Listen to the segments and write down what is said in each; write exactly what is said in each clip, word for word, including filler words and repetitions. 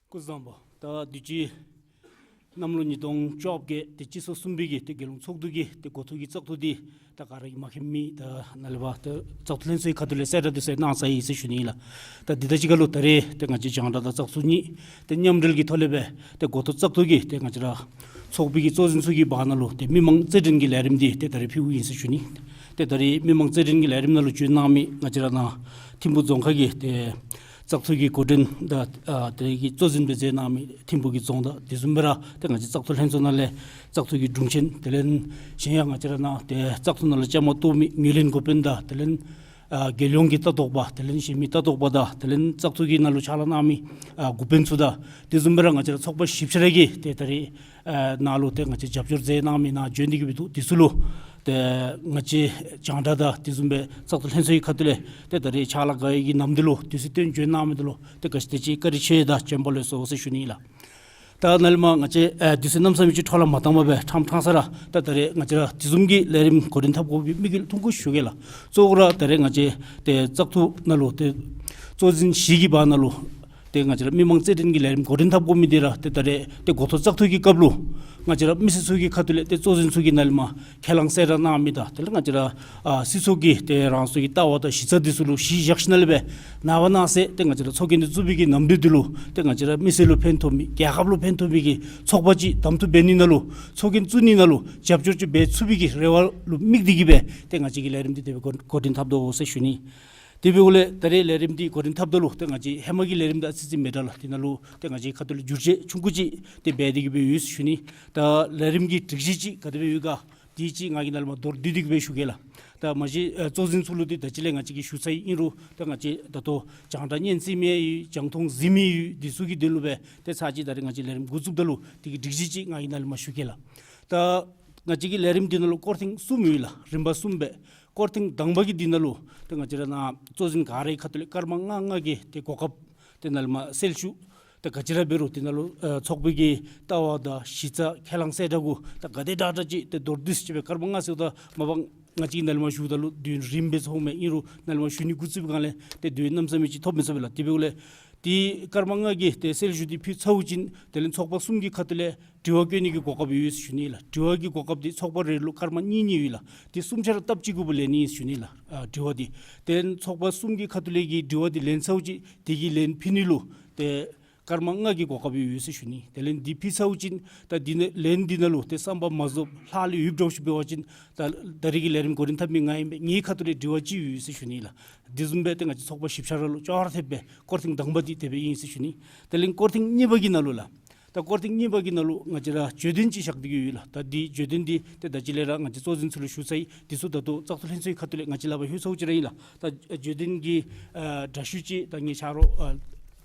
སྐུ་གཟུགས་བཟང་པོ། ད་དུས་ཅི་གནམ་ལོ་ཉིས་སྟོང་བཅོ་བརྒྱད་ཏེ་སྤྱི་ཚེས་གསུམ་པའི་གི་ཏེ་རྒྱལ་ཡོངས་ཚོགས་འདུ་གི་ཏེ་འགོ་ཐོག་གི་བཙག་འཐུ་འདི་ད་ག་ར་གིས་མ་མཁྱེན་མི་ད་ནཱ་ལས་ཕར་ཏེ་བཙག་འཐུ་ལྷན་ཚོགས་ཁ་ཐུག་ལས་གསལ་བསྒྲགས་འདི་ཚུ་གནང་ཚར་ཡི་ཟེར་ཞུ་ནི་ཨིན་ལགས། ད་འདི་དང་གཅིག་ཁར་ལུ་ད་རེས་ཏེ་ང་བཅས་རྒྱང་བསྒྲགས་དང་བཙག་འཐུ་གཉིས་ཏེ་མཉམ་འབྲེལ་གྱི་ཐོག་ལས་སྦེ་ཏེ་འགོ་ཐོག་བཙག་འཐུ་གི་ཏེ་ང་བཅས་ར་ཚོགས་པའི་གི་གཙོ་འཛིན་ཚུ་གི་བར་ན་ལུ་ཏེ་མི་མང་རྩོད་འགྲན་གྱི་ལས་རིམ་འདི་ཏེ་ད་རེས་ཕུལཝ་ཨིན་ཟེར་ཞུ་ནི། ཏེ་ད་རེས་མི་མང་རྩོད་འགྲན་གྱི་ལས་རིམ་ནང་ལུ་བྱོན་གནང་མི་ང་བཅས་ར་ནཱ་ཐིམ་ཕུ་རྫོང་ཁག་གི་ཏེ་བཙག་འཐུ་གི་འགོ་འདྲེན་དང་ཨ་དེ་གི་གཙོ་འཛིན་སྦེ་མཛད་གནང་མི་ཐིམ་ཕུ་གི་རྫོང་བདག་དེ་བཟུམ་སྦེ་ར་ཏེ་ང་བཅས་བཙག་འཐུ་ལྷན་ཚོགས་ནང་ལས་བཙག་འཐུ་གི་དྲུང་ཆེན་དེ་ལས་གཞན་ཡང་ང་བཅས་ར་ནཱ་ཏེ་བཙག་འཐུ་ནང་ལུ་བཅའ་མར་གཏོགས་མི་ངོས་ལེན་འགོ་དཔོན་དང་དེ་ལས་ཨ་རྒྱལ་ཡོངས་ཀྱི་ལྟ་རྟོག་པ་དེ་ལས་གཞན་མི་ལྟ་རྟོག་པ་དང་དེ་ལས་བཙག་འཐུ་གི་ནང་ལུ་ཕྱག་ལཱ་གནང་མི་ཨ་འགོ་དཔོན་ཚུ་དང་དེ་བཟུམ་སྦེ་ར་ང་བཅས་ར་ཚོགས་པ་བཞི་ཆ་ར་གིས་ཏེ་ད་རེས་ཨ་ནཱ་ལུ་ཏེ་ང་བཅས་རྒྱབ་སྐྱོར་མཛད་གནང་མི་ནཱ་བྱོན་ཏེ་གི་སྦེ་འདུག། དེ་ཚུ་ལུ་ཏེ་ང་བཅས་རྒྱང་བསྒྲགས་དང་དེ་བཟུམ་སྦེ་བཙག་འཐུ་ལྷན་ཚོགས་ཀྱི་ཁ་ཐུག་ལས་ཏེ་ད་རེས་ཕྱག་ལཱ་ག་ཡི་གི་ནམ་དུས་ལུ་དུས་ཚོད་བཏོན་བྱོན་གནང་མི་འདི་ལུ་ཏེ་ག་ཅི་དེ་ཅིག་བཀའ་དྲིན་ཆེ་དང་བྱོན་པ་ལེགས་སོ་ཟེར་ཞུ་ནི་ཨིན་ལགས། ད་ནཱ་ལས་མར་ང་བཅས་ཨ་དུས་ཚོད་གནམ་མེད་ས་མེད་ཅིག་འཕྲོ་བརླག་མ་བཏང་པར་སྦེ་ཕྲང་ཕྲང་ས་ར་ད་ད་རེས་ང་བཅས་ར་དེ་བཟུམ་གྱི་ལས་རིམ་འགོ་འདྲེན་འཐབ་དགོ་པའི་དམིགས་ཡུལ་ཐུང་ཀུ་ཞུ་གེ་ལགས། གཙོ་བོ་ར་ད་རེས་ང་བཅས་ཏེ་བཙག་འཐུ་ནང་ལུ་ཏེ་གཙོ་འཛིན་བཞི་གི་བར་ན་ལུ་ཏེ་ང་བཅས་ར་མི་མང་རྩོད་འགྲན་གྱི་ལས་རིམ་འགོ་འདྲེན་འཐབ་དགོ་མི་འདི་ར་ཏེ་ད་རེས་ཏེ་འགོ་ཐོག་བཙག་འཐུ་གི་སྐབས་ལུ་ང་བཅས་ར་མི་སེར་ཚུ་གི་ཁ་ཐུག་ལས་ཏེ་གཙོ་འཛིན་ཚུ་གིས་ནཱ་ལས་མར་ཁས་བླངས་གསལ་བསྒྲགས་གནང་མི་དང་དེ་ལས་ང་བཅས་ར་ཨ་སྲིད་ཚོགས་ཀྱི་ཏེ་རང་སོ་གི་ལྟ་བ་དང་གཞི་རྩ་འདི་ཚུ་ལུ་གཞི་བཞག་ཞིནམ་ལས་སྦེ་ནངས་པ་གནངས་ཚེ་ཏེ་ང་བཅས་ར་ཚོགས་རྒྱན་འདི་བཙུགས་པའི་གི་ནམ་དུས་འདི་ལུ་ཏེ་ང་བཅས་ར་མི་སེར་ལུ་ཕན་ཐོགས་མི་རྒྱལ་ཁབ་ལུ་ཕན་ཐོགས་མི་གི་ཚོགས་པ་ཅིག་གདམ་འཐུ་འབད་ནི་ནང་ལུ་ཚོགས་རྒྱན་བཙུགས་ནི་ནང་ལུ་རྒྱབ་སྐྱོར་ཅིག་འབད་ཚུགས་པའི་གི་རེ་བ་ལུ་དམིགས་ཏེ་གི་སྦེ་ཏེ་ང་བཅས་ཀྱིས་ལས་རིམ་འདི་དེ་སྦེ་འགོ་འགོ་འདྲེན་འཐབ་དོ་ཟེར་ཞུ་ནི། དེ་འབདཝ་ལས་ད་རེས་ལས་རིམ་འདི་འགོ་འདྲེན་འཐབ་ད་ལུ་ཏེ་ང་བཅས་ཧེ་མ་གི་ལས་རིམ་དང་ཨ་ཙི་ཙི་མི་འདྲ་ལགས། དེ་ནང་ལུ་ཏེ་ང་བཅས་ཁ་ཐུག་ལས་བསྒྱུར་བཅོས་ཆུང་ཀུ་ཅིག་ཏེ་འབད་དེ་གི་སྦེ་ཡོད་ཟེར་ཞུ་ནི། ད་ལས་རིམ་གྱི་སྒྲིག་གཞི་ཅིག་ག་དེ་སྦེ་ཡོད་ག་དེ་ཅིག་ང་གིས་ནཱ་ལས་མར་མདོར་བསྡུས་ཏེ་གི་སྦེ་ཞུ་གེ་ལགས། ད་མ་གཞི་ཨ་གཙོ་འཛིན་ཚུ་ལུ་འདི་ད་ཅི་ལས་ང་བཅས་ཀྱིས་ཞུ་ཚར་ཡི། ཨིན་རུང་ད་ང་བཅས་ད་ལྟོ་རྒྱང་བསྒྲགས་སྙན་གསན་མི་ཡོད་རྒྱང་མཐོང་གཟིགས་མི་ཡོད་འདི་ཚུ་གི་དོན་ལུ་སྦེ་ཏེ་ཚར་ཅིག་ད་རེས་ང་བཅས་ལས་རིམ་འགོ་བཙུགསཔ་ད་ལུ་དེ་གི་སྒྲིག་གཞི་ཅིག་ང་གིས་ནཱ་ལས་མར་ཞུ་གེ་ལགས། ད་ང་བཅས་ཀྱི་ལས་རིམ་འདི་ནང་ལུ་སྐོར་ཐེངས་གསུམ་ཡོད་ལགས། རིམ་པ་གསུམ་སྦེ། སྐོར་ཐེངས་དང་པ་གི་འདི་ནང་ལུ་ཏེ་ང་བཅས་ར་ནཱ་གཙོ་འཛིན་ག་རའི་ཁ་ཐུག་ལས་སྐར་མ་ལྔ་ལྔ་གི་ཏེ་གོ་སྐབས་ཏེ་ནཱ་ལས་མར་སེལ་ཞུ། ད་ག་ཅི་ར་འབད་རུང་དེ་ནང་ལུ་ཨ་ཚོགས་པའི་གི་ལྟ་བ་དང་གཞི་རྩ་ཁས་བླངས་གསལ་བསྒྲགས་གུ་ད་ག་དེ་དྲག་དྲག་ཅིག་ཏེ་མདོར་བསྡུས་ཅིག་སྦེ་སྐར་མ་ལྔ་ཟེརཝ་ད་མ་པ་ང་བཅས་ནཱ་ལས་མར་ཞུཝ་ད་ལུ་དུས་ཡུན་རིངམོ་སྦེ་སོང་མས། ཨིན་རུང་ནཱ་ལས་མར་ཞུ་ནི་འགོ་བཙུགས་པའི་སྒང་ལས་ཏེ་དུས་ཡུན་གནམ་མེད་ས་མེད་ཅིག་ཐོབ་མི་ཚུགས་པས་ལགས། དེ་འབདཝ་ལས་ཏེ་སྐར་མ་ལྔ་གི་ཏེ་སེལ་ཞུ་འདི་ཕུལ་ཚརཝ་ཅིག་དེ་ལས་ཚོགས་པ་གསུམ་གྱི་ཁ་ཐུག་ལས་དྲི་བ་བཀོད་ནི་གི་གོ་སྐབས་ཡོད་ཟེར་ཞུ་ནི་ལགས། དྲི་བ་གི་གོ་སྐབས་འདི་ཚོགས་པ་རེ་ལུ་སྐར་མ་གཉིས་གཉིས་ཡོད་ལགས། ཏེ་གསུམ་ཆ་ར་སྟབས་གཅིག་གུ་སྦེ་ལེན་ནི་ཟེར་ཞུ་ནི་ལགས། ཨ་དྲི་བ་འདི་ཏེ་ཚོགས་པ་གསུམ་གྱི་ཁ་ཐུག་ལས་ཀྱི་དྲི་བ་འདི་ལེན་ཚརཝ་ཅིག་དེ་གི་ལན་ཕུལ་ནི་ལུ་ཏེ་སྐར་མ་ལྔ་གི་གོ་སྐབས་ཡོད་ཟེར་ཞུ་ནི། དེ་ལས་འདི་ཕུལ་ཚརཝ་ཅིག་ད་འདི་ནང་ལན་འདི་ནང་ལུ་ཏེ་བསམ་པ་མ་རྫོགསཔ་ལྷག་ལུས་ཡོདཔ་འདྲཝ་ཅིག་འབད་བ་ཅིན་ད་ད་རེས་ཀྱི་ལས་རིམ་འགོ་འདྲེན་འཐབ་མི་ང་ཨིན་པས། ངེའི་ཁ་ཐུག་ལས་དྲི་བ་ཅིག་ཡོད་ཟེར་ཞུ་ནི་ལགས། དེ་བཟུམ་སྦེ་ཏེ་ང་བཅས་ཚོགས་པ་བཞི་ཆ་ར་ལུ་ཅོག་ར་འཐདཔ་སྦེ་སྐོར་ཐེངས་དང་པ་འདི་དེ་སྦེ་ཨིན་ཟེར་ཞུ་ནི། དེ་ལས་སྐོར་ཐེངས་གཉིས་པ་གི་ནང་ལུ་ལགས། ད་སྐོར་ཐེངས་གཉིས་པ་གི་ནང་ལུ་ང་བཅས་ར་བརྗོད་དོན་ཅིག་བཞག་སྟེ་གི་ཡོད་ལགས། ད་འདི་བརྗོད་དོན་འདི་ཏེ་ད་ཅི་ལས་ར་ང་བཅས་གཙོ་འཛིན་ཚུ་ལུ་ཞུ་ཚར་ཡི། འདི་ཚུ་ད་ལྟོ་བཙག་འཐུ་ལྷན་ཚོགས་ཁ་ཐུག་ལས་ང་བཅས་ལག་པར་ལྷོད་ཚརཝ་ཅིག་ར་ཨིན་ལགས། ད་བརྗོད་དོན་གྱི་ཨ་འདྲ་བཤུས་ཅིག་ད་ངེའི་ཆ་རོགས་ཨ་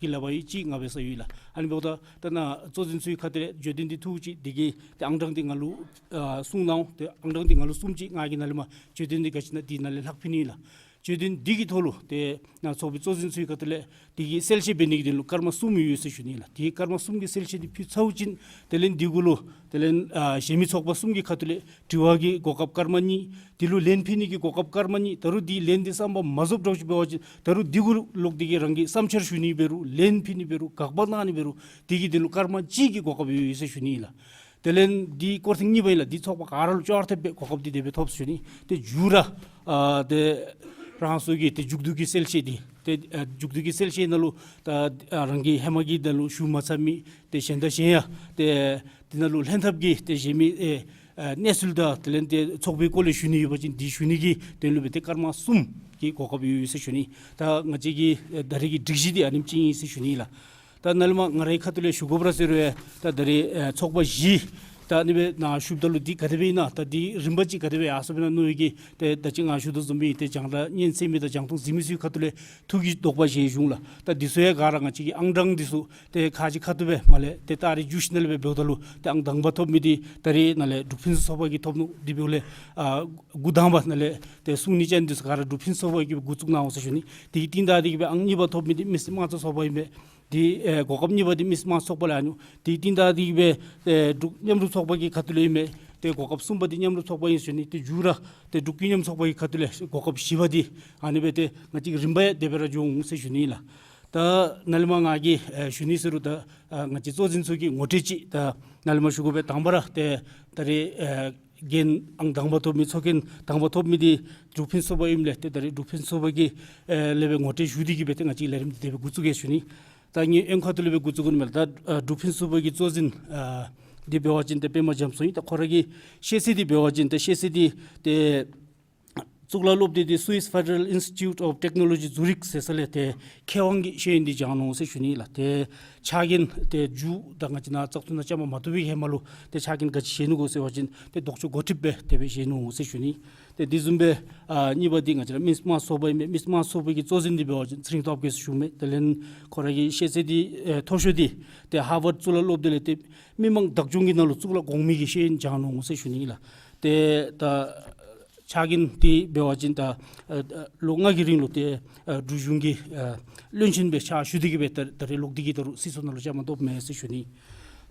གི་ལག་པར་ཡོད། ཅིག་ང་འབད་ས་ཡོད་ལགས། ཨ་ནི་འབདཝ་ད་ད་ནཱ་གཙོ་འཛིན་ཚུའི་ཁ་ཐུག་ལས་བརྗོད་དོན་འདི་ཐུག་ཅིག་འདི་གི་ཏེ་ཨང་གྲངས་འདི་ང་ལུ་ཨ་གསུངས་གནང་འོང་། ཏེ་ཨང་གྲངས་འདི་ང་ལུ་གསུངས་ཅིག་ང་གིས་ནཱ་ལས་མར་བརྗོད་དོན་འདི་ག་ཅི་ཨིན་ན་འདི་ནཱ་ལས་ལྷག་ཕུལ་ནི་ལགས། བརྗོད་དོན་འདི་གི་ཐོག་ལུ་ཏེ་ནཱ་ཚོགས་པའི་གཙོ་འཛིན་ཚུའི་ཁ་ཐུག་ལས་འདི་གི་གསལ་བཤད་འབད་ནི་གི་དོན་ལུ་སྐར་མ་གསུམ་ཡོད་ཟེར་ཞུ་ནི་ལགས། འདི་སྐར་མ་གསུམ་གྱི་གསལ་བཤད་འདི་ཕུལ་ཚརཝ་ཅིག་དེ་ལས་འདི་གུ་ལུ་དེ་ལས་ཨ་གཞན་མི་ཚོགས་པ་གསུམ་གྱི་ཁ་ཐུག་ལས་དྲི་བ་གི་གོ་སྐབས་སྐར་མ་གཉིས། འདི་ལུ་ལན་ཕུལ་ནི་གི་གོ་སྐབས་སྐར་མ་གཉིས། ད་རུང་འདི་ལན་འདི་བསམ་པ་མ་རྫོགསཔ་འདྲཝ་ཅིག་འབད་བ་ཅིན་ད་རུང་འདི་གུ་ལོག་སྟེ་གི་རང་གི་བསམ་འཆར་ཞུ་ནི་འབད་རུང་ལན་ཕུལ་ནི་འབད་རུང་དགག་པ་གནང་ནི་འབད་རུང་འདི་གི་དོན་ལུ་སྐར་མ་གཅིག་གི་གོ་སྐབས་ཡོད་ཟེར་ཞུ་ནི་ལགས། དེ་ལས་འདི་སྐོར་ཐེངས་གཉིས་པ་ཨིན་ལགས། འདི་ཚོགས་པ་ག་ར་ལུ་ཅོག་ར་འཐདཔ་སྦེ་གོ་སྐབས་འདི་དེ་སྦེ་ཐོབ་ཟེར་ཞུ་ནི། ཏེ་མཇུག་ར་ཨ་ཏེ་རང་སོ་གི་ཏེ་མཇུག་བསྡུ་གི་གསལ་བཤད་འདི་ཏེ་ཨ་མཇུག་བསྡུ་གི་གསལ་བཤད་ནང་ལུ་ད་ཨ་རང་གི་ཧེ་མ་གི་ནང་ལུ་ཞུ་མ་ཚར་མི་ཏེ་གཞན་དང་གཞན་ཡང་ཏེ་འདི་ནང་ལུ་ལྷན་ཐབས་ཀྱི་ཏེ་གཞན་མི་ཨེ་ཨ་གནས་ཚུལ་དང་དེ་ལས་ཏེ་ཚོགས་པའི་སྐོར་ལས་ཞུ་ནི་ཡོད་པ་ཅིན་འདི་ཞུ་ནི་གི་དོན་ལུ་སྦེ་ཏེ་སྐར་མ་གསུམ་གྱི་གོ་སྐབས་ཡོད་ཟེར་ཞུ་ནི། ད་ང་བཅས་ཀྱི་ཨེ་ད་རེས་ཀྱི་སྒྲིག་གཞི་འདི་ཨ་ནེམ་ཅིག་ཨིན་ཟེར་ཞུ་ནི་ལགས། ད་ནཱ་ལས་མར་ང་རའི་ཁ་ཐུག་ལས་ཞུ་དགོ་པ་ར་ཟེར་རུང་ད་ད་རེས་ཨེ་ཚོགས་པ་བཞི་ད་ཨ་ནི་སྦེ་ནཱ་ཞུཝ་ད་ལུ་འདི་ག་དེ་སྦེ་ཨིན་ན་ད་འདི་རིམ་པ་ཅིག་ག་དེ་སྦེ་ཡར་སོང་སྦེ་ན་མནོ་ཡི་གི་ཏེ་ད་ཅི་ང་ཞུ་དོ་བཟུམ་སྦེ་ཏེ་རྒྱང་བསྒྲགས་སྙན་གསན་མི་དང་རྒྱང་མཐོང་གཟིགས་མི་ཚུའི་ཁ་ཐུག་ལས་ཐུགས་ཀྱི་དོགས་པ་བཞེས་བྱུང་ལགས། ད་འདི་ཚུ་ཡང་ག་ར་ང་བཅས་ཀྱི་ཨང་གྲངས་འདི་ཚུ་ཏེ་ཁ་ཅིག་ཁ་ཐུག་སྦེ་མར་ལས་ཏེ་ད་རེས་བསྒྱུར་ཞིནམ་ལས་སྦེ་འབདཝ་ད་ལུ་ཏེ་ཨང་དང་པ་ཐོབ་མི་འདི་ད་རེས་ནཱ་ལས་འབྲུག་ཕུན་སུམ་ཚོགས་པ་གིས་ཐོབ་ནུག། དེ་འབདཝ་ལས་ཨ་འགོ་དང་པ་ནཱ་ལས་ཏེ་གསུང་ནི་ཅན་འདི་ཚུ་ག་ར་འབྲུག་ཕུན་སུམ་ཚོགས་པ་གིས་འགོ་བཙུགས་གནང་འོང་ཟེར་ཞུ་ནི། དེ་གི་རྟིང་བདའ་སྟེ་གི་སྦེ་ཨང་གཉིས་པ་ཐོབ་མི་འདི་མི་སེར་དམངས་གཙོ་ཚོགས་པ་ཨིན་པས། དེ་ཨེ་གོ་སྐབས་གཉིས་པ་འདི་མི་སེར་དམངས་གཙོ་ཚོགས་པ་ལུ་ཨ་ནུག། དེ་གི་རྟིང་བདའ་སྟེ་གི་སྦེ་ཨེ་འབྲུག་མཉམ་རུབ་ཚོགས་པ་གི་ཁ་ཐུག་ལས་ཨིན་མས། ཏེ་གོ་སྐབས་གསུམ་པ་འདི་མཉམ་རུབ་ཚོགས་པ་ཨིན་ཟེར་ཞུ་ནི། ཏེ་མཇུག་ར་ཏེ་འབྲུག་ཀུན་མཉམ་ཚོགས་པ་གི་ཁ་ཐུག་ལས་གོ་སྐབས་བཞི་པ་འདི་ཨ་ནི་སྦེ་ཏེ་ང་བཅས་ཀྱི་རིམ་པ་ཡང་དེ་སྦེ་ར་འགྱོ་འོང་ཟེར་ཞུ་ནི་ལགས། ད་ནཱ་ལས་མར་ང་གིས་ཨེ་ཞུ་ནི་ཟེར་རུང་ད་ཨ་ང་བཅས་གཙོ་འཛིན་ཚུ་གི་ངོ་སྤྲོད་ཅིག་ད་ནཱ་ལས་མར་ཞུ་དགོ་པས། དང་པ་ར་ཏེ་ད་རེས་ཨེ་འགན་ཨང་དང་པ་ཐོབ་མི་ཚོགས་རྒྱན་དང་པ་ཐོབ་མི་འདི་འབྲུག་ཕུན་ཚོགས་པ་ཨིནམ་ལས་ཏེ་ད་རེས་འབྲུག་ཕུན་ཚོགས་པ་གི་ཨེ་ལས་སྦེ་ངོ་སྤྲོད་ཞུ་སྟེ་གིས་སྦེ་ཏེ་ང་བཅས་ལས་རིམ་འདི་དེ་སྦེ་འགོ་བཙུགས་གེ་ཞུ་ནི། ད་ངེའི་ཨོན་ཁ་ཐུག་ལས་སྦེ་འགོ་བཙུགས་དགོ་ནི་མས་ལགས། ད་ཨ་འབྲུག་ཕུན་ཚོགས་པ་གི་གཙོ་འཛིན་ཨ་འདི་འབད་བ་ཅིན་ཏེ་པདྨ་རྒྱ་མཚོ་ཨིན། ད་ཁོ་ར་གི་ཤེས་ཚད་འདི་འབད་བ་ཅིན་ཏེ་ཤེས་ཚད་འདི་ཏེ་གཙུག་ལག་སློབ་སྡེ་འདི་Swiss Federal Institute of Technology Zurich ཟེར་ས་ལས་ཏེ་མཁས་དབང་གི་ཤེས་ཡོན་འདི་སྦྱང་ནུག་ཟེར་ཞུ་ནི་ལགས། ཏེ་ཕྱག་འགན་ཏེ་མཇུག་ད་ང་བཅས་ནཱ་བཙག་འཐུ་ནང་བཅའ་མར་མ་གཏོགས་པའི་ཧེ་མ་ལུ་ཏེ་ཕྱག་འགན་ག་ཅི་བཞེས་ནུག་གོ་ཟེར་བ་ཅིན་ཏེ་ལྡོག་ཕྱོགས་འགོ་ཁྲིདཔ་སྦེ་དེ་སྦེ་བཞེས་ནུག་ཟེར་ཞུ་ནི། ཏེ་དེ་བཟུམ་སྦེ་ཨ་གཉིས་པ་འདི་ང་བཅས་ར་མི་དམངས་ཚོགས་པ་ཨིན་མས། མི་དམངས་ཚོགས་པ་གི་གཙོ་འཛིན་འདི་འབད་བ་ཅིན་ཚེ་རིང་སྟོབས་རྒྱས་ཟེར་ཞུཝ་མས། དེ་ལས་ཁོ་ར་གི་ཤེས་ཚད་འདི་ཨེ་མཐོ་ཤོས་འདི་ཏེ་ཧར་ཝརཌ་གཙུག་ལག་སློབ་སྡེ་ལས་ཏེ་མི་དམངས་བདག་སྐྱོང་གི་ནང་ལུ་གཙུག་ལག་གོང་མའི་གི་ཤེས་ཡོན་སྦྱང་ནུག་ཟེར་ཞུ་ནི་ལགས། ཏེ་ད་ཕྱག་འགན་འདི་འབད་བ་ཅིན་ད་ཨ་ལོ་ལྔ་གི་རིང་ལུ་ཏེ་ཨ་འབྲུག་གཞུང་གི་ཨ་བློན་ཆེན་སྦེ་ཕྱག་ཞུ་སྟེ་གིས་སྦེ་ད་ད་རེས་ལོག་སྟེ་གིས་ད་རུང་སྲིད་ཚོགས་ནང་ལུ་བཅའ་མར་གཏོགསཔ་མས་ཟེར་ཞུ་ནི།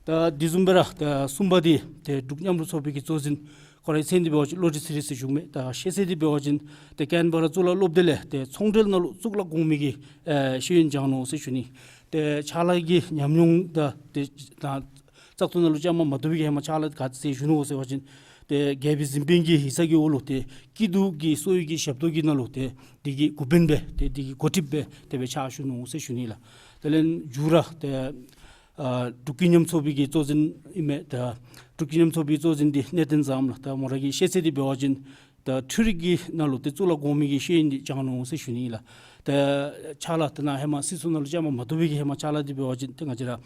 ད་དེ་བཟུམ་སྦེ་ར་ད་གསུམ་པ་འདི་ཏེ་འབྲུག་མཉམ་རུབ་ཚོགས་པའི་གི་གཙོ་འཛིན་ཁོ་རའི་མཚན་འདི་འབད་བ་ཅིན་བློ་གྲོས་ཚེ་རིང་ཟེར་ཞུཝ་མས། ད་ཤེས་ཚད་འདི་འབད་བ་ཅིན་ཏེ་ཀེན་བ་ར་གཙུག་ལག་སློབ་སྡེ་ལས་ཏེ་ཚོང་འབྲེལ་ནང་ལུ་གཙུག་ལག་གོང་མའི་གི་ཨེ་ཤེས་ཡོན་སྦྱང་ནུག་ཟེར་ཞུ་ནི། ཏེ་ཕྱག་ལཱ་གི་ཉམས་མྱོང་དང་ཏེ་ད་བཙག་འཐུ་ནང་ལུ་བཅའ་མར་མ་གཏོགས་པའི་ཧེ་མ་ཕྱག་ལཱ་ག་ཅི་བཞེས་ཞུ་ནུག་གོ་ཟེར་བ་ཅིན་ཏེ་རྒྱལ་པོའི་གཟིམ་དཔོན་གྱི་ཡིག་ཚང་གི་འོག་ལུ་ཏེ་སྐྱིད་སྡུག་གི་གསོ་བའི་གི་ཞབས་ཏོག་གི་ནང་ལུ་ཏེ་འདི་གི་འགོ་དཔོན་སྦེ་ཏེ་འདི་གི་འགོ་ཁྲིདཔ་སྦེ་དེ་སྦེ་ཕྱག་ཞུ་ནུག་ཟེར་ཞུ་ནི་ལགས། དེ་ལས་མཇུག་ར་ཏེ་ཨ་འབྲུག་ཀུན་མཉམ་ཚོགས་པའི་གི་གཙོ་འཛིན་ཨིན་མས། ད་འབྲུག་ཀུན་མཉམ་ཚོགས་པའི་གཙོ་འཛིན་འདི་གནས་བརྟན་བཟངམོ་ལགས། ད་མོ་ར་གི་ཤེས་ཚད་འདི་འབད་བ་ཅིན་ད་འཕྲུལ་རིག་གི་ནང་ལུ་ཏེ་གཙུག་ལག་གོང་མའི་གི་ཤེས་ཡོན་འདི་སྦྱང་ནུག་ཟེར་ཞུ་ནི་ལགས། ད་ཕྱག་ལཱ་ད་ནཱ་ཧེ་མ་སྲིད་ཚོགས་ནང་ལུ་བཅའ་མར་མ་གཏོགས་པའི་གི་ཧེ་མ་ཕྱག་ལཱ་འདི་འབད་བ་ཅིན་ཏེ་ང་བཅས་ར་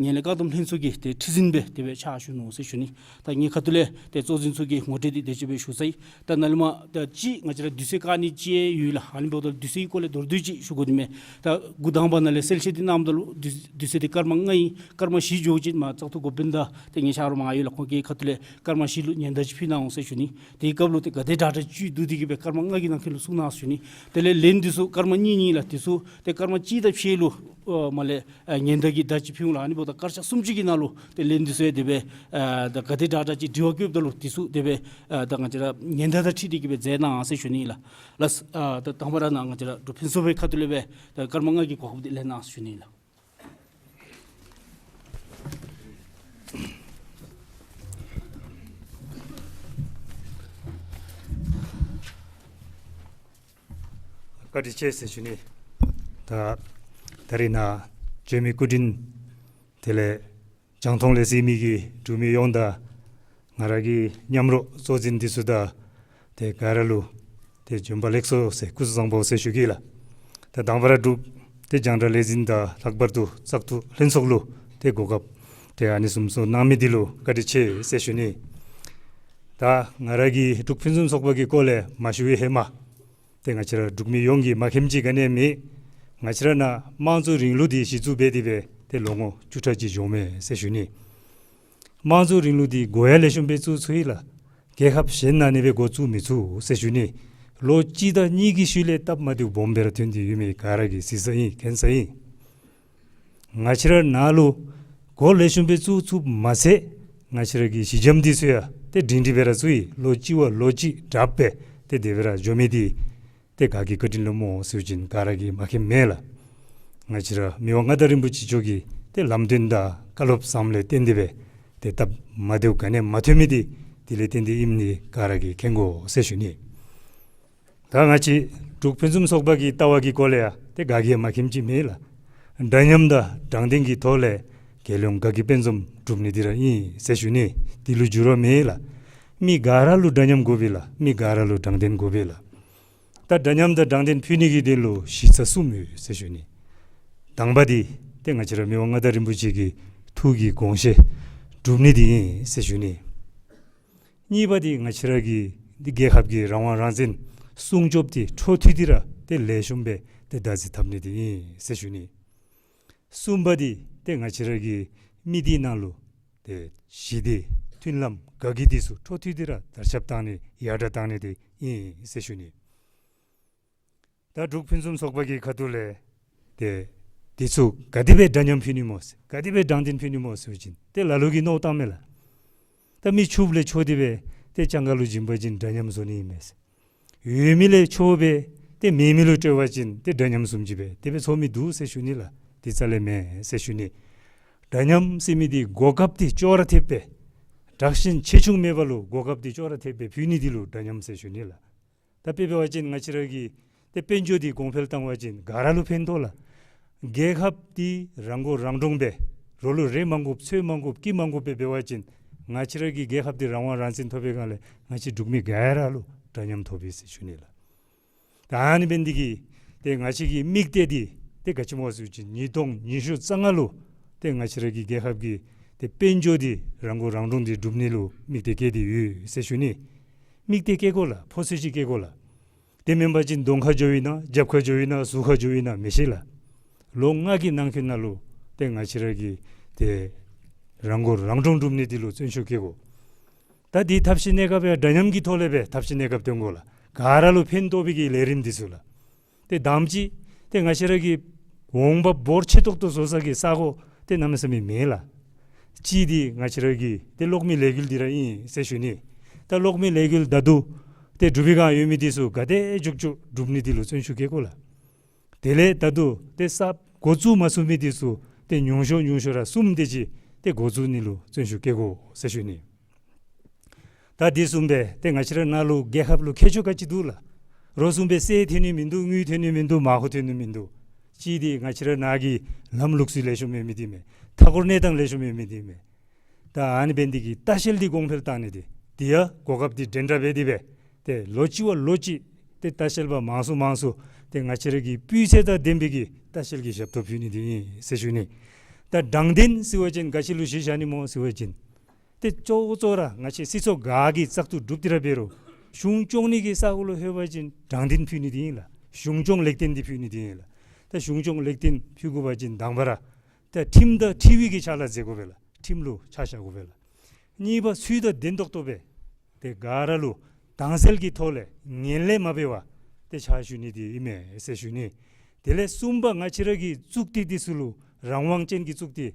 ངན་ལྷད་བཀག་སྡོམ་ལྷན་ཚོགས་ཀྱི་ཏེ་ཁྲི་འཛིན་སྦེ་དེ་སྦེ་ཕྱག་ཞུ་ནུག་ཟེར་ཞུ་ནི། ད་ངེའི་ཁ་ཐུག་ལས་ཏེ་གཙོ་འཛིན་ཚུ་གི་ངོ་སྤྲོད་འདི་དེ་ཅིག་སྦེ་ཞུ་ཚར་ཡི། ད་ནཱ་ལས་མར་ད་ཅིག་ང་བཅས་ར་དུས་ཚོད་བཀག་ནི་ཅིག་ཡོད་ལགས། ཨ་ནི་འབདཝ་ད་དུས་ཚོད་ཀྱི་སྐོར་ལས་མདོར་བསྡུས་ཅིག་ཞུ་དགོ་ནི་མས། ད་འགོ་དང་པ་ནང་ལས་གསལ་བཤད་འདི་གནངམ་ད་ལུ་དུས་དུས་ཚོད་འདི་སྐར་མ་ལྔ་ཨིན། སྐར་མ་བཞི་འགྱོ་ཅིག་མར་བཙག་འཐུ་འགོ་དཔོན་དང་ཏེ་ངེའི་ཆ་རོགས་མང་ཡོད་ལགས། ཁོང་གི་ཁ་ཐུག་ལས་སྐར་མ་བཞི་ལུ་ཉེན་བརྡ་ཅིག་ཕུལ་གནང་འོང་ཟེར་ཞུ་ནི། དེའི་སྐབས་ལུ་ཏེ་ག་དེ་དྲག་དྲག་ཅིག་བསྡུ་སྟེ་གིས་སྦེ་སྐར་མ་ལྔ་གི་ནང་འཁོད་ལུ་གསུང་གནང་ཟེར་ཞུ་ནི། དེ་ལས་ལན་འདི་ཚུ་སྐར་མ་གཉིས་གཉིས་ལགས། འདི་ཚུ་ཏེ་སྐར་མ་གཅིག་དང་ཕྱེད་ལུ་ཨོ་མར་ལས་ཨ་ཉེན་བརྡ་གི་བརྡ་ཅིག་ཕུལ་འོང་ལགས། ཨ་ནི་འབདཝ་ད་སྐར་ཆ་སུམ་ཅུ་གི་ནང་ལུ་ཏེ་ལན་འདི་ཚུ་ཡང་དེ་སྦེ་ཨ་ད་ག་དེ་དྲག་དྲག་ཅིག་དྲི་བ་བཀོདཔ་ད་ལུ་འདི་ཚུ་དེ་སྦེ་ཨ་ད་ང་བཅས་ར་ཉེན་བརྡ་དང་འཁྲིལ་ཏེ་གིས་སྦེ་མཛད་གནང་ཟེར་ཞུ་ནི་ལགས། ལགས། ཨ་ད་དང་པ་ར་ནཱ་ང་བཅས་ར་འབྲུག་ཕུན་ཚོགས་པའི་ཁ་ཐུག་ལས་སྦེ་ད་སྐར་མ་ལྔ་གི་གོ་སྐབས་འདི་ལེན་གནང་ཟེར་ཞུ་ནི་ལགས། བཀའ་དྲིན་ཆེ་ཟེར་ཞུ་ནི། ད་ད་རིས་ནཱ་བྱོན་མི་སྐུ་མགྲོན་དེ་ལས་རྒྱང་མཐོང་ལས་གཟིགས་མི་གི་འབྲུག་མི་ཡོངས་དང་ང་ར་གི་མཉམ་རོགས་གཙོ་འཛིན་འདི་ཚུ་དང་ཏེ་ག་ར་ལུ་ཏེ་བྱོན་པ་ལེགས་སོ་ཟེར་སྐུ་གཟུགས་བཟང་པོ་ཟེར་ཞུ་གེ་ལགས། ད་དང་པ་ར་འབྲུག་ཏེ་རྒྱང་བསྒྲགས་ལས་འཛིན་དང་ལྷག་པར་དུ་བཙག་འཐུ་ལྷན་ཚོགས་ལུ་ཏེ་གོ་སྐབས་ཏེ་ཨ་ནི་བཟུམ་ཚུ་གནང་མི་འདི་ལུ་བཀའ་དྲིན་ཆེ་ཟེར་ཞུ་ནི། ད་ང་ར་གིས་འབྲུག་ཕུན་སུམ་ཚོགས་པ་གི་སྐོར་ལས་མ་ཞུ་བའི་ཧེ་མ་ཏེ་ང་བཅས་ར་འབྲུག་མི་ཡོངས་ཀྱིས་མ་མཁྱེནམ་ཅིག་ག་ནི་ཡང་མེད། ང་བཅས་ར་ནཱ་དམངས་གཙོའི་རིང་ལུགས་འདི་གཞི་བཙུགས་འབད་དེ་སྦེ་ཏེ་ལོ་ངོ་བཅུ་ཕྲག་ཅིག་འགྱོཝ་མས་ཟེར་ཞུ་ནི། དམངས་གཙོའི་རིང་ལུགས་འདི་འགོ་ཡང་ལེགས་ཤོམ་སྦེ་བཙུགས་ཚུགས་ཡི་ལགས། རྒྱལ་ཁབ་གཞན་ནང་ནི་སྦེ་འགོ་བཙུགས་མི་ཚུགས་ཟེར་ཞུ་ནི། ལོ་གཅིག་དང་གཉིས་ཀྱི་ཤུལ་ལས་སྟབས་མ་བདེཝ་སྦོམ་སྦེ་ར་ཐོན་ཏེ་ཡོད་མི་ག་ར་གིས་གཟིགས་ས་ཨིན་མཁྱེན་ས་ཨིན། ང་བཅས་ར་ནཱ་ལུ་འགོ་ལེགས་ཤོམ་སྦེ་བཙུགས་ཚུགསཔ་མ་ཚད་ང་བཅས་ར་གི་གཞི་འགྱམ་འདི་ཚུ་ཡང་ཏེ་སྒྲིང་སྒྲི་སྦེ་ར་བཙུགས་ཡི། ལོ་གཅིག་བ་ལོ་གཅིག་དྲགཔ་སྦེ་ཏེ་དེ་སྦེ་ར་འགྱོ་མི་འདི་ཏེ་ག་གི་བཀའ་དྲིན་ལུ་སྨོ་ཟེར་བ་ཅིན་ག་ར་གིས་མ་མཁྱེནམ་མེད་ལགས། ང་བཅས་ར་མི་དབང་མངའ་བདག་རིན་པོ་ཆེ་མཆོག་གི་ཏེ་ལམ་སྟོན་དང་བཀའ་སློབ་བཟངམ་ལས་བརྟེན་ཏེ་སྦེ་ཏེ་སྟབས་མ་བདེཝ་ག་ནི་ཡང་མ་ཐོན་མི་འདི་དེ་ལས་བརྟེན་ཏེ་ཨིནམ་འདི་ག་ར་གིས་མཁྱེན་དགོ་ཟེར་ཞུ་ནི། ད་ང་བཅས་འབྲུག་ཕུན་སུམ་ཚོགས་པ་གི་ལྟ་བ་གི་སྐོར་ལས་ཡང་ཏེ་ག་གིས་ཡང་མ་མཁྱེནམ་ཅིག་མེད་ལགས། འདྲ་མཉམ་དང་དྲང་བདེན་གྱི་ཐོག་ལས་རྒྱལ་ཡོངས་དགའ་སྐྱིད་དཔལ་འཛོམས་སྒྲུབ་ནི་འདི་ར་ཨིན་ཟེར་ཞུ་ནི། འདི་ལུ་འགྱུར་བ་མེད་ལགས། མི་ག་ར་ལུ་འདྲ་མཉམ་དགོ་པས་ལགས། མི་ག་ར་ལུ་དྲང་བདེན་དགོ་པས་ལགས། ད་འདྲ་མཉམ་དང་དྲང་བདེན་ཕུལ་ནི་གི་དོན་ལུ་གཞི་རྩ་གསུམ་ཡོད་ཟེར་ཞུ་ནི། དང་པ་འདི་ཏེ་ང་བཅས་ར་མི་དབང་མངའ་བདག་རིན་པོ་ཆེ་གི་ཐུགས་ཀྱི་དགོངས་བཞེད་སྒྲུབ་ནི་འདི་ཨིན་ཟེར་ཞུ་ནི། གཉིས་པ་འདི་ང་བཅས་ར་གི་འདི་རྒྱལ་ཁབ་ཀྱི་རང་དབང་རང་བཙན་སྲུང་སྐྱོབ་འདི་འཕྲོ་མཐུད་དེ་ར་ཏེ་ལེགས་ཤོམ་སྦེ་ཏེ་བདག་འཛིན་འཐབ་ནི་འདི་ཨིན་ཟེར་ཞུ་ནི། གསུམ་པ་འདི་ཏེ་ང་བཅས་ར་གི་མི་སྡེ་ནང་ལུ་ཏེ་ཞི་བདེ་མཐུན་ལམ་དགའ་སྐྱིད་འདི་ཚུ་འཕྲོ་མཐུད་དེ་ར་དར་ཁྱབ་བཏང་ནི་ཡར་དྲག་བཏང་ནི་འདི་ཨིན་ཟེར་ཞུ་ནི། ད་འབྲུག་ཕུན་སུམ་ཚོགས་པ་གི་ཁ་ཐུག་ལས་ཏེ་འདི་ཚུ་ག་དེ་སྦེ་འདྲ་མཉམ་ཕུལ་ནི་སྨོ་ཟེར་ག་དེ་སྦེ་དྲང་བདེན་ཕུལ་ནི་སྨོ་ཟེར་བ་ཅིན་ཏེ་ལ་ལུ་གིས་མནོ་བསམ་བཏངམ་མས་ལགས། ད་མི་ཕྱུགཔོ་ལས་འཕྱོག་སྟེ་སྦེ་ཏེ་སྤྱང་ཀ་ལུ་སྦྱིན་པ་སྦྱིན་འདྲ་མཉམ་བཟོ་ནི་ཨིན་མས་ཟེར། ཡོད་མི་ལས་འཕྱོག་སྦེ་ ཏེ་མེད་མི་ལུ་སྤྲོད་པ་ཅིན་ཏེ་འདྲ་མཉམ་བཟུམ་ཅིག་སྦེ་དེ་སྦེ་ཚོར་མི་འདུག་ཟེར་ཞུ་ནི་ལགས། དེ་རྩ་ལས་མེན་ཟེར་ཞུ་ནི། འདྲ་མཉམ་ཟེར་མི་འདི་གོ་སྐབས་འདི་ཅོག་ར་འཐདཔ་སྦེ་དྲག་ཞན་ཆེ་ཆུང་མེད་པ་ལུ་གོ་སྐབས་འདི་ཅོག་ར་འཐདཔ་སྦེ་ཕུལ་ནི་འདི་ལུ་འདྲ་མཉམ་ཟེར་ཞུ་ནི་ལགས། ད་དཔེ་འབད་བ་ཅིན་ང་བཅས་ར་གི་ཏེ་དཔལ་འབྱོར་འདི་གོང་འཕེལ་བཏང་བ་ཅིན་ག་ར་ལུ་ཕན་ཐོགས་ལགས། རྒྱལ་ཁབ་འདི་རང་མགོ་རང་འདྲོངས་སྦེ་རོགས་ལུ་རེ་མ་དགོཔ་ཚོད་མ་དགོཔ་སྐྱིད་མ་དགོཔ་སྦེ་འབད་བ་ཅིན་ང་བཅས་ར་གི་རྒྱལ་ཁབ་འདི་རང་དབང་རང་བཙན་ཐོབ་པའི་སྒང་ལས་ང་བཅས་འབྲུག་མི་ག་ར་ལུ་འདྲ་མཉམ་ཐོབ་པས་ཟེར་ཞུ་ནི་ལགས། ད་ཨ་ནི་འབད་ནི་འདི་གིས་ཏེ་ང་བཅས་ཀྱི་དམིགས་གཏད་འདི་ཏེ་ག་ཅི་སྨོ་ཟེར་བ་ཅིན་ཉིས་སྟོང་ཉི་ཤུ་རྩ་ལྔ་ལུ་ཏེ་ང་བཅས་ར་གི་རྒྱལ་ཁབ་ཀྱི་ཏེ་དཔལ་འབྱོར་འདི་རང་མགོ་རང་འདྲོངས་འདི་སྒྲུབ་ནི་ལུ་དམིགས་གཏད་བསྐྱེད་དེ་ཡོད་ཟེར་ཞུ་ནི། དམིགས་གཏད་བསྐྱེད་དགོ་ལགས། ཕོ་ཚོད་ཅིག་བསྐྱེད་དགོ་ལགས། དེ་མེན་པ་ཅིན་གདོང་ཁར་འགྱོ་ཨིན་ན་རྒྱབ་ཁར་འགྱོ་ཨིན་ན་ཟུར་ཁར་འགྱོ་ཨིན་ན་མི་ཤེས་ལགས། ལོ་ལྔ་གི་ནང་འཁོད་ནང་ལུ་ཏེ་ང་བཅས་ར་གི་ཏེ་རང་མགོ་རང་འདྲོངས་སྒྲུབ་ནི་འདི་ལུ་བརྩོན་ཤུགས་བསྐྱེད་དགོ། ད་འདི་ཐབས་ཤེས་གནས་སྐབས་ཡང་འདྲ་མཉམ་གྱི་ཐོག་ལས་སྦེ་ཐབས་ཤེས་གནས་སྐབས་སྟོན་དགོ་ལགས། ག་ར་ལུ་ཕན་ཐོགས་པའི་གི་ལས་རིམ་འདི་ཚུ་ལགས། ཏེ་དང་པ་ཅིག་ཏེ་ང་བཅས་ར་གི་འོང་འབབ་འབོར་ཆེ་ཏོག་ཏོ་བཟོ་ས་གི་ས་གོ་ཏེ་གནམ་མེད་ས་མེད་མེད་ལགས། གཅིག་འདི་ང་བཅས་ར་གི་ཏེ་གློག་མེ་ལས་འགུལ་འདི་ར་ཨིན་ཟེར་ཞུ་ནི། ད་གློག་མེ་ལས་འགུལ་ད་ལྟོ་ཏེ་འབྲུག་པའི་སྒང་ཡོད་མི་འདི་ཚུ་ག་དེ་མགྱོགས་མགྱོགས་སྒྲུབ་ནི་འདི་ལུ་བརྩོན་ཤུགས་བསྐྱེད་དགོ་ལགས། དེ་ལས་ད་ལྟོ་ཏེ་གསརཔ་འགོ་བཙུགས་མ་ཚུགས་མི་འདི་ཚུ་ཏེ་ཉུང་ཤོས་ཉུང་ཤོས་ར་གསུམ་དེ་ཅིག་ཏེ་འགོ་བཙུགས་ནི་ལུ་བརྩོན་ཤུགས་བསྐྱེད་དགོ་ཟེར་ཞུ་ནི། ད་འདི་བཟུམ་སྦེ་ཏེ་ང་བཅས་ར་ནང་ལུ་རྒྱལ་ཁབ་ལུ་ཁྱད་ཆོས་ག་ཅི་འདུག་ལགས། རོགས་བཟུམ་སྦེ་གསེར་ཐོན་ནི་མིན་འདུག། དངུལ་ཐོན་ནི་མིན་འདུག། མར་ཁུ་ཐོན་ནི་མིན་འདུག། གཅིག་འདི་ང་བཅས་ར་ནང་གི་ལམ་ལུགས་སྲོལ་ལེགས་ཤོམ་ཡོད་མི་འདི་མས། མཐའ་འཁོར་གནས་སྟངས་ལེགས་ཤོམ་ཡོད་མི་འདི་མས། ད་ཨ་ནི་འབད་ནི་འདི་གིས་ལྟ་བཤལ་འདི་གོང་འཕེལ་བཏང་ནི་འདི་འདི་ཡང་གོ་སྐབས་འདི་འདྲན་འདྲ་འབད་དེ་སྦེ་ཏེ་ལོ་གཅིག་བ་ལོ་གཅིག་ཏེ་ལྟ་བཤལ་པ་མང་སུ་མང་སུ་ཏེ་ང་བཅས་ར་གི་སྤུས་ཚད་དང་ལྡན་པའི་གི་ལྟ་བཤལ་གྱི་ཞབས་ཏོག་ཕུལ་ནི་འདི་ཨིན་ཟེར་ཞུ་ནི། ད་དྲང་བདེན་ཟེར་བ་ཅིན་ག་ཅི་ལུ་གཞི་བཞག་ནི་སྨོ་ཟེར་བ་ཅིན་ཏེ་གཙོ་བོ་གཙོ་བོ་ར་ང་བཅས་སྲིད་ཚོགས་ག་གིས་བཙག་འཐུ་གྲུབ་སྟེ་ར་འབད་རུང་གཞུང་སྐྱོང་ནི་གི་ས་གོ་ལུ་ལྷོད་པ་ཅིན་དྲང་བདེན་ཕུལ་ནི་འདི་ཨིན་ལགས། གཞུང་སྐྱོང་ལེགས་བརྟན་འདི་ཕུལ་ནི་འདི་ཨིན་ལགས། ད་གཞུང་སྐྱོང་ལེགས་བརྟན་ཕུལ་དགོ་པ་ཅིན་དང་པ་ར་ད་ཁྲིམས་དང་འཁྲིལ་བའི་གི་ཕྱག་ལཱ་མཛད་དགོ་པས་ལགས། ཁྲིམས་ལུ་ཆ་བཞག་དགོ་པས་ལགས། གཉིས་པ་ཚུལ་དང་ལྡན་ཏོག་ཏོ་སྦེ་ཏེ་ག་ར་ལུ་དྭངས་གསལ་གྱི་ཐོག་ལས་ངན་ལྷད་མ་འབད་བར་ཏེ་ཕྱག་ཞུ་ནི་འདི་ཨིན་མས་ཟེར་ཞུ་ནི། དེ་ལས་གསུམ་པ་ང་བཅས་ར་གི་གཙུག་སྡེ་འདི་ཚུ་ལུ་རང་དབང་ཅན་གྱི་གཙུག་སྡེ་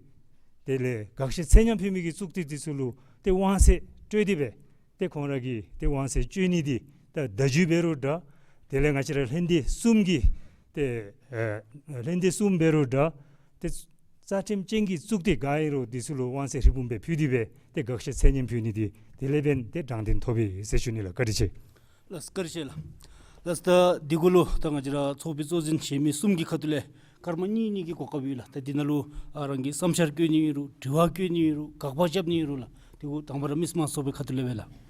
དེ་ལས་དགག་བཞེས་ཚད་མཉམ་ཕུལ་མི་གི་གཙུག་སྡེ་འདི་ཚུ་ལུ་ཏེ་དབང་ཚད་སྤྲོད་དེ་སྦེ་ཏེ་ཁོང་ར་གིས་ཏེ་དབང་ཚད་སྤྱོད་ནི་འདི་ད་བརྡ་བརྒྱུད་འབད་རུང་འདྲ། དེ་ལས་ང་བཅས་ར་ལྷན་སྡེ་གསུམ་གྱི་ཏེ་ཨེ་ལྷན་སྡེ་གསུམ་འབད་རུང་འདྲ། ཏེ་རྩ་ཁྲིམས་ཅན་གྱི་གཙུག་སྡེ་ག་ཨིན་རུང་འདི་ཚུ་ལུ་དབང་ཚད་ཧྲིལ་བུམ་སྦེ་ཕུལ་ཏེ་སྦེ་ཏེ་དགག་བཞེས་ཚད་མཉམ་ཕུལ་ནི་འདི་དེ་ལས་འབདན་ཏེ་དྲང་བདེན་ཐོབ་པས་ཟེར་ཞུ་ནི་ལགས། བཀའ་དྲིན་ཆེ། ལགས་བཀའ་དྲིན་ཆེ་ལགས། ལགས་ད་འདི་གུ་ལུ་ད་ང་བཅས་ར་ཚོགས་པའི་གཙོ་འཛིན་གཞན་མི་གསུམ་གྱི་ཁ་ཐུག་ལས་སྐར་མ་གཉིས་གཉིས་ཀྱི་གོ་སྐབས་ཡོད་ལགས། ད་འདི་ནང་ལུ་ཨ་རང་གི་བསམ་འཆར་བཀོད་ནི་ཨིན་རུང་དྲི་བ་བཀོད་ནི་ཨིན་རུང་དགག་པ་རྐྱབ་ནི་ཨིན་རུང་ལགས། འདི་གུ་དང་པ་ར་མི་སེར་དམངས་ཚོགས་པའི་ཁ་ཐུག་ལས་འབད་ལགས།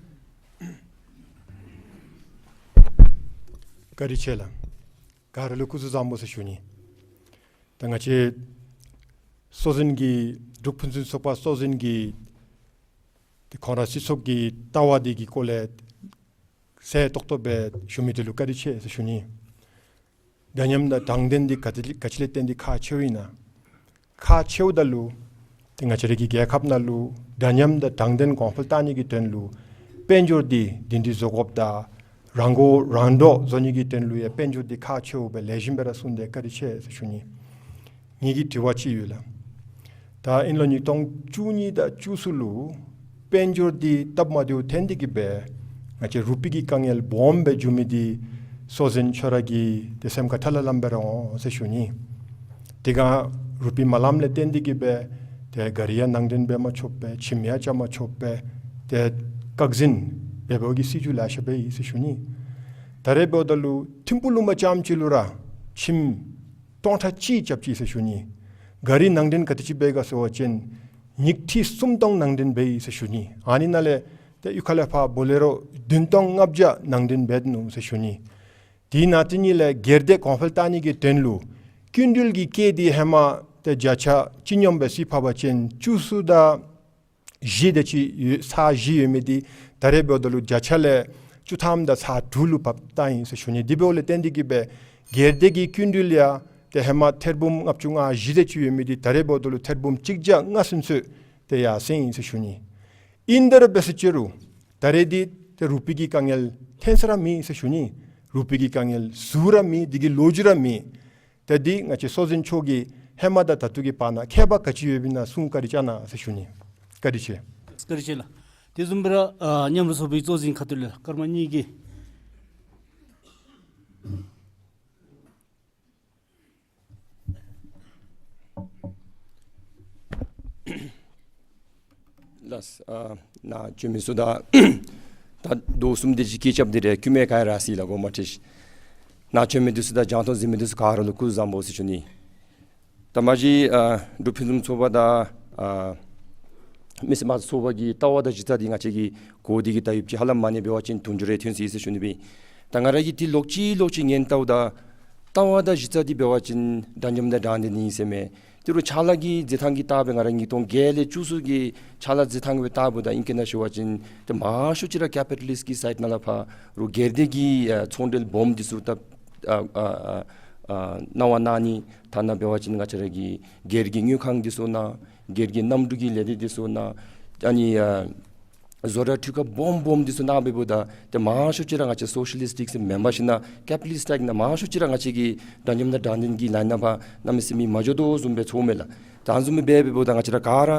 བཀའ་དྲིན་ཆེ་ལགས། ག་ར་ལུ་སྐུ་གཟུགས་བཟང་པོ་ཟེར་ཞུ་ནི། ད་ང་བཅས་སྲོལ་འཛིན་གྱི་འབྲུག་ཕུན་སུམ་ཚོགས་པ་སྲོལ་འཛིན་གྱི་ཏེ་ཁོང་ར་སྲིད་ཚོགས་ཀྱི་ལྟ་བ་འདི་གི་སྐོར་ལས་གསལ་ཏོག་ཏོ་སྦེ་ཞུ་མི་འདི་ལུ་བཀའ་དྲིན་ཆེ་ཟེར་ཞུ་ནི། འདྲ་མཉམ་དང་དྲང་བདེན་འདི་ག་ཅི་ག་ཅི་ལས་བརྟེན་ཏེ་ཁག་ཆེཝ་ཨིན་ན། ཁག་ཆེཝ་ད་ལུ་ཏེ་ང་བཅས་ར་གི་རྒྱལ་ཁབ་ནང་ལུ་འདྲ་མཉམ་དང་དྲང་བདེན་གོང་འཕེལ་བཏང་ནི་གི་དོན་ལུ་དཔལ་འབྱོར་འདི་བདུན་འདི་བཟོ་དགོཔ་དང་རང་མགོ་རང་འདྲོངས་བཟོ་ནི་གི་དོན་ལུ་ཡང་དཔལ་འབྱོར་འདི་ཁག་ཆེཝ་སྦེ་ལེགས་ཤོམ་སྦེ་ར་གསུངས་ཏེ་བཀའ་དྲིན་ཆེ་ཟེར་ཞུ་ནི། ངེ་གི་དྲི་བ་ཅིག་ཡོད་ལགས། ད་ཨིན་ལོ་ཉིས་སྟོང་བཅུ་གཉིས་དང་བཅུ་གསུམ་ལུ་དཔལ་འབྱོར་འདི་སྟབས་མ་བདེཝ་བརྟེན་ཏེ་གིས་སྦེ་ང་བཅས་རུ་པི་གི་དཀའ་ངལ་སྦོམ་སྦེ་འགྱོ་མི་འདི་སྲོལ་འཛིན་ཁྱོད་ར་གིས་ཏེ་སེམས་ཁར་ཐལ་ལམ་སྦེ་ར་འོང་ཟེར་ཞུ་ནི། དེ་སྒང་རུ་པི་མ་ལངམ་ལས་བརྟེན་ཏེ་གིས་སྦེ་ཏེ་གཱ་རི་ཡང་ནང་འདྲེན་འབད་མ་ཆོགཔ་སྦེ་ཁྱིམ་ཡང་རྐྱབ་མ་ཆོགཔ་སྦེ་ཏེ་བཀག་འཛིན་འབད་བའི་གི་སྲིད་བྱུས་ལེ་ཤ་འབད་ཡི་ཟེར་ཞུ་ནི། ད་རེས་འབདཝ་ད་ལུ་ཐིམ་ཕུག་ལུང་པ་རྐྱངམ་ཅིག་ལུ་ར་ཁྱིམ་སྟོང་ཕྲག་གཅིག་རྐྱབ་ཅི་ཟེར་ཞུ་ནི། གཱ་རི་ནང་འདྲེན་ག་དེ་ཅིག་འབད་ག་ཟེར་བ་ཅིན་ཉིས་ཁྲི་སུམ་སྟོང་ནང་འདྲེན་འབད་ཡི་ཟེར་ཞུ་ནི། ཨ་ནི་ནང་ལས་ཏེ་གཡུས་ཁ་ལས་ཕར་བོ་ལེ་རོ་བདུན་སྟོང་ལྔ་བརྒྱ་ནང་འདྲེན་འབད་ནུག་ཟེར་ཞུ་ནི། དེ་ནང་དེ་གཉིས་ལས་སྒེར་སྡེ་གོང་འཕེལ་བཏང་ནི་གི་དོན་ལུ་སྐྱིན་འགྲུལ་གྱི་སྐྱེད་འདི་ཧེ་མ་ཏེ་བརྒྱ་ཆ་སྤྱི་སྙོམས་སྦེ་རྩིས་ཕབ་པ་ཅིན་བཅུ་གསུམ་དང་བཞི་དེ་ཅིག་ཡོད་ཚར་བཞི་ཡོད་མི་འདི་ད་རེས་འབདཝ་ད་ལུ་བརྒྱ་ཆ་ལས་བཅུ་ཐམ་དང་ཚར་དྲུག་ལུ་བབས་བཏང་ཡི་ཟེར་ཞུ་ནི། དེ་འབདཝ་ལས་བརྟེན་ཏེ་གིས་སྦེ་སྒེར་སྡེ་གི་སྐྱིན་འགྲུལ་ཡང་ཏེ་ཧེ་མ་ཐེར་འབུམ་ལྔ་བཅུ་ང་བཞི་དེ་ཅིག་ཡོད་མི་འདི་ད་རེས་འབདཝ་ད་ལུ་ཐེར་འབུམ་གཅིག་བརྒྱ་ལྔ་ཚུན་ཚོད་ཏེ་ཡར་སེང་ཡི་ཟེར་ཞུ་ནི། ཨིན་ཏེ་ར་འབད་ཟེར་ཅི་རུང་ད་རེས་འདི་ཏེ་རུ་པི་གི་དཀའ་ངལ་ཐོན་ས་ར་མེད་ཟེར་ཞུ་ནི། རུ་པི་གི་དཀའ་ངལ་ཟུར་ར་མེད། འདི་གི་ལོ་རྒྱུས་ར་མེད། ཏེ་འདི་ང་བཅས་སྲོལ་འཛིན་མཆོག་གིས་ཧེ་མ་དང་ད་ལྟོ་གི་བར་ན་ཁྱད་པར་ག་ཅི་ཡོདཔ་ཨིན་ན་གསུང་བཀའ་དྲིན་བསྐྱང་གནང་ཟེར་ཞུ་ནི། བཀའ་དྲིན་ཆེ། བཀའ་དྲིན་ཆེ་ལགས། དེ་བཟུམ་སྦེ་ར་ཨ་མཉམ་རུབ་ཚོགས་པའི་གཙོ་འཛིན་ཁ་ཐུག་ལས་སྐར་མ་གཉིས་ཀྱི། ལགས། ཨ་ནཱ་བྱོན་མི་ཚུ་དང་ད་དོ་གསུམ་དེ་ཅིག་སྐད་རྐྱབ་སྟེ་ར་ཁྱིམ་མི་ག་ར་སི་ལ་གོ་མ་ཁྲིད། ནཱ་བྱོན་མི་འདི་ཚུ་དང་རྒྱང་མཐོང་གཟིགས་མི་འདི་ཚུ་ག་ར་ལུ་སྐུ་གཟུགས་བཟང་པོ་ཟེར་ཞུ་ནི། ད་མ་གཞི་ཨ་འབྲུག་ཕུན་སུམ་ཚོགས་པ་དང་ཨ་མི་སེར་དམངས་གཙོ་ཚོགས་པ་གི་ལྟ་བ་དང་གཞི་རྩ་འདི་ང་བཅས་ཀྱིས་གོ་སྟེ་གི་ད་ཡོདཔ་ཅིག་ཧ་ལམ་མ་ཎི་འབད་བ་ཅིན་དུང་ཕྱུར་རེ་ཐོན་སོ་ཡི་ཟེར་ཞུ་ནི་སྦེ། ད་ང་ར་གིས་འདི་ལོག་ཅི་ལོག་ཅི་ཉན་ལྟཝ་ད་ལྟ་བ་དང་གཞི་རྩ་འདི་འབད་བ་ཅིན་འདྲ་མཉམ་དང་དྲང་བདེན་ཨིན་ཟེར་མས། དེ་རུ་ཕྱག་ལཱ་གི་མཛད་ཐངས་ཀྱི་ལྟ་བའི་ང་ར་ཉིས་སྟོང་བརྒྱད་ལས་བཅུ་ཚུན་གྱི་ཕྱག་ལཱ་མཛད་ཐངས་སྦེ་ལྟཝ་ད་ཨིན་གེ་ན་ཞུ་བ་ཅིན་ཏེ་མང་ཤོས་ཅིག་ར་ཀེ་པི་ཊ་ལིསཊ་ཀྱི་སའིཌ་ནང་ལས་ཕར་རུ་སྒེར་སྡེ་གི་ཨ་ཚོང་འབྲེལ་སྦོམ་འདི་ཚུ་ད་ཨ་ཨ་ཨ་ཨ་གནང་བ་གནང་ནི། ཐ་ན་འབད་བ་ཅིན་ང་བཅས་ར་གི་སྒེར་གྱི་དངུལ་ཁང་འདི་ཚུ་ནང་སྒེར་གྱི་གནམ་གྲུ་གི་ལས་སྡེ་འདི་ཚུ་ནང་ཨ་ནི་ཨ་བཟོ་གྲྭ་འཕྲུལ་ཁབ་སྦོམ་སྦོམ་འདི་ཚུ་ནང་འབདཝ་ད་ཏེ་མང་ཤོས་ཅིག་ར་ང་བཅས་སོ་ཤི་ལིསཊ་ཟེར་མེན་པར་ཞིན་ན་ཀེ་པི་ཊ་ལིསཊ་ནང་མང་ཤོས་ཅིག་ར་ང་བཅས་ཀྱིས་འདྲ་མཉམ་དང་དྲང་བདེན་གྱི་ལཱ་ནང་ཕར་གནམ་མེད་ས་མེད་མ་འགྱོ་དོ་བཟུམ་སྦེ་ཚོརཝ་མས་ལགས། ད་བཟུམ་སྦེ་འབདཝ་ད་ང་བཅས་ར་ག་ར་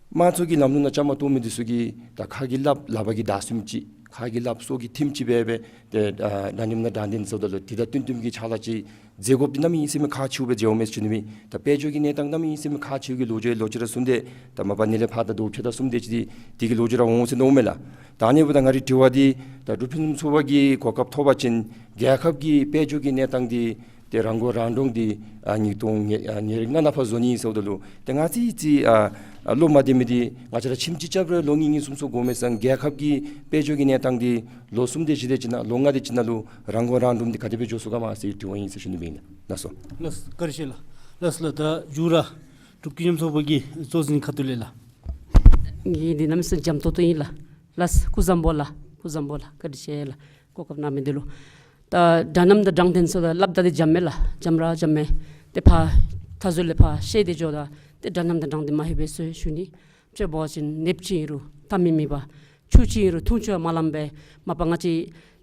དམངས་གཙོ་གི་ལམ་ལུགས་ནང་བཅའ་མར་གཏོགས་མི་འདི་ཚུ་གིས་ད་ཁ་གིས་སླབ་ལག་པ་གིས་བདའ་ཚུགསཔ་ཅིག་ཁ་གིས་སླབ་སོ་གིས་འཐེནམ་ཅིག་སྦེ་སྦེ་ཏེ་ཨ་འདྲ་མཉམ་དང་དྲང་བདེན་ཟེརཝ་ད་ལུ་དེ་དང་བསྟུན་བསྟུནམ་གྱི་ཕྱག་ལཱ་ཅིག་མཛད་དགོཔ་འདི་གནམ་མེད་ས་མེད་ཁག་ཆེཝ་སྦེ་མཇལཝ་མས་ཟེར་ཞུ་ནི་མས། ད་དཔལ་འབྱོར་གྱི་གནས་སྟངས་གནམ་མེད་ས་མེད་ཁག་ཆེཝ་གི་ལོ་རྒྱུས་ལོག་ཅི་ར་གསུངས་ཏེ་ད་མ་པ་ནི་ལས་ཕར་ད་དོ་ཕྱེད་དང་གསུམ་དེ་ཅིག་འདི་དེ་གི་ལོ་རྒྱུས་ར་འོང་ཟེར་མནོཝ་མས་ལགས། ད་ཨ་ནི་འབདཝ་ད་ང་རའི་དྲི་བ་འདི་ད་འབྲུག་ཕུན་སུམ་ཚོགས་པ་གིས་གོ་སྐབས་ཐོབ་པ་ཅིན་རྒྱལ་ཁབ་ཀྱི་དཔལ་འབྱོར་གྱི་གནས་སྟངས་འདི་ཏེ་རང་མགོ་རང་འདྲོངས་འདི་ཨ་ཉིས་སྟོང་ཉེར་ཨ་ཉེར་ལྔ་ནང་ཕར་བཟོ་ནི་ཟེརཝ་ད་ལུ་ཏེ་ང་ཅིག་ཅིག་ཨ་ཨ་བློ་མ་བདེ་མི་འདི་ང་བཅས་ར་ཁྱིམ་གཅིག་རྐྱབ་རུང་ལོ་གཉིས་གཉིས་གསུམ་གསུམ་འགོརཝ་མས་ཟེར་རྒྱལ་ཁབ་ཀྱི་དཔལ་འབྱོར་གྱི་གནས་སྟངས་འདི་ལོ་གསུམ་དེ་ཅིག་དེ་ཅིག་ནང་ལོ་ལྔ་དེ་ཅིག་ནང་ལུ་རང་མགོ་རང་འདྲོངས་འདི་ག་དེ་སྦེ་འགྱོ་ཚུགས་ག་མ་ཟེར་དྲི་བ་ཨིན་ཟེར་ཞུ་ནི་སྦེ་ཨིན་ལགས། ལགས་སོ། ལགས་སོ། བཀའ་དྲིན་ཆེ་ལགས། ལགས་སོ་ལགས། ད་མཇུག་ར་འབྲུག་སྐྱིད་གཤོངས་ཚོགས་པ་གི་གཙོ་འཛིན་ཁ་ཐུག་ལས་ལགས། ངེའི་འདི་གནམ་མེད་ས་མེད་འཇམ་ཏོང་ཏོ་ཨིན་ལགས། ལགས་སོ། སྐུ་གཟུགས་བཟང་པོ་ལགས། སྐུ་གཟུགས་བཟང་པོ་ལགས། བཀའ་དྲིན་ཆེ་ལགས། གོ་སྐབས་གནང་མི་འདི་ལུ། ད་འདྲ་མཉམ་དང་དྲང་བདེན་ཟེརཝ་ད་སླབ་ད་འདི་འཇམ་མས་ལགས། འཇམ་ར་འཇམ་མས། ཏེ་ཕར་ད་གཟུགས་ལས་ཕར་བཤད་དེ་འགྱོཝ་ད་ཏེ་འདྲ་མཉམ་དང་དྲང་བདེན་མ་ལྷོད་པས་ཟེར་ཞུ་ནི། དཔྱེ་འབད་བ་ཅིན་ནདཔ་ཅིག་ཨིན་རུང་ཐ་མི་མི་འབག། ཆུ་ཅིག་ཨིན་རུང་འཐུང་ཆུ་མ་ལངམ་སྦེ་མ་པ་ང་བཅས་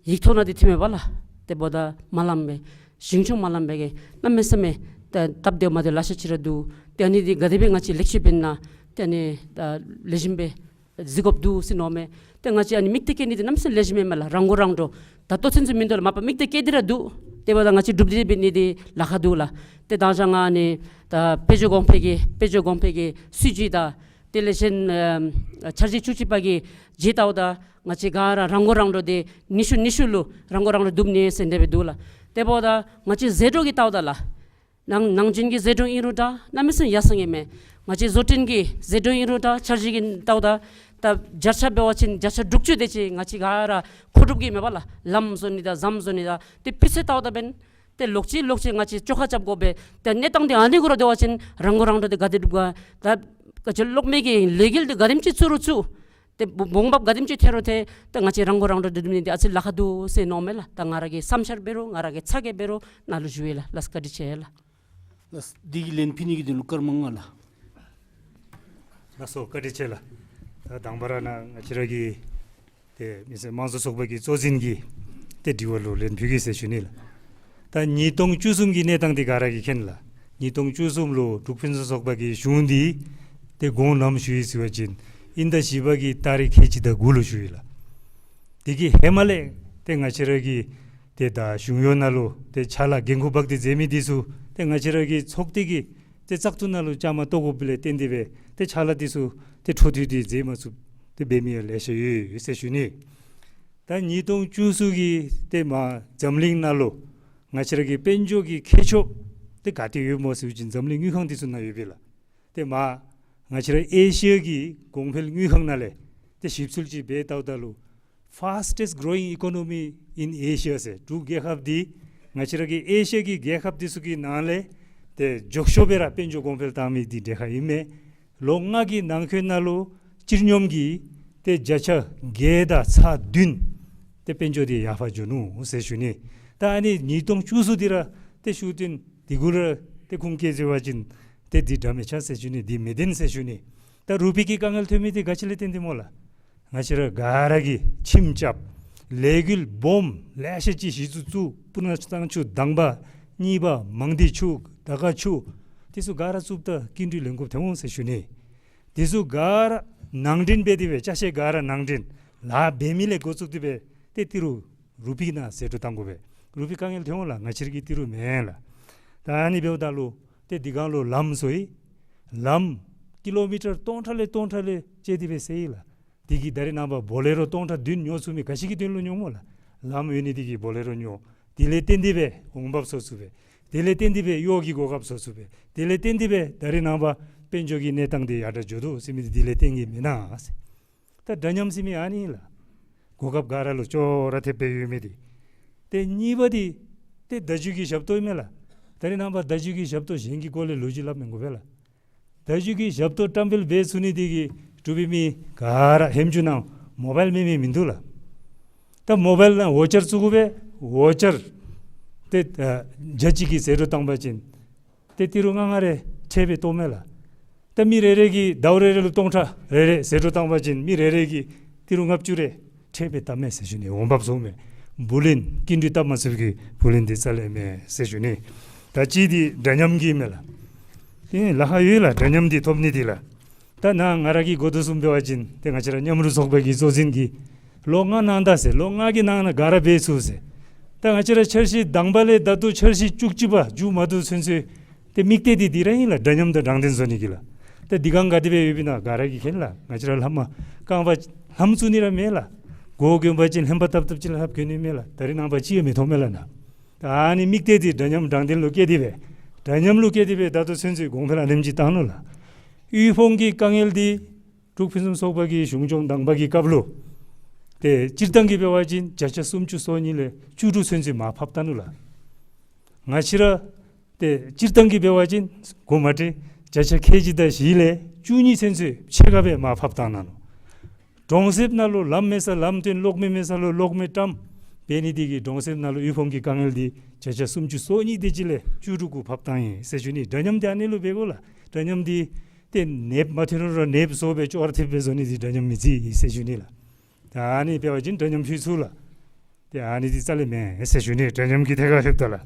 ཡིག་ཐོག་ནང་འདི་ཐོན་མས་པ་ལགས། དེ་འབདཝ་ད་མ་ལངམ་སྦེ་ཞིང་ཆུ་མ་ལངམ་སྦེ་གི་གནམ་མེད་ས་མེད་ད་སྟབས་བདེཝ་མ་བདེཝ་ལེ་ཤ་ཅིག་ར་འདུག། ཏེ་ཨ་ནི་འདི་ག་དེ་སྦེ་ང་བཅས་ལེགས་ཤོམ་འབད་ན་ཏེ་ཨ་ནི་ད་ལེགས་ཤོམ་སྦེ་གཟིགས་དགོཔ་འདུག་ཟེར་མནོཝ་མས། ཏེ་ང་བཅས་ཨ་ནི་མིག་ཏོ་བཀལ་ནི་འདི་གནམ་མེད་ས་མེད་ལེགས་ཤོམ་མས་ལགས། རང་མགོ་རང་འདྲོངས། ད་ལྟོ་ཚུན་ཚོད་མིན་འདུག་ལགས། མ་པ་མིག་ཏོ་བཀལ་ཏེ་ར་འདུག། དེ་འབདཝ་ད་ང་བཅས་སྒྲུབ་སྟེ་འབད་ནི་འདི་ལཱ་ཁག་འདུག་ལགས། ཏེ་ད་ཅི་ང་ཨ་ནི་ད་དཔལ་འབྱོར་གོང་འཕེལ་གྱི་དཔལ་འབྱོར་གོང་འཕེལ་གྱི་སྲིད་བྱུས་དང་དེ་ལས་གཞན་ཨ་འཆར་གཞི་བཅུ་གཅིག་པ་གི་རྗེས་ལྟཝ་ད་ང་བཅས་ག་ར་རང་མགོ་རང་འདྲོངས་ཏེ་ཉི་ཤུ་ཉི་ཤུ་ལུ་རང་མགོ་རང་འདྲོངས་འདུག་ནི་ཟེར་དེ་སྦེ་འདུག་ལགས། དེ་འབདཝ་ད་ང་བཅས་ཟད་འགྲོ་གི་ལྟཝ་ད་ལགས། ནང་ནང་འདྲེན་གྱི་ཟད་འགྲོ་ཨིན་རུང་འདྲ་གནམ་མེད་ས་མེད་ཡར་སོང་ཡི་མས། ང་བཅས་བཟོ་སྐྲུན་གྱི་ཟད་འགྲོ་ཨིན་རུང་འདྲ་འཆར་གཞི་གི་ལྟཝ་ད་ད་བརྒྱ་ཆ་འབད་བ་ཅིན་བརྒྱ་ཆ་དྲུག་ཅུ་དེ་ཅིག་ང་བཅས་ག་ར་མཁོ་སྒྲུབ་ཀྱི་མས་པ་ལགས། ལམ་བཟོ་ནི་དང་ཟམ་བཟོ་ནི་དང་ཏེ་སྤུས་ཚད་ལྟཝ་ད་འབདན་ཏེ་ལོག་ཅི་ལོག་ཅི་ང་བཅས་བཅོ་ཁ་རྐྱབ་དགོ་པས། ཏེ་གནས་སྟངས་འདི་ཨ་ནི་གུ་ར་སྡོད་པ་ཅིན་རང་མགོ་རང་འདྲོངས་འདི་ག་དེ་སྒྲུབ་ག། ད་ག་ཅི་གློག་མེ་གི་ལས་འགུལ་འདི་ག་དེམ་ཅིག་བཙུགས་རུང་བཙུགས། ཏེ་འབོ་འབོ་འབབ་ག་དེམ་ཅིག་ཐོན་རུང་ཐོན། ཏེ་ང་བཅས་རང་མགོ་རང་འདྲོངས་འདི་སྒྲུབ་ནི་འདི་ཨ་ཙི་ལཱ་ཁག་འདུག་ཟེར་མནོཝ་མས་ལགས། ད་ང་ར་གི་བསམ་འཆར་འབད་རུང་ང་ར་གི་ཚ་གྱང་འབད་རུང་ནཱ་ལུ་ཞུ་ཡི་ལགས། ལགས་སོ། བཀའ་དྲིན་ཆེ་ལགས། ལགས་སོ། འདི་གི་ལན་ཕུལ་ནི་གི་དོན་ལུ་སྐར་མ་ལྔ་ལགས། ལགས་སོ། བཀའ་དྲིན་ཆེ་ལགས། ད་དང་པ་ར་ནཱ་ང་བཅས་ར་གི་ཏེ་མི་སེར་དམངས་གཙོ་ཚོགས་པ་གི་གཙོ་འཛིན་གྱིས་ཏེ་དྲི་བ་ལུ་ལན་ཕུལ་གེ་ཟེར་ཞུ་ནི་ལགས། ད་ཉིས་སྟོང་བཅུ་གསུམ་གྱི་གནས་སྟངས་འདི་ག་ར་གིས་མཁྱེན་ལགས། ཉིས་སྟོང་བཅུ་གསུམ་ལུ་འབྲུག་ཕུན་སུམ་ཚོགས་པ་གི་གཞུང་འདི་ཏེ་དགོངས་ནམ་ཞུ་ཡི་ཟེར་བ་ཅིན་དབྱིན་ཟླ་བཞི་པ་གི་ཏ་རིག་ཁལ་གཅིག་དང་དགུ་ལུ་ཞུ་ཡི་ལགས། དེ་གི་ཧེ་མ་ལས་ཏེ་ང་བཅས་ར་གི་ཏེ་ད་གཞུང་གཡོག་ནང་ལུ་ཏེ་ཕྱག་ལཱ་འགན་ཁུར་འབག་སྟེ་མཛད་མི་འདི་ཚུ་ཏེ་ང་བཅས་ར་གི་ཚོགས་སྡེ་གི་ཏེ་བཙག་འཐུ་ནང་ལུ་བཅའ་མར་གཏོགས་དགོཔ་ལས་བརྟེན་ཏེ་སྦེ་ཏེ་ཕྱག་ལཱ་འདི་ཚུ་ཏེ་འཕྲོ་མཐུད་དེ་མཛད་མ་ཚུགས་ཏེ་འབད་མི་ཡང་ལེ་ཤ་ཡོད་ཡོད་ཟེར་ཞུ་ནི། ད་ཉིས་སྟོང་བཅུ་གསུམ་གྱི་ཏེ་མར་འཛམ་གླིང་ནང་ལུ་ང་བཅས་ར་གི་དཔལ་འབྱོར་གྱི་ཁྱད་ཆོས་འདི་ག་ཏེ་ཡོདཔ་སྨོ་ཟེར་བ་ཅིན་འཛམ་གླིང་དངུལ་ཁང་འདི་ཚུ་ནང་ཡོད་པས་ལགས། ཏེ་མར་ང་བཅས་ར་ཨེ་ཤི་ཡ་གི་གོང་འཕེལ་དངུལ་ཁང་ནང་ལས་ཏེ་ཞིབ་འཚོལ་ཅིག་འབད་བལྟཝ་ད་ལུ་Fastest Growing Economy in Asia ཟེར་འབྲུག་རྒྱལ་ཁབ་འདི་ང་བཅས་ར་གི་ཨེ་ཤི་ཡ་གི་རྒྱལ་ཁབ་འདི་ཚུ་གི་ནང་ལས་ཏེ་མགྱོགས་ཤོས་སྦེ་ར་དཔལ་འབྱོར་གོང་འཕེལ་བཏང་མི་འདི་འདྲ་ཁག་ཨིན་མས། ལོ་ལྔ་གི་ནང་འཁོད་ནང་ལུ་སྤྱིར་སྙོམས་ཀྱིས་ཏེ་བརྒྱ་ཆ་བརྒྱད་དང་ཚག་བདུན་ཏེ་དཔལ་འབྱོར་འདི་ཡར་འཕར་འགྱོ་ནུག་ཟེར་ཞུ་ནི། ད་ཨ་ནི་ཉིས་སྟོང་བཅུ་གསུམ་འདི་ར་ཏེ་ཤུལ་སྟོན་འདི་གུ་ར་ཏེ་ཁུངས་བཀལ་ཟེར་བ་ཅིན་ཏེ་འདི་འདྲ་མི་ཆགས་ཟེར་ཞུ་ནི། འདི་མི་བདེན་ཟེར་ཞུ་ནི། ད་རུ་པི་གི་དཀའ་ངལ་ཐོན་མི་འདི་ག་ཅི་ལས་བརྟེན་ཏེ་སྨོ་ལགས། ང་བཅས་ར་ག་ར་གིས་ཁྱིམ་རྐྱབ། ལས་འགུལ་སྦོམ་ལེ་ཤ་ཅིག་གཞི་བཙུགས་བཙུགས། སྤུ་ན་གཙང་ཆུ་དང་པ་གཉིས་པ་མང་སྡེ་ཆུ་དར་དཀར་ཆུ་འདི་ཚུ་ག་ར་བཙུགསཔ་ད་སྐྱིན་འགྲུལ་ལེན་དགོཔ་ཐོན་འོང་ཟེར་ཞུ་ནི། འདི་ཚུ་ག་ར་ནང་འདྲེན་འབད་དེ་སྦེ་ཅ་ཆས་ག་ར་ནང་འདྲེན་ལཱ་འབད་མི་ལས་འགོ་བཙུགས་ཏེ་སྦེ་ཏེ་ཏི་རུ་རུ་པི་ནང་ཟད་འགྲོ་བཏང་དགོ་པས། རུ་པི་དཀའ་ངལ་ཐོན་འོང་ལགས། ང་བཅས་ར་གི་ཏི་རུ་མེན་ལགས། ད་ཨ་ནི་འབདཝ་ད་ལུ་ཏེ་འདི་གང་ལུ་ལམ་བཟོ་ཡི། ལམ་ ཀི་ལོ་མི་ཊར་སྟོང་ཕྲག་ལས་སྟོང་ཕྲག་ལས་བཅད་དེ་སྦེ་བསལ་ཡི་ལགས། དེ་གིས་ད་རེས་ནངས་པ་བོ་ལེ་རོ་སྟོང་ཕྲག་བདུན་ཉོ་ཚུགས་མི་ག་ཅི་གི་དོན་ལུ་ཉོཝ་སྨོ་ལགས། ལམ་ཡོད་ནི་དེ་གིས་བོ་ལེ་རོ་ཉོ། དེ་ལས་བརྟེན་ཏེ་སྦེ་འོང་འབབ་བཟོ་ཚུགས་པས། དེ་ལས་བརྟེན་ཏེ་སྦེ་གཡོག་གི་གོ་སྐབས་བཟོ་ཚུགས་པས། དེ་ལས་བརྟེན་ཏེ་སྦེ་ད་རེས་ནངས་པ་དཔལ་འབྱོར་གྱི་གནས་སྟངས་དེ་ཡར་དྲག་འགྱོ་དོ་ཟེར་མི་དེ་དེ་ལས་བརྟེན་གྱི་མེན་ན་ཟེར། ད་འདྲ་མཉམ་ཟེར་མི་ཨ་ནི་ལགས། གོ་སྐབས་ག་ར་ལུ་ཅོག་ར་འཐདཔ་སྦེ་ཡོད་མི་དེ། ཏེ་གཉིས་པ་དེ་ཏེ་བརྡ་བརྒྱུད་ཀྱི་ཞབས་ཏོག་ཨིན་མས་ལགས། ད་རེས་ནངས་པ་བརྡ་བརྒྱུད་ཀྱི་ཞབས་ཏོག་གཞན་གྱི་སྐོར་ལས་ལོ་རྒྱུས་སླབ་མི་དགོ་པས་ལགས། བརྡ་བརྒྱུད་ཀྱི་ཞབས་ཏོག་བཀྲམ་སྤེལ་འབད་ཚུགས་ནི་དེ་གིས་འབྲུག་པའི་མི་ག་ར་ཧེམ་ཅུ་ནང་མོ་བཱའིལ་མེད་མི་མིན་འདུག་ལགས། ད་མོ་བཱའིལ་ནང་ཝོ་ཅར་བཙུགས་དགོ་པས། ཝོ་ཅར་ཏེ་ཨ་བརྒྱ་གཅིག་གི་ཟད་འགྲོ་བཏང་པ་ཅིན་ཏེ་ཏི་རུ་ལྔ་ལྔ་རེ་ཁྲལ་སྦེ་བཏོག་མས་ལགས། ད་མི་རེ་རེ་གིས་ཟླཝ་རེ་རེ་ལུ་སྟོང་ཕྲག་རེ་རེ་ཟད་འགྲོ་བཏང་པ་ཅིན་མི་རེ་རེ་གིས་ཏི་རུ་ལྔ་བཅུ་རེ་ཁྲལ་སྦེ་བཏབ་མས་ཟེར་ཞུ་ནི། འོང་འབབ་བཟོཝ་མས། བུ་ལོན་སྐྱིན་འགྲུལ་བཏབ་མ་ཚུགས་ཀྱི་བུ་ལོན་དེ་རྩ་ལས་མེད་ཟེར་ཞུ་ནི། ད་གཅིག་དེ་འདྲ་མཉམ་གྱི་མས་ལགས། ཏེ་ལཱ་ཁག་ཡོད་ལགས། འདྲ་མཉམ་དེ་ཐོབ་ནི་དེ་ལགས། ད་ནཱ་ང་ར་གིས་གོ་དོ་བཟུམ་འབད་བ་ཅིན་ཏེ་ང་བཅས་ར་མཉམ་རུབ་ཚོགས་པ་གི་གཙོ་འཛིན་གྱིས་ལོ་ལྔ་གནང་ད་ཟེར། ལོ་ལྔ་གི་ནང་ན་ག་ར་འབད་ཚུགས་ཟེར། ད་ང་བཅས་ར་འཆར་གཞི་དང་པ་ལས་ད་ལྟོ་འཆར་གཞི་བཅུ་གཅིག་པ་མཇུག་མ་བསྡུ་ཚུན་ཚོད་ཏེ་དམིགས་གཏད་དེ་དེ་ར་ཨིན་ལགས། འདྲ་མཉམ་དང་དྲང་བདེན་བཟོ་ནི་གི་ལགས། ད་དེ་སྒང་ག་དེ་སྦེ་ཡོདཔ་ཨིན་ན་ག་ར་གིས་མཁྱེན་ལགས། ང་བཅས་ར་ལྷམ་མ་རྐང་པ་ལྷམ་བཙུགས་ནི་ར་མེད་ལགས། སྒོ་གྱོན་པ་ཅིན་ལྷན་པ་བཏབ་བཏབ་ཅིག་ལྷབ་གྱོན་ནི་མས་ལགས། ད་རེས་ནངས་པ་ཅིག་ཡང་མི་མཐོང་མས་ལགས་ནཱ། ད་ཨ་ནི་དམིགས་གཏད་དེ་འདྲ་མཉམ་དྲང་བདེན་ལུ་བསྐྱེད་དེ་སྦེ་འདྲ་མཉམ་ལུ་བསྐྱེད་དེ་སྦེ་ད་ལྟོ་ཚུན་ཚོད་གོང་འཕེལ་ཨ་ནེམ་ཅིག་བཏང་ནུག་ལགས། དབུལ་ཕོངས་ཀྱི་དཀའ་ངལ་འདི་འབྲུག་ཕུན་སུམ་ཚོགས་པ་གི་གཞུང་སྐྱོང་དང་པ་གི་སྐབས་ལུ་ཏེ་སྤྱིར་བཏང་གི་འབད་བ་ཅིན་བརྒྱ་ཆ་སུམ་ཅུ་སོ་གཉིས་ལས་བཅུ་དྲུག་ཚུན་ཚོད་མར་ཕབ་བཏང་ནུག་ལགས། ང་བཅས་ར་ཏེ་སྤྱིར་བཏང་གི་འབད་བ་ཅིན་གོ་མ་ཏེ་བརྒྱ་ཆ་ཁལ་གཅིག་དང་བཞི་ལས་བཅུ་གཉིས་ཚུན་ཚོད་ཕྱེད་ཀ་སྦེ་མར་ཕབ་བཏང་ནུག། གྲོང་གསེབ་ནང་ལུ་ལམ་མེད་ས་ལམ་སྟོན། གློག་མེ་མེད་ས་ལུ་གློག་མེ་བཀྲམ་འབད་ནི་དེ་གིས་གྲོང་གསེབ་ནང་ལུ་དབུལ་ཕོངས་ཀྱི་དཀའ་ངལ་འདི་བརྒྱ་ཆ་སུམ་ཅུ་སོ་གཉིས་དེ་ཅིག་ལས་བཅུ་དྲུག་གུ་ཕབ་བཏང་ཡི་ཟེར་ཞུ་ནི། འདྲ་མཉམ་དེ་ཨ་ནི་ལུ་འབད་དགོ་ལགས། འདྲ་མཉམ་དེ་ཏེ་ནདཔ་མ་ཐོན་རུང་ར་ནདཔ་བཟོ་སྦེ་ཅོག་ར་འཐདཔ་སྦེ་བཟོ་ནི་དེ་འདྲ་མཉམ་མི་རྩི་ཟེར་ཞུ་ནི་ལགས། ད་ཨ་ནི་འབད་བ་ཅིན་འདྲ་མཉམ་ཕུལ་ཚུགས་ལགས། ཏེ་ཨ་ནི་དེ་རྩ་ལས་མེན་ཟེར་ཞུ་ནི། འདྲ་མཉམ་གྱི་ཐད་ཁར་ལྷོདཔ་ད་ལགས།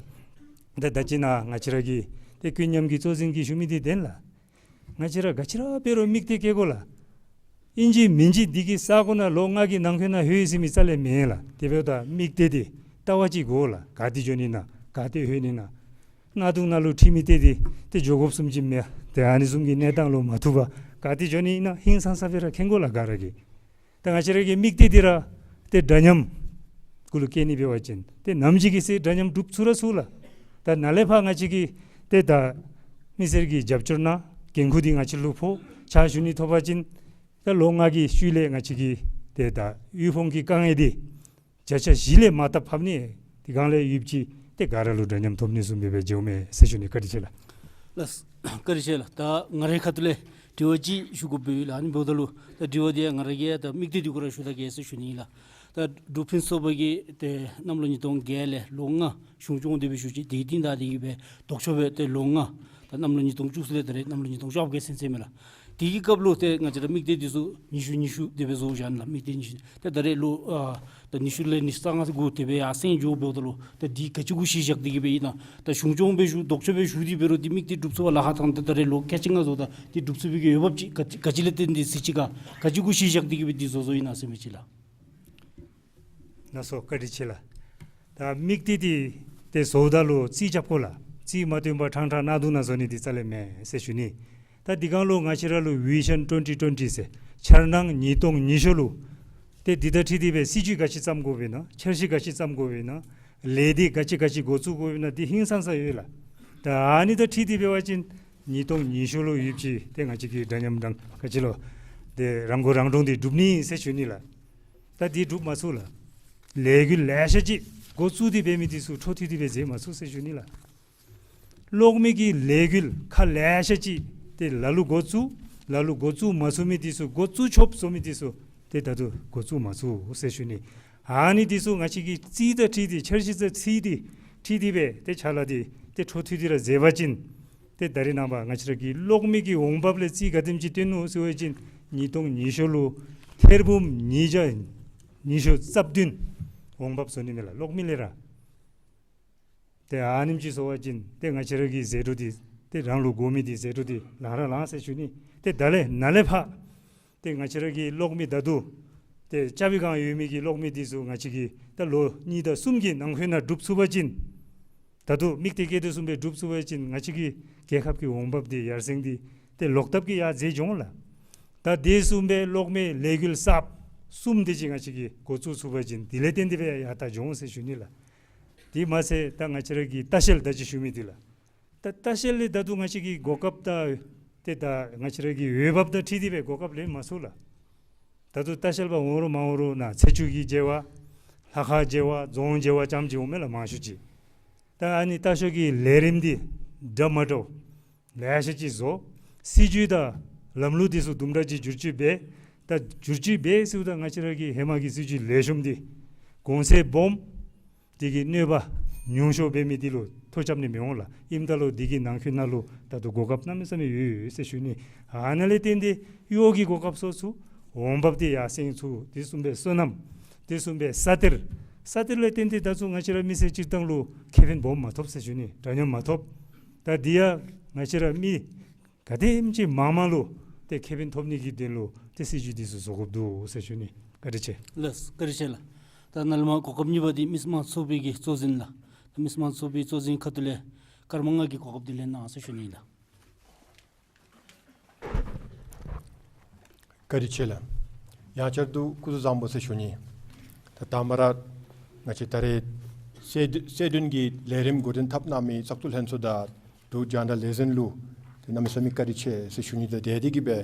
ད་ད་ཅི་ནཱ་ང་བཅས་ར་གི་ཏེ་ཀུན་མཉམ་གྱི་གཙོ་འཛིན་གྱིས་ཞུ་མི་དེ་བདེན་ལགས། ང་བཅས་ར་ག་ཅི་ར་འབད་རུང་དམིགས་གཏད་བསྐྱེད་དགོ་ལགས། ཨིན་ཅི་མིན་ཅི་འདི་གི་ས་གོ་ནང་ལོ་ལྔ་གི་ནང་འཁོད་ནང་ལྷོད་ཡི་ཟེར་མི་རྩ་ལས་མེན་ལགས། དེ་འབདཝ་ད་དམིགས་གཏད་དེ་ལྟ་བ་ཅིག་དགོ་ལགས། ག་ཏེ་འགྱོ་ནི་ན་ག་ཏེ་ལྷོད་ནི་ན། གནག་དུང་ནང་ལུ་འཁྲིད་མི་དེ་དེ་ཏེ་འགྱོ་དགོཔ་བཟུམ་ཅིག་མས། ཏེ་ཨ་ནི་བཟུམ་གྱི་གནས་སྟངས་ལུ་མ་བཏུབ་པར་ག་ཏེ་འགྱོ་ནི་ན་ཧིང་སངས་ས་སྦེ་ར་མཁྱེན་དགོ་ལགས་ག་ར་གིས། ད་ང་བཅས་ར་གི་དམིགས་གཏད་འདི་ར་ཏེ་འདྲ་མཉམ་གུ་ལུ་བསྐྱེད་ནི་འབད་བ་ཅིན་ཏེ་ནམ་ཅིག་གི་ཚེ་འདྲ་མཉམ་འགྲུབ་ཚུགས་ར་ཚུགས་ལགས། ད་ནཱ་ལས་ཕར་ང་བཅས་ཀྱིས་ཏེ་ད་མི་སེར་གྱི་རྒྱབ་སྐྱོར་ནང་འགན་ཁུར་འདི་ང་བཅས་ལུ་ཕོག་ཕྱག་ཞུ་ནི་ཐོབ་པ་ཅིན་ད་ལོ་ལྔ་གི་ཤུལ་ལས་ང་བཅས་ཀྱིས་ཏེ་ད་དབུལ་ཕོངས་ཀྱི་དཀའ་ངལ་འདི་བརྒྱ་ཆ་བཞི་ལས་མར་ད་ཕབ་ནི། དེ་སྒང་ལས་ཡོདཔ་ཅིག་ཏེ་ག་ར་ལུ་འདྲ་མཉམ་ཐོབ་ནི་བཟུམ་སྦེ་འབད་འགྱོཝ་མས་ཟེར་ཞུ་ནི། བཀའ་དྲིན་ཆེ་ལགས། ལགས། བཀའ་དྲིན་ཆེ་ལགས། ད་ང་རའི་ཁ་ཐུག་ལས་དྲི་བ་ཅིག་ཞུ་དགོཔ་ཡོད་ལགས། ཨ་ནི་འབདཝ་ད་ལུ་ད་དྲི་བ་འདི་ཡང་ང་ར་གིས་ཡང་ད་དམིགས་གཏད་འདི་གུ་ར་ཞུ་ད་གེ་ཟེར་ཞུ་ནི་ལགས། ད་འབྲུག་ཕུན་སུམ་ཚོགས་པ་གིས་ཏེ་གནམ་ལོ་ཉིས་སྟོང་བརྒྱད་ལས་ལོ་ལྔ་གཞུང་སྐྱོང་དེ་སྦེ་བཞུགས་ཅི། དེ་གི་རྟིང་བདའ་སྟེ་གི་སྦེ་ལྡོག་ཕྱོགས་སྦེ་ཏེ་ལོ་ལྔ་ད་གནམ་ལོ་ཉིས་སྟོང་བཅུ་གསུམ་ལས་ད་རེས་གནམ་ལོ་ཉིས་སྟོང་བཅོ་བརྒྱད་ཚུན་ཚོད་མས་ལགས། དེ་གི་སྐབས་ལུ་ཏེ་ང་བཅས་ར་དམིགས་གཏད་འདི་ཚུ་ཉི་ཤུ་ཉི་ཤུ་དེ་སྦེ་བཟོ་བཞག་ནི་ལགས། དམིགས་གཏད་ཉི་ཤུ། ཏེ་ད་རེས་ལོ་ཨ་ད་ཉི་ཤུ་ལས་ཉི་ཤུ་རྩ་ལྔ་གུ་དེ་སྦེ་ཡར་སེང་འགྱོ་འབདཝ་ད་ལུ་ད་འདི་ག་ཅི་གུ་གཞི་བཞག་སྟེ་གི་སྦེ་ཨིན་ན། ད་གཞུང་སྐྱོང་སྦེ་བཞུགས་ལྡོག་ཕྱོགས་སྦེ་བཞུགས་ཏེ་འབད་རུང་འདི་དམིགས་གཏད་འགྲུབ་ཚུགས་པར་ལཱ་ཁག་བཏང་། ད་ད་རེས་ལོ་ཁལ་གཅིག་ལྔ་བཟོཝ་ད་འདི་འགྲུབ་ཚུགས་པའི་གི་འོས་འབབ་ཅིག་ག་ཅི་ག་ཅི་ལས་བརྟེན་ཏེ་གཟིགས་ཅི་ག། ག་ཅི་གུ་གཞི་བཞག་སྟེ་གི་སྦེ་འདི་བཟོ་བཟོཝ་ཨིན་ན་ཟེར་མི་ཅིག་ལགས། ལགས་སོ། བཀའ་དྲིན་ཆེ་ལགས། ད་དམིགས་གཏད་འདི་ཏེ་བཟོཝ་ད་ལུ་རྩིས་རྐྱབ་དགོ་ལགས། རྩིས་མ་བཏོན་པར་ཕྲང་ཕྲང་གནག་དུང་ནང་བཟོ་ནི་འདི་རྩ་ལས་མེན་ཟེར་ཞུ་ནི། ད་འདི་སྒང་ལུ་ང་བཅས་ར་ལུ་Vision twenty twenty ཟེར་འཆར་སྣང་ཉིས་སྟོང་ཉི་ཤུ་ལུ་ཏེ་འདི་དང་འཁྲིལ་ཏེ་སྦེ་སྲིད་བྱུས་ག་ཅི་བརྩམ་དགོཔ་ཨིན་ན། འཆར་གཞི་ག་ཅི་བརྩམ་དགོཔ་ཨིན་ན། ལས་སྡེ་ག་ཅི་ག་ཅི་འགོ་བཙུགས་དགོཔ་ཨིན་ན། འདི་ཧིང་སངས་ས་ཡོད་ལགས། ད་ཨ་ནི་དང་འཁྲིལ་ཏེ་འབད་བ་ཅིན་ཉིས་སྟོང་ཉི་ཤུ་ལུ་ཡོདཔ་ཅིག་ཏེ་ང་བཅས་ཀྱིས་འདྲ་མཉམ་དང་ག་ཅི་ལོ་ཏེ་རང་མགོ་རང་འདྲོངས་འདི་སྒྲུབ་ནི་ཟེར་ཞུ་ནི་ལགས། ད་འདི་སྒྲུབ་མ་ཚུགས་ལགས། ལས་འགུལ་ལེ་ཤ་ཅིག་འགོ་བཙུགས་ཏེ་འབད་མི་འདི་ཚུ་འཕྲོ་མཐུད་དེ་སྦེ་མཛད་མ་ཚུགས་ཟེར་ཞུ་ནི་ལགས། གློག་མེ་གི་ལས་འགུལ་ཁག་ལེ་ཤ་ཅིག་ཏེ་ལ་ལུ་འགོ་བཙུགས། ལ་ལུ་འགོ་བཙུགས་མ་ཚུགས་མི་འདི་ཚུ་འགོ་བཙུགས་ཆོགཔ་བཟོ་མི་འདི་ཚུ་ཏེ་ད་ལྟོ་འགོ་བཙུགས་མ་ཚུགས་ཟེར་ཞུ་ནི། ཨ་ནི་འདི་ཚུ་ང་བཅས་ཀྱིས་རྩིས་དང་འཁྲིལ་ཏེ་འཆར་གཞི་དང་འཁྲིལ་ཏེ་འཁྲིལ་ཏེ་སྦེ་ཏེ་ཕྱག་ལཱ་འདི་ཏེ་འཕྲོ་མཐུད་དེ་ར་མཛད་པ་ཅིན་ཏེ་ད་རེས་ནངས་པ་ང་བཅས་ར་གི་གློག་མེ་གི་འོང་འབབ་ལས་རྩིས་ག་དེམ་ཅིག་བཏོན་ནུག་ཟེར་བ་ཅིན་ཉིས་སྟོང་ཉི་ཤུ་ལུ་ཐེར་འབུམ་ཉིས་བརྒྱ་ཉི་ཤུ་རྩ་བདུན་འོང་འབབ་བཟོ་ནི་མས་ལགས། གློག་མེ་ལས་ར། ཏེ་ཨ་ནེམ་ཅིག་བཟོ་བ་ཅིན་ཏེ་ང་བཅས་ར་གི་ཟད་འགྲོ་འདི་ཏེ་རང་ལུ་དགོ་མི་འདི་ཟད་འགྲོ་འདི་ལང་ར་ལང་ཟེར་ཞུ་ནི། ཏེ་ད་ལས་ནཱ་ལས་ཕར་ཏེ་ང་བཅས་ར་གི་གློག་མེ་ད་ལྟོ་ཏེ་རྐྱབ་པའི་སྒང་ཡོད་མི་གི་གློག་མེ་འདི་ཚུ་ང་བཅས་ཀྱིས་ད་ལོ་གཉིས་དང་གསུམ་གྱི་ནང་འཁོད་ནང་འགྲུབ་ཚུགས་པ་ཅིན་ད་ལྟོ་དམིགས་གཏད་བསྐྱེད་དོ་བཟུམ་སྦེ་འགྲུབ་ཚུགས་པ་ཅིན་ང་བཅས་ཀྱི་རྒྱལ་ཁབ་ཀྱི་འོང་འབབ་འདི་ཡར་སེང་འདི་ ཏེ་ལོག་ཐབས་ཀྱི་ཡ་རྫས་འགྱོ་འོང་ལགས། ད་དེ་བཟུམ་སྦེ་གློག་མེ་ལས་འགུལ་གསརཔ་གསུམ་དེ་ཅིག་ང་བཅས་ཀྱིས་འགོ་བཙུགས་ཚུགས་པ་ཅིན་དེ་ལས་བརྟེན་ཏེ་སྦེ་ཡར་ད་འགྱོ་འོང་ཟེར་ཞུ་ནི་ལགས། དེ་མ་ཚད་ད་ང་བཅས་ར་གི་ལྟ་བཤལ་ད་ཅི་ཞུ་མི་དེ་ལགས། ད་ལྟ་བཤལ་ལས་ད་ལྟོ་ང་བཅས་ཀྱི་གོ་སྐབས་ད་ཏེ་ད་ང་བཅས་ར་གི་འོས་འབབ་དང་འཁྲིལ་ཏེ་སྦེ་གོ་སྐབས་ལེན་མ་ཚུགས་ལགས། ད་ལྟོ་ལྟ་བཤལ་པ་འོང་རུང་མ་འོང་རུང་ནཱ་ཚེས་བཅུ་གི་མཇལ་བ་ལྷ་ཁང་མཇལ་བ་རྫོང་མཇལ་བ་ཙམ་ཅིག་འོང་མས་ལགས་མང་ཤོས་ཅིག། ད་ཨ་ནི་ལྟ་བཤལ་གྱི་ལས་རིམ་འདི་འདྲ་མ་འདྲཝ་ལེ་ཤ་ཅིག་བཟོ། སྲིད་བྱུས་དང་ལམ་ལུགས་འདི་ཚུ་དུམ་གྲ་ཅིག་བསྒྱུར་བཅོས་འབད། ད་བསྒྱུར་བཅོས་འབད་ཟེརཝ་ད་ང་བཅས་ར་གི་ཧེ་མ་གི་སྲིད་བྱུས་ལེགས་ཤོམ་འདི་གོང་ཚད་སྦོམ་དེ་གིས་གནོད་པ་ཉུང་ཤོས་འབད་མི་དེ་ལུ་ཐོ་རྐྱབ་ནི་མི་འོང་ལགས། ཨིནམ་ད་ལུ་དེ་གི་ནང་འཁོད་ནང་ལུ་ད་ལྟོ་གོ་སྐབས་གནམ་མེད་ས་མེད་ཡོད་ཡོད་ཟེར་ཞུ་ནི། ཨ་ནཱ་ལས་བརྟེན་ཏེ་གཡོག་གི་གོ་སྐབས་སོགས་ཚུ་འོང་འབབ་དེ་ཡར་སེང་ཚུགས། དེ་བཟུམ་སྦེ་སོ་ནམ། དེ་བཟུམ་སྦེ་ས་གཏེར། ས་གཏེར་ལས་བརྟེན་ཏེ་ད་ལྟོ་ང་བཅས་ར་མི་སེར་སྤྱིར་བཏང་ལུ་ཁེ་ཕན་སྦོམ་མ་ཐོབ་ཟེར་ཞུ་ནི། འདྲ་མཉམ་མ་ཐོབ། ད་དེ་ཡང་ང་བཅས་ར་མི་ག་དེམ་ཅིག་མང་མང་ལུ་ཏེ་ཁེ་ཕན་ཐོབ་ནི་གི་དོན་ལུ་ཏེ་སྲིད་བྱུས་འདི་ཚུ་བཟོ་དགོཔ་འདུག་ཟེར་ཞུ་ནི། བཀའ་དྲིན་ཆེ། ལགས་བཀའ་དྲིན་ཆེ་ལགས། ད་ནཱ་ལས་མར་གོ་སྐབས་གཉིས་པ་འདི་མི་སེར་དམངས་གཙོའི་གི་གཙོ་འཛིན་ལགས། ད་མི་སེར་དམངས་གཙོའི་གི་གཙོ་འཛིན་ཁ་ཐུག་ལས་སྐར་མ་ལྔ་གི་གོ་སྐབས་འདི་ལེན་གནང་ཟེར་ཞུ་ནི་ལགས། བཀའ་དྲིན་ཆེ་ལགས། ཡང་བསྐྱར་དུ་སྐུ་གཟུགས་བཟང་པོ་ཟེར་ཞུ་ནི། ད་དང་པ་ར་ང་བཅས་ད་རེས་སྲོལ་སྲོལ་བདུན་གྱི་ལས་རིམ་འགོ་འདྲེན་འཐབ་གནང་མི་བཙག་འཐུ་ལྷན་ཚོགས་དང་འབྲུག་རྒྱང་བསྒྲགས་ལས་འཛིན་ལུ་ཏེ་གནམ་མེད་ས་མེད་བཀའ་དྲིན་ཆེ་ཟེར་ཞུ་ནི། ད་དེ་དེ་གིས་སྦེ་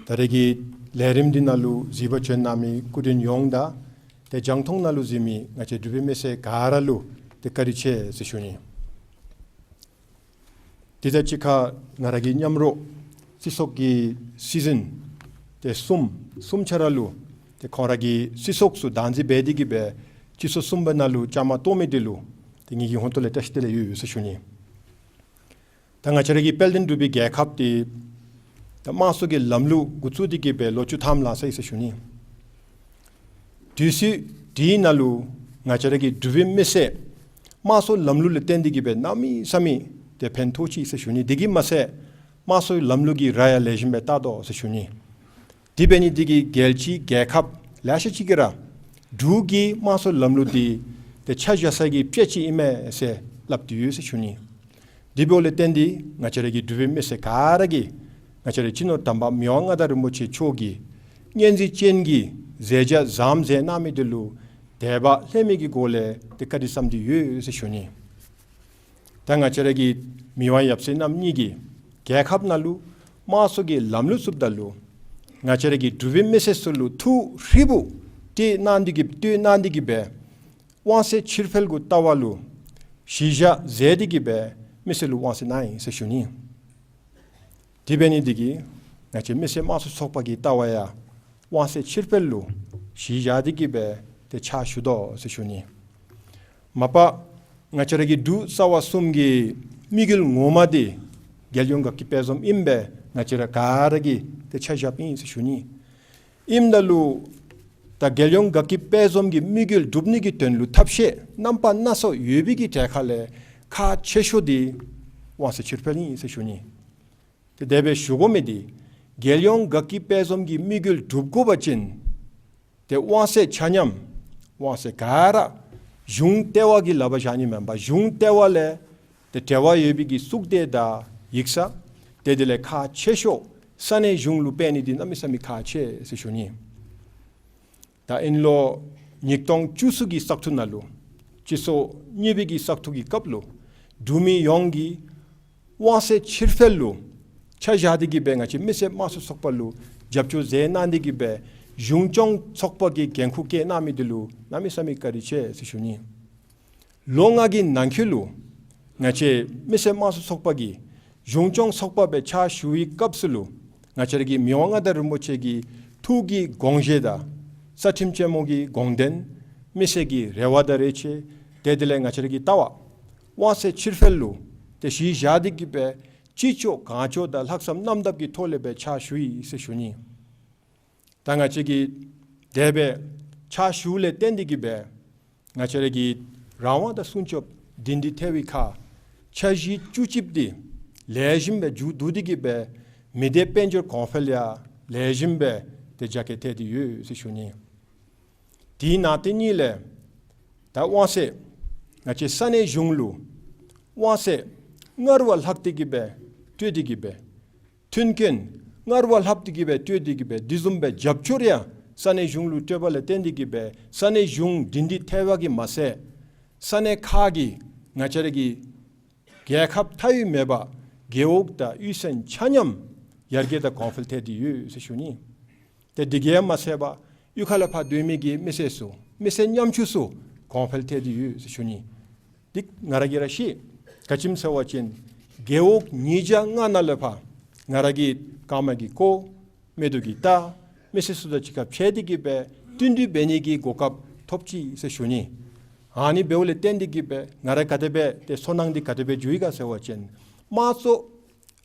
ད་རེས་ཀྱི་ལས་རིམ་འདི་ནང་ལུ་གཟིགས་པར་བྱོན་གནང་མི་སྐུ་མགྲོན་ཡོངས་དང་ཏེ་རྒྱང་མཐོང་ནང་ལུ་གཟིགས་མི་ང་བཅས་འབྲུག་པའི་མི་སེར་ག་ར་ལུ་ཏེ་བཀའ་དྲིན་ཆེ་ཟེར་ཞུ་ནི། དེ་དང་གཅིག་ཁར་ང་ར་གི་མཉམ་རོགས་སྤྱི་ཚོགས་ཀྱི་སྲིད་འཛིན་ཏེ་གསུམ་གསུམ་ཆ་ར་ལུ་ཏེ་ཁོང་ར་གི་སྤྱི་ཚོགས་ཚུ་བདག་འཛིན་འབད་དེ་གིས་སྦེ་སྤྱི་ཚོགས་གསུམ་པ་ནང་ལུ་བཅའ་མར་གཏོགས་མི་དེ་ལུ་ཏེ་ངེ་གི་ཧོངས་ལས་བཀྲ་ཤིས་བདེ་ལེགས་ཡོད་ཟེར་ཞུ་ནི། ད་ང་བཅས་ར་གི་དཔལ་ལྡན་འབྲུག་པའི་རྒྱལ་ཁབ་འདི་ད་དམངས་གཙོ་གི་ལམ་ལུགས་འགོ་བཙུགས་ཏེ་གིས་སྦེ་ལོ་བཅུ་ཐམ་ལང་ས་ཨིན་ཟེར་ཞུ་ནི། དུས་ཚོད་དེའི་ནང་ལུ་ང་བཅས་ར་གི་འབྲུག་པའི་མི་སེར་དམངས་གཙོ་ལམ་ལུགས་ལུ་བརྟེན་ཏེ་གིས་སྦེ་གནམ་མེད་ས་མེད་ཏེ་ཕན་ཐོགས་ཅི་ཟེར་ཞུ་ནི། དེ་གིས་མ་ཚད་དམངས་གཙོའི་ལམ་ལུགས་ཀྱི་ར་ཡང་ལེགས་ཤོམ་སྦེ་བཏགས་དོ་ཟེར་ཞུ་ནི། དེ་འབད་ནི་དེ་གིས་རྒྱལ་སྤྱི་རྒྱལ་ཁབ་ལེ་ཤ་ཅིག་གིས་ར་འབྲུག་གི་དམངས་གཙོའི་ལམ་ལུགས་འདི་ཏེ་ཆ་བཞག་ས་གི་དཔེ་ཅིག་ཨིན་མས་ཟེར་སླབ་སྟེ་ཡོད་ཟེར་ཞུ་ནི། དེ་འབདཝ་ལས་བརྟེན་ཏེ་ང་བཅས་ར་གི་འབྲུག་པའི་མི་སེར་ག་ར་གིས་ང་བཅས་ར་སྤྱི་ནོར་དམ་པ་མི་དབང་མངའ་བདག་རིན་པོ་ཆེ་མཆོག་གིས་སྙན་གཞི་ཅན་གྱི་མཛད་བྱ་བཟང་མཛད་གནང་མི་དེ་ལུ་དད་པ་ལྷད་མེད་ཀྱི་སྒོ་ལས་ཏེ་བཀའ་དྲིན་བསམ་སྟེ་ཡོད་ཟེར་ཞུ་ནི། ད་ང་བཅས་ར་གི་མི་དབང་ཡབ་སྲས་རྣམ་གཉིས་ཀྱིས་རྒྱལ་ཁབ་ནང་ལུ་དམངས་གཙོ་གི་ལམ་ལུགས་བཙུགསཔ་ད་ལུ་ང་བཅས་ར་གི་འབྲུག་པའི་མི་སེར་ཚུ་ལུ་ཐུགས་ཧྲིལ་བུ་བསྟོད་གནང་སྟེ་གིས་བསྟོད་གནང་སྟེ་གིས་སྦེ་དབང་ཚད་ཕྱིར་སྤེལ་གྱི་ལྟ་བ་ལུ་གཞི་བཞག་མཛད་དེ་གིས་སྦེ་མི་སེར་ལུ་དབང་ཚད་གནང་ཡི་ཟེར་ཞུ་ནི། དེ་འབད་ནི་དེ་གིས་ང་བཅས་མི་སེར་དམངས་གཙོ་ཚོགས་པ་གི་ལྟ་བ་ཡང་དབང་ཚད་ཕྱིར་སྤེལ་ལུ་གཞི་བཞག་སྟེ་གིས་སྦེ་ཏེ་ཕྱག་ཞུ་དོ་ཟེར་ཞུ་ནི། མ་པ་ང་བཅས་ར་གི་འབྲུག་རྩ་བ་གསུམ་གྱི་དམིགས་ཡུལ་ངོ་མ་དེ་རྒྱལ་ཡོངས་དགའ་སྐྱིད་དཔལ་འཛོམས་ཨིནམ་སྦེ་ང་བཅས་ར་ག་ར་གིས་ཏེ་ཆ་བཞགཔ་ཨིན་ཟེར་ཞུ་ནི། ཨིནམ་ད་ལུ་ད་རྒྱལ་ཡོངས་དགའ་སྐྱིད་དཔལ་འཛོམས་ཀྱི་དམིགས་ཡུལ་སྒྲུབ་ནི་གི་དོན་ལུ་ཐབས་ཤེས་རྣམ་པ་སྣ་ཚོགས་ཡོད་པའི་གི་གྲས་ཁ་ལས་ཁག་ཆེ་ཤོས་དེ་དབང་ཚད་ཕྱིར་སྤེལ་ཨིན་ཟེར་ཞུ་ནི། ཏེ་དེ་སྦེ་ཞུ་དགོ་མི་དེ་རྒྱལ་ཡོངས་དགའ་སྐྱིད་དཔལ་འཛོམས་ཀྱི་དམིགས་ཡུལ་སྒྲུབ་དགོ་པ་ཅིན་ཏེ་དབང་ཚད་ཆ་མཉམ་དབང་ཚད་ག་ར་གཞུང་ལྟེ་བ་གི་ལག་པར་བཞག་ནི་མེན་པར་གཞུང་ལྟེ་བ་ལས་ཏེ་འབྲེལ་བ་ཡོད་པའི་གི་གཙུག་སྡེ་དང་ཡིག་ཚང་ཏེ་དེ་ལས་ཁག་ཆེ་ཤོས་ས་གནས་གཞུང་ལུ་སྤེལ་ནི་དེ་གནམ་མེད་ས་མེད་ཁག་ཆེ་ཟེར་ཞུ་ནི། ད་ཨིན་ལོ་ཉིས་སྟོང་བཅུ་གསུམ་གྱི་བཙག་འཐུ་ནང་ལུ་སྤྱི་ཚོགས་གཉིས་པའི་གི་བཙག་འཐུ་གི་སྐབས་ལུ་འབྲུག་མི་ཡོངས་ཀྱིས་དབང་ཚད་ཕྱིར་སྤེལ་ལུ་ཆ་བཞག་སྟེ་གིས་སྦེ་ང་བཅས་མི་སེར་དམངས་གཙོ་ཚོགས་པ་ལུ་རྒྱབ་སྐྱོར་མཛད་གནང་སྟེ་གིས་སྦེ་གཞུང་སྐྱོང་ཚོགས་པ་གི་འགན་ཁུར་བཀལ་གནང་མི་དེ་ལུ་གནམ་མེད་ས་མེད་བཀའ་དྲིན་ཆེ་ཟེར་ཞུ་ནི། ལོ་ལྔ་གི་ནང་འཁོད་ལུ་ང་བཅས་མི་སེར་དམངས་གཙོ་ཚོགས་པ་གིས་གཞུང་སྐྱོང་ཚོགས་པ་སྦེ་ཕྱག་ཞུ་བའི་སྐབས་སུ་ལུ་ང་བཅས་ར་གི་མི་དབང་མངའ་བདག་རིན་པོ་ཆེ་གི་ཐུགས་ཀྱི་དགོངས་བཞེད་དང་རྩ་ཁྲིམས་ཆེན་མོ་གི་དགོངས་དོན་མི་སེར་གྱི་རེ་བ་དང་རེ་ཆེ་ཏེ་དེ་ལས་ང་བཅས་ར་གི་ལྟ་བ་དབང་ཚད་ཕྱིར་སྤེལ་ལུ་ཏེ་གཞི་བཞག་སྟེ་གིས་སྦེ་ཅི་ལྕོགས་གང་ལྕོགས་དང་ལྷག་བསམ་རྣམ་དག་གི་ཐོག་ལས་སྦེ་ཕྱག་ཞུ་ཡི་ཟེར་ཞུ་ནི། ད་ང་བཅས་ཀྱིས་དེ་སྦེ་ཕྱག་ཞུ་ལས་བརྟེན་ཏེ་གིས་སྦེ་ང་བཅས་ར་གི་རང་དབང་དང་སྲུང་སྐྱོབ་བདེན་དུ་ཐལ་བའི་ཁར་འཆར་གཞི་བཅུ་གཅིག་དེ་ལེགས་ཤོམ་སྦེ་མཇུག་བསྡུ་སྟེ་གིས་སྦེ་མི་སྡེ་དཔལ་འབྱོར་གོང་འཕེལ་ཡང་ལེགས་ཤོམ་སྦེ་ཏེ་རྒྱ་སྐྱེད་ཐལ་ཏེ་ཡོད་ཟེར་ཞུ་ནི། དེའི་ནང་དེ་ཉིད་ལས་ད་དབང་ཚད་ང་བཅས་ས་གནས་གཞུང་ལུ་དབང་ཚད་སྔར་བ་ལྷག་སྟེ་གིས་སྦེ་སྤྲོད་དེ་གིས་སྦེ་ མཐུན་རྐྱེན་སྔར་བ་ལྷགཔ་འདི་གིས་སྦེ་སྤྲོད་དེ་གིས་སྦེ་དེ་བཟུམ་སྦེ་རྒྱབ་སྐྱོར་ཡང་ས་གནས་གཞུང་ལུ་སྤྲོད་པ་ལས་བརྟེན་ཏེ་གིས་སྦེ་ས་གནས་གཞུང་སྒྲིང་སྒྲི་ཐལ་བ་གིས་མ་ཚད་ས་གནས་ཁག་གི་ང་བཅས་ར་གི་རྒྱལ་ཁབ་མཐའ་དབུས་མེད་པ་རྒེད་འོག་དང་གཡུས་ཚན་ཆ་མཉམ་ཡར་རྒྱས་དང་གོང་འཕེལ་ཐལ་ཏེ་ཡོད་ཟེར་ཞུ་ནི། ཏེ་དེ་གིས་མ་ཚད་པར་གཡུས་ཁ་ལས་ཕར་སྡོད་མི་གི་མི་སེར་ཚུ་མི་སེར་ཉམ་ཆུང་ཚུ་གོང་འཕེལ་ཐལ་ཏེ་ཡོད་ཟེར་ཞུ་ནི། འདི་ང་ར་གིས་ར་ཤེས། ག་ཅི་སྨོ་ཟེར་བ་ཅིན་རྒེད་འོག་ཉིས་བརྒྱ་ལྔ་ནང་ལས་ཕར་ང་ར་གིས་རྐངམ་གིས་བཀོག་མིག་ཏོ་གིས་བལྟ་མི་སེར་ཚུ་དང་གཅིག་ཁར་ཕྱད་དེ་གིས་སྦེ་བསྟུན་གྲོས་འབད་ནི་གི་གོ་སྐབས་ཐོབ་ཅི་ཟེར་ཞུ་ནི། ཨ་ནི་འབདཝ་ལས་བརྟེན་ཏེ་གིས་སྦེ་ང་ར་ག་དེ་སྦེ་ཏེ་ཚོར་སྣང་འདི་ག་དེ་སྦེ་འགྱོ་ཡི་ག་ཟེར་བ་ཅིན་དམངས་གཙོ་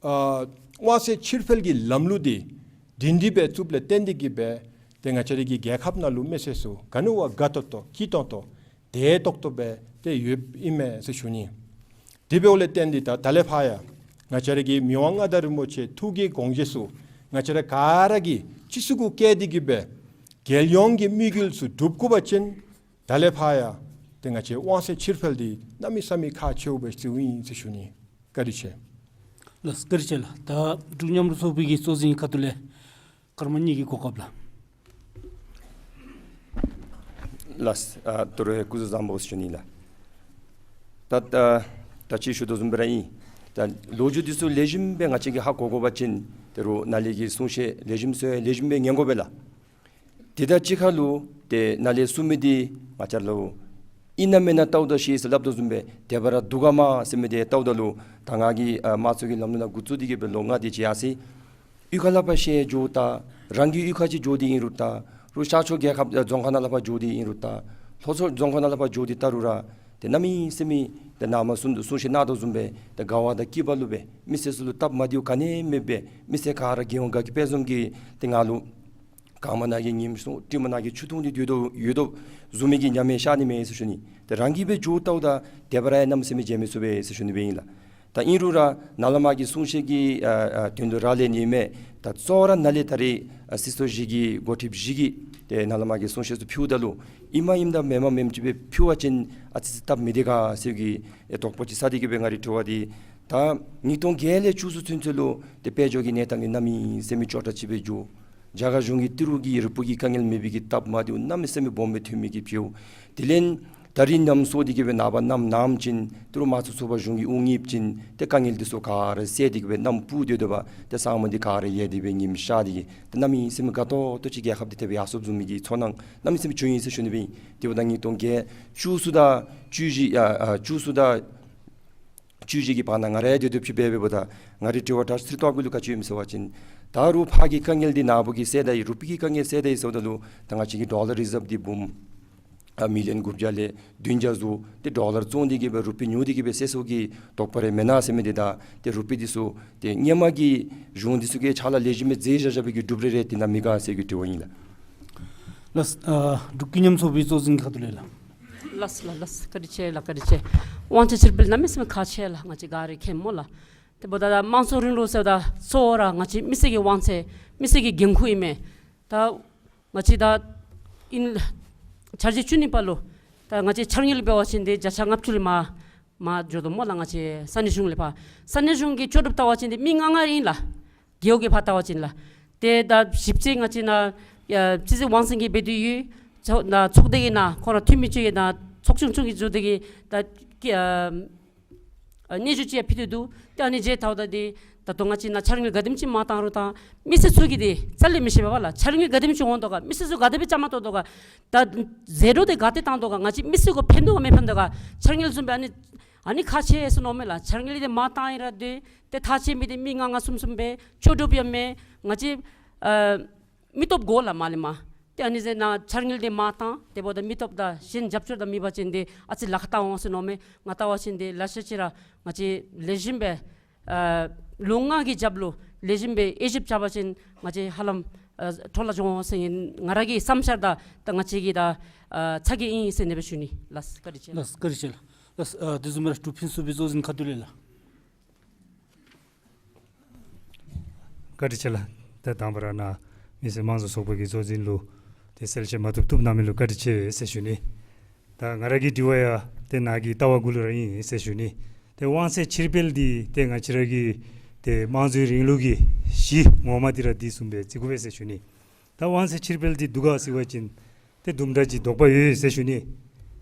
ཨ་དབང་ཚད་ཕྱིར་སྤེལ་གྱི་ལམ་ལུགས་འདི་སྒྲིང་སྒྲི་སྦེ་བཙུགསཔ་ལས་བརྟེན་ཏེ་གིས་སྦེ་ཏེ་ང་བཅས་ར་གི་རྒྱལ་ཁབ་ནང་ལུ་མི་སེར་ཚུ་ག་ནི་བ་དགའ་ཏོག་ཏོ་སྐྱིད་ཏོང་ཏོ་བདེ་ཏོག་ཏོ་སྦེ་ཏེ་ཡོདཔ་ཨིན་མས་ཟེར་ཞུ་ནི། དེ་འབདཝ་ལས་བརྟེན་ཏེ་ད་ད་ལས་ཕར་ཡང་ང་བཅས་ར་གི་མི་དབང་མངའ་བདག་རིན་པོ་ཆེ་ཐུགས་ཀྱི་དགོངས་བཞེད་ཚུ་ང་བཅས་ར་ག་ར་གིས་སྤྱི་གཙུག་གུ་བཀལ་ཏེ་གིས་སྦེ་རྒྱལ་ཡོངས་ཀྱི་དམིགས་ཡུལ་ཚུ་འགྲུབ་དགོ་པ་ཅིན་ད་ལས་ཕར་ཡང་ཏེ་ང་བཅས་དབང་ཚད་ཕྱིར་སྤེལ་འདི་གནམ་མེད་ས་མེད་ཁག་ཆེཝ་སྦེ་བརྩིཝ་ཨིན་ཟེར་ཞུ་ནི། བཀའ་དྲིན་ཆེ། ལགས་བཀའ་དྲིན་ཆེ་ལགས། ད་འབྲུག་མཉམ་རུབ་ཚོགས་པའི་གི་གཙོ་འཛིན་ཁ་ཐུག་ལས་སྐར་མ་གཉིས་ཀྱི་གོ་སྐབས་ལགས། ལགས། ཨ་དོ་རུང་སྐུ་གཟུགས་བཟང་པོ་ཟེར་ཞུ་ནི་ལགས། ད་ད་ད་ཅི་ཞུ་དོ་བཟུམ་སྦེ་ར་ཨིན། ད་ལོ་རྒྱུས་འདི་ཚུ་ལེགས་ཤོམ་སྦེ་ང་བཅས་ཀྱིས་ཧ་གོ་དགོ་པ་ཅིན་དོ་རུང་ནཱ་ལས་ཀྱི་གསུང་བཤད་ལེགས་ཤོམ་ཚུ་ལེགས་ཤོམ་སྦེ་ཉན་དགོ་པས་ལགས། དེ་དང་གཅིག་ཁར་ལུ་ཏེ་ནཱ་ལས་གསུང་མི་འདི་ང་བཅས་ལུ་ཨིན་ན་མེན་ན་བལྟཝ་ད་ཤེས་ཟེར་སླབ་དོ་བཟུམ་སྦེ་དེ་སྦེ་ར་འདུག་ག་མས་ཟེར་མི་འདི་བལྟཝ་ད་ལུ་ད་ང་གིས་ཨ་དམངས་གཙོ་གི་ལམ་ལུགས་ནང་འགོ་བཙུགས་ཏེ་གིས་སྦེ་ལོ་ལྔ་དེ་ཅིག་ཡར་སོ་ཡི། གཡུས་ཁ་ལས་ཕར་ཤེས་འགྱོཝ་ད་རང་གི་གཡུས་ཁ་ཅིག་འགྱོ་སྟེ་ཨིན་རུང་ད་རུང་ཤར་ཕྱོགས་རྒྱལ་ཁབ་ཨ་རྫོང་ཁག་ནང་ལས་ཕར་འགྱོ་སྟེ་ཨིན་རུང་ད་ལྷོ་ཕྱོགས་རྫོང་ཁག་ནང་ལས་ཕར་འགྱོ་སྟེ་བལྟ་རུང་ར་ཏེ་གནམ་མེད་ས་མེད་ཏེ་ནཱ་མར་གསུང་གསུང་བཤད་གནང་དོ་བཟུམ་སྦེ་ཏེ་དགའ་བ་དང་སྐྱིད་པ་ལུ་སྦེ་མི་སེར་ཚུ་ལུ་སྟབས་མ་བདེཝ་ག་ནི་མེདཔ་སྦེ་མི་སེར་ག་ར་རྒྱལ་ཡོངས་དགའ་སྐྱིད་དཔལ་འཛོམས་ཀྱི་ཏེ་ང་ལུ་གང་མ་ན་གི་ཉིམ་སྲུང་སྤྲིན་མ་ན་གི་ཆུ་འཐུང་སྟེ་སྡོད་དོ་ཡོད་དོ་བཟུམ་མའི་གི་ཉམས་ཡང་ཤར་ནི་མས་ཟེར་ཞུ་ནི། ཏེ་རང་གིས་སྦེ་འགྱོཝ་ད་ད་དེ་སྦེ་ར་ཡང་གནམ་མེད་ས་མེད་མཇལ་མི་ཚུགས་པས་ཟེར་ཞུ་ནི་སྦེ་ཨིན་ལགས། ད་ཨིན་རུང་ར་ནཱ་ལས་མར་གྱི་གསུང་བཤད་ཀྱི་ཨ་ཨ་དོན་ལུ་རག་ལས་ནི་མས། ད་གཙོ་བོ་ར་ནཱ་ལས་ད་རེས་ཨ་སྲིད་ཚོགས་བཞི་གི་འགོ་ཁྲིདཔ་བཞི་གིས་ཏེ་ནཱ་ལས་མར་གྱི་གསུང་བཤད་ཚུ་ཕུལཝ་ད་ལུ་ཨིནམ་ཨིནམ་དང་མེནམ་མེནམ་ཅིག་སྦེ་ཕུལ་བ་ཅིན་ཨ་ཙི་ཙི་སྟབས་མི་བདེ་ག་ཟེར་གྱི་ཨེ་དོགས་པ་ཅིག་ཟ་སྟེ་གིས་སྦེ་ང་རའི་དྲི་བ་འདི་ད་ཉིས་སྟོང་བརྒྱད་ལས་བཅུ་གསུམ་ཚུན་ཚོད་ལུ་ཏེ་དཔལ་འབྱོར་གྱི་གནས་སྟངས་འདི་གནམ་མེད་ས་མེད་སྐྱོ་དྲགས་ཅིག་སྦེ་འགྱོ། རྒྱ་གར་གཞུང་གི་ཏི་རུ་གི་རུ་པི་གི་དཀའ་ངལ་མེད་པའི་གི་སྟབས་མ་བདེཝ་གནམ་མེད་ས་མེད་སྦོམ་སྦེ་ཐོན་མི་གི་ཕུལཝ། དེ་ལས་ད་རིས་ནམ་སོང་སྟེ་གིས་སྦེ་ནངས་པ་ནམ་ནངས་པ་ཅིན་ཏི་རུ་དམངས་གཙོ་ཚོགས་པ་གཞུང་གིས་དབུ་བརྙེས་པ་ཅིན་ཏེ་དཀའ་ངལ་འདི་ཚུ་ག་ར་སེལ་ཏེ་གིས་སྦེ་གནམ་སྤུ་སྡོད་སྡོདཔ་ཏེ་ས་སྨུག་འདི་ག་ར་ཡལ་ཏེ་སྦེ་ཉིམ་ཤར་ཏེ་གིས་ཏེ་གནམ་མེད་ས་མེད་དགའ་ཏོག་ཏོ་ཅིག་རྒྱལ་ཁབ་འདི་ཐེབས་ཡར་སོངམ་བཟུམ་མའི་གི་ཚོར་སྣང་གནམ་མེད་ས་མེད་བྱུང་ཡི་ཟེར་ཞུ་ནི་སྦེ་ཨིན། དེ་འབདཝ་ད་ཉིས་སྟོང་བརྒྱད་བཅུ་གསུམ་དང་བཅུ་བཞི་ཡ་ཨ་བཅུ་གསུམ་དང་བཅུ་བཞི་གི་བར་ན་ང་ར་ཡང་སྡོད་སྡོདཔ་ཅིག་འབད་འབདཝ་ད་ང་རའི་དྲི་བ་ད་ཚིག་ཐོག་གུ་ལུ་ག་ཅི་ཡོདཔ་ཟེར་བ་ཅིན་ད་རུང་ཕར་གྱི་དཀའ་ངལ་འདི་ནཱ་བུ་གིས་སེལ་ད་ཡི། རུ་པི་གི་དཀའ་ངལ་སེལ་ད་ཡི་ཟེརཝ་ད་ལུ་ད་ང་བཅས་ཀྱི་ཌོ་ལར་རི་ཟརབ་འདི་འབུམ་ཨ་མི་ལི་ཡོན་དགུ་བརྒྱ་ལས་བདུན་བརྒྱ་ཚུ་ཏེ་ཌོ་ལར་བཙོང་སྟེ་གིས་སྦེ་རུ་པི་ཉོ་སྟེ་གིས་སྦེ་སེལ་ཚུགས་ཀྱི་དོགས་པ་རེ་མེན་ན་ཟེར་མི་འདི་དང་ཏེ་རུ་པི་འདི་ཚུ་ཏེ་སྔོན་མ་གི་གཞུང་འདི་ཚུ་གི་ཕྱག་ལཱ་ལེགས་ཤོམ་སྦེ་མཛད་བཞག་བཞག་པའི་གི་གྲུབ་འབྲས་རེ་དེ་ནང་མེད་ག་ཟེར་གྱི་དྲི་བ་ཨིན་ལགས། ལགས། ཨ་འབྲུག་ཀུན་མཉམ་ཚོགས་པའི་གཙོ་འཛིན་ཁ་ཐུག་ལས་ལགས། ལགས་ལགས་ལགས། བཀའ་དྲིན་ཆེ་ལགས། བཀའ་དྲིན་ཆེ། དབང་ཚད་ཕྱིར་སྤེལ་གནམ་མེད་ས་མེད་ཁག་ཆེ་ལགས། ང་བཅས་ག་ར་མཁྱེནམ་སྨོ་ལགས། དེ་འབདཝ་ད་དམངས་གཙོའི་རིང་ལུགས་ཟེརཝ་ད་གཙོ་བོ་ར་ང་བཅས་མི་སེར་གྱི་དབང་ཚད་མི་སེར་གྱི་འགན་ཁུར་ཨིན་མས། ད་ང་བཅས་ད་ཨིན་འཆར་གཞི་བཅུ་གཉིས་པ་ལུ་ད་ང་བཅས་འཆར་དངུལ་འབད་བ་ཅིན་ཏེ་བརྒྱ་ཆ་ལྔ་བཅུ་ལས་མར་མར་འགྱོ་དོ་སྨོ་ལགས། ང་བཅས་ས་གནས་གཞུང་ལས་ཕར་ས་གནས་གཞུང་གི་ལྕོགས་གྲུབ་བལྟ་བ་ཅིན་ཏེ་མི་ལྔ་ལྔ་ཨིན་ལགས། རྒེད་འོག་གི་ཕར་བལྟ་བ་ཅིན་ལགས། ཏེ་ད་ཞིབ་དཔྱད་ང་བཅས་ནཱ་ཡ་སྤྱི་ཚེས་དབང་ཚད་ཀྱིས་འབད་དེ་ཡོད། ཚོགས་ནཱ་ཚོགས་སྡེ་གི་ནང་ཁོང་ར་འཐུས་མི་ཚུ་གི་ནཱ་ཚོགས་ཆུང་ཆུང་གི་འགྱོ་སྟེ་གིས་ད་ཀི་ཨ་ཨ་སྙན་ཞུ་ཅིག་ཡང་ཕུལ་ཏེ་འདུག། ཏེ་ཨ་ནི་མཇལ་ཚརཝ་ད་འདི་ད་ལྟོ་ང་བཅས་ནཱ་འཆར་དངུལ་ག་དེམ་ཅིག་མར་བཏང་རུང་ད་མི་སེར་ཚུ་གིས་འདི་རྩ་ལས་མི་ཤེས་པས་ལགས། འཆར་དངུལ་ག་དེམ་ཅིག་འོང་དོ་ག་མི་སེར་ཚུ་ག་དེ་སྦེ་བཅའ་མར་གཏོགས་དོ་ག་ད་ཟད་འགྲོ་འདི་ག་ཏེ་བཏང་དོ་ག་ང་བཅས་མི་སེར་གུ་ཕན་དོ་ག་མི་ཕན་དོ་ག་འཆར་དངུལ་བཟུམ་སྦེ་ཨ་ནི་ཨ་ནི་ཁག་ཆེ་ཟེར་མནོཝ་མས་ལགས། འཆར་དངུལ་འདི་མར་བཏང་ཡི་ར་འདི་ཏེ་ཐག་བཅད་མི་འདི་མི་ལྔ་ལྔ་གསུམ་གསུམ་སྦེ་ལྕོགས་གྲུབ་ཡང་མེད། ང་བཅས་ཨ་མི་སྟོབས་དགོ་ལགས་མར་ལས་མར། ཏེ་ཨ་ནི་ཟེར་ནཱ་འཆར་དངུལ་འདི་མར་བཏང་། དེ་འབདཝ་ད་མི་སྟོབས་དང་གཞན་རྒྱབ་སྐྱོར་དང་མེད་པ་ཅིན་འདི་ཨ་ཙི་ལཱ་ཁག་བཏང་འོང་ཟེར་མནོཝ་མས། ང་བལྟ་བ་ཅིན་འདི་ལེ་ཤ་ཅིག་ར་ང་བཅས་ལེགས་ཤོམ་སྦེ་ཨ་ལོ་ལྔ་གི་རྒྱབ་ལུ་ལེགས་ཤོམ་སྦེ་དབྱེ་ཞིབ་རྐྱབ་པ་ཅིན་ང་བཅས་ཧ་ལམ་ཨ་འཕྲོ་བརླག་འགྱོ་འོང་ཟེར་ང་ར་གི་བསམ་འཆར་དང་ད་ང་བཅས་ཀྱི་ད་ཨ་ཚ་གྱང་ཨིན་ཟེར་ཨ་ནི་སྦེ་ཞུ་ནི་ལགས། བཀའ་དྲིན་ཆེ་ལགས། ལགས་བཀའ་དྲིན་ཆེ་ལགས། ལགས་ཨ་དེ་བཟུམ་སྦེ་འབྲུག་ཕུན་ཚོགས་པའི་གཙོ་འཛིན་ཁ་ཐུག་ལས་ལགས། བཀའ་དྲིན་ཆེ་ལགས། ད་དང་པ་ར་ནཱ་མི་སེར་དམངས་གཙོ་ཚོགས་པ་གི་གཙོ་འཛིན་ལུ་ཏེ་གསལ་བཤད་མ་ཐུབ་ཐུབ་གནང་མི་ལུ་བཀའ་དྲིན་ཆེ་ཟེར་ཞུ་ནི། ད་ང་ར་གི་དྲི་བ་ཡང་ཏེ་ནཱ་གི་ལྟ་བ་གུ་ལུ་ར་ཨིན་ཟེར་ཞུ་ནི། ཏེ་དབང་ཚད་ཕྱིར་སྤེལ་འདི་ཏེ་ང་བཅས་ར་གི་ ཏེ་དམངས་གཙོའི་རིང་ལུགས་ཀྱི་གཞི་ངོ་མ་འདི་ར་འདི་བཟུམ་སྦེ་བརྩི་དགོ་པས་ཟེར་ཞུ་ནི། ད་དབང་ཚད་ཕྱིར་སྤེལ་འདི་འདུག་ག་ཟེར་བ་ཅིན་ཏེ་དུམ་གྲ་ཅིག་དོགས་པ་ཡོད་ཡོད་ཟེར་ཞུ་ནི།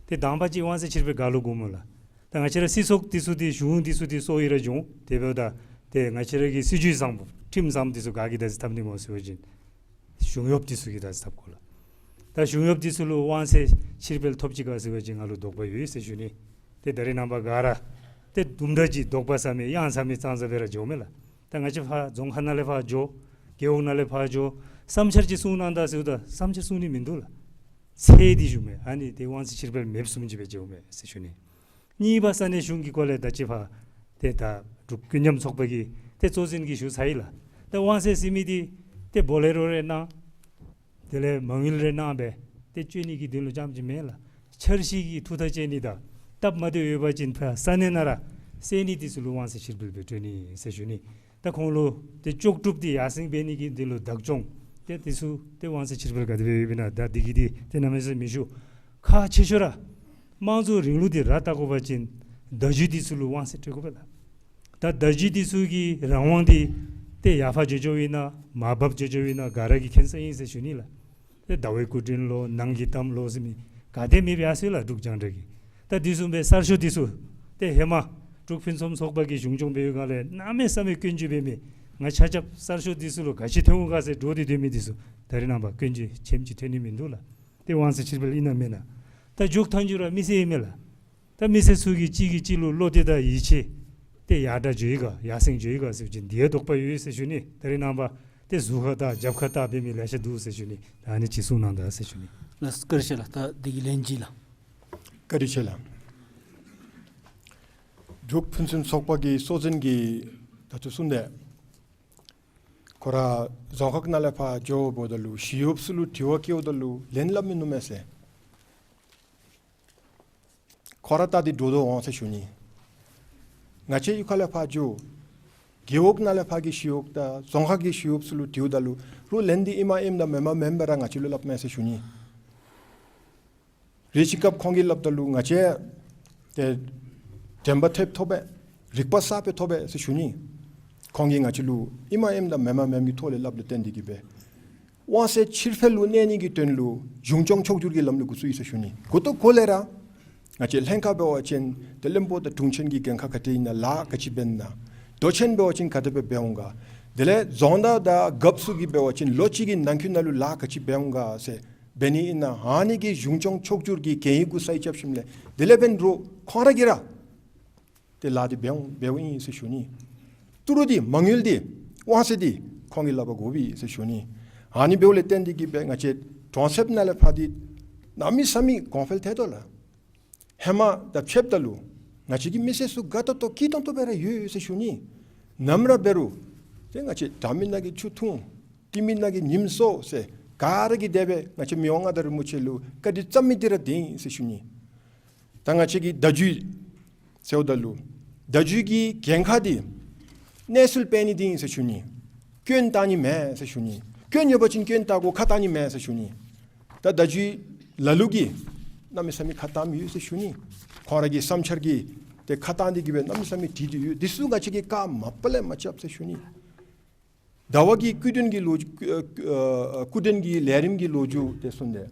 ཏེ་དང་པ་ཅིག་དབང་ཚད་ཕྱིར་སྤེལ་ག་ལུ་དགོཔ་སྨོ་ལགས། ད་ང་བཅས་ར་སྲིད་ཚོགས་འདི་ཚུ་འདི་གཞུང་འདི་ཚུ་འདི་སོ་ཡི་ར་འབྱུང་། དེ་འབདཝ་ད་ཏེ་ང་བཅས་ར་གི་སྲིད་བྱུས་བཟང་པོ་ཁྲིམས་བཟང་པོ་འདི་ཚུ་ག་གིས་བདག་འཛིན་འཐབ་ནི་སྨོ་ཟེར་བ་ཅིན་གཞུང་གཡོགཔ་འདི་ཚུ་གིས་བདག་འཛིན་འཐབ་དགོ་ལགས། ད་གཞུང་གཡོགཔ་འདི་ཚུ་ལུ་དབང་ཚད་ཕྱིར་སྤེལ་ཐོབ་ཅི་ག་ཟེར་བ་ཅིན་ང་ལུ་དོགས་པ་ཡོད་ཟེར་ཞུ་ནི། ཏེ་ད་རེས་ནངས་པ་ག་ར་ཏེ་དུམ་གྲ་ཅིག་དོགས་པ་ཟ་མི་གཡང་ཟ་མི་ཙང་ཙ་སྦེ་ར་འགྱོཝ་མས་ལགས། ད་ང་བཅས་ཕར་རྫོང་ཁག་ནང་ལས་ཕར་འགྱོ། རྒེད་འོག་ནང་ལས་ཕར་འགྱོ། བསམ་འཆར་ཅིག་གསུང་གནང་ད་ཟེརཝ་ད་བསམ་འཆར་གསུང་ནི་མིན་འདུག་ལགས། ཚད་འདི་ཞུཝ་མས། ཨ་ནི་ཏེ་དབང་ཚད་ཕྱིར་སྤེལ་མེདཔ་བཟུམ་ཅིག་སྦེ་འགྱོཝ་མས་ཟེར་ཞུ་ནི། གཉིས་པ་ས་གནས་གཞུང་གི་སྐོར་ལས་ད་ཅི་ཕར་ཏེ་ད་འབྲུག་ཀུན་མཉམ་ཚོགས་པ་གི་ཏེ་གཙོ་འཛིན་གྱིས་ཞུ་ཚར་ཡི་ལགས། ད་དབང་ཚད་ཟེར་མི་འདི་ཏེ་བོ་ལེ་རོ་རེ་གནང་། དེ་ལས་མ་དངུལ་རེ་གནང་སྦེ་ཏེ་སྤྱོད་ནི་གི་དོན་ལུ་རྐྱངམ་ཅིག་མེན་ལགས། འཆར་གཞི་གི་ཐུགས་ཐག་བཅད་ནི་དང་སྟབས་མ་བདེཝ་ཡོད་པ་ཅིན་ཕར་ས་གནས་ནང་ར་སེལ་ནི་འདི་ཚུ་ལུ་དབང་ཚད་ཕྱིར་སྤེལ་སྦེ་སྤྲོད་ནི་ཟེར་ཞུ་ནི། ད་ཁོང་ལུ་ཏེ་ལྕོགས་གྲུབ་འདི་ཡར་སེང་འབད་ནི་གི་དོན་ལུ་བདག་སྐྱོང་ཏེ་འདི་ཚུ་ཏེ་དབང་ཚད་ཕྱིར་སྤེལ་ག་དེ་སྦེ་ཡོདཔ་ཨིན་ན་ད་འདི་གི་འདི་ཏེ་གནམ་མེད་ས་མེད་མི་ཞུ། ཁག་ཆེ་ཤོས་ར་དམངས་གཙོའི་རིང་ལུགས་འདི་ར་བལྟ་དགོ་པ་ཅིན་བརྡ་བརྒྱུད་འདི་ཚུ་ལུ་དབང་ཚད་སྤྲོད་དགོ་པས་ལགས། ད་བརྡ་བརྒྱུད་འདི་ཚུ་གི་རང་དབང་འདི་ཏེ་ཡར་ཕར་འགྱོ་འགྱོཝ་ཨིན་ན་མར་བབས་འགྱོ་འགྱོཝ་ཨིན་ན་ག་ར་གིས་མཁྱེན་ས་ཨིན་ཟེར་ཞུ་ནི་ལགས། ཏེ་ཟླ་བའི་སྐུ་དྲིན་ལོ་ནང་གི་གཏམ་ལོ་ཟེར་མི་ག་དེམ་ཡོདཔ་ཡར་སོང་ཡི་ལགས་འབྲུག་རྒྱང་བསྒྲགས་ཀྱི། ད་འདི་བཟུམ་སྦེ་གསར་ཤོག་འདི་ཚུ་ཏེ་ཧེ་མ་འབྲུག་ཕུན་སུམ་ཚོགས་པ་གིས་གཞུང་སྐྱོང་འབད་བའི་སྒང་ལས་གནམ་མེད་ས་མེད་སྐྱོན་བརྗོད་འབད་མི་ང་ཆ་ཁྱབ་གསར་ཤོག་འདི་ཚུ་ལུ་ག་ཅི་ཐོན་འོང་ག་ཟེར་འདྲོག་སྟེ་སྡོད་མི་འདི་ཚུ་ད་རེས་ནངས་པ་སྐྱོན་བརྗོད་ཅིག་ཐོན་ནི་མིན་འདུག་ལགས། ཏེ་དབང་ཚད་ཕྱིར་སྤེལ་ཨིན་ན་མེན་ན། ད་རྒྱུག་ཐངས་རྒྱུག་ར་མི་སེར་ཨིན་མས་ལགས། ད་མི་སེར་ཚུ་གིས་གཅིག་གིས་གཅིག་ལུ་བློ་གཏད་དང་ཡིད་ཆེས་ཏེ་ཡར་དྲག་འགྱོ་ཡི་ག་ཡར་སེང་འགྱོ་ཡི་ག་ཟེར་བ་ཅིན་འདི་ཡང་དོགས་པ་ཡོད་ཟེར་ཞུ་ནི། ད་རེས་ནངས་པ་ཏེ་ཟུར་ཁ་བལྟ་རྒྱབ་ཁ་བལྟ་འབད་མི་ལེ་ཤ་འདུག་ཟེར་ཞུ་ནི། ད་ཨ་ནི་ཅིག་གསུང་གནང་ད་ཟེར་ཞུ་ནི། ལགས་བཀའ་དྲིན་ཆེ་ལགས། ད་འདི་གི་ལན་གཅིག་ལགས། བཀའ་དྲིན་ཆེ་ལགས། འབྲུག་ཕུན་སུམ་ཚོགས་པ་གི་གཙོ་འཛིན་གྱིས་ད་ལྟོ་གསུངས་ཏེ་ཁོ་ར་རྫོང་ཁག་ནང་ལས་ཕར་འགྱོཝ་ད་ལུ་ཞི་གཡོགཔ་ཚུ་ལུ་དྲི་བ་བཀོདཔ་ད་ལུ་ལན་སླབ་མི་ནུག་མས་ཟེར། ཁོ་ར་ད་འདི་འདྲོག་འདྲོག་འོང་ཟེར་ཞུ་ནི། ང་བཅས་གཡུས་ཁ་ལས་ཕར་འགྱོ། རྒེད་འོག་ནང་ལས་ཕར་གྱི་ཞི་གཡོགཔ་དང་རྫོང་ཁག་གི་ཞི་གཡོགཔ་ཚུ་ལུ་དྲིཝ་ད་ལུ་རོགས་ལན་འདི་ཨིནམ་ཨིནམ་དང་མེནམ་མེན་པར་ར་ང་བཅས་ལུ་སླབ་མས་ཟེར་ཞུ་ནི། རེ་ཅིག་སྐབས་ཁོང་གིས་སླབ་ད་ལུ་ང་བཅས་ཏེ་དྲན་པ་ཐེབས་ཐོབ་པས། རིག་པ་གསརཔ་སྦེ་ཐོབ་པས་ཟེར་ཞུ་ནི། ཁོང་གིས་ང་བཅས་ལུ་ཨིནམ་ཨིནམ་དང་མེནམ་མེནམ་གྱི་ཐོག་ལས་སླབ་ལས་བརྟེན་ཏེ་གིས་སྦེ་དབང་ཚད་ཕྱིར་སྤེལ་ལུ་གནས་ནི་གི་དོན་ལུ་གཞུང་སྐྱོང་ཕྱོགས་བསྒྱུར་གྱི་ལམ་ལུགས་འགོ་བཙུགས་ཡི་ཟེར་ཞུ་ནི། འགོ་ཐོག་གོ་ལས་ར་ང་བཅས་ལྷན་ཁག་འབད་བ་ཅིན་ཏེ་བློན་པོ་དང་དྲུང་ཆེན་གྱི་འགན་ཁག་ག་དེ་ཨིན་ན་ལཱ་ག་ཅི་འབད་ན། མདོ་ཆེན་འབད་བ་ཅིན་ག་དེ་སྦེ་འབད་འོང་ག། དེ་ལས་རྫོང་བདག་དང་རྒཔོ་ཚུ་གིས་འབད་བ་ཅིན་ལོ་གཅིག་གི་ནང་འཁོད་ནང་ལུ་ལཱ་ག་ཅི་འབད་འོང་ག་ཟེར་འབད་ནི་ཨིན་ན་ཨ་ནི་གི་གཞུང་སྐྱོང་ཕྱོགས་བསྒྱུར་གྱི་གན་ཡིག་གུ་སའིན་རྐྱབ་ཞིནམ་ལས་དེ་ལས་འབདན་རོགས་ཁོང་ར་གིས་ར་ཏེ་ལཱ་འདི་འབད་འོང་འབདཝ་ཨིན་ཟེར་ཞུ་ནི། ཏི་རུ་འདི་མ་དངུལ་འདི་དབང་ཚད་འདི་ཁོང་གིས་སླབ་པ་དགོ་པས་ཟེར་ཞུ་ནི། ཨ་ནི་འབདཝ་ལས་བརྟེན་ཏེ་གིས་སྦེ་ང་བཅས་གྲོང་གསེབ་ནང་ལས་ཕར་འདི་གནམ་མེད་ས་མེད་གོང་འཕེལ་ཐལ་དོ་ལགས། ཧེ་མ་དང་ཕྱདཔ་ད་ལུ་ང་བཅས་ཀྱི་མི་སེར་ཚུ་དགའ་ཏོག་ཏོ་སྐྱིད་ཏོང་ཏོ་སྦེ་ར་ཡོད་ཟེར་ཞུ་ནི། ནམ་ར་འབད་རུང་ཏེ་ང་བཅས་དྲག་མི་ནང་གི་ཆུ་འཐུང་། སྐྱིད་མི་ནང་གི་ཉིམ་གསོ་ཟེར་ག་ར་གིས་དེ་སྦེ་ང་བཅས་མི་དབང་མངའ་བདག་རིན་པོ་ཆེ་ལུ་བཀའ་དྲིན་བསམ་མི་འདི་ར་འདི་ཨིན་ཟེར་ཞུ་ནི། ད་ང་བཅས་ཀྱི་བརྡ་བརྒྱུད་ཟེརཝ་ད་ལུ་བརྡ་བརྒྱུད་ཀྱི་འགན་ཁག་འདི་གནས་ཚུལ་སྤེལ་ནི་འདི་ཨིན་ཟེར་ཞུ་ནི། སྐྱོན་བཏགས་ནི་མེན་ཟེར་ཞུ་ནི། སྐྱོན་ཡོད་པ་ཅིན་སྐྱོན་བཏགས་དགོ། ཁ་བཏགས་ནི་མེན་ཟེར་ཞུ་ནི། ད་བརྡ་བརྒྱུད་ལ་ལུ་གིས་གནམ་མེད་ས་མེད་ཁ་བཏངམ་ཡོད་ཟེར་ཞུ་ནི། ཁོང་ར་གི་བསམ་འཆར་གྱིས་ཏེ་ཁ་བཏང་སྟེ་གིས་སྦེ་གནམ་མེད་ས་མེད་བྲིས་ཏེ་ཡོད། འདི་ཚུ་ང་བཅས་ཀྱིས་བཀག་མ་པ་ལས་མ་རྐྱབ་ཟེར་ཞུ་ནི། ཟླ་བ་གི་སྐུ་མགྲོན་གྱི་ལོ་རྒྱུས་ཨ་ཨ་སྐུ་མགྲོན་གྱི་ལས་རིམ་གྱི་ལོ་རྒྱུས་དེ་གསུངས་ཏེ།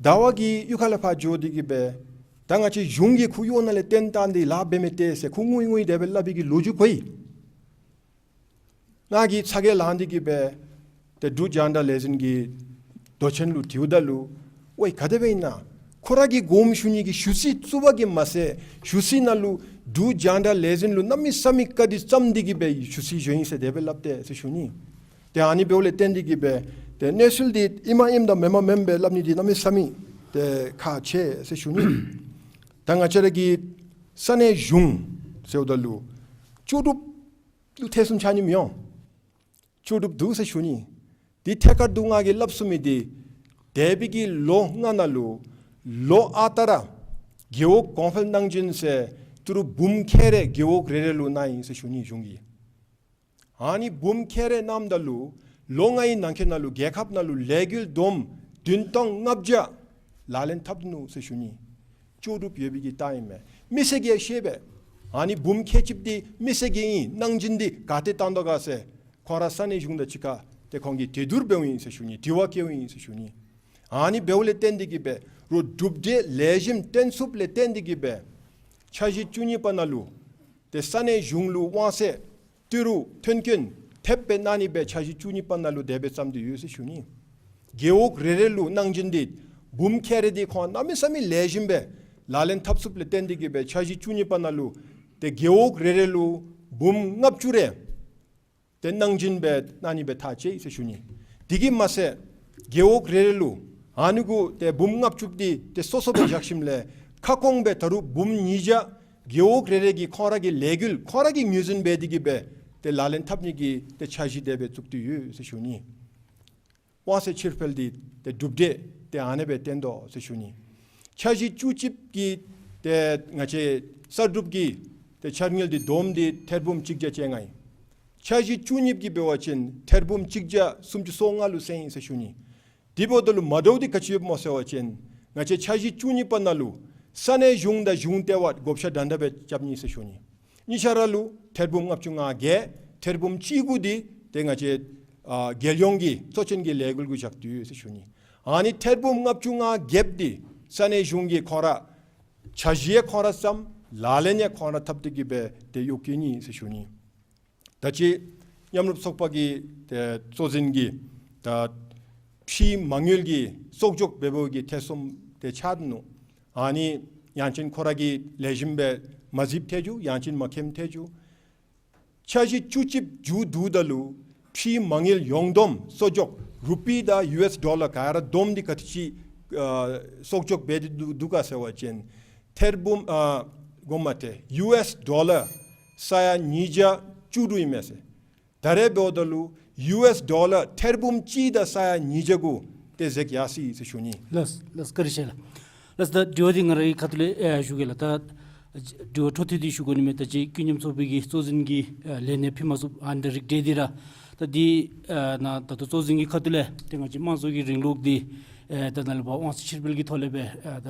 ཟླ་བ་གིས་གཡུས་ཁ་ལས་ཕར་འགྱོ་སྟེ་གིས་སྦེ་ད་ང་བཅས་གཞུང་གིས་ཁོ་གཡོག་ནང་ལས་བཏོན་བཏང་སྟེ་ལཱ་འབད་མི་སྟེར་ཟེར་ཁོ་ངུ་ཡི་ངུ་ཡི་དེ་སྦེ་སླབ་པའི་གི་ལོ་རྒྱུས་གོ་ཡི། ང་གིས་ཚ་གྱང་ལང་སྟེ་གིས་སྦེ་ཏེ་འབྲུག་རྒྱང་བསྒྲགས་ལས་འཛིན་གྱི་མདོ་ཆེན་ལུ་དྲིཝ་ད་ལུ་ཝའི་ག་དེ་སྦེ་ཨིན་ན། ཁོ་ར་གིས་དགོངསམ་ཞུ་ནི་གི་ཞུ་ཚིག་བཙུགས་པ་གིས་མ་ཚད་ཞུ་ཚིག་ནང་ལུ་འབྲུག་རྒྱང་བསྒྲགས་ལས་འཛིན་ལུ་གནམ་མེད་ས་མེད་བཀའ་དྲིན་བསམ་སྟེ་གིས་སྦེ་ཞུ་ཚིག་ཞུ་ཡི་ཟེར་དེ་སྦེ་སླབ་སྟེ་ཟེར་ཞུ་ནི། ཏེ་ཨ་ནི་འབདཝ་ལས་བརྟེན་ཏེ་གིས་སྦེ་ཏེ་གནས་ཚུལ་འདི་ཨིནམ་ཨིནམ་དང་མེནམ་མེནམ་སྦེ་སླབ་ནི་འདི་གནམ་མེད་ས་མེད་ཏེ་ཁག་ཆེ་ཟེར་ཞུ་ནི། ད་ང་བཅས་ར་གི་ས་གནས་གཞུང་ཟེརཝ་ད་ལུ་ལྕོགས་གྲུབ་ལུ་ཐེ་ཚོམ་ཆགས་ནི་མི་འོང་། ལྕོགས་གྲུབ་འདུག་ཟེར་ཞུ་ནི། འདི་ཐད་ཀར་དུ་ང་གིས་སླབ་ཚུགས་མི་འདི་འདས་པའི་གི་ལོ་ལྔ་ནང་ལུ་ལོ་ཨ་རྟག་ར་རྒེད་འོག་གོང་འཕེལ་གནང་བྱིན་ཟེར་ཏི་རུ་འབུམ་ཁལ་རེ་རྒེད་འོག་རེ་རེ་ལུ་གནང་ཡི་ཟེར་ཞུ་ནི་གཞུང་གིས། ཨ་ནི་འབུམ་ཁལ་རེ་གནངམ་ད་ལུ་ལོ་ལྔའི་ནང་འཁོད་ནང་ལུ་རྒྱལ་ཁབ་ནང་ལུ་ལས་འགུལ་བསྡོམས་བདུན་སྟོང་ལྔ་བརྒྱ་ལག་ལེན་འཐབ་ནུག་ཟེར་ཞུ་ནི། ལྕོགས་གྲུབ་ཡོད་པའི་གི་རྟགས་ཨིན་མས། མི་སེར་གྱིས་ཤེས་པས། ཨ་ནི་འབུམ་ཁལ་གཅིག་འདི་མི་སེར་གྱི་ཨིན། གནང་སྦྱིན་འདི་ག་ཏེ་བཏང་དོ་ག་ཟེར་ཁོང་ར་ས་གནས་གཞུང་དང་གཅིག་ཁར་ཏེ་ཁོང་གིས་གྲོས་བསྡུར་འབདཝ་ཨིན་ཟེར་ཞུ་ནི། དྲི་བ་བཀོདཔ་ཨིན་ཟེར་ཞུ་ནི། ཨ་ནི་འབདཝ་ལས་བརྟེན་ཏེ་གིས་སྦེ་རོགས་གྲུབ་འབྲས་ལེགས་ཤོམ་སྟོན་ཚུགསཔ་ལས་བརྟེན་ཏེ་གིས་སྦེ་འཆར་གཞི་བཅུ་གཉིས་པ་ནང་ལུ་ཏེ་ས་གནས་གཞུང་ལུ་དབང་ཚད་ཏི་རུ་ཐོན་སྐྱེད་ཐེབས་སྦེ་གནང་ནི་སྦེ་འཆར་གཞི་བཅུ་གཉིས་པ་ནང་ལུ་དེ་སྦེ་བརྩམས་ཏེ་ཡོད་ཟེར་ཞུ་ནི། རྒེད་འོག་རེ་རེ་ལུ་གནང་སྦྱིན་འདི་འབུམ་ཁལ་རེ་འདི་ཁོང་གནམ་མེད་ས་མེད་ལེགས་ཤོམ་སྦེ་ལག་ལེན་འཐབ་ཚུགསཔ་ལས་བརྟེན་ཏེ་གིས་སྦེ་འཆར་གཞི་བཅུ་གཉིས་པ་ནང་ལུ་ཏེ་རྒེད་འོག་རེ་རེ་ལུ་འབུམ་ལྔ་བཅུ་རེ་ཏེ་གནང་སྦྱིན་སྦེ་གནང་ནི་སྦེ་ཐག་བཅད་ཡི་ཟེར་ཞུ་ནི། དེ་གིས་མ་ཚད་རྒེད་འོག་རེ་རེ་ལུ་ཨ་ནི་གུ་ཏེ་འབུམ་ལྔ་བཅུ་འདི་ཏེ་སོ་སོ་སྦེ་བཞག་ཞིནམ་ལས་ཁ་སྐོང་སྦེ་ད་རུང་འབུམ་ཉིས་བརྒྱ་རྒེད་འོག་རེ་རེ་གིས་ཁོང་ར་གི་ལས་འགུལ་ཁོང་ར་གིས་ངོས་འཛིན་འབད་དེ་གིས་སྦེ་ཏེ་ལག་ལེན་འཐབ་ནི་གི་ཏེ་འཆར་གཞི་དེ་སྦེ་བཙུགས་ཏེ་ཡོད་ཟེར་ཞུ་ནི། དབང་ཚད་ཕྱིར་འཕུལ་འདི་ཏེ་གྲུབ་འབྲས་ཏེ་ཨ་ནེ་སྦེ་བསྟན་དོ་ཟེར་ཞུ་ནི། འཆར་གཞི་བཅུ་གཅིག་གི་ཏེ་ང་བཅས་གསར་སྒྲུབ་ཀྱི་ཏེ་འཆར་དངུལ་འདི་བསྡོམས་འདི་ཐེར་འབུམ་གཅིག་བརྒྱ་བཅོ་ལྔ་ཨིན། འཆར་གཞི་བཅུ་གཉིས་ཀྱི་འབད་བ་ཅིན་ཐེར་འབུམ་གཅིག་བརྒྱ་སུམ་ཅུ་སོ་ལྔ་ལུ་སོང་ཡི་ཟེར་ཞུ་ནི། དེ་འབདཝ་ད་ལུ་མ་འདྲཝ་འདི་ག་ཅི་ཡོདཔ་སྨོ་ཟེར་བ་ཅིན་ང་བཅས་འཆར་གཞི་བཅུ་གཉིས་པ་ནང་ལུ་ས་གནས་གཞུང་དང་གཞུང་ལྟེ་བ་བགོ་བཤའ་འདྲན་འདྲ་སྦེ་རྐྱབ་ནི་ཟེར་ཞུ་ནི། གཉིས་ཆ་ར་ལུ་ཐེར་འབུམ་ལྔ་བཅུ་ང་བརྒྱད། ཐེར་འབུམ་གཅིག་དགུ་འདི་ཏེ་ང་བཅས་ཨ་རྒྱལ་ཡོངས་ཀྱི་གཙོ་ཅན་གྱི་ལས་འགུལ་གུ་བཞག་སྟེ་ཡོད་ཟེར་ཞུ་ནི། ཨ་ནི་ཐེར་འབུམ་ལྔ་བཅུ་ང་བརྒྱད་འདི་ས་གནས་གཞུང་གིས་ཁོང་ར་འཆར་གཞི་ཡང་ཁོང་ར་བརྩམས། ལག་ལེན་ཡང་ཁོང་ར་འཐབ་སྟེ་གིས་སྦེ་ཏེ་གཡོག་བཀོལ་ནི་ཟེར་ཞུ་ནི། ད་ཅི་མཉམ་རུབ་ཚོགས་པ་གི་ཏེ་གཙོ་འཛིན་གྱིས་ད་ཕྱིའི་མ་དངུལ་གྱི་གསོག་འཇོག་འབད་འབདཝ་གི་ཐེ་ཚོམ་དེ་ཆགས་ནུག། ཨ་ནི་ཡང་ཅིན་ཁོ་ར་གིས་ལེགས་ཤོམ་སྦེ་མ་གཟིགསཔ་ཐལ་འགྱོ། ཡང་ཅིན་མ་མཁྱེནམ་ཐལ་འགྱོ། འཆར་གཞི་བཅུ་གཅིག་མཇུག་བསྡུཝ་ད་ལུ་ཕྱིའི་མ་དངུལ་ཡོངས་བསྡོམས་གསོག་འཇོག་རུ་པི་དང་ཡུ་ཨེསི་ཌོ་ལར་ག་ར་བསྡོམས་འདི་ག་དེ་ཅིག་ཨ་གསོག་འཇོག་འབད་དེ་འདུག་ག་ཟེར་བ་ཅིན་ཐེར་འབུམ་ཨ་གོ་མ་ཏེ་ཡུ་ཨེསི་ཌོ་ལར་ས་ཡ་ཉིས་བརྒྱ་བཅུ་དྲུག་ཨིན་མས་ཟེར། ད་རེས་འབདཝ་ད་ལུ་ཡུ་ཨེསི་ཌོ་ལར་ཐེར་འབུམ་གཅིག་དང་ས་ཡ་ཉིས་བརྒྱ་གུ་ཏེ་འཛེགས་ཡར་སོ་ཡི་ཟེར་ཞུ་ནི། ལགས་ལགས། བཀའ་དྲིན་ཆེ་ལགས། ལགས། ད་དྲི་བ་འདི་ང་རའི་ཁ་ཐུག་ལས་ཨེ་ཞུ་གེ་ལགས། ད་དྲི་བ་འཕྲོ་མཐུད་དེ་ཞུ་དགོ་ནི་མས། ད་ཅི་ཀུན་མཉམ་ཚོགས་པའི་གི་གཙོ་འཛིན་གྱིས་ཨེ་ལན་ཡང་ཕུལ་མ་ཚུགས། ཨ་ནི་དང་རིགས་བསྒྲེས་ཏེ་ར་ད་འདི་ཨེ་ནཱ་ད་ལྟོ་གཙོ་འཛིན་གྱི་ཁ་ཐུག་ལས་ཏེ་ང་བཅས་དམངས་གཙོ་གི་རིང་ལུགས་འདི་ཨེ་ད་ནཱ་ལས་ཕར་དབང་ཚད་ཕྱིར་འབུལ་གྱི་ཐོག་ལས་སྦེ་ཨེ་ད་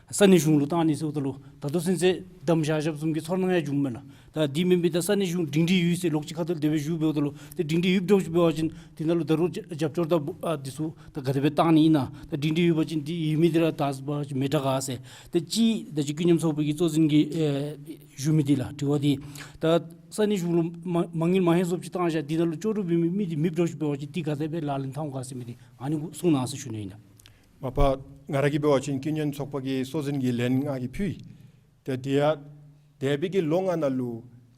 ས་གནས་གཞུང་ལུ་བཏང་ནི་ཟེརཝ་ད་ལུ་ད་ལྟོ་ཚུན་ཚོད་བསྡམས་བཞག་བཞགཔ་བཟུམ་གྱི་ཚོར་སྣང་ཡང་བྱུངམ་མས་ལགས། ད་འདི་མེན་པར་ད་ས་གནས་གཞུང་སྒྲིང་སྒྲི་ཡོད་ཟེར་ལོག་ཅིག་ཁ་ཐུག་ལས་དེ་སྦེ་ཞུ་འབདཝ་ད་ལུ་ཏེ་སྒྲིང་སྒྲི་ཡོདཔ་འདྲཝ་ཅིག་འབད་བ་ཅིན་དེ་ནང་ལུ་ད་རུང་རྒྱབ་སྐྱོར་དང་ཨ་འདི་ཚུ་ད་ག་དེ་སྦེ་བཏང་ནི་ཨིན་ན། ད་སྒྲིང་སྒྲི་ཡོད་པ་ཅིན་འདི་ཡོད་མི་འདི་ར་ད་ཟེར་བ་ཅིན་མི་དྲག་ག་ཟེར། ད་ཅི་ད་ཅི་ཀུན་མཉམ་ཚོགས་པའི་གི་གཙོ་འཛིན་གྱིས་ཨེ་ཞུ་མི་འདི་ལགས་དྲི་བ་འདི་ད་ས་གནས་གཞུང་ལུ་མ་མ་དངུལ་མ་ཧེ་བཟོཝ་ཅིག་བཏང་བཞག། འདི་ནང་ལུ་ལྕོགས་གྲུབ་འབད་མི་མི་འདི་མེདཔ་འདྲཝ་ཅིག་འབད་བ་ཅིན་འདི་ག་དེ་སྦེ་ལག་ལེན་འཐབ་འོང་ག་ཟེར་མི་འདི་ཨ་ནི་གུ་གསུང་གནང་ཟེར་ཞུ་ནི་ཨིན་ལགས། མ་པ་ང་ར་གིས་འབད་བ་ཅིན་ཀུན་མཉམ་ཚོགས་པ་གི་གཙོ་འཛིན་གྱི་ལན་ང་གིས་ཕུལ་ཡི། ཏེ་དེ་ཡང་འདས་པའི་གི་ལོ་ལྔ་ནང་ལུ་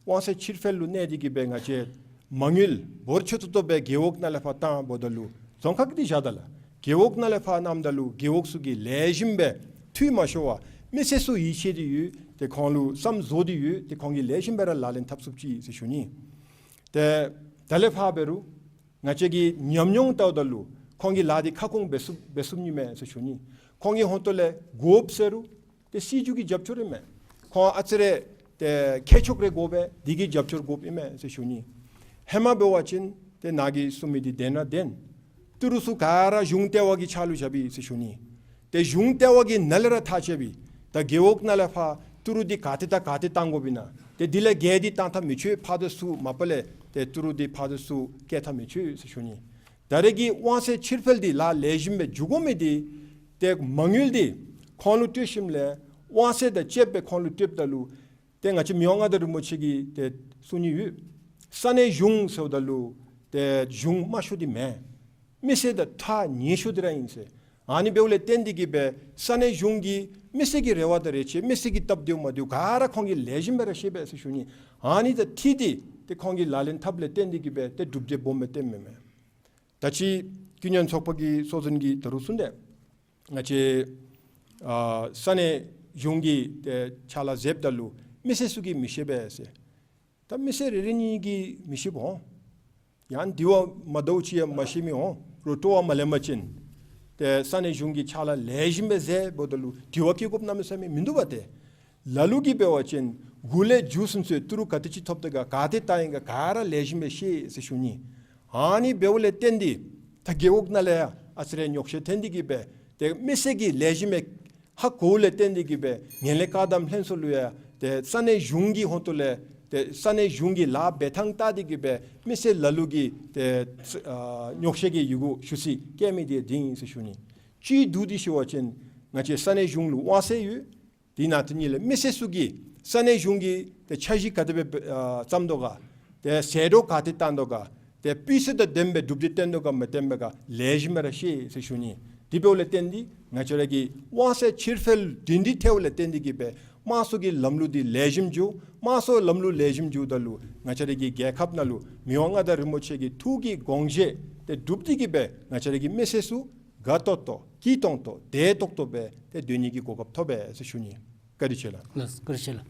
དབང་ཚད་ཕྱིར་འཕུལ་ལུ་གནས་ཏེ་གིས་སྦེ་ང་བཅས་མ་དངུལ་འབོར་ཆེ་ཏོག་ཏོ་སྦེ་རྒེད་འོག་ནང་ལས་ཕར་བཏངམ་ད་ལུ་རྫོང་ཁག་འདི་བཞག་ད་ལགས། རྒེད་འོག་ནང་ལས་ཕར་གནངམ་ད་ལུ་རྒེད་འོག་ཚུ་གིས་ལེགས་ཤོམ་སྦེ་འཐུས་མ་ཤོར་བར་མི་སེར་ཚུ་ཡིད་ཆེས་ཏེ་ཡོད། ཏེ་ཁོང་ལུ་བསམ་བཟོ་སྟེ་ཡོད། ཏེ་ཁོང་གིས་ལེགས་ཤོམ་སྦེ་ར་ལག་ལེན་འཐབ་ཚུགསཔ་ཅིག་ཟེར་ཞུ་ནི། ཏེ་ད་ལས་ཕར་འབད་རུང་ང་བཅས་ཀྱི་ཉམས་མྱོང་བལྟཝ་ད་ལུ་ཁོང་གིས་ལཱ་འདི་ཁ་སྐོང་འབད་ཚུགས་འབད་ཚུགས་ནི་མས་ཟེར་ཞུ་ནི། ཁོང་གི་ཧོང་ཏོ་ལས་དགོཔ་ཟེར་རུང་ཏེ་སྲིད་བྱུས་ཀྱི་རྒྱབ་སྐྱོར་ཨིན་མས། ཁོང་ཨ་ཙི་རེ་ཏེ་ཁྱད་ཆོས་རེ་དགོ་པས། འདི་གི་རྒྱབ་སྐྱོར་དགོཔ་ཨིན་མས་ཟེར་ཞུ་ནི། ཧེ་མ་འབད་བ་ཅིན་ཏེ་ནཱ་གིས་གསུང་མི་འདི་བདེན་ར་བདེན། ཏི་རུ་ཚུ་ག་ར་གཞུང་ལྟེ་བ་གི་ཕྱག་ལུ་བཞགཔ་ཨིན་ཟེར་ཞུ་ནི། ཏེ་གཞུང་ལྟེ་བ་གི་ནང་ལས་ར་ཐག་བཅདཔ་ཨིན། ད་རྒེད་འོག་ནང་ལས་ཕར་ཏི་རུ་འདི་ག་ཏེ་དང་ག་ཏེ་བཏང་དགོཔ་ཨིན་ན། ཏེ་འདི་ལས་བརྒལ་ཏེ་བཏང་ཐབས་མི་ཆོག། ཕར་དང་ཚུར་མ་པ་ལས་ཏེ་ཏི་རུ་འདི་ཕར་དང་ཚུར་བསྐྱལ་ཐབས་མི་ཆོག་ཟེར་ཞུ་ནི། ད་རེས་ཀྱི་དབང་ཚད་ཕྱིར་འཕུལ་འདི་ལཱ་ལེགས་ཤོམ་སྦེ་འགྱོ་དགོ་མི་འདི་ཏེ་མ་དངུལ་འདི་ཁོང་ལུ་སྤྲོད་ཞིནམ་ལས་དབང་ཚད་དང་བཅསཔ་སྦེ་ཁོང་ལུ་སྤྲོདཔ་ད་ལུ་ཏེ་ང་བཅས་མི་དབང་མངའ་བདག་རིན་པོ་ཆེ་གིས་ཏེ་གསུང་ནི་ཡོད། ས་གནས་གཞུང་ཟེརཝ་ད་ལུ་ཏེ་གཞུང་དམའ་ཤོས་འདི་མེན། མི་སེར་དང་ཐག་ཉེ་ཤོས་འདི་ར་ཨིན་ཟེར། ཨ་ནི་འབདཝ་ལས་བརྟེན་ཏེ་གིས་སྦེ་ས་གནས་གཞུང་གིས་མི་སེར་གྱི་རེ་བ་དང་རེ་ཆེ་མི་སེར་གྱི་སྟབས་བདེཝ་མ་བདེཝ་ག་ར་ཁོང་གིས་ལེགས་ཤོམ་སྦེ་ར་ཤེས་པས་ཟེར་ཞུ་ནི། ཨ་ནི་དང་འཁྲིལ་ཏེ་ཏེ་ཁོང་གིས་ལག་ལེན་འཐབ་ལས་བརྟེན་ཏེ་གིས་སྦེ་ཏེ་གྲུབ་འབྲས་སྦོམ་སྦེ་སྟོནམ་མས། ད་ཅི་ཀུན་མཉམ་ཚོགས་པ་གི་གཙོ་འཛིན་གྱིས་ད་རུང་གསུངས་ཏེ་ང་བཅས་ཨ་ས་གནས་གཞུང་གི་ཏེ་ཕྱག་ལཱ་མཛདཔ་ད་ལུ་མི་སེར་ཚུ་གིས་མི་ཤེས་པས་ཟེར། ད་མི་སེར་རེ་རེ་གཉིས་གིས་མི་ཤེསཔ་འོང་། ཡང་དེ་བ་མ་འདྲཝ་ཅིག་ཡང་མ་ཤེས་མི་འོང་། རོགས་སྤྲོ་བ་མ་ལེན་པ་ཅིན་ཏེ་ས་གནས་གཞུང་གི་ཕྱག་ལཱ་ལེགས་ཤོམ་སྦེ་མཛདཔ་ད་ལུ་དྲི་བ་བཀོད་དགོཔ་གནམ་མེད་ས་མེད་མིན་འདུག་པ། ཏེ་ལ་ལུ་གིས་འབད་བ་ཅིན་འགོ་ལས་མཇུག་ཚུན་ཚོད་ཏི་རུ་ག་དེ་ཅིག་ཐོབ་ད་ག་ག་ཏེ་བཏང་ཡི་ག་ག་ར་ལེགས་ཤོམ་སྦེ་ཤེས་ཟེར་ཞུ་ནི། ཨ་ནི་འབདཝ་ལས་བརྟེན་ཏེ་ད་རྒེད་འོག་ནང་ལས་ཡང་ཨ་ཙི་རེ་ཉོགས་བཤད་ཐོན་ཏེ་གིས་སྦེ་ཏེ་མི་སེར་གྱིས་ལེགས་ཤོམ་སྦེ་ཧ་གོཝ་ལས་བརྟེན་ཏེ་གིས་སྦེ་ངན་ལྷད་བཀག་སྡོམ་ལྷན་ཚོགས་ལུ་ཡང་ ཏེ་ས་གནས་གཞུང་གི་ཧོངས་ཏོ་ལས་ཏེ་ས་གནས་གཞུང་གི་ལཱ་འབད་ཐངས་བལྟ་སྟེ་གི་སྦེ་མི་སེར་ལ་ལུ་གིས་ཏེ་ཨ་ཉོགས་བཤད་ཀྱི་ཡི་གུ་ཞུ་ས་བཀལ་མི་འདི་འདི་ཨིན་ཟེར་ཞུ་ནི། བཅུད་བསྡུ་སྟེ་ཞུ་བ་ཅིན་ང་བཅས་ས་གནས་གཞུང་ལུ་དབང་ཚད་ཡོད། དེ་ནང་དོན་ཉིད་ལས་མི་སེར་ཚུ་གིས་ས་གནས་གཞུང་གིས་ཏེ་འཆར་གཞི་ག་དེ་སྦེ་ཨ་བརྩམ་དོ་ག། ཏེ་ཟད་འགྲོ་ག་ཏེ་བཏང་དོ་ག། ཏེ་སྤུས་ཚད་དང་ལྡནམ་སྦེ་གྲུབ་འབྲས་བཏོན་དོ་ག་མ་བཏོན་པས་ག་ལེགས་ཤོམ་སྦེ་ར་ཤེས་ཟེར་ཞུ་ནི། དེ་འབདཝ་ལས་བརྟེན་ཏེ་ང་བཅས་ར་གི་དབང་ཚད་ཕྱིར་འཕུལ་སྒྲིང་སྒྲི་ཐལཝ་ལས་བརྟེན་ཏེ་གི་སྦེ་དམངས་གཙོ་གི་ལམ་ལུགས་འདི་ལེགས་ཤོམ་འགྱོ། དམངས་གཙོའི་ལམ་ལུགས་ལེགས་ཤོམ་འགྱོཝ་ད་ལུ་ང་བཅས་ར་གི་རྒྱལ་ཁབ་ནང་ལུ་མི་དབང་མངའ་བདག་རིན་པོ་ཆེ་གི་ཐུགས་ཀྱི་དགོངས་བཞེད་དེ་སྒྲུབ་སྟེ་གི་སྦེ་ང་བཅས་ར་གི་མི་སེར་ཚུ་དགའ་ཏོག་ཏོ་སྐྱིད་ཏོང་ཏོ་བདེ་ཏོག་ཏོ་སྦེ་ཏེ་སྡོད་ནི་གི་གོ་སྐབས་ཐོབ་པས་ཟེར་ཞུ་ནི། བཀའ་དྲིན་ཆེ་ལགས། ལགས་བཀའ་དྲིན་ཆེ་ལགས།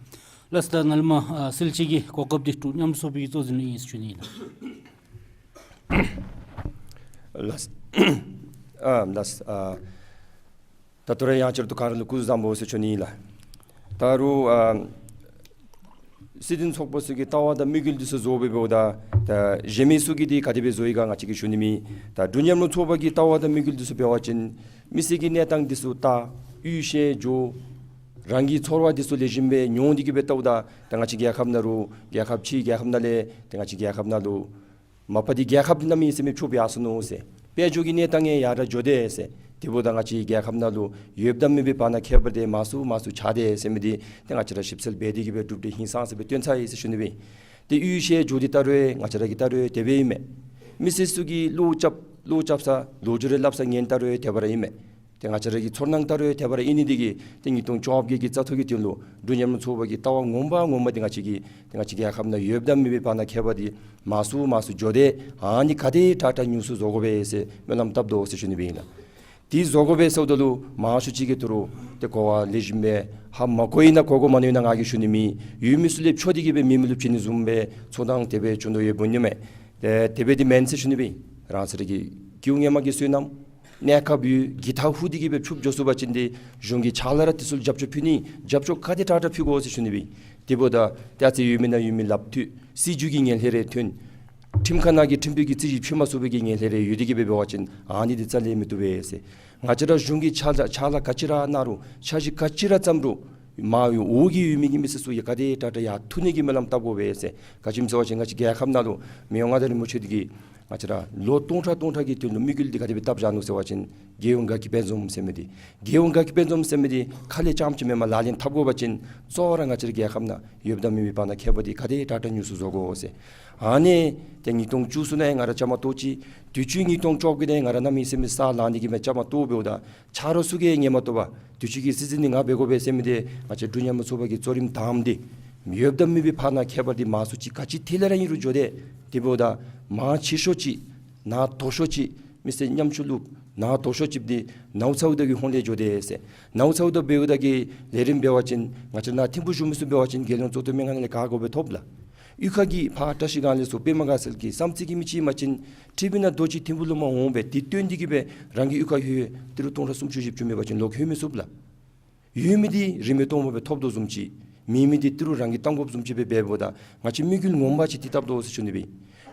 ལགས་ད་ནཱ་ལས་མར་ཨ་གསལ་བཤད་ཀྱི་གོ་སྐབས་འདི་འབྲུག་མཉམ་རུབ་ཚོགས་པའི་གཙོ་འཛིན་ལུ་ཨིན་ཟེར་ཞུ་ནི་ཨིན་ལགས། ལགས། ཨ་ལགས། ཨ་ད་ད་རུང་ཡང་བསྐྱར་དུ་ག་ར་ལུ་སྐུ་གཟུགས་བཟང་པོ་ཟེར་ཞུ་ནི་ཨིན་ལགས། ད་རུང་ཨ་སྲིད་དོན་ཚོགས་པ་ཚུ་གི་ལྟ་བ་དང་དམིགས་ཡུལ་འདི་ཚུ་བཟོ་སྦེ་འབདཝ་ད་ད་གཞན་མི་ཚུ་གིས་འདི་ག་དེ་སྦེ་བཟོ་ཡི་ག་ང་བཅས་ཀྱིས་ཞུ་ནི་མེད། ད་འབྲུག་མཉམ་རུབ་ཚོགས་པ་གི་ལྟ་བ་དང་དམིགས་ཡུལ་འདི་ཚུ་འབད་བ་ཅིན་མི་སེར་གྱི་གནས་སྟངས་འདི་ཚུ་བལྟ། དབུས་གཞས་འགྱོ། རང་གི་ཚོར་བ་འདི་ཚུ་ལེགས་ཤོམ་སྦེ་མྱོང་སྟེ་གི་སྦེ་ལྟཝ་ད་ད་ང་བཅས་རྒྱལ་ཁབ་ནང་ལུ་རྒྱལ་ཁབ་ཕྱི་རྒྱལ་ཁབ་ནང་ལས་ད་ང་བཅས་རྒྱལ་ཁབ་ནང་ལུ་མ་པ་འདི་རྒྱལ་ཁབ་འདི་གནམ་མེད་ས་མེད་ཕྱུགཔོ་ཡར་སོ་ནུག་ཟེར། དཔལ་འབྱོར་གྱི་གནས་སྟངས་ཡང་ཡར་འགྱོ་དེས་ཟེར། དེ་འབདཝ་ད་ང་བཅས་རྒྱལ་ཁབ་ནང་ལུ་ཡོདཔ་དང་མེདཔ་བར་ན་ཁྱད་པར་འདི་མང་སུ་མང་སུ་ཆགས་དེས་ཟེར་མི་འདི་ཏེ་ང་བཅས་ར་ཞིབ་འཚོལ་འབད་དེ་གི་སྦེ་གྲུབ་འབྲས་ཧིང་སངས་ས་སྦེ་སྟོན་ཚར་ཡི་ཟེར་ཞུ་ནི་སྦེ། ཏེ་དབུས་གཞས་འགྱོ་སྟེ་ལྟ་རུང་ང་བཅས་ར་གིས་ལྟ་རུང་དེ་སྦེ་ཨིན་མས། མི་སེར་ཚུ་གིས་བློ་རྐྱབ་བློ་རྐྱབ་ས་ལོ་རྒྱུས་རེ་སླབ་ས་ཉན་ལྟ་རུང་དེ་སྦེ་ར་ཨིན་མས། ཏེ་ང་བཅས་ར་གི་ཚོར་སྣང་ལྟ་རུང་དེ་སྦེ་ར་ཨིན་ནི་འདི་གིས་ཏེ་ཉིས་སྟོང་བཅོ་བརྒྱད་ཀྱི་བཙག་འཐུ་གི་དོན་ལུ་འབྲུག་མཉམ་རུབ་ཚོགས་པ་གི་ལྟ་བ་ངོ་མ་ངོ་མ་འདི་ང་བཅས་ཀྱིས་ཏེ་ང་བཅས་རྒྱལ་ཁབ་ནང་ཡོདཔ་དང་མེདཔ་བར་ན་ཁྱད་པར་འདི་མང་སུ་མང་སུ་འགྱོ་དེས། ཨ་ནི་ག་དེ་དྲག་དྲག་ཉུང་སུ་བཟོ་དགོ་པས་ཟེར་སྨོན་ལམ་བཏབ་དོ་ཟེར་ཞུ་ནི་སྦེ་ཨིན་ལགས། དེ་བཟོ་དགོ་པས་ཟེརཝ་ད་ལུ་མང་ཤོས་ཅིག་གིས་ད་རུང་ཏེ་གོ་བ་ལེགས་ཤོམ་སྦེ་ཧ་མ་གོ་ཡི་ན་གོ་གོ་མ་ནི་ཡོད་ན་ང་གིས་ཞུ་ནི་མེད། ཡོད་མི་ཚུ་ལས་འཕྱོག་སྟེ་གི་སྦེ་མེད་མི་ལུ་བྱིན་ནི་བཟུམ་སྦེ་ཚོར་སྣང་དེ་སྦེ་བྱུང་དོ་ཡོདཔ་འོང་ནི་མས། ཏེ་དེ་སྦེ་འདི་མེན་ཟེར་ཞུ་ནི་སྦེ། རང་སོ་ར་གི་སྐྱེ་བོ་སྔོན་མ་གི་བསོད་ནམས་གནས་སྐབས་ཡོད་གི་ད་ཧུ་དེ་གི་སྦེ་ཕྱུགཔོ་འགྱོ་ཚུགས་པ་ཅིན་ཏེ་གཞུང་གི་ཕྱག་ལཱ་ར་དེ་ཚུ་ལུ་རྒྱབ་སྐྱོར་ཕུལ་ནི་རྒྱབ་སྐྱོར་ག་དེ་དྲག་དྲག་ཕུལ་དགོ་ཟེར་ཞུ་ནི་སྦེ། དེ་འབདཝ་ད་ཏེ་ཨ་ཙི་ཡོད་མི་ནང་ཡོད་མི་ལགཔ་ཐུག། སྲིད་བྱུས་ཀྱི་ངན་ལྷད་རེ་ཐོན། ཁྲིམས་ཁང་ནང་གི་ཁྲིམས་དཔོན་གྱིས་རྩོད་གཞི་ཕྱེ་མ་ཚུགས་པའི་གི་ངན་ལྷད་རེ་ཡོད་དེ་གི་སྦེ་འབད་བ་ཅིན་ཨ་ནི་འདི་རྩ་ལས་མི་བཏུབ་པས་ཟེར། ང་བཅས་ར་གཞུང་གིས་ཕྱག་ལཱ་ཕྱག་ལཱ་ག་ཅི་ར་གནང་རུང་འཆར་གཞི་ག་ཅི་ར་བརྩམ་རུང་མར་འོག་གི་ཡོད་མི་གི་མི་སེར་ཚུ་ཡང་ག་དེ་དྲག་དྲག་ཡར་ཐུག་ནི་གི་སྨོན་ལམ་བཏབ་དགོ་པས་ཟེར། ག་ཅི་སྨོ་ཟེར་བ་ཅིན་ང་བཅས་རྒྱལ་ཁབ་ནང་ལུ་མི་དབང་མངའ་བདག་རིན་པོ་ཆེ་འདི་གིས་ང་བཅས་ར་ལོ་སྟོང་ཕྲག་སྟོང་ཕྲག་གི་དོན་ལུ་དམིགས་ཡུལ་འདི་ག་དེ་སྦེ་བཏབ་བཞག་ནུག་ཟེར་བ་ཅིན་རྒྱལ་ཡོངས་དགའ་སྐྱིད་དཔལ་འཛོམས་ཟེར་མི་འདི། རྒྱལ་ཡོངས་དགའ་སྐྱིད་དཔལ་འཛོམས་ཟེར་མི་འདི་ཁ་ལས་རྐྱངམ་ཅིག་མེན་པར་ལག་ལེན་འཐབ་དགོ་པ་ཅིན་གཙོ་བོ་ར་ང་བཅས་ར་རྒྱལ་ཁབ་ནང་ཡོདཔ་དང་མེདཔ་བར་ན་ཁྱད་པར་འདི་ག་དེ་དྲག་དྲག་ཉུང་སུ་བཟོ་དགོ་ཟེར། ཨ་ནི་ཏེ་ཉིས་སྟོང་བཅུ་གསུམ་ནང་ཡང་ང་ར་བཅའ་མར་གཏོགས་ཅི། དུས་ཅི་ཉིས་སྟོང་བཅོ་བརྒྱད་ནང་ཡང་ང་ར་གནམ་མེད་ས་མེད་ས་ལངས་ནི་གི་མེད་བཅའ་མར་གཏོགས་འབདཝ་ད་ཆ་རོགས་ཚུ་གིས་ཉན་མ་བཏུབ་པར་དུས་ཅི་གི་སྲིད་འཛིན་འདི་ང་འབད་དགོ་པས་ཟེར་མི་འདི་ང་བཅས་འབྲུག་མཉམ་རུབ་ཚོགས་པ་གི་གཙོ་རིམ་དང་པ་འདི་ཡོདཔ་དང་མེདཔ་བར་ན་ཁྱད་པར་འདི་མང་སུ་ཅིག་ག་ཅི་ཐད་ལས་ར་ཨིན་རུང་འགྱོ་དེས། དེ་འབདཝ་ད་མང་ཆེ་ཤོས་ཅིག་ནང་དོག་ཤོས་ཅིག་མི་སེར་ཉམ་ཆུང་ལུ་ནང་དོག་ཤོས་ཅིག་འདི་ནཝ་ཚཝ་ད་གི་ཧོངས་ལས་འགྱོ་དེས་ཟེར། ནཝ་ཚཝ་ད་འབདཝ་ད་གི་ལས་རིམ་འབད་བ་ཅིན་ང་བཅས་ནཱ་ཐིམ་ཕུ་བཞུགས་མི་ཚུ་འབད་བ་ཅིན་རྒྱལ་ཡོངས་གཙུག་ཏོར་སྨན་ཁང་ནང་ལས་ག་དགོ་སྦེ་ཐོབ་ལགས། གཡུས་ཁ་གི་ཕར་བཀྲིས་སྒང་ལས་ཚུར་པདྨ་དགའ་ཚལ་གྱི་བསམ་རྩེ་གི་མི་ཅིག་ཨིན་པ་ཅིན་ཊི་བི་ནང་རྡོག་གཅིག་ཐིམ་ཕུ་ལུ་མར་འོང་སྦེ་དེ་སྟོན་ཏེ་གི་སྦེ་རང་གི་གཡུས་ཁར་ལྷོད་ཏི་རུ་སྟོང་ཕྲག་སུམ་ཅུ་བཞི་བཅུ་མེད་པ་ཅིན་ལོག་ལྷོད་མི་ཚུགས་ལགས། ཡོད་མི་འདི་རིན་མེད་སྟོང་པ་སྦེ་ཐོབ་དོ་བཟུམ་ཅིག། མེད་མི་འདི་ཏི་རུ་རང་གིས་བཏང་དགོཔ་བཟུམ་ཅིག་སྦེ་འབདཝ་ད་ང་བཅས་དམིགས་ཡུལ་ངོ་མ་ཅིག་འདི་བཏབ་དོ་ཟེར་ཞུ་ནི་སྦེ།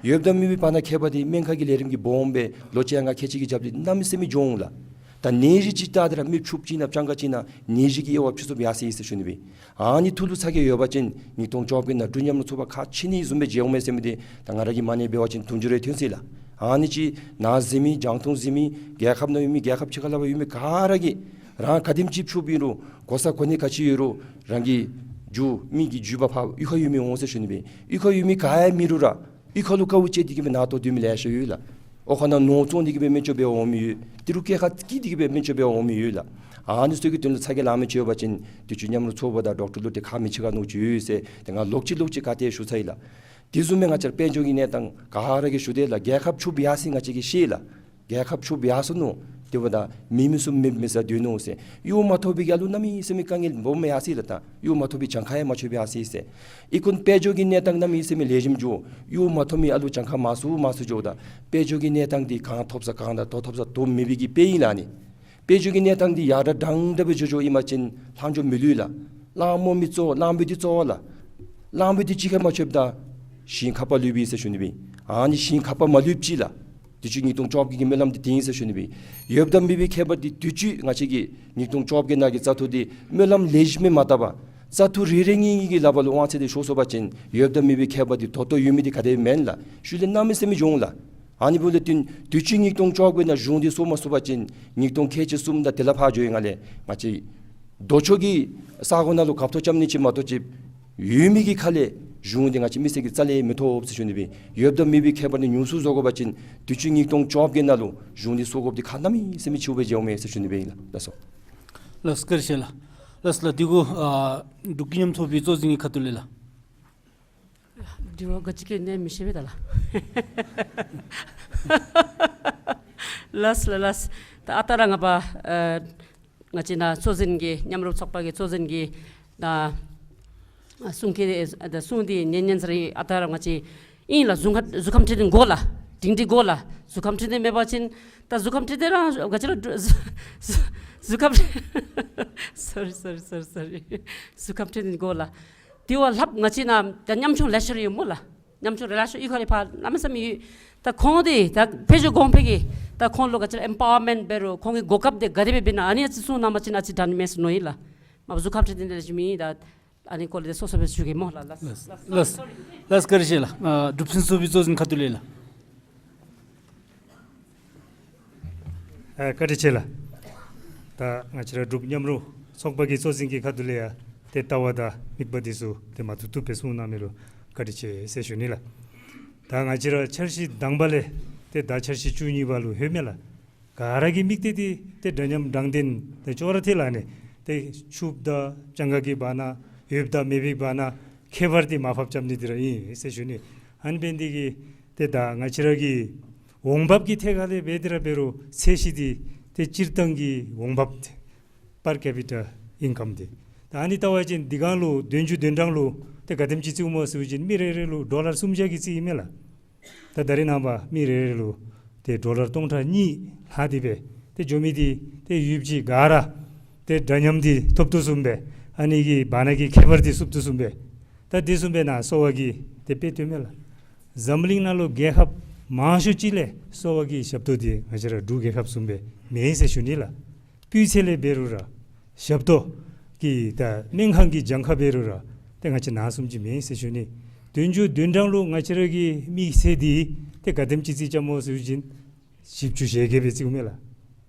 ཡོདཔ་དང་མེདཔ་བར་ན་ཁྱད་པར་འདི་སྨན་ཁང་གི་ལས་རིམ་གྱི་སྦོམ་སྦེ་ལོ་གཅིག་ཡང་ང་ཁལ་གཅིག་གི་རྒྱབ་འདི་གནམ་མེད་ས་མེད་འགྱོ་འོང་ལགས། ད་ནད་གཞི་ཅིག་བཏགས་ཏེ་ར་མི་ཕྱུགཔོ་ཅིག་ནང་སྤྱང་ཀ་ཅིག་ནང་ནད་གཞི་གི་དབྱེ་བ་ཕྱེ་ཚུགསཔ་ཡར་སོ་ཡི་ཟེར་ཞུ་ནི་སྦེ། ཨ་ནི་ཐུགས་ལུ་ཚ་གྱང་ཡོད་པ་ཅིན་ཉིས་སྟོང་བཅོ་བརྒྱད་ནང་འབྲུག་མཉམ་རུབ་ཚོགས་པ་ཁག་ཆེ་ནི་བཟུམ་སྦེ་མཇལ་འོང་མས་ཟེར་མི་འདི་ད་ང་ར་གིས་མ་ཎི་འབད་བ་ཅིན་དུམ་གྲ་རེ་ཐོན་སོ་ཡི་ལགས། ཨ་ནི་ཅིག་ནཱ་གཟིགས་མི་རྒྱང་མཐོང་གཟིགས་མི་རྒྱལ་ཁབ་ནང་ཡོད་མི་རྒྱལ་ཁབ་ཕྱི་ཁ་ལས་ཕར་ཡོད་མི་ག་ར་གིས་རང་ག་དེམ་ཅིག་ཕྱུགཔོ་ཨིན་རུང་གོ་ས་གོ་གནས་ག་ཅི་ཡོད་རུང་རང་གི་རྒྱུ་མི་གི་རྒྱུད་པ་ཕར་གཡུས་ཁར་ཡོད་མི་འོང་ཟེར་ཞུ་ནི་སྦེ། གཡུས་ཁར་ཡོད་མི་ག་ཡང་མེད་རུང་ར་གཡུས་ཁ་ལུ་དཀའཝ་སྤྱད་དེ་གི་སྦེ་ནཱ་ལྟོ་སྡོད་མི་ལེ་ཤ་ཡོད་ལགས། འོག་ཁང་ནང་ནོར་བཙོང་སྟེ་གི་སྦེ་སྨན་བཅོས་འབད་འོང་མི་ཡོད། ཏི་རུ་སྐྱེད་ཁར་སྐྱེལ་ཏེ་གི་སྦེ་སྨན་བཅོས་འབད་འོང་མི་ཡོད་ལགས། ཨ་ནི་ཚུ་གི་དོན་ལུ་ཚ་གྱང་ལང་མི་ཅིག་ཡོད་པ་ཅིན་དུས་ཅི་མཉམ་རུབ་ཚོགས་པ་དང་ཌོག་ཊར་ལུ་ཏེ་ཁག་མི་ཆེ་ག་ནོར་ཅིག་ཡོད་ཟེར་ཏེ་ང་ལོག་ཅི་ལོག་ཅི་ག་ཏེ་ཞུ་ཚར་ཡི་ལགས། དེ་བཟུམ་སྦེ་ང་བཅས་ར་དཔལ་འབྱོར་གྱི་གནས་སྟངས་ག་ར་གིས་ཞུ་དེས་ལགས། རྒྱལ་ཁབ་ཕྱུགཔོ་ཡར་སོ་ཡི་ང་བཅས་ཀྱིས་ཤེས་ལགས། རྒྱལ་ཁབ་ཕྱུགཔོ་ཡར་སོ་ནུག། དེ་འབདཝ་ད་མེད་མི་ཚུ་མེད་མི་ས་སྡོད་ནུག་ཟེར། གཡོག་མ་ཐོབ་པའི་གི་ཨ་ལུ་གནམ་མེད་ས་མེད་དཀའ་ངལ་སྦོམ་སྦེ་ཡར་སོ་ཡི་ལགས། ད་གཡོག་མ་ཐོབ་པའི་གྱངས་ཁ་ཡང་མ་ཆོད་པར་ཡར་སོ་ཡི་ཟེར། ཨི་ཁུངས་དཔལ་འབྱོར་གྱི་གནས་སྟངས་གནམ་མེད་ས་མེད་ལེགས་ཤོམ་འགྱོ། གཡོག་མ་ཐོབ་མི་ཨ་ལུ་གྱངས་ཁ་མང་སུ་མང་སུ་འགྱོཝ་ད་དཔལ་འབྱོར་གྱི་གནས་སྟངས་འདི་གང་ཐོབ་ས་གང་དང་དོ་ཐོབ་ས་དོ་མེད་པའི་གི་དཔེ་ཨིན་ལགས་ཨ་ནི། དཔལ་འབྱོར་གྱི་གནས་སྟངས་འདི་ཡར་དྲག་དྲག་དྲག་སྦེ་འགྱོ་འགྱོཝ་ཨིན་པ་ཅིན་ལྷག་འཕྲོ་མི་ལུས་ལགས། གླང་མོ་མི་གཙོ་བོ་གླང་པོ་འདི་གཙོ་བོ་ལགས། གླང་པོ་འདི་གཅིག་ཁར་མ་ཆོདཔ་ད་ཞིང་ཁ་པར་ལུས་པས་ཟེར་ཞུ་ནི་སྦེ། ཨ་ནི་ཞིང་ཁ་པར་མ་ལུསཔ་ཅིག་ལགས། དུས་ཅི་ཉིས་སྟོང་བཅོ་བརྒྱད་ཀྱི་སྨོན་ལམ་འདི་དེ་ཨིན་ཟེར་ཞུ་ནི་སྦེ། ཡོདཔ་དང་མེདཔ་བར་ན་ཁྱད་པར་འདི་དུས་ཅི་ང་བཅས་ཀྱིས་ཉིས་སྟོང་བཅོ་བརྒྱད་ནང་གི་བཙག་འཐུ་འདི་སྨོན་ལམ་ལེགས་ཤོམ་སྦེ་མ་བཏབ་པར་ བཙག་འཐུ་རེ་རེ་གཉིས་གཉིས་ཀྱི་ལགཔ་ལུ་དབང་ཚད་འདི་ཤོར་སོང་པ་ཅིན་ཡོདཔ་དང་མེདཔ་གི་ཁྱད་པར་འདི་ད་ལྟོ་ཡོད་མི་འདི་ག་དེ་མེན་ལགས། ཤུལ་ལས་གནམ་མེད་ས་མེད་འགྱོ་འོང་ལགས། ཨ་ནི་འབདཝ་ལས་བརྟེན་དུས་ཅི་ཉིས་སྟོང་བཅོ་བརྒྱད་ནང་གཞུང་འདི་སོར་མ་སོང་པ་ཅིན་ཉིས་སྟོང་ཁལ་གཅིག་གསུམ་དང་དེ་ལས་ཕར་འགྱོ་ཡི་ང་ལས་ང་བཅས་ལྡོག་ཕྱོགས་ཀྱི་ས་གོ་ནང་ལུ་གབ་ཐོབ་རྐྱབ་ནི་ཅིག་མ་གཏོགས་ཅིག་ཡོད་མི་གི་ཁ་ལས་གཞུང་འདི་ང་བཅས་མི་སེར་གྱིས་རྩ་ལས་མི་ཐོབ་ཟེར་ཞུ་ནི་སྦེ། ཡོདཔ་དང་མེདཔ་གི་ཁྱད་པར་འདི་ཉུང་སུ་བཟོ་དགོ་པ་ཅིན་དུས་ཅི་ཉིས་སྟོང་བཅོ་བརྒྱད་ནང་ལུ་གཞུང་འདི་སོར་དགོཔ་འདི་ཁག་གནམ་མེད་ས་མེད་ཆེཝ་སྦེ་མཇལཝ་མས་ཟེར་ཞུ་ནི་སྦེ་ཨིན་ལགས། ལགས་སོ། ལགས་སོ། བཀའ་དྲིན་ཆེ་ལགས། ལགས་སོ་ལགས། དེ་གུ་ཨ་འབྲུག་ཀུན་མཉམ་ཚོགས་པའི་གཙོ་འཛིན་གྱི་ཁ་ཐུག་ལས་ལགས། དྲི་བ་ག་ཅི་བཀོད་ནི་མི་ཤེས་པས་ད་ལགས། ལགས་ལགས་ལགས། ད་ཨ་རྟག་ར་ང་བཅས་ཨ་ང་བཅས་ནཱ་གཙོ་འཛིན་གྱིས་མཉམ་རུབ་ཚོགས་པ་གི་གཙོ་འཛིན་གྱིས་ད་ཨ་གསུང་གི་ད་གསུང་འདི་ཉན་ཉན་ས་ར་ཨ་རྟག་ར་ང་བཅས་ཨིན་ལགས། གཟུགས་ཁམས་གཟུགས་ཁམས་འཕྲོད་བསྟེན་དགོ་ལགས། སྒྲིང་སྒྲི་དགོ་ལགས། གཟུགས་ཁམས་འཕྲོད་བསྟེན་མེད་པ་ཅིན་ད་གཟུགས་ཁམས་འཕྲོད་བསྟེན་ར་ག་ཅི་ར་གཟུགས་གཟུགས་ཁམས་སོ་རི་སོ་རི་སོ་རི་སོ་རི། གཟུགས་ཁམས་འཕྲོད་བསྟེན་དགོ་ལགས། དེ་བ་ལྷགཔ་ང་བཅས་ནཱ་ད་ཉམ་ཆུང་ལེ་ཤ་ར་ཡོད་སྨོ་ལགས། ཉམ་ཆུང་ར་ལེ་ཤ་ཡོད། ཁ་ལས་ཕར་གནམ་མེད་ས་མེད་ཡོད། ད་ཁོང་འདི་ད་ཕྱི་ཕྱོགས་གོང་འཕེལ་གྱི་ད་ཁོང་ལུ་ག་ཅི་ར་ཨེམ་པ་ཝར་མེནཊ་འབད་རུང་ཁོང་གི་གོ་སྐབས་འདི་ག་དེ་སྦེ་འབད་ན་ཨ་ནི་ཨ་ཙི་གསུང་གནང་པ་ཅིན་ཨ་ཙི་དྲག་ནི་མས་ཟེར་མནོ་ཡི་ལགས། མ་པ་གཟུགས་ཁམས་འཕྲོད་བསྟེན་འདི་ལེགས་ཤོམ་ཨིན། ད་ཨ་ནི་སྐོར་ལས་སོ་སོ་སྦེ་ཞུ་གེ་སྨོ་ལགས། ལགས་ལགས་ལགས། བཀའ་དྲིན་ཆེ་ལགས། ཨ་འབྲུག་ཕུན་ཚོགས་པའི་གཙོ་འཛིན་ཁ་ཐུག་ལས་ལགས། ཨ་བཀའ་དྲིན་ཆེ་ལགས། ད་ང་བཅས་ར་འབྲུག་མཉམ་རུབ་ཚོགས་པ་གི་གཙོ་འཛིན་གྱི་ཁ་ཐུག་ལས་ཡང་ཏེ་ལྟ་བ་དང་དམིགས་པ་འདི་ཚུ་ཏེ་མ་ཐུབ་ཐུབ་སྦེ་གསུང་གནང་མི་ལུ་བཀའ་དྲིན་ཆེ་ཟེར་ཞུ་ནི་ལགས། ད་ང་བཅས་ར་འཆར་གཞི་དང་པ་ལས་ཏེ་ད་འཆར་གཞི་བཅུ་གཉིས་པ་ལུ་ལྷོད་མས་ལགས། ག་ར་གི་དམིགས་གཏད་འདི་ཏེ་འདྲ་མཉམ་དྲང་བདེན་ཏེ་ཅོག་ར་འཐད་ལགས། ཨ་ནི་ཏེ་ཕྱུགཔ་དང་སྤྱང་ཀ་གི་བར་ན་ཡོདཔ་དང་མེདཔ་གི་བར་ན་ཁྱད་པར་འདི་མར་ཕབ་རྐྱབ་ནི་འདི་ར་ཨིན་ཟེར་ཞུ་ནི། ཨ་ནི་འབད་ནི་འདི་གིས་ཏེ་ད་ང་བཅས་ར་གི་འོང་འབབ་ཀྱི་ཐད་ཁ་ལས་འབད་དེ་ར་འབད་རུང་ཚད་གཞི་འདི་ཏེ་སྤྱིར་བཏང་གི་འོང་འབབ་per capita income འདི་ད་ཨ་ནི་ལྟ་བ་ཅིན་འདི་གང་ལུ་བདུན་ཅུ་དོན་གྲངས་ལུ་ཏེ་ག་དེམ་ཅིག་བརྩིཝ་སྨོ་ཟེར་བ་ཅིན་མི་རེ་རེ་ལུ་ཌོ་ལར་སུམ་བརྒྱ་གི་རྩིས་ཨིན་མས་ལགས། ད་ད་རེས་ནངས་པ་མི་རེ་རེ་ལུ་ཏེ་ཌོ་ལར་སྟོང་ཕྲག་གཉིས་ལྷག་སྟེ་སྦེ་ཏེ་འགྱོ་མི་འདི་ཏེ་ཡུདཔ་ཅིག་ག་ར་ཏེ་འདྲ་མཉམ་འདི་ཐོབ་དོ་བཟུམ་སྦེ་ཨ་ནི་གི་བར་ན་གི་ཁྱད་པར་འདི་བསུབ་དོ་བཟུམ་སྦེ་ད་དེ་བཟུམ་སྦེ་ནཱ་གསོ་བ་གི་ཏེ་དཔེ་སྟོནམ་མས་ལགས། འཛམ་གླིང་ནང་ལུ་རྒྱལ་ཁབ་མང་ཤོས་ཅིག་ལས་གསོ་བ་གི་ཞབས་ཏོག་འདི་ང་བཅས་ར་འབྲུག་རྒྱལ་ཁབ་བཟུམ་སྦེ་མེད་ཟེར་ཞུ་ནི་ལགས། སྤུས་ཚད་ལས་འབད་རུང་ར་ཞབས་ཏོག་གི་ད་སྨན་ཁང་གི་གྱངས་ཁ་འབད་རུང་ར་ཏེ་ང་བཅས་ནཱ་བཟུམ་ཅིག་མེད་ཟེར་ཞུ་ནི། བདུན་ཅུ་དོན་གྲངས་ལུ་ང་བཅས་ར་གི་དམིགས་ཚད་འདི་ཏེ་ག་དེམ་ཅིག་རྩིས་རྐྱབ་སྨོ་ཟེར་བ་ཅིན་བཞི་བཅུ་ཞེ་བརྒྱད་སྦེ་རྩིཝ་མས་ལགས།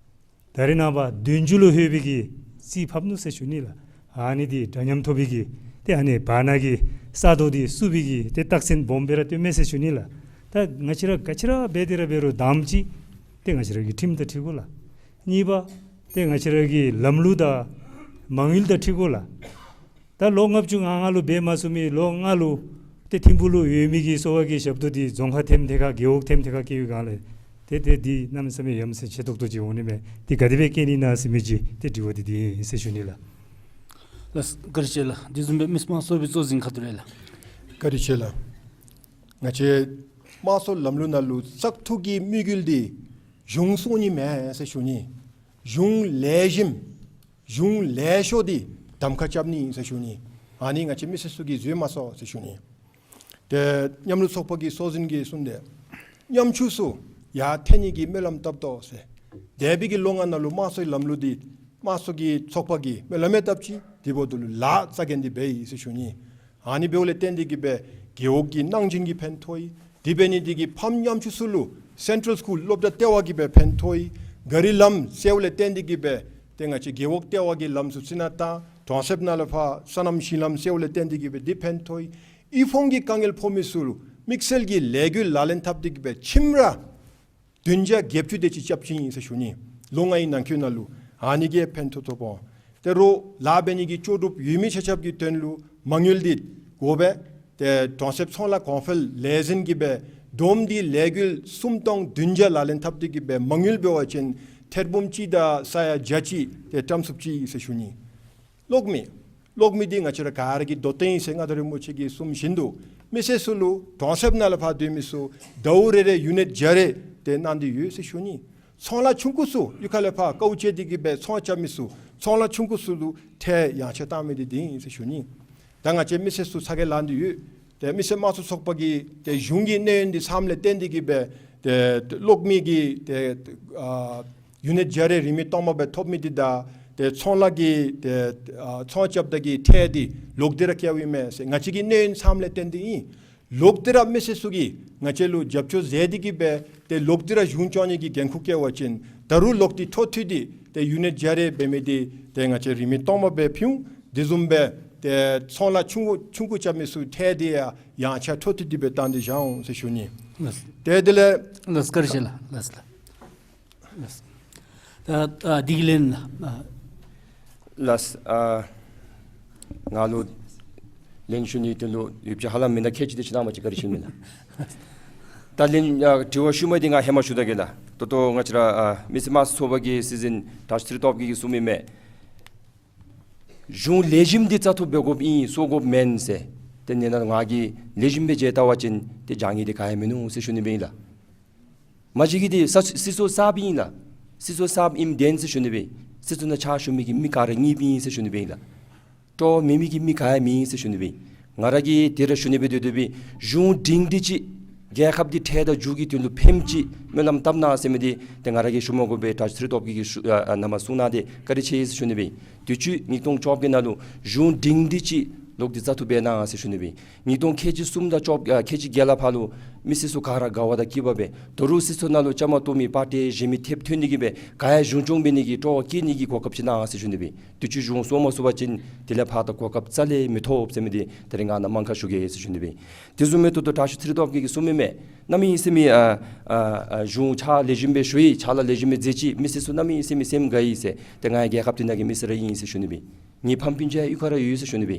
ད་རེས་ནངས་པ་བདུན་ཅུ་ལུ་ལྷོད་པའི་གི་རྩིས་ཕབ་ནུག་ཟེར་ཞུ་ནི་ལགས། ཨ་ནི་འདི་འདྲ་མཉམ་ཐོབ་པའི་གི་ཏེ་ཨ་ནི་བར་ན་གི་ས་སྟོང་འདི་བསུབ་པའི་གི་ཏེ་རྟགས་མཚན་སྦོམ་སྦེ་ར་སྟོནམ་མས་ཟེར་ཞུ་ནི་ལགས། ད་ང་བཅས་ར་ག་ཅི་ར་འབད་དེ་ར་འབད་རུང་དང་པ་ཅིག་ཏེ་ང་བཅས་ར་གི་ཁྲིམས་དང་འཁྲིལ་དགོ་ལགས། གཉིས་པ་ཏེ་ང་བཅས་ར་གི་ལམ་ལུགས་དང་མ་དངུལ་དང་འཁྲིལ་དགོ་ལགས། ད་ལོ་ལྔ་བཅུ་ང་ལྔ་ལུ་འབད་མ་ཚུགས་མི་ལོ་ལྔ་ལུ་ཏེ་ཐིམ་ཕུག་ལུ་ཡོད་མི་གི་གསོ་བ་གི་ཞབས་ཏོག་འདི་རྫོང་ཁག་ཐེམ་ཐེ་ཁ་རྒེད་འོག་ཐེམ་ཐེ་ཁ་བསྐྱལ་བའི་སྒང་ལས་ཏེ་ཏེ་འདི་གནམ་མེད་ས་མེད་ཡ་མཚན་ཆེ་ཏོག་ཏོ་ཅིག་འོང་ནི་མས། འདི་ག་དེ་སྦེ་བཀལ་ནི་ཨིན་ན་ཟེར་མི་ཅིག་ཏེ་དྲི་བ་འདི་འདི་ཨིན་ཟེར་ཞུ་ནི་ལགས། ལགས་བཀའ་དྲིན་ཆེ་ལགས། དེ་བཟུམ་སྦེ་མི་དམངས་གཙོ་བོའི་གཙོ་འཛིན་ཁ་ཐུག་ལས་ལགས། བཀའ་དྲིན་ཆེ་ལགས། ང་བཅས་དམངས་གཙོའི་ལམ་ལུགས་ནང་ལུ་བཙག་འཐུ་གི་དམིགས་ཡུལ་འདི་གཞུང་བཙུགས་ནི་མེན་ཟེར་ཞུ་ནི། གཞུང་ལེགས་ཤོམ་གཞུང་ལེགས་ཤོམ་འདི་གདམ་ཁ་རྐྱབ་ནི་ཨིན་ཟེར་ཞུ་ནི། ཨ་ནི་ང་བཅས་མི་སེར་ཚུ་གིས་བཟོད་མ་ཚུགས་ཟེར་ཞུ་ནི། ཏེ་མཉམ་རུབ་ཚོགས་པ་གི་གཙོ་འཛིན་གྱིས་གསུངས་ཏེ་ཉམ་ཆུང་ཚུ་ཡར་འཐེན་ནི་གི་སྨོན་ལམ་བཏབ་དོ་ཟེར། འདས་པའི་གི་ལོ་ལྔ་ནང་ལུ་དམངས་གཙོའི་ལམ་ལུགས་འདི་དམངས་གཙོ་གི་ཚོགས་པ་གིས་སྨོན་ལམ་ཡང་བཏབ་ཅི། དེ་འབདཝ་ད་ལུ་ལཱ་རྩ་འགེངས་ཏེ་འབད་ཡི་ཟེར་ཞུ་ནི། ཨ་ནི་འབདཝ་ལས་བརྟེན་ཏེ་གིས་སྦེ་རྒེད་འོག་གི་གནང་སྦྱིན་གྱི་ཕན་ཐོགས་ཡི། དེ་འབད་ནི་འདི་གིས་ཕམ་ཉམ་ཆུང་ཚུ་ལུ་སེན་ཊཱལ་སི་ཀུལ་སློབ་གྲྭ་ལྟེ་བ་གིས་སྦེ་ཕན་ཐོགས་ཡི། ག་རི་ལམ་བསལཝ་ལས་བརྟེན་ཏེ་གིས་སྦེ་ཏེ་ང་བཅས་རྒེད་འོག་ལྟེ་བ་གི་ལམ་ཚུ་ཚུ་ནང་ད་གྲོང་གསེབ་ནང་ལས་ཕར་སོ་ནམ་ཞིང་ལམ་བསལཝ་ལས་བརྟེན་ཏེ་གིས་སྦེ་འདི་ཕན་ཐོགས་ཡི། དབུལ་ཕོངས་ཀྱི་དཀའ་ངལ་ཕོག་མི་ཚུ་ལུ་དམིགས་བསལ་གྱི་ལས་འགུལ་ལག་ལེན་འཐབ་སྟེ་གིས་སྦེ་ཁྱིམ་ར་བདུན་བརྒྱ་བརྒྱད་ཅུ་དེ་ཅིག་རྐྱབ་ཅི་ཨིན་ཟེར་ཞུ་ནི། ལོ་ལྔའི་ནང་འཁོད་ནང་ལུ་ཨ་ནི་གིས་ཕན་ཐོགས་ཐོབ་འོང་། ཏེ་རོགས་ལཱ་འབད་ནི་གི་ལྕོགས་གྲུབ་ཡོད་མི་ཆ་ཁྱབ་ཀྱི་དོན་ལུ་མ་དངུལ་འདི་དགོ་པས། ཏེ་གྲོང་གསེབ་ཚོང་ལཱ་གོང་འཕེལ་ལས་འཛིན་གྱིས་སྦེ་བསྡོམས་ཏེ་ལས་འགུལ་སུམ་སྟོང་བདུན་བརྒྱ་ལག་ལེན་འཐབ་སྟེ་གིས་སྦེ་མ་དངུལ་འབད་བ་ཅིན་ཐེར་འབུམ་གཅིག་དང་ས་ཡ་བརྒྱ་གཅིག་ཏེ་བཀྲམ་ཚུགས་ཅི་ཨིན་ཟེར་ཞུ་ནི། གློག་མེ། གློག་མེ་འདི་ང་བཅས་ར་ག་ར་གིས་དོ་བརྟན་ཨིན་ཟེར་མངའ་བདག་རིན་པོ་ཆེ་གིས་གསུངམ་བཞིན་དུ་མི་སེར་ཚུ་ལུ་གྲོང་གསེབ་ནང་ལས་ཕར་སྡོད་མི་ཚུ་ཟླཝ་རེ་རེ་ཡུ་ནིཊ་བརྒྱ་རེ་ཏེ་གནང་སྟེ་ཡོད་ཟེར་ཞུ་ནི། ཚོང་ལཱ་ཆུང་ཀུ་ཚུ་གཡུས་ཁ་ལས་ཕར་དཀའཝ་སྤྱད་དེ་གིས་སྦེ་ཚོང་རྐྱབ་མི་ཚུ་ཚོང་ལཱ་ཆུང་ཀུ་ཚུ་ལུ་ཁྲལ་ཡངས་ཆག་བཏང་མི་འདི་འདི་ཨིན་ཟེར་ཞུ་ནི། ད་ང་བཅས་མི་སེར་ཚུ་ཚ་གྱང་ལང་སྟེ་ཡོད། ཏེ་མི་སེར་དམངས་གཙོའི་ཚོགས་པ་གིས་ཏེ་གཞུང་གི་གནས་ཡུན་འདི་ཚངམ་ལས་བརྟེན་ཏེ་གིས་སྦེ་ཏེ་གློག་མེ་གི་ཏེ་ཨ་ཡུ་ནིཊ་བརྒྱ་རེ་རིན་མེད་སྟོངམ་སྦེ་ཐོབ་མི་འདི་དང་ ཏེ་ཚོང་ལཱ་གི་ཏེ་ཨ་ཚོང་རྐྱབ་ད་གི་ཁྲལ་འདི་ལོག་སྟེ་ར་བཀལཝ་ཨིན་མས་ཟེར་ང་བཅས་ཀྱིས་གནས་ཡུན་ཙམ་ལས་བརྟེན་ཏེ་ཨིན། ལོག་སྟེ་ར་མི་སེར་ཚུ་གིས་ང་བཅས་ལུ་རྒྱབ་སྐྱོར་མཛད་དེ་གི་སྦེ་ཏེ་ལོག་སྟེ་ར་གཞུང་སྐྱོང་ནི་གི་འགན་ཁུར་བཀལ་བ་ཅིན་ད་རུང་ལོག་སྟེ་འཕྲོ་མཐུད་དེ་ཏེ་ཡུ་ནིཊ་བརྒྱ་རེ་འབད་མི་འདི་ཏེ་ང་བཅས་རིན་མེད་སྟོང་པ་སྦེ་ཕུལ་འོང་། དེ་བཟུམ་སྦེ་ཏེ་ཚོང་ལཱ་ཆུང་ཀུ་ཆུང་ཀུ་རྐྱབ་མི་ཚུ་ཁྲལ་འདི་ཡང་ཡང་ཆ་འཕྲོ་མཐུད་དེ་སྦེ་བཏང་སྟེ་བཞག་འོང་ཟེར་ཞུ་ནི། ལགས། ཏེ་དེ་ལས་ལགས་བཀའ་དྲིན་ཆེ་ལགས། ལགས་ལགས། ལགས། ད་ཨ་འདི་གི་ལན་ཨ་ལགས། ཨ་ང་ལུ་ལན་ཞུ་ནི་དོན་ལུ་ཡོདཔ་ཅིག་ཧ་ལམ་མེན་ན། ཁྱད་ཅིག་དེ་ཅིག་གནང་བ་ཅིན་བཀའ་དྲིན་ཆེ་ལགས། ད་ལན་ཨ་དྲི་བ་ཞུ་མི་འདི་ང་ཧེ་མ་ཞུ་ད་གེ་ལགས། ད་ལྟོ་ང་བཅས་ར་ཨ་མི་སེར་དམངས་གཙོ་ཚོགས་པ་གི་སྲིད་འཛིན་དྲག་ཤོས་ཚེ་རིང་སྟོབས་རྒྱས་ཀྱིས་གསུངས་མི་མས། གཞུང་ལེགས་ཤོམ་འདི་བཙག་འཐུ་འབད་དགོཔ་ཨིན་སོར་དགོཔ་མེན་ཟེར། ཏེ་ཨ་ནི་ནང་ང་གིས་ལེགས་ཤོམ་སྦེ་མཇལ་བལྟ་བ་ཅིན་ཏེ་བྱང་ཉེས་འདི་ག་ཡང་མིན་ནུག་ཟེར་ཞུ་ནི་སྦེ་ཨིན་ལགས། མ་གཞི་གི་འདི་ས་སྲིད་ཚོགས་གསརཔ་ཨིན་ལགས། སྲིད་ཚོགས་གསརཔ་ཨིནམ་བདེན་ཟེར་ཞུ་ནི་སྦེ། སྲིད་ཚོགས་ནང་ཕྱག་ཞུ་མི་གི་མི་ག་ར་རྙིངམ་ཨིན་ཟེར་ཞུ་ནི་སྦེ་ཨིན་ལགས། སྤྲོ་བ་མེད་མི་གི་མི་ག་ཡང་མེད་ཟེར་ཞུ་ནི་སྦེ། ང་ར་གིས་དེ་ར་ཞུ་ནི་སྦེ་སྡོད་སྡོད་པའི་གཞུང་སྒྲིང་སྒྲི་ཅིག་རྒྱལ་ཁབ་འདི་འཕྲལ་དང་མཇུག་གི་དོན་ལུ་ཕནམ་ཅིག་སྨོན་ལམ་བཏབ་གནང་ཟེར་མི་འདི་ཏེ་ང་ར་གིས་ཞུ་མ་དགོ་པར་དྲག་ཤོས་ཚེ་རིང་སྟོབས་རྒྱས་ཀྱིས་ཞུ་ཨ་ཨ་ནཱ་མར་གསུངས་གནང་སྟེ་བཀའ་དྲིན་ཆེ་ཟེར་ཞུ་ནི་སྦེ། དུས་ཅི་ཉིས་སྟོང་བཅོ་བརྒྱད་ནང་ལུ་གཞུང་སྒྲིང་སྒྲི་ཅིག་ལོག་སྟེ་བཙག་འཐུ་འབད་གནང་ཟེར་ཞུ་ནི་སྦེ། ཉིས་སྟོང་ཁལ་གཅིག་གསུམ་དང་བཅོ་བརྒྱད་ཨ་ཁལ་གཅིག་བརྒྱད་ལས་ཕར་ལུ་མི་སེར་ཚུ་ག་ར་དགའ་བ་དང་སྐྱིད་པ་སྦེ་ད་རུང་སྲིད་ཚོགས་ནང་ལུ་བཅའ་མར་གཏོགས་མི་པར་ཏི་གཞན་མི་ཐེབས་ཐོན་ནི་གི་སྦེ་ག་ཡང་གཞུང་སྐྱོང་འབད་ནི་གི་སྤྲོ་བ་བསྐྱེད་ནི་གི་གོ་སྐབས་ཅིག་གནང་ཟེར་ཞུ་ནི་སྦེ། དུས་ཅི་གཞུང་སོར་མ་སོང་བ་ཅིན་དེ་ལས་ཕར་ད་གོ་སྐབས་རྩ་ལས་མི་ཐོབ་ཟེར་མི་འདི་ད་རིས་ང་ནཱ་སྨན་ཁང་ཞུ་གེ་ཟེར་ཞུ་ནི་སྦེ། དེ་བཟུམ་མའི་ཐོག་ཏུ་དྲག་ཤོས་ཚེ་རིང་སྟོབས་རྒྱས་ཀྱིས་གསུངས་མི་མས། གནམ་མེད་ས་མེད་ཨ་ཨ་ཨ་གཞུང་ཕྱག་ལེགས་ཤོམ་སྦེ་ཞུ་ཡི། ཕྱག་ལཱ་ལེགས་ཤོམ་སྦེ་མཛད་ཅི། མི་སེར་ཚུ་གནམ་མེད་ས་མེད་སེམས་དགའ་ཡི་ཟེར། ཏེ་ང་ཡང་རྒྱལ་ཁབ་འདི་ནང་གི་མི་སེར་ར་ཨིན་ཟེར་ཞུ་ནི་སྦེ། ངེའི་ཕམ་སྤུན་ཆ་ཡང་གཡུས་ཁར་ར་ཡོད་ཟེར་ཞུ་ནི་སྦེ།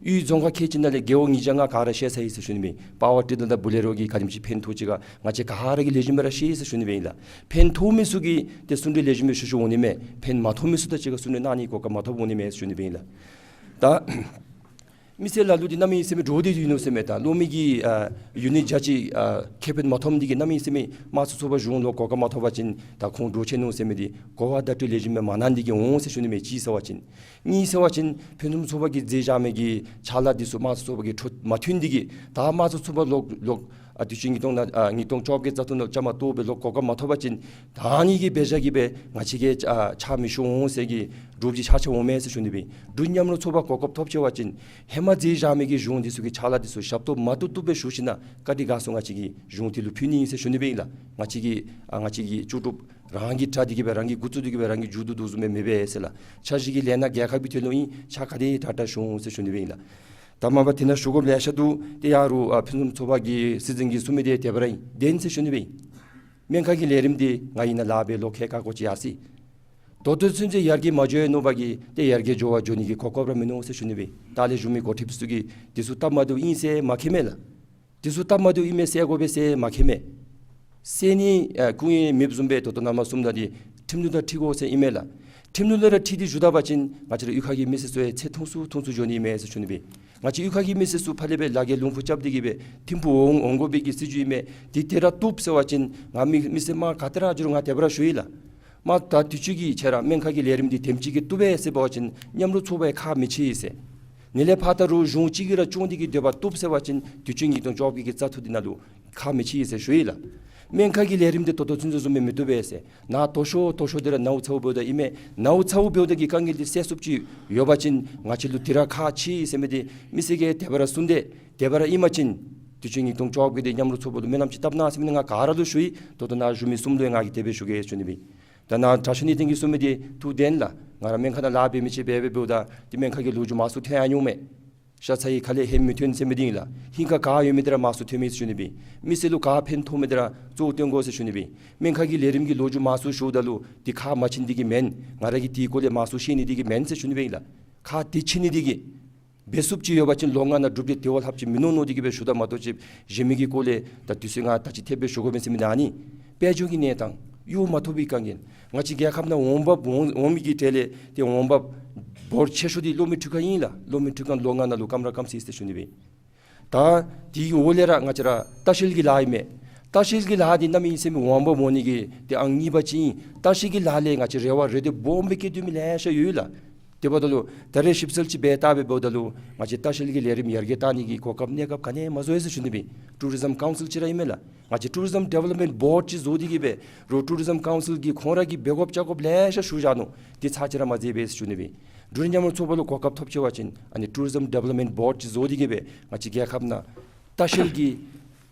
གཡུས་རྫོང་ཁག་ཁལ་གཅིག་ནང་ལས་རྒེད་འོག་ཉིས་བརྒྱ་ལྔ་ག་ར་བཤལ་ཚར་ཡི་ཟེར་ཞུ་ནི་སྦེ། པ་ཝར་ཊི་ལར་དང་བུ་ལེ་རོ་གིས་ག་དེམ་ཅིག་ཕན་ཐོགས་ཅི་ག་ང་བཅས་ག་ར་གིས་ལེགས་ཤོམ་སྦེ་ར་ཤེས་ཟེར་ཞུ་ནི་སྦེ་ཨིན་ལགས། ཕན་ཐོགས་མི་ཚུ་གིས་ཏེ་གསུང་གྲོས་ལེགས་ཤོམ་སྦེ་ཞུ་ཞུཝ་འོང་ནི་མས། ཕན་མ་ཐོགས་མི་ཚུ་དང་གཅིག་ཁར་གསུང་གྲོས་གནང་ནི་གོ་སྐབས་མ་ཐོབ་འོང་ནི་མས་ཟེར་ཞུ་ནི་སྦེ་ཨིན་ལགས། ད་མི་སེར་ལ་ལུ་འདི་གནམ་མེད་ས་མེད་འདྲོག་སྟེ་ཡོད་ནུག་ཟེར་མས། ད་གློག་མེ་གི་ཨ་ཡུ་ནིཊ་བརྒྱ་ཅིག་ཨ་ཁེ་ཕན་མ་ཐོབ་མི་འདི་གིས་གནམ་མེད་ས་མེད་དམངས་གཙོ་ཚོགས་པ་གཞུང་ལུ་གོ་སྐབས་མ་ཐོབ་པ་ཅིན་ད་ཁོང་འདྲོག་ཆི་ནུག་ཟེར་མི་འདི་གོ་བ་བརྡ་སྤྲོད་ལེགས་ཤོམ་སྦེ་མ་གནང་འདི་གིས་འོང་ཟེར་ཞུ་ནི་མས། གཅིག་ཟེར་བ་ཅིན། གཉིས་ཟེར་བ་ཅིན་ཕུན་སུམ་ཚོགས་པ་གིས་མཛད་བཞག་མི་གི་ཕྱག་ལཱ་འདི་ཚུ་དམངས་གཙོ་ཚོགས་པ་གིས་འཕྲོ་མ་མཐུད་འདི་གིས་ད་དམངས་གཙོ་ཚོགས་པ་ལོག་ལོག་ཨ་དུས་ཅི་ཉིས་སྟོང་ནང་ཨ་ཉིས་སྟོང་བཅོ་བརྒྱད་བཙག་འཐུ་ནང་བཅའ་མར་གཏོགས་སྦེ་ལོག་གོ་སྐབས་མ་ཐོབ་པ་ཅིན་ད་ཨ་ནི་གི་འབད་བཞག་གི་སྦེ་ང་བཅས་ཀྱིས་ཨ་ཕྱག་མི་ཞུ་འོང་ཟེར་གྱི་འདྲོག་སྟེ་ཆ་ཆ་འོང་མས་ཟེར་ཞུ་ནི་སྦེ། འབྲུག་མཉམ་རུབ་ཚོགས་པ་གོ་སྐབས་ཐོབ་ཆི་བ་ཅིན་ཧེ་མ་མཛད་བཞག་མི་གི་གཞུང་འདི་ཚུ་གི་ཕྱག་ལཱ་འདི་ཚུ་ཞབས་ཏོག་མ་བཏུབ་བཏུབ་སྦེ་ཞུ་ཞིན་ན་བཀའ་དྲིན་དགའ་ཚོར་ང་བཅས་ཀྱིས་གཞུང་འདི་ལུ་ཕུལ་ནི་ཨིན་ཟེར་ཞུ་ནི་སྦེ་ཨིན་ལགས། ང་བཅས་ཀྱིས་ཨ་ང་བཅས་ཀྱི་ལྕོགས་གྲུབ་རང་གིས་དྲག་སྟེ་གི་སྦེ་རང་གིས་འགོ་བཙུགས་ཏེ་གི་སྦེ་རང་གིས་མཇུག་བསྡུ་དོ་བཟུམ་སྦེ་མི་འབད་ཟེར་ལགས། འཆར་གཞི་གི་ལས་སྣ་རྒྱལ་ཁབ་ཀྱི་དོན་ལུ་ཨིན། ཕྱག་ག་དེ་དྲག་དྲག་ཞུ་འོང་ཟེར་ཞུ་ནི་སྦེ་ཨིན་ལགས། ད་མ་པ་དེ་ནང་ཞུ་དགོཔ་ལེ་ཤ་འདུག། ཏེ་ཡ་རུང་ཨ་ཕུན་སུམ་ཚོགས་པ་གི་སྲིད་འཛིན་གྱིས་གསུངས་མི་འདི་དེ་སྦེ་ར་ཨིན། བདེན་ཟེར་ཞུ་ནི་སྦེ་ཨིན། སྨན་ཁང་གི་ལས་རིམ་འདི་ང་ཨིན་ན་ལཱ་འབད་ལོ་ཁལ་ཁ་སྐོར་ཅིག་ཡར་སོ་ཡི། ད་ལྟོ་ཚུན་ཚོད་ཡར་རྒྱས་མ་འགྱོ་ནུག་པ་གིས་ཏེ་ཡར་རྒྱས་འགྱོ་བར་འགྱོ་ནི་གི་གོ་སྐབས་ར་མིན་ནུག་ཟེར་ཞུ་ནི་སྦེ་ཨིན། ད་ལས་ཞུ་མི་འགོ་ཁྲིདཔ་ཚུ་གིས་འདི་ཚུ་སྟབས་མ་བདེཝ་ཨིན་ཟེར་མ་མཁྱེན་མས་ལགས། འདི་ཚུ་སྟབས་མ་བདེཝ་ཨིན་མས་ཟེར་དགོ་པས་ཟེར་མ་མཁྱེན་མས། ཟེར་ནི་ཨ་སྐུ་ངོ་མེདཔ་བཟུམ་སྦེ་ད་ལྟོ་ནཱ་མར་གསུངམ་ད་འདི་ཁྲིམས་ལུགས་དང་འཁྲིལ་དགོ་ཟེར་ཨིན་མས་ལགས། ཁྲིམས་ལུགས་ལས་ར་འཁྲིལ་ཏེ་ཞུ་ད་པ་ཅིན་ང་བཅས་ར་གཡུས་ཁ་གི་མི་སེར་ཚུ་ཡང་ཚེ་ཐུང་སུ་ཐུང་སུ་འགྱོ་ནི་ཨིན་མས་ཟེར་ཞུ་ནི་སྦེ་ཨིན། ང་བཅས་གཡུས་ཁ་གི་མི་སེར་ཚུ་ཕར་ལས་སྦེ་ལ་རྒྱལ་ལུང་ཕུག་རྐྱབ་སྟེ་གི་སྦེ་ཐིམ་ཕུག་འོང་འོང་དགོ་པའི་གི་སྲིད་བྱུས་ཨིན་མས། འདི་དེ་ར་བཏུབ་ཟེར་བ་ཅིན་ང་མི་མི་སེར་དམངས་ག་ཏེ་ར་འགྱོ་རུང་ང་དེ་སྦེ་ར་ཞུ་ཡི་ལགས། མ་ད་དུས་ཅི་གི་ཁྱེད་ར་སྨན་ཁང་གི་ལས་རིམ་འདི་དེམ་ཅིག་གིས་བཏུབ་པས་ཟེར་བ་ཅིན་མཉམ་རུབ་ཚོགས་པ་ཡང་ཁག་མི་ཆེ་ཟེར། ནི་ལས་ཕར་ད་རུང་གཞུང་གཅིག་གིས་ར་སྐྱོང་སྟེ་གི་སྡོད་པ་བཏུབ་ཟེར་བ་ཅིན་དུས་ཅི་ཉིས་སྟོང་བཅོ་བརྒྱད་ཀྱི་བཙག་འཐུ་འདི་ནང་ལུ་ཁག་མི་ཆེ་ཟེར་ཞུ་ཡི་ལགས། སྨན་ཁང་གི་ལས་རིམ་འདི་ད་ལྟོ་ཚུན་ཚོད་བཟུམ་སྦེ་མི་བཏུབ་པས་ཟེར། ནཱ་མཐོ་ཤོས་མཐོ་ཤོས་འདི་ར་ནཝ་ཚཝ་འབདཝ་ད་ཨིན་མས། ནཝ་ཚཝ་འབདཝ་ད་གི་དཀའ་ངལ་འདི་སེལ་ཚུགསཔ་ཅིག་ཡོད་པ་ཅིན་ང་བཅས་ལུ་འདི་ར་ཁག་ཆེ་ཟེར་མི་འདི་མི་སེར་གྱིས་དེ་སྦེ་ར་གསུངས་ཏེ་དེ་སྦེ་ར་ཨིན་པ་ཅིན་དུས་ཅི་ཉིས་སྟོང་བཅོ་བརྒྱད་འདི་མཉམ་རུབ་ཚོགས་པ་ལུ་སྨོན་ལམ་ཅིག་བཏབ་གནང་ཟེར་མི་འདི་ང་ག་ར་ལུ་ཞུ་ཡི། ད་ལྟོ་ནཱ་བཞུགས་མི་གསུམ་ལུ་ཡང་ང་གིས་དེ་སྦེ་ཞུ་གེ་ཞུ་ནི་སྦེ་ཨིན། ད་ནཱ་དྲག་ཤོས་གནས་བརྟན་གྱིས་གསུངས་མི་འདི་ཐུགས་བདེན་ལགས། ང་ར་སྨན་ཁང་ནང་ལཱ་འབད་མི་ཅིག་འབད་འབད་འབདཝ་ད་འདི་སྨན་ཁང་གི་ལོ་རྒྱུས་མང་སུ་ཐོན་ཡར་འོང་མས། ཤ་ཚ་ཡི་ཁ་ལས་ཧེ་མི་ཐོན་ཟེར་མི་འདི་ཨིན་ལགས། ཧིང་ཁར་ག་ཡོད་མི་འདི་ར་མང་སུ་ཐོན་མས་ཟེར་ཞུ་ནི་སྦེ་ཨིན། མི་སེར་ལུ་ག་ཕན་ཐོགས་མི་འདི་ར་གཙོ་བོ་སྟོན་དགོ་ཟེར་ཞུ་ནི་སྦེ་ཨིན། སྨན་ཁང་གི་ལས་རིམ་གྱི་ལོ་རྒྱུས་མང་སུ་ཞུཝ་ད་ལུ་འདི་ཁག་མ་ཆེ་ནི་འདི་གིས་མེན། ང་ར་གིས་དེའི་སྐོར་ལས་མང་སུ་ཤེས་ནི་འདི་གིས་མེན་ཟེར་ཞུ་ནི་སྦེ་ཨིན་ལགས། ཁག་འདི་ཆེ་ནི་འདི་གིས་འབད་ཚུགསཔ་ཅིག་ཡོད་པ་ཅིན་ལོ་ལྔ་ནང་གྲུབ་སྟེ་དེ་བ་ལྷགཔ་ཅིག་མིན་ནུག་མནོ་སྟེ་གི་སྦེ་ཞུ་ད་མ་གཏོགས་ཅིག་གཞན་མི་གི་སྐོར་ལས་ད་དུས་ཚོད་ང་ད་ཅི་ཐེབས་སྦེ་ཞུ་དགོ་མི་ཟེར་མི་ད་ཨ་ནི་དཔལ་འབྱོར་གྱི་གནས་སྟངས་གཡོག་མ་ཐོབ་པའི་དཀའ་ངལ། ང་བཅས་རྒྱལ་ཁབ་ནང་འོང་འབབ་འོང་འོང་མི་གི་གྲས་ལས་ཏེ་འོང་འབབ་འབོར་ཆེ་ཤོས་འདི་གློག་མེ་འཕྲུལ་ཁང་ཨིན་ལགས། གློག་མེ་འཕྲུལ་ཁང་ལོ་ལྔ་ནང་ལུ་སྐམ་ར་སྐམ་སི་ཟེར་ཞུ་ནི་སྦེ་ཨིན། ད་དེའི་འོག་ལས་ར་ང་བཅས་ར་ལྟ་བཤལ་གྱི་ལཱ་ཨིན་མས། ལྟ་བཤལ་གྱི་ལཱ་འདི་གནམ་མེད་ས་མེད་འོང་འབབ་འོང་ནི་གི་ཏེ་ཨང་གཉིས་པ་ཅིག་ཨིན། ལྟ་བཤལ་གྱི་ལཱ་ལས་ང་བཅས་རེ་བ་རེ་འདོད་སྦོམ་སྦེ་བསྐྱེད་སྡོད་མི་ལེ་ཤ་ཡོད་ལགས། དེ་འབདཝ་ད་ལུ་ད་རེས་ཞིབ་འཚོལ་ཅིག་འབད་བལྟ་སྦེ་འབདཝ་ད་ལུ་ང་བཅས་ལྟ་བཤལ་གྱི་ལས་རིམ་ཡར་རྒྱས་བཏང་ནི་གི་གོ་སྐབས་གནས་སྐབས་ག་ནི་ཡང་མ་བཟོ་ཡི་ཟེར་ཞུ་ནི་སྦེ། ཊུ་རི་ཛམ་ཀའུན་སིལ་ཅིག་ར་ཨིན་མས་ལགས། ང་བཅས་ཊུ་རི་ཛམ་ཌི་ཝེ་ལོབ་མེནཊ་བོརཌ་ཅིག་བཟོ་སྟེ་གིས་སྦེ་རོགས་ཊུ་རི་ཛམ་ཀའུན་སིལ་གྱིས་ཁོང་ར་གིས་འབད་དགོཔ་བྱ་དགོཔ་ལེ་ཤ་ཞུ་བཞག་ནུག། དེ་ཚར་ཅིག་ར་མ་མཛད་པས་ཟེར་ཞུ་ནི་སྦེ། འབྲུག་རྒྱལ་མི་རབས་ཚོགས་པ་ལུ་གོ་སྐབས་ཐོབ་ཅི་བ་ཅིན་ཨ་ནི་ཊུ་རི་ཛམ་ཌི་ཝེ་ལོབ་མེནཊ་བོརཌ་ཅིག་བཟོ་སྟེ་གིས་སྦེ་ང་བཅས་རྒྱལ་ཁབ་ནང་ལྟ་བཤལ་གྱི་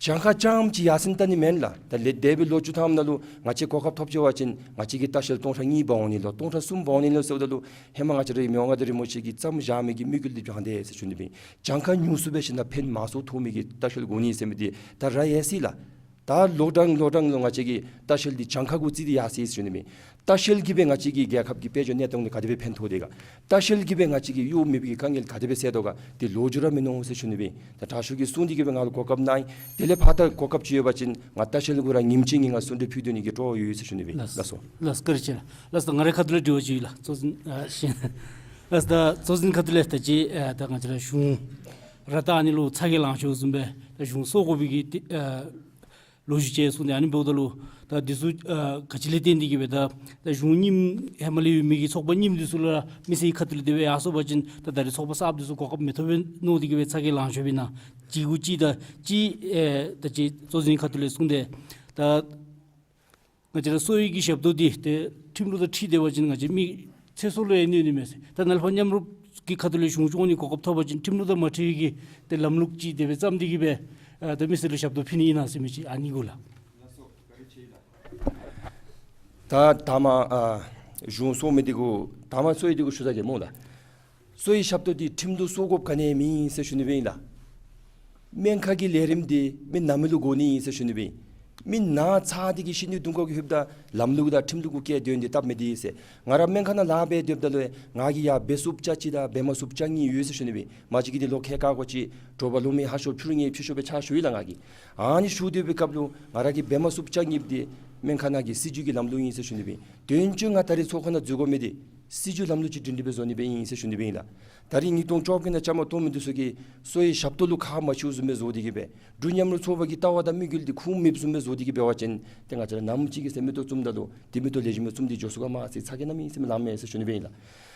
གྱངས་ཁ་རྐྱངམ་ཅིག་ཡར་སེང་བཏང་ནི་མེན་ལགས། ད་ལས་འདས་པའི་ལོ་བཅུ་ཐམ་ནང་ལུ་ང་བཅས་གོ་སྐབས་ཐོབ་ཅི་བ་ཅིན་ང་བཅས་ཀྱི་ལྟ་བཤལ་སྟོང་ཕྲག་གཉིས་འབག་འོང་ནི་ལོ་སྟོང་ཕྲག་གསུམ་འབག་འོང་ནི་ལོ་ཟེརཝ་ད་ལུ་ཧེ་མ་ང་བཅས་རའི་མི་དབང་མངའ་བདག་རིན་པོ་ཆེ་གིས་བརྩམས་བཞག་མི་གི་དམིགས་ཡུལ་འདི་བྱང་སྟེ་ཟེར་ཞུ་ནི་སྦེ། གྱངས་ཁ་ཉུང་སུ་སྦེ་ཞིནམ་ལས་ཕན་མང་སུ་ཐོགས་མི་གི་ལྟ་བཤལ་དགོ་ནི་ཟེར་མི་འདི་ད་ར་ཡལ་སོ་ཡི་ལགས། ད་ལོ་གྲངས་ལོ་གྲངས་ལུ་ང་བཅས་ཀྱི་ལྟ་བཤལ་འདི་གྱངས་ཁ་གུ་བརྩིས་ཏེ་ཡར་སོ་ཡི་ཟེར་ཞུ་ནི་སྦེ། ལྟ་བཤལ་གྱིས་སྦེ་ང་བཅས་ཀྱི་རྒྱལ་ཁབ་ཀྱི་དཔལ་འབྱོར་གནས་སྟངས་ལུ་ག་དེ་སྦེ་ཕན་ཐོགས་དེས་ག། ལྟ་བཤལ་གྱིས་སྦེ་ང་བཅས་ཀྱི་གཡོག་མེད་པའི་དཀའ་ངལ་ག་དེ་སྦེ་སེལ་དོ་ག། དེ་ལོ་རྒྱུས་ར་མིན་ནུག་ཟེར་ཞུ་ནི་སྦེ། ད་དྲག་ཤོས་ཀྱིས་གསུངས་ཏེ་གིས་སྦེ་ང་ལུ་གོ་སྐབས་གནང་ཡི། དེ་ལས་ཕར་ད་གོ་སྐབས་ཅིག་ཡོད་པ་ཅིན་ང་ལྟ་བཤལ་གུ་ར་ཉིནམ་གཅིག་ངེ་གི་གསུང་གྲོས་ཕུལ་སྡོད་ནི་གི་སྤྲོ་བ་ཡོད་ཟེར་ཞུ་ནི་སྦེ། ལགས་སོ། ལགས་སོ། བཀའ་དྲིན་ཆེ་ལགས། ལགས་སོ། ད་ང་རའི་ཁ་ཐུག་ལས་དྲི་བ་ཅིག་ཡོད་ལགས། གཙོ་འཛིན་ཨ་ཤེས། ལགས་སོ། ད་གཙོ་འཛིན་ཁ་ཐུག་ལས་ད་ཅི་ཨ་ད་ང་བཅས་ར་གཞུང་ར་ད་ཨ་ནི་ལུ་ཚ་གྱང་ལང་ཤོར་བཟུམ་སྦེ་ད་གཞུང་སོར་དགོ་པའི་གི་ཏེ་ཨ་ལོ་རྒྱུས་ཅིག་གསུངས་ཏེ་ཨ་ནི་འབདཝ་ད་ལུ་ད་འདི་ཚུ་ཨ་ག་ཅི་ལས་བརྟེན་ཏེ་གིས་སྦེ་ད་ད་གཞུང་རྙིངམ་ཧེ་མ་ལས་ཡོད་མི་གི་ཚོགས་པ་རྙིངམ་འདི་ཚུ་ལུ་ར་མི་སེར་གྱི་ཁ་ཐུག་ལས་དེ་སྦེ་ཡར་སོང་པ་ཅིན་ད་ད་རེས་ཚོགས་པ་གསརཔ་འདི་ཚུ་གོ་སྐབས་མི་ཐོབ་པས་མནོ་སྟེ་གིས་སྦེ་ཚ་གྱང་ལང་ཤོར་བའི་ནང་གཅིག་གུ་གཅིག་ད་གཅིག་ཨེ་ད་ཅི་གཙོ་འཛིན་ཁ་ཐུག་ལས་གསུངས་ཏེ་ད་ང་བཅས་ར་སོ་ཡི་གི་ཞབས་ཏོག་འདི་ཏེ་ཁྲིམས་ལུགས་དང་འཁྲིལ་སྡོད་པ་ཅིན་ང་བཅས་མི་ཚེ་སྲོག་ལུ་ཡང་གནོད་ནི་མས་ཟེར། ད་ནཱ་ལས་ཕར་མཉམ་རུབ་ཀྱི་ཁ་ཐུག་ལས་གཞུང་སྐྱོང་ནི་གོ་སྐབས་ཐོབ་པ་ཅིན་ཁྲིམས་ལུགས་དང་མ་འཁྲིལ་བའི་གི་ཏེ་ལམ་ལུགས་ཅིག་དེ་སྦེ་བརྩམས་ཏེ་གིས་སྦེ་ཨ་ད་མི་སེར་ལུ་ཞབས་ཏོག་ཕུལ་ནི་ཨིན་ན་ཟེར་མི་ཅིག་ཨ་ནི་གུ་ལགས། ད་ད་མ་ཨ་གཞུང་སོར་མི་འདི་གུ་ད་མ་སོ་ཡི་འདི་གུ་ཞུ་ས་གེ་སྨོ་ལགས། སོ་ཡི་ཞབས་ཏོག་འདི་ཁྲིམས་ལུགས་སོར་དགོཔ་ག་ནི་ཡང་མེད་ཟེར་ཞུ་ནི་སྦེ་ཨིན་ལགས། སྨན་ཁང་གི་ལས་རིམ་འདི་མི་ན་མི་ལུ་དགོ་ནི་ཨིན་ཟེར་ཞུ་ནི་སྦེ་ཨིན། མི་ན་ཚ་སྟེ་གིས་ཤི་ནི་དོན་གོ་གི་ཧུབ་ད་ལམ་ལུགས་དང་ཁྲིམས་ལུགས་གུ་བཀལ་སྡོད་ནི་འདི་སྟབས་མི་བདེ་ཟེར། ང་ར་སྨན་ཁང་ནང་ལཱ་འབད་སྡོདཔ་ད་ལུ་ང་གིས་ཡར་འབད་ཚུགསཔ་ཅ་གཅིག་དང་འབད་མ་ཚུགསཔ་ཅ་གཉིས་ཡོད་ཟེར་ཞུ་ནི་སྦེ་ཨིན། མ་གཞི་གི་འདི་ལོ་ཁལ་ཁ་སྒོར་གཅིག་དྲོ་པ་ལོང་མེད་ཧ་ཤོས་ཕྱི་རུ་ངལ་ཕྱི་ཤོས་སྦེ་ཕྱག་ཞུ་ཡི་ལགས། ང་གིས་ཨ་ནི་ཞུ་སྡོད་པའི་སྐབས་ལུ་ང་ར་གིས་འབད་མ་ཚུགསཔ་ཅ་གཉིས་འདི་སྨན་ཁང་ནང་གི་སྲིད་བྱུས་ཀྱི་ལམ་ལུགས་ཨིན་ཟེར་ཞུ་ནི་སྦེ་ཨིན། དོན་གཅིག་ང་ད་རེས་ཚོགས་ཁང་ནང་འཛུལ་དགོ་མི་འདི་སྲིད་བྱུས་ལམ་ལུགས་ཅིག་སྒྲིང་སྒྲི་སྦེ་བཟོ་ནི་སྦེ་ཨིན་ཟེར་ཞུ་ནི་སྦེ་ཨིན་ལགས། ད་རེས་ཉིས་སྟོང་བཅོ་བརྒྱད་ནང་བཅའ་མར་གཏོགས་མི་འདི་ཚུ་གིས་སོ་ཡི་ཞབས་ཏོག་ལུ་ཁག་མ་ཆེཝ་བཟུམ་སྦེ་བཟོ་སྟེ་གིས་སྦེ་འབྲུག་མཉམ་རུབ་ཚོགས་པ་གི་ལྟ་བ་དང་དམིགས་ཡུལ་འདི་ཁུངས་མེདཔ་བཟུམ་སྦེ་བཟོ་སྟེ་གིས་འབད་བ་ཅིན་ཏེ་ང་བཅས་ར་ནམ་ཅིག་གི་ཚེ་མི་ཐོག་བཙུམ་ད་ལུ་ཏེ་མི་ཐོག་ལེགས་ཤོམ་སྦེ་བཙུམ་སྟེ་འགྱོ་ཚུགས་ག་མ་ཚད་ཚ་གྱང་གནམ་མེད་ས་མེད་ལངམ་མས་ཟེར་ཞུ་ནི་སྦེ་ཨིན་ལགས།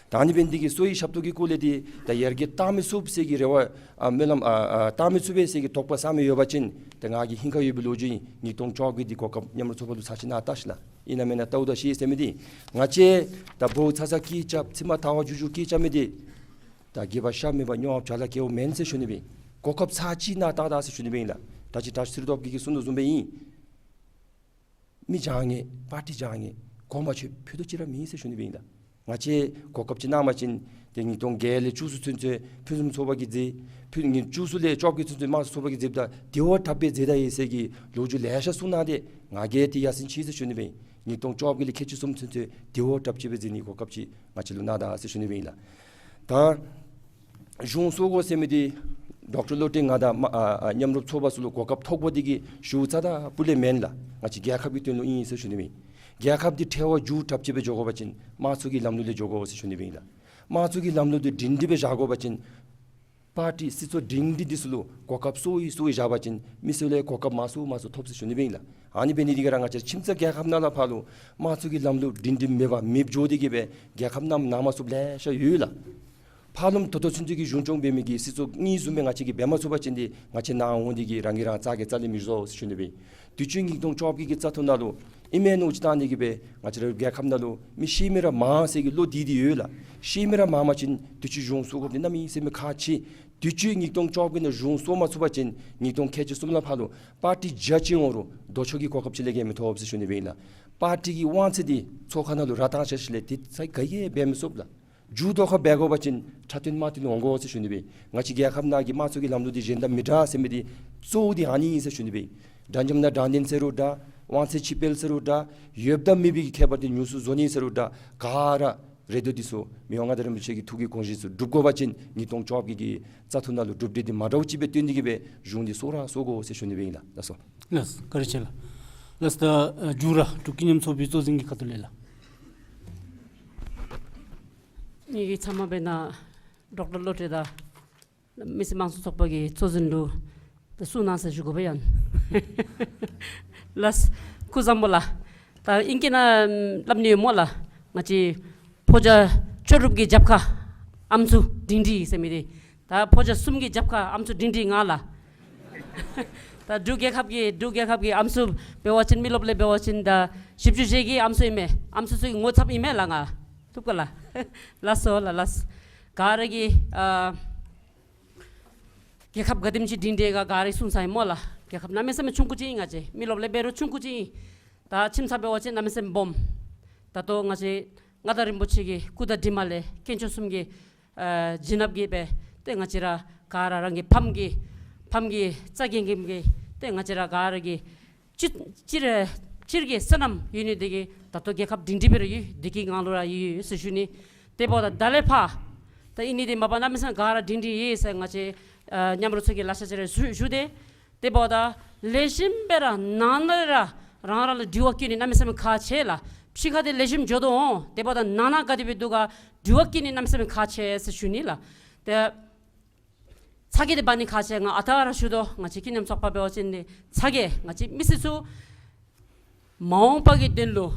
ད་ཨ་ནི་འབད་ནི་འདི་གིས་སོ་ཡི་ཞབས་ཏོག་གི་སྐོར་ལས་འདི་ད་ཡར་རྒྱས་བཏང་མི་ཚུགས་ཟེར་གྱི་རེ་བ་ཨ་སྨོན་ལམ་ཨ་ཨ་བཏང་མི་ཚུགས་པས་ཟེར་གྱི་དོགས་པ་ཟ་མི་ཡོད་པ་ཅིན་ཏེ་ང་གི་ཧིང་ཁར་ཡོད་པའི་ལོ་རྒྱུས་ཨིན། ཉིས་སྟོང་བཅོ་བརྒྱད་འདི་གོ་སྐབས་མཉམ་རུབ་ཚོགས་པ་ལུ་ཚར་ཅིག་གནང་བལྟ་ཤིག་ལགས། ཨིན་ན་མེན་ན་བལྟཝ་ད་ཤེས་ཟེར་མི་འདི་ང་བཅས་ད་བོ་ཚ་ཚ་སྐད་རྐྱབ་ཚིག་མ་དར་བ་རྒྱུག་རྒྱུག་སྐད་རྐྱབ་མི་འདི་ད་སྒལ་པ་ཤ་མེད་པར་སྨྱོ་བ་བྱ་ལ་སྐྱེལཝ་མེན་ཟེར་ཞུ་ནི་སྦེ་ཨིན། གོ་སྐབས་ཚར་ཅིག་གནང་བལྟ་ད་ཟེར་ཞུ་ནི་སྦེ་ཨིན་ལགས། ད་ཅི་ད་ཚེ་རིང་སྟོབས་རྒྱས་ཀྱིས་གསུངས་དོ་བཟུམ་སྦེ་ཨིན། མི་བྱང་ཉེས་པར་ཊི་བྱང་ཉེས་གོང་མ་ཆོས་ཕུད་རྡོག་གཅིག་ར་མེད་ཟེར་ཞུ་ནི་སྦེ་ཨིན་ལགས། ང་བཅས་གོ་སྐབས་ཅིག་གནང་བ་ཅིན་ཏེ་ཉིས་སྟོང་བརྒྱད་ལས་བཅུ་གསུམ་ཚུན་ཚོད་ཕུན་སུམ་ཚོགས་པ་གིས་མཛད། ཕུན་ཉིས་བཅུ་གསུམ་ལས་བཅོ་བརྒྱད་ཚུན་ཚོད་དམངས་གཙོའི་ཚོགས་པ་གིས་མཛདཔ་ད་དེ་བ་དྲགཔ་སྦེ་མཛད་ད་ཡི་ཟེར་གྱི་ལོ་རྒྱུས་ལེ་ཤ་གསུངས་གནང་སྟེ་ང་གིས་ཏེ་ཡ་མཚན་ཆེ་ཟེར་ཞུ་ནི་སྦེ་ཨིན། ཉིས་སྟོང་བཅོ་བརྒྱད་ལས་ཁལ་གཅིག་གསུམ་ཚུན་ཚོད་དེ་བ་དྲགཔ་ཅིག་སྦེ་མཛད་ནི་གོ་སྐབས་ཅིག་ང་བཅས་ལུ་གནང་ད་ཟེར་ཞུ་ནི་སྦེ་ཨིན་ལགས། ད་གཞུང་སོར་དགོ་ཟེར་མི་འདི་ཌོག་ཊར་བློ་གྲོས་ང་དང་མ་ཨ་ཨ་མཉམ་རུབ་ཚོགས་པ་ཚུ་ལུ་གོ་སྐབས་ཐོབ་དགོ་འདི་གིས་ཞུ་ཚརཝ་ད་པུ་ལས་མེན་ལགས། ང་བཅས་རྒྱལ་ཁབ་ཀྱི་དོན་ལུ་ཨིན་ཟེར་ཞུ་ནི་སྦེ་ཨིན། རྒྱལ་ཁབ་འདི་འཕྲལ་བ་མཇུག་དྲགཔ་ཅིག་སྦེ་འགྱོ་དགོ་པ་ཅིན་དམངས་གཙོ་གི་ལམ་ལུགས་ལས་འགྱོ་དགོ་ཟེར་ཞུ་ནི་སྦེ་ཨིན་ལགས། དམངས་གཙོ་གི་ལམ་ལུགས་འདི་སྒྲིང་སྒྲི་སྦེ་བཞག་དགོ་པ་ཅིན་པར་ཊི་སྲིད་ཚོགས་སྒྲིང་སྒྲི་འདི་ཚུ་ལུ་གོ་སྐབས་སོར་ཡི་སོར་ཡི་བཞག་པ་ཅིན་མི་སེར་ལུ་གོ་སྐབས་མང་སུ་མང་སུ་ཐོབ་ཟེར་ཞུ་ནི་སྦེ་ཨིན་ལགས། ཨ་ནི་འབད་ནི་འདི་གིས་ར་ང་བཅས་ཁྱིམ་ཚང་རྒྱལ་ཁབ་ནང་ལས་ཕར་ལུ་དམངས་གཙོ་གི་ལམ་ལུགས་སྒྲིང་སྒྲི་མེད་པར་མེདཔ་འགྱོ་འདི་གིས་སྦེ་རྒྱལ་ཁབ་ནང་གནང་མ་ཚུགསཔ་ལེ་ཤ་ཡོད་ལགས། ཕར་ལུ་ད་ལྟོ་ཚུན་ཚོད་ཀྱི་གཞུང་སྐྱོང་འབད་མི་གི་སྲིད་ཚོགས་གཉིས་བཟུམ་སྦེ་ང་བཅས་ཀྱིས་འབད་མ་ཚུགས་པ་ཅིན་འདི་ང་བཅས་ནཱ་འོང་འདི་གིས་རང་གིས་རང་རྩ་གིས་རྩ་ལས་མི་བཟོ་ཟེར་ཞུ་ནི་སྦེ་ཨིན། དུས་ཅི་ཉིས་སྟོང་བཅོ་བརྒྱད་ཀྱི་བཙག་འཐུ་ནང་ལུ་ཨིན་མས་མནོ་ཅིག་བཏང་ནི་གིས་སྦེ་ང་བཅས་ར་རྒྱལ་ཁབ་ནང་ལུ་མི་ཤེས་མི་ར་མང་ཟེར་གྱི་བློ་བདེ་སྟེ་ཡོད་ལགས། ཤེས་མི་ར་མང་པ་ཅིན་དུས་ཅི་གཞུང་སོར་དགོཔ་འདི་གནམ་མེད་ས་མེད་ཁག་ཆེ། དུས་ཅི་ཉིས་སྟོང་བཅོ་བརྒྱད་ནང་གཞུང་སོར་མ་ཚུགས་པ་ཅིན་ཉིས་སྟོང་ཁལ་གཅིག་གསུམ་ལས་ཕར་ལུ་པར་ཊི་བརྒྱ་ཅིག་འོང་རུང་ལྡོག་ཕྱོགས་ཀྱི་གོ་སྐབས་ཅིག་ལས་བརྒལ་མི་ཐོབ་ཟེར་ཞུ་ནི་སྦེ་ཨིན་ལགས། པར་ཊི་གི་དབང་ཚད་འདི་ཚོགས་ཁང་ནང་ལུ་ར་བཏང་བཞག་ཞིནམ་ལས་དེ་ཚུ་ག་གིས་འབད་མི་ཚུགས་ལགས། མཇུག་ཐོག་ཁར་འབད་དགོ་པ་ཅིན་ཁྲ་ཐོན་དམར་ཐོན་འོང་དགོ་ཟེར་ཞུ་ནི་སྦེ་ཨིན། ང་བཅས་རྒྱལ་ཁབ་ནང་གི་དམངས་གཙོ་གི་ལམ་ལུགས་འདི་གཞན་དང་མི་འདྲ་ཟེར་མི་འདི་གཙོ་བོ་འདི་ཨ་ནི་ཨིན་ཟེར་ཞུ་ནི་སྦེ་ཨིན། འདྲ་མཉམ་ནང་དྲང་བདེན་ཟེར་རུང་འདྲ། དབང་ཚད་ཕྱེད་སྤེལ་ཟེར་རུང་འདྲ། ཡོདཔ་དང་མེད་པའི་གི་ཁྱད་པར་འདི་ཉུང་སུ་བཟོ་ནི་ཟེར་རུང་འདྲ། ག་ར་རེ་འདོད་འདི་ཚུ་མི་དབང་མངའ་བདག་རིན་པོ་ཆེ་གི་ཐུགས་ཀྱི་དགོངས་གཞི་ཚུ་འགྲུབ་དགོ་པ་ཅིན་ཉིས་སྟོང་བཅོ་བརྒྱད་ཀྱི་བཙག་འཐུ་ནང་ལུ་གྲུབ་འབྲས་འདི་མ་འདྲཝ་ཅིག་སྦེ་སྟོན་ནི་གི་སྦེ་གཞུང་འདི་སོར་ར་སོར་དགོ་ཟེར་ཞུ་ནི་སྦེ་ཨིན་ལགས། ལགས་སོ། ལགས་སོ། བཀའ་དྲིན་ཆེ་ལགས། ལགས་སོ། ད་ཨ་མཇུག་ར་འབྲུག་ཀུན་མཉམ་ཚོགས་པའི་གཙོ་འཛིན་གྱི་ཁ་ཐུག་ལས་ལགས། ངེ་གི་ཚབ་མ་འབད་ནི་ཌོག་ཊར་བློ་གྲོས་དང་མི་སེར་དམངས་གཙོ་ཚོགས་པ་གི་གཙོ་འཛིན་ལུ་ད་གསུང་གནང་ཟེར་ཞུ་དགོ་པས་ཡང་། ལགས་སོ། སྐུ་གཟུགས་བཟང་པོ་ལགས། ད་ཨིང་སྐད་ནང་སླབ་ནི་ཡོད་སྨོ་ལགས། ང་བཅས་ཕོ་རྒྱས་ལྕོགས་གྲུབ་ཀྱི་རྒྱབ་ཁར་ ཨམ་སྲུ་སྒྲིང་སྒྲིང་ཟེར་མི་འདི་ད་ཕོ་རྒྱས་གསུམ་གྱི་རྒྱབ་ཁར་ཨམ་སྲུ་སྒྲིང་སྒྲིང་ང་ལགས། ད་འབྲུག་རྒྱལ་ཁབ་ཀྱི་འབྲུག་རྒྱལ་ཁབ་ཀྱི་ཨམ་སྲུ་འབད་བ་ཅིན་མི་རློབས་ལས་འབད་བ་ཅིན་ད་བཞི་བཅུ་ཞེ་གི་ཨམ་སྲུ་ཨིན་མས། ཨམ་སྲུ་ཚུ་གི་ངོ་ཚབ་ཨིན་མས་ལགས་ང་། བཏུབ་ག་ལགས། ལགས་སོ་ལགས་ལགས། ག་ར་གིས་ཨ་རྒྱལ་ཁབ་ག་དེམ་ཅིག་སྒྲིང་སྒྲིང་ག་ག་ར་གིས་གསུངས་ས་ཨིན་མས་ལགས། རྒྱལ་ཁབ་གནམ་མེད་ས་མེད་ཆུང་ཀུ་ཅིག་ཨིན། ང་བཅས་མི་རློབས་ལས་འབད་རུང་ཆུང་ཀུ་ཅིག་ཨིན། ད་ཁྱིམ་ཚང་འབད་བ་ཅིན་གནམ་མེད་ས་མེད་སྦོམ། ད་ལྟོ་ང་བཅས་མངའ་བདག་རིན་པོ་ཆེ་གི་སྐུ་དང་གྲིབ་མ་ལས་དཀོན་མཆོག་གསུམ་གྱི་ཨ་བྱིན་རླབས་ཀྱིས་སྦེ་ཏེ་ང་བཅས་ར་ག་ར་རང་གི་ཕམ་གྱི་ཕམ་གྱི་རྩ་འགེངས་འགེངསམ་གྱིས་ཏེ་ང་བཅས་ར་ག་ར་གི་སྤྱི་སྤྱིར་སྤྱིར་གྱི་སོ་ནམ་ཡོད་ནི་དེ་གིས་ད་ལྟོ་རྒྱལ་ཁབ་སྒྲིང་སྒྲིང་སྦེ་ར་ཡོད། བདེ་སྐྱིད་ངང་ལུ་ར་ཡོད་ཡོད་ཟེར་ཞུ་ནི། དེ་འབདཝ་ད་ད་ལས་ཕར་ད་ཨིན་ནི་དེ་མ་པ་གནམ་མེད་ས་མེད་ག་ར་སྒྲིང་སྒྲིང་ཡོད་ཟེར་ང་བཅས་ཨ་མཉམ་རོགས་ཚུ་གིས་ལེ་ཤ་ཅིག་ར་ཞུ་ཞུ་སྟེ། དེ་འབདཝ་ད་ལེགས་ཤོམ་སྦེ་ར་ནང་ན་ར་རང་རང་ལུ་དྲི་བ་བཀོད་ནི་གནམ་མེད་ས་མེད་ཁག་ཆེ་ལགས། ཕྱི་ཁ་དེ་ལེགས་ཤོམ་འགྱོ་དོ་འོང་། དེ་འབདཝ་ད་ནང་ན་ག་དེ་སྦེ་འདུག་ག་དྲི་བ་བཀོད་ནི་གནམ་མེད་ས་མེད་ཁག་ཆེ་ཟེར་ཞུ་ནི་ལགས། ཏེ་ཚ་གྱང་དེ་འབག་ནི་ཁག་ཆེ། ང་ཨ་རྟག་ར་ཞུ་དོ། ང་བཅས་ཀུན་མཉམ་ཚོགས་པ་འབད་བ་ཅིན་ནི་ཚ་གྱང་ང་བཅས་མི་སེར་ཚུ་མ་འོངས་པ་གི་དོན་ལུ་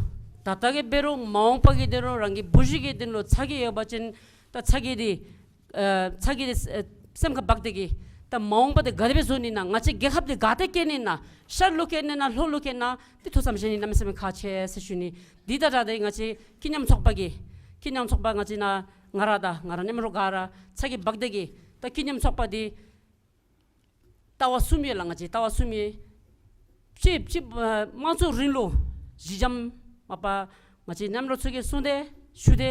ད་ལྟ་གི་འབད་རུང་མ་འོངས་པ་གི་དོན་ལུ་རང་གི་བུ་གཞི་གི་དོན་ལུ་ཚ་གྱང་ཡོད་པ་ཅིན་ད་ཚ་གྱང་དེ་ཨ་ཚ་གྱང་དེ་ཨ་སེམས་ཁར་འབག་སྟེ་གིས་ད་མ་འོངས་པ་དེ་ག་དེ་སྦེ་བཟོ་ནི་ན། ང་བཅས་རྒྱལ་ཁབ་དེ་ག་ཏེ་སྐྱེལ་ནི་ན། ཤར་ལུ་སྐྱེལ་ནི་ན་ལྷོ་ལུ་སྐྱེལ་ན། དེ་ཐུགས་བསམ་བཞེས་ནི་གནམ་མེད་ས་མེད་ཁག་ཆེ་ཟེར་ཞུ་ནི། དེ་ད་ད་དེ་ང་བཅས་ཀུན་མཉམ་ཚོགས་པ་གིས་ཀུན་མཉམ་ཚོགས་པ་ང་བཅས་ནཱ་ང་ར་དང་ང་ར་མཉམ་རོགས་ག་ར་ཚ་གྱང་འབག་སྟེ་གིས་ད་ཀུན་མཉམ་ཚོགས་པ་དེ་ལྟ་བ་གསུམ་ཡོད་ལགས། ང་བཅས་ལྟ་བ་གསུམ་ཡོད། གཅིག་གཅིག་ཨ་དམངས་གཙོ་རིང་ལུགས་ཞི་འཇམ་མ་པ་ང་བཅས་མཉམ་རོགས་ཚུ་གིས་གསུངས་ཏེ་ཞུ་སྟེ་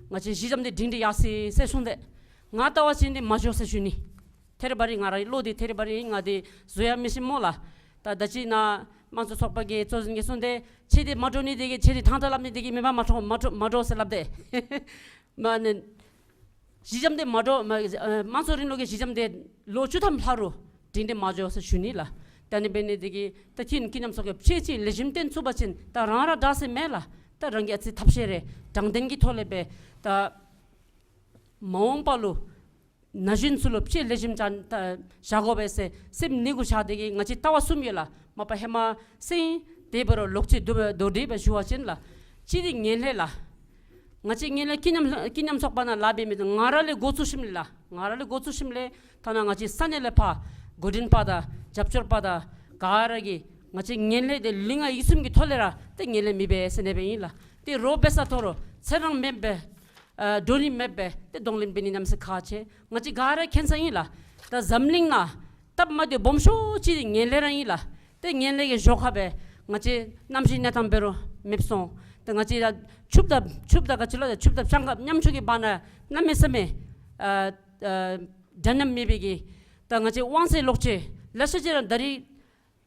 ང་བཅས་ཞི་འཇམ་དེ་སྒྲིང་སྒྲིང་ཡར་སོ་ཡི་ཟེར་གསུངས་ཏེ། ང་ལྟ་བ་ཅིན་དེ་མ་འགྱོ་ཟེར་ཞུ་ནི། ཐད་རི་བ་རི་ང་ར་བློ་དེ་ཐད་རི་བ་རི་ང་དེ་བཟོ་ཡང་མི་ཤེས་སྨོ་ལགས། ད་ད་ཅི་ནཱ་དམངས་གཙོ་ཚོགས་པ་གི་གཙོ་འཛིན་གྱིས་གསུངས་ཏེ་ཁྱེད་དེ་མ་འགྲོ་ནི་དེ་གིས་ཁྱེད་དེ་ཐང་ཐང་སླབ་ནི་དེ་གིས་མེན་པར་མ་འགྲོ་མ་འགྲོ་མ་འགྲོ་ཟེར་སླབ་སྟེ། མ་ནི་ཞི་འཇམ་དེ་མ་འགྲོ་མ་ཨ་དམངས་གཙོ་རིང་ལུགས་ཀྱི་ཞི་འཇམ་དེ་ལོ་བཅུ་ཐམ་ལྷག་རུང་སྒྲིང་སྒྲིང་མ་འགྱོ་ཟེར་ཞུ་ནི་ལགས། ད་ནི་འབད་ནི་དེ་གིས་ད་ཁྱེད་ཀུན་མཉམ་ཚོགས་པ་གིས་ཕྱེད་ཅིག་ལེགས་ཤོམ་བཏོན་ཚུགས་པ་ཅིན་ད་རང་ར་དྲག་ས་མེད་ལགས། ད་རང་གི་ཨ་ཙི་ཐབས་ཤེས་རེ་དྲང་བདེན་གྱི་ཐོག་ལས་སྦེ་ད་མ་འོངས་པ་ལུ་ན་གཞོན་ཚུ་ལུ་ཕྱེད་ལེགས་ཤོམ་ཅིག་ད་བཞག་དགོ་པས་ཟེར་སེམས་ནི་གུ་བཞག་སྟེ་གིས་ང་བཅས་ལྟ་བ་གསུམ་ཡོད་ལགས། མ་པ་ཧེ་མ་སེང་དེ་འབད་རུང་ལོག་ཅིག་མདོར་བསྡུས་སྦེ་ཞུ་བ་ཅིན་ལགས། གཅིག་དེ་ངན་ལྷད་ལགས། ང་བཅས་ངན་ལྷད་ཀུན་མཉམ་ཀུན་མཉམ་ཚོགས་པ་ནང་ལཱ་འབད་མི་དེ་ང་ར་ལས་འགོ་བཙུགས་ཞིནམ་ལས་ལགས། ང་ར་ལས་འགོ་བཙུགས་ཞིནམ་ལས་ཐ་ན་ང་བཅས་ས་གནས་ལས་ཕར་འགོ་འདྲེན་པ་དང་རྒྱབ་སྐྱོར་པ་དང་ག་ར་གིས་ང་བཅས་ངན་ལྷད་དེ་ལུས་ངག་ཡིད་གསུམ་གྱི་ཐོག་ལས་ར་ཏེ་ངན་ལྷད་མི་འབད་ཟེར་ནི་སྦེ་ཨིན་ལགས། ཏེ་རོགས་འབད་ས་ཐོ་རོ་ཚེ་རང་མེདཔ་སྦེ་ཨ་བྲོ་ནི་མེདཔ་སྦེ་ཏེ་གདོང་ལེན་འབད་ནི་གནམ་མེད་ས་མེད་ཁག་ཆེ། ང་བཅས་ག་ར་མཁྱེན་ས་ཨིན་ལགས། ད་འཛམ་གླིང་ནང་སྟབས་མ་བདེཝ་སྦོམ་ཤོས་ཅིག་དེ་ངན་ལྷད་ར་ཨིན་ལགས། ཏེ་ངན་ལྷད་ཀྱི་ཞོར་ཁར་སྦེ་ང་བཅས་གནམ་གཤིས་གནས་སྟངས་འབད་རུང་མེདཔ་སོང་། ཏེ་ང་བཅས་ཡང་ཆུ་བདག་ཆུ་བདག་ག་ཅི་ལོ་ཆུ་བདག་སྤྱང་ཀ་ཉམ་ཆུང་གི་བར་ན་གནམ་མེད་ས་མེད་ཨ་ཨ་འདྲ་མཉམ་མེད་པའི་གི་ད་ང་བཅས་དབང་ཚད་ལོག་སྤྱོད་ལེ་ཤ་ཅིག་ར་ད་རིས་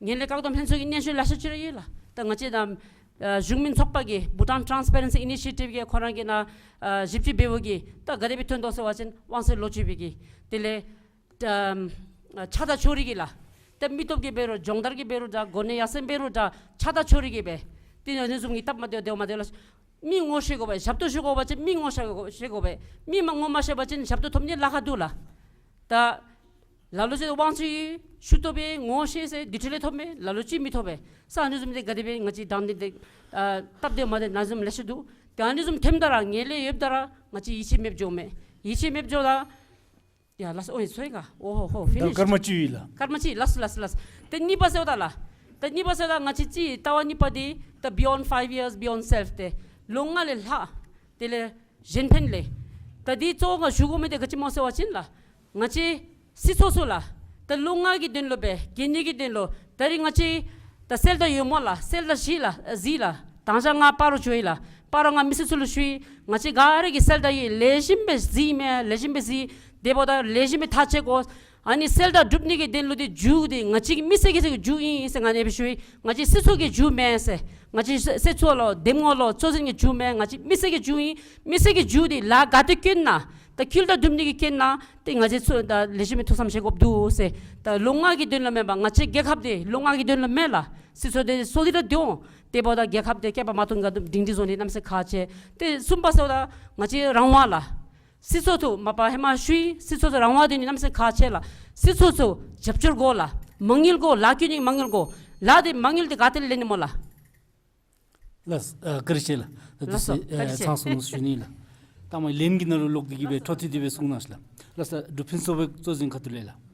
ངན་ལྷད་བཀག་སྡོམ་ལྷན་ཚོགས་ཀྱི་སྙན་ཞུ་ལེ་ཤ་ཅིག་ར་ཡོད་ལགས། ད་ང་བཅས་དང་ཨ་གཞུང་མིན་ཚོགས་པ་གིས་Bhutan Transparency Initiative གིས་ཁོ་ར་གིས་ནཱ་ཨ་ཞིབ་དཔྱད་འབདཝ་གིས་ད་ག་དེ་སྦེ་ཐོན་དོ་ཟེར་བ་ཅིན་དབང་ཚད་ལོག་སྤྱོད་པའི་གི་དེ་ལས་ཨ་ཆགས་སྡང་ཕྱོགས་རིས་ཀྱི་ལགས། ད་མི་སྟོབས་ཀྱི་འབད་རུང་སྦྱོང་བརྡར་གྱི་འབད་རུང་འདྲ་གོ་གནས་ཡར་སེང་འབད་རུང་འདྲ་ཆགས་སྡང་ཕྱོགས་རིས་ཀྱི་སྦེ་དེ་ཨ་ནི་བཟུམ་གྱི་སྟབས་མ་བདེཝ་བདེཝ་མ་བདེཝ་ལགས། མི་ངོ་ཤེས་དགོ་པས། ཞབས་ཏོག་ཞུ་དགོ་པ་ཅིན་མི་ངོ་ཤེས་དགོ་ཤེས་དགོ་པས། མི་མ་ངོ་མ་ཤེས་པ་ཅིན་ཞབས་ཏོག་ཐོབ་ནི་ལཱ་ཁག་འདུག་ལགས། ད་ལ་ལུ་ཅིག་དབང་ཚད་ཞུ་དོ་སྦེ་ངོ་ཤེས་ཟེར་དེ་འཕྲོ་ལས་ཐོབ་མས། ལ་ལུ་ཅིག་མི་ཐོབ་པས། ས་ཨ་ནི་བཟུམ་དེ་ག་དེ་སྦེ་ང་བཅས་དྲང་བདེན་དེ་ཨ་སྟབས་བདེ་མ་བདེ་ཨ་ནི་བཟུམ་ལེ་ཤ་འདུག། ཏེ་ཨ་ནི་བཟུམ་ཐོནམ་ད་ར་ངན་ལྷད་ཡོདཔ་ད་ར་ང་བཅས་ཡིད་ཆེས་མེདཔ་འགྱོཝ་མས། ཡིད་ཆེས་མེདཔ་འགྱོཝ་ད་ཡ་ལགས་སོ། ཨོ་ཡི་སོ་ཡི་ག། ཨོ་ཧོ་ཧོ། ད་ཕིནིཤ། སྐར་མ་བཅུ་ཡོད་ལགས། སྐར་མ་གཅིག་ལགས་སོ་ལགས་སོ་ལགས་སོ། ཏེ་གཉིས་པ་ཟེརཝ་ད་ལགས། ཏེ་གཉིས་པ་ཟེརཝ་ད་ང་བཅས་ཅིག་ལྟ་བ་གཉིས་པ་འདི་ད་beyond five years, beyond self ཏེ་ལོ་ལྔ་ལས་ལྷག་དེ་ལས་གཞན་ཕན་ལས། ད་འདི་གཙོ་བོ་ང་ཞུ་དགོ་མི་འདི་ག་ཅི་སྨོ་ཟེར་བ་ཅིན་ལགས། ང་བཅས་སྲིད་ཚོགས་ཚུ་ལགས། ད་ལོ་ལྔ་གི་དོན་ལུ་སྦེ་གན་ཡིག་གི་དོན་ལུ་ད་རིས་ང་བཅས་ད་གསལ་བསྒྲགས་ཡོད་སྨོ་ལགས། གསལ་བསྒྲགས་གཞི་ལགས་གཟིགས་ལགས། དང་ཞག་ང་སྤ་རོ་འགྱོ་ཡི་ལགས། སྤ་རོ་ང་མི་སེར་ཚུ་ལུ་ཞུ་ཡི། ང་བཅས་ག་ར་གིས་གསལ་བསྒྲགས་ཡང་ལེགས་ཤོམ་སྦེ་གཟིགས་མས། ལེགས་ཤོམ་སྦེ་གཟིགས། དེ་འབདཝ་ད་ལེགས་ཤོམ་སྦེ་ཐག་བཅད་དགོ། ཨ་ནི་གསལ་བསྒྲགས་གྲུབ་ནི་གི་དོན་ལུ་འདི་མཇུག་འདི་ང་བཅས་ཀྱི་མི་སེར་གྱི་མཇུག་ཨིན་ཟེར་ང་ནཱ་སྦེ་ཞུ་ཡི། ང་བཅས་སྲིད་ཚོགས་ཀྱི་མཇུག་མེན་ཟེར། ང་བཅས་སྲིད་ཚོགས་ལོ་འདེམས་ངོ་ལོ་གཙོ་འཛིན་གྱི་མཇུག་མེན། ང་བཅས་མི་སེར་གྱི་མཇུག་ཨིན། མི་སེར་གྱི་མཇུག་འདི་ལཱ་ག་ཏེ་བཀོན་ན་ད་འཁྱོལ་དང་འགྲུབ་ནི་གི་བཀོན་ན་ཏེ་ང་བཅས་ཚུ་ད་ལེགས་ཤོམ་སྦེ་ཐུགས་བསམ་བཞེས་དགོཔ་འདུག་ཟེར། ད་ལོ་ལྔ་གི་དོན་ལུ་མེན་པར་ང་བཅས་རྒྱལ་ཁབ་འདི་ལོ་ལྔ་གི་དོན་ལུ་མེན་ལགས། སྲིད་ཚོགས་འདི་སོ་འདི་ར་སྡོད་འོང་། དེ་འབདཝ་ད་རྒྱལ་ཁབ་འདི་བསྐལ་པ་མ་ཐོན་ག་སྒྲིང་སྒྲིང་བཟོ་ནི་གནམ་མེད་ས་མེད་ཁག་ཆེ། ཏེ་གསུམ་པ་ཟེརཝ་ད་ང་བཅས་རང་དབང་ལགས། སྲིད་ཚོགས་ཚུ་མ་པ་ཧེ་མ་ཞུ་ཡི། སྲིད་ཚོགས་ཚུ་རང་དབང་འདི་ནི་གནམ་མེད་ས་མེད་ཁག་ཆེ་ལགས། སྲིད་ཚོགས་ཚུ་རྒྱབ་སྐྱོར་དགོ་ལགས། མ་དངུལ་དགོ། ལཱ་བཀོད་ནི་མ་དངུལ་དགོ། ལཱ་འདི་མ་དངུལ་འདི་ག་ཏེ་ལེན་ནི་སྨོ་ལགས། ལགས་སོ། ཨ་བཀའ་དྲིན་ཆེ་ལགས། ད་ལགས་སོ། དུས་ཚོད་བཀའ་དྲིན་ཆེ། ཨ་ཚང་སོང་ནུག་ཞུ་ནི་ལགས། ལྟག་མ་ལན་གྱི་ནང་ལུ་ལོག་སྟེ་གི་སྦེ་འཕྲོ་མཐུད་དེ་སྦེ་གསུང་གནང་ཤིག་ལགས། ལགས་སོ། འབྲུག་ཕུན་ཚོགས་དཔལ་གཙོ་འཛིན་ཁ་ཐུག་ལས་ལགས།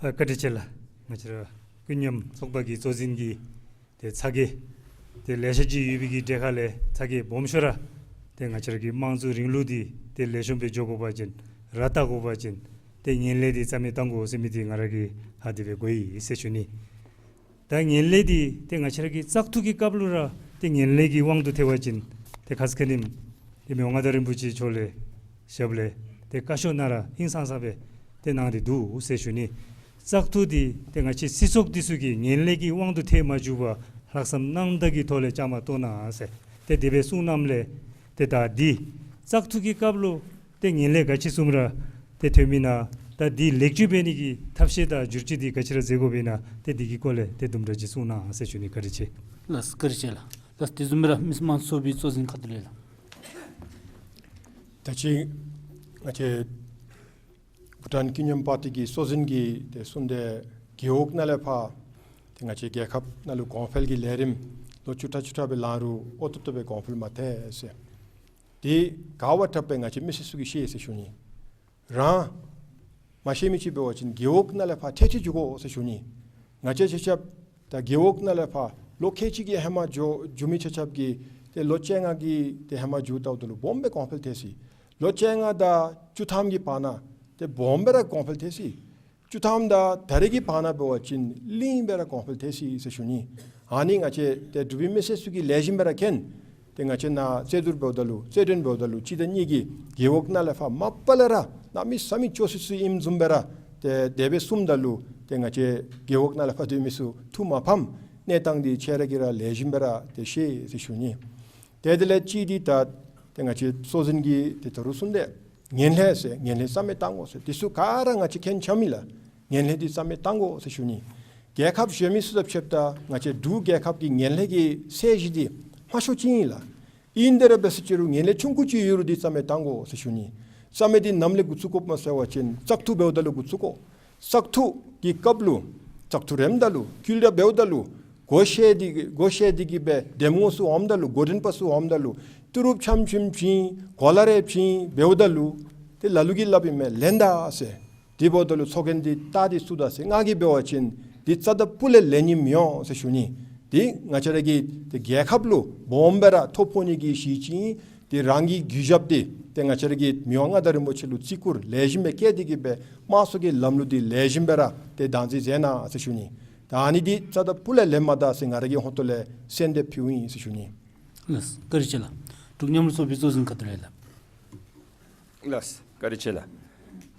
ཨ་བཀའ་དྲིན་ཆེ་ལགས། ང་བཅས་ར་ཀུན་མཉམ་ཚོགས་པ་གི་གཙོ་འཛིན་གྱིས་ཏེ་ཚ་གྱང་ཏེ་ལེ་ཤ་ཅིག་ཡོད་པའི་གི་གྲས་ཁ་ལས་ཚ་གྱང་སྦོམ་ཤོས་ར་ཏེ་ང་བཅས་ར་གི་དམངས་གཙོའི་རིང་ལུགས་འདི་ཏེ་ལེགས་ཤོམ་སྦེ་འགྱོ་དགོ་པ་ཅིན་ར་བཏགས་དགོ་པ་ཅིན་ཏེ་ངན་ལྷད་འདི་རྩ་མེད་བཏང་དགོ་ཟེར་མི་འདི་ང་ར་གིས་ཧ་དེ་སྦེ་གོ་ཡི་ཟེར་ཞུ་ནི། ད་ངན་ལྷད་འདི་ཏེ་ང་བཅས་ར་གི་བཙག་འཐུ་གི་སྐབས་ལུ་ར་ཏེ་ངན་ལྷད་ཀྱི་དབང་དུ་ཐལ་བ་ཅིན་ཏེ་ཁ་ཙ་ཁ་ཉིནམ་ཏེ་མི་དབང་མངའ་བདག་རིན་པོ་ཆེ་མཆོག་ལས་ཞབས་ལས་ཏེ་བཀའ་ཤོག་ནང་ར་ཧིང་སངས་ས་སྦེ་ཏེ་གནང་སྟེ་འདུག་ཟེར་ཞུ་ནི། བཙག་འཐུ་འདི་ཏེ་ང་བཅས་སྲིད་ཚོགས་འདི་ཚུ་གིས་ངན་ལྷད་ཀྱི་དབང་དུ་ཐལ་མ་བཅུག་པར་ལྷག་བསམ་རྣམ་དག་གི་ཐོག་ལས་བཅའ་མར་གཏོགས་གནང་ཟེར་ཏེ་དེ་སྦེ་གསུངས་གནངམ་ལས་ཏེ་ད་འདི་བཙག་འཐུ་གི་སྐབས་ལུ་ཏེ་ངན་ལྷད་ག་ཅི་བཟུམ་ར་ཏེ་ཐོན་མི་ཨིན་ན། ད་འདི་ལེགས་བཅོས་འབད་ནི་གི་ཐབས་ཤེས་དང་བསྒྱུར་བཅོས་འདི་ག་ཅི་ར་མཛད་དགོཔ་ཨིན་ན། ཏེ་འདི་གི་སྐོར་ལས་ཏེ་དུམ་གྲ་ཅིག་གསུང་གནང་ཟེར་ཞུ་ནི། བཀའ་དྲིན་ཆེ། ལགས་བཀའ་དྲིན་ཆེ་ལགས། ལགས་དེ་བཟུམ་སྦེ་ར་མི་དམངས་ཚོགས་པའི་གཙོ་འཛིན་ཁ་ཐུག་ལས་ལགས། ད་ཅི་ང་བཅས་བྷུ་ཊཱན་ཀུན་མཉམ་པར་ཊི་གི་གཙོ་འཛིན་གྱིས་ཏེ་གསུངས་ཏེ་རྒེད་འོག་ནང་ལས་ཕར་ཏེ་ང་བཅས་རྒྱལ་ཁབ་ནང་ལུ་གོང་འཕེལ་གྱི་ལས་རིམ་ལོ་བཅུ་ཕྲག་བཅུ་ཕྲག་སྦེ་ལང་རུང་འོས་ཏོག་ཏོ་སྦེ་གོང་འཕེལ་མ་ཐལ་ཟེར། དེ་ག་བ་དྲགཔ་སྦེ་ང་བཅས་མི་སེར་ཚུ་གིས་ཤེས་ཟེར་ཞུ་ནི། རང་མ་ཤེས་མི་ཅིག་འབད་བ་ཅིན་རྒེད་འོག་ནང་ལས་ཕར་ཐད་ཐད་འགྱོ་དགོ་ཟེར་ཞུ་ནི། ང་བཅས་ཆ་ཁྱབ་ད་རྒེད་འོག་ནང་ལས་ཕར་ལོ་ཁལ་གཅིག་གི་ཧེ་མ་འགྱོ་འགྱོ་མི་ཆ་ཁྱབ་ཀྱིས་ཏེ་ལོ་བཅོ་ལྔ་གི་ཏེ་ཧེ་མ་འགྱོ་ད་འོང་ད་ལུ་སྦོམ་སྦེ་གོང་འཕེལ་ཐལ་ཅི། ལོ་བཅོ་ལྔ་དང་བཅུ་ཐམ་གྱི་བར་ན་ཏེ་སྦོམ་སྦེ་ར་གོང་འཕེལ་ཐལ་ཅི། བཅུ་ཐམ་དང་ད་རེས་ཀྱི་བར་ན་འབད་བ་ཅིན་ལིང་སྦེ་ར་གོང་འཕེལ་ཐལ་ཅི་ཟེར་ཞུ་ནི། ཨ་ནི་ང་བཅས་ཏེ་འབྲུག་པའི་མི་སེར་ཚུ་གིས་ལེགས་ཤོམ་སྦེ་ར་མཁྱེན། ཏེ་ང་བཅས་ནཱ་རྩོད་བསྡུར་འབདཝ་ད་ལུ་རྩོད་འགྲན་འབདཝ་ད་ལུ་གཅིག་དང་གཉིས་ཀྱིས་རྒེད་འོག་ནང་ལས་ཕར་མ་པ་ལས་ར་གནམ་མེད་ས་མེད་སྐྱོ་སི་སི་ཨིནམ་བཟུམ་སྦེ་ར་ཏེ་དེ་སྦེ་གསུངམ་ད་ལུ་ཏེ་ང་བཅས་རྒེད་འོག་ནང་ལས་ཕར་སྡོད་མི་ཚུ་ཐུགས་མ་ཕམ། གནས་སྟངས་འདི་ཁྱེད་ར་གིས་ར་ལེགས་ཤོམ་སྦེ་ར་ཏེ་ཤེས་ཟེར་ཞུ་ནི། ཏེ་དེ་ལས་གཅིག་འདི་ད་ཏེ་ང་བཅས་གཙོ་འཛིན་གྱིས་ཏེ་ད་རུང་གསུངས་ཏེ་ངན་ལྷད་ཟེར་ངན་ལྷད་རྩ་མེད་བཏང་དགོ་ཟེར་དེ་ཚུ་ག་ར་ང་བཅས་མཁྱེན་ཆ་མི་ལགས། ངན་ལྷད་འདི་རྩ་མེད་བཏང་དགོ་ཟེར་ཞུ་ནི། རྒྱལ་ཁབ་གཞན་མི་ཚུ་དང་ཕྱདཔ་ད་ང་བཅས་འབྲུག་རྒྱལ་ཁབ་ཀྱི་ངན་ལྷད་ཀྱི་ཚད་གཞི་འདི་དམའ་ཤོས་ཅིག་ཨིན་ལགས། ཨིན་དེ་ར་འབད་ཟེར་ཅི་རུང་ངན་ལྷད་ཆུང་ཀུ་ཅིག་ཡོད་རུང་འདི་རྩ་མེད་བཏང་དགོ་ཟེར་ཞུ་ནི། རྩ་མེད་འདི་ནམ་ལས་འགོ་བཙུགས་དགོཔ་སྨོ་ཟེར་བ་ཅིན་བཙག་འཐུ་འབདཝ་ད་ལུ་འགོ་བཙུགས་དགོ། བཙག་འཐུ་གི་སྐབས་ལུ་བཙག་འཐུ་རནམ་ད་ལུ་བསྐུལ་བསྒྲགས་འབདཝ་ད་ལུ་སྒོ་ཕྱེ་སྟེ་སྒོ་ཕྱེ་སྟེ་གི་སྦེ་འདེམས་ངོ་ཚུ་འོངམ་ད་ལུ་འགོ་འདྲེན་པ་ཚུ་འོངམ་ད་ལུ་ཏི་རུ་ཆམ་ཆིམ་བྱིན་གོ་ལ་རེ་བྱིན་འབདཝ་ད་ལུ་ཏེ་ལ་ལུ་གིས་སླབ་ཨིན་མས་ལེན་ད་ཟེར། དེ་འབདཝ་ད་ལུ་ཚོགས་རྒྱན་འདི་བཏགས་ཏེ་བཙུགས་ད་ཟེར་ང་གིས་འབད་བ་ཅིན་འདི་རྩ་དང་སྤུ་ལས་ལེན་ནི་མི་འོང་ཟེར་ཞུ་ནི། འདི་ང་བཅས་ར་གི་ཏེ་རྒྱལ་ཁབ་ལུ་སྦོམ་སྦེ་ར་ཐོ་ཕོག་ནི་གི་གཞི་ཅིག་ཨིན། ཏེ་རང་གི་གུས་ཞབས་འདི་ཏེ་ང་བཅས་ར་གི་མི་དབང་མངའ་བདག་རིན་པོ་ཆེ་ལུ་བརྩི་བཀུར་ལེགས་ཤོམ་སྦེ་བསྐྱེད་དེ་གི་སྦེ་དམངས་གཙོ་གི་ལམ་ལུགས་འདི་ལེགས་ཤོམ་སྦེ་ར་ཏེ་བདག་འཛིན་མཛད་གནང་ཟེར་ཞུ་ནི། ད་ཨ་ནི་འདི་རྩ་དང་སྤུ་ལས་ལེན་མ་ད་ཟེར་ང་ར་གི་ཧོང་ཏོ་ལས་གསོལ་འདེབས་ཕུལཝ་ཨིན་ཟེར་ཞུ་ནི། ལགས་བཀའ་དྲིན་ཆེ་ལགས། འབྲུག་མཉམ་རུབ་ཚོགས་པའི་གཙོ་འཛིན་ཁ་ཐུག་ལས་ལགས། ལགས་བཀའ་དྲིན་ཆེ་ལགས།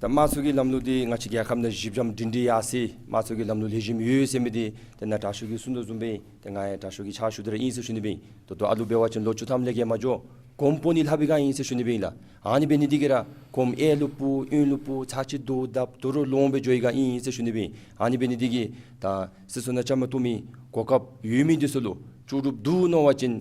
ད་དམངས་གཙོ་གི་ལམ་ལུགས་འདི་ང་བཅས་རྒྱལ་ཁབ་ནང་གཞི་འགྱམ་སྒྲིང་སྒྲི་ཡར་སོ་ཡི། དམངས་གཙོ་གི་ལམ་ལུགས་ལེགས་ཤོམ་ཡོད་ཟེར་མི་འདི་ད་ནཱ་དྲག་ཤོས་ཀྱིས་གསུངས་དོ་བཟུམ་སྦེ་ད་ང་ཡང་དྲག་ཤོས་ཀྱི་ཕྱག་ཞུ་སྟེ་ར་ཨིན་ཟེར་ཞུ་ནི་སྦེ་ད་ལྟོ་ཨ་ལུ་འབད་བ་ཅིན་ལོ་བཅུ་ཐམ་ལས་བརྒལ་མ་འགྱོ། གོམ་པ་ནི་ལྷག་པའི་སྒང་ཨིན་ཟེར་ཞུ་ནི་སྦེ་ཨིན་ལགས། ཨ་ནི་འབད་ནི་འདི་གིས་ར་གོམ་ཨེ་ལུ་སྤུ་ཨིན་ལུ་སྤུ་ཚར་གཅིག་དོ་བརྡབ་དོ་རུང་ལོང་སྦེ་འགྱོ་བའི་སྒང་ཨིན་ཟེར་ཞུ་ནི་སྦེ་ཨིན། ཨ་ནི་འབད་ནི་འདི་གིས་ད་སྲིད་ཚོགས་ནང་བཅའ་མར་གཏོགས་མི་གོ་སྐབས་ཡོད་མི་འདི་ཚུ་ལུ་ལྕོགས་གྲུབ་འདུག་མནོ་བ་ཅིན་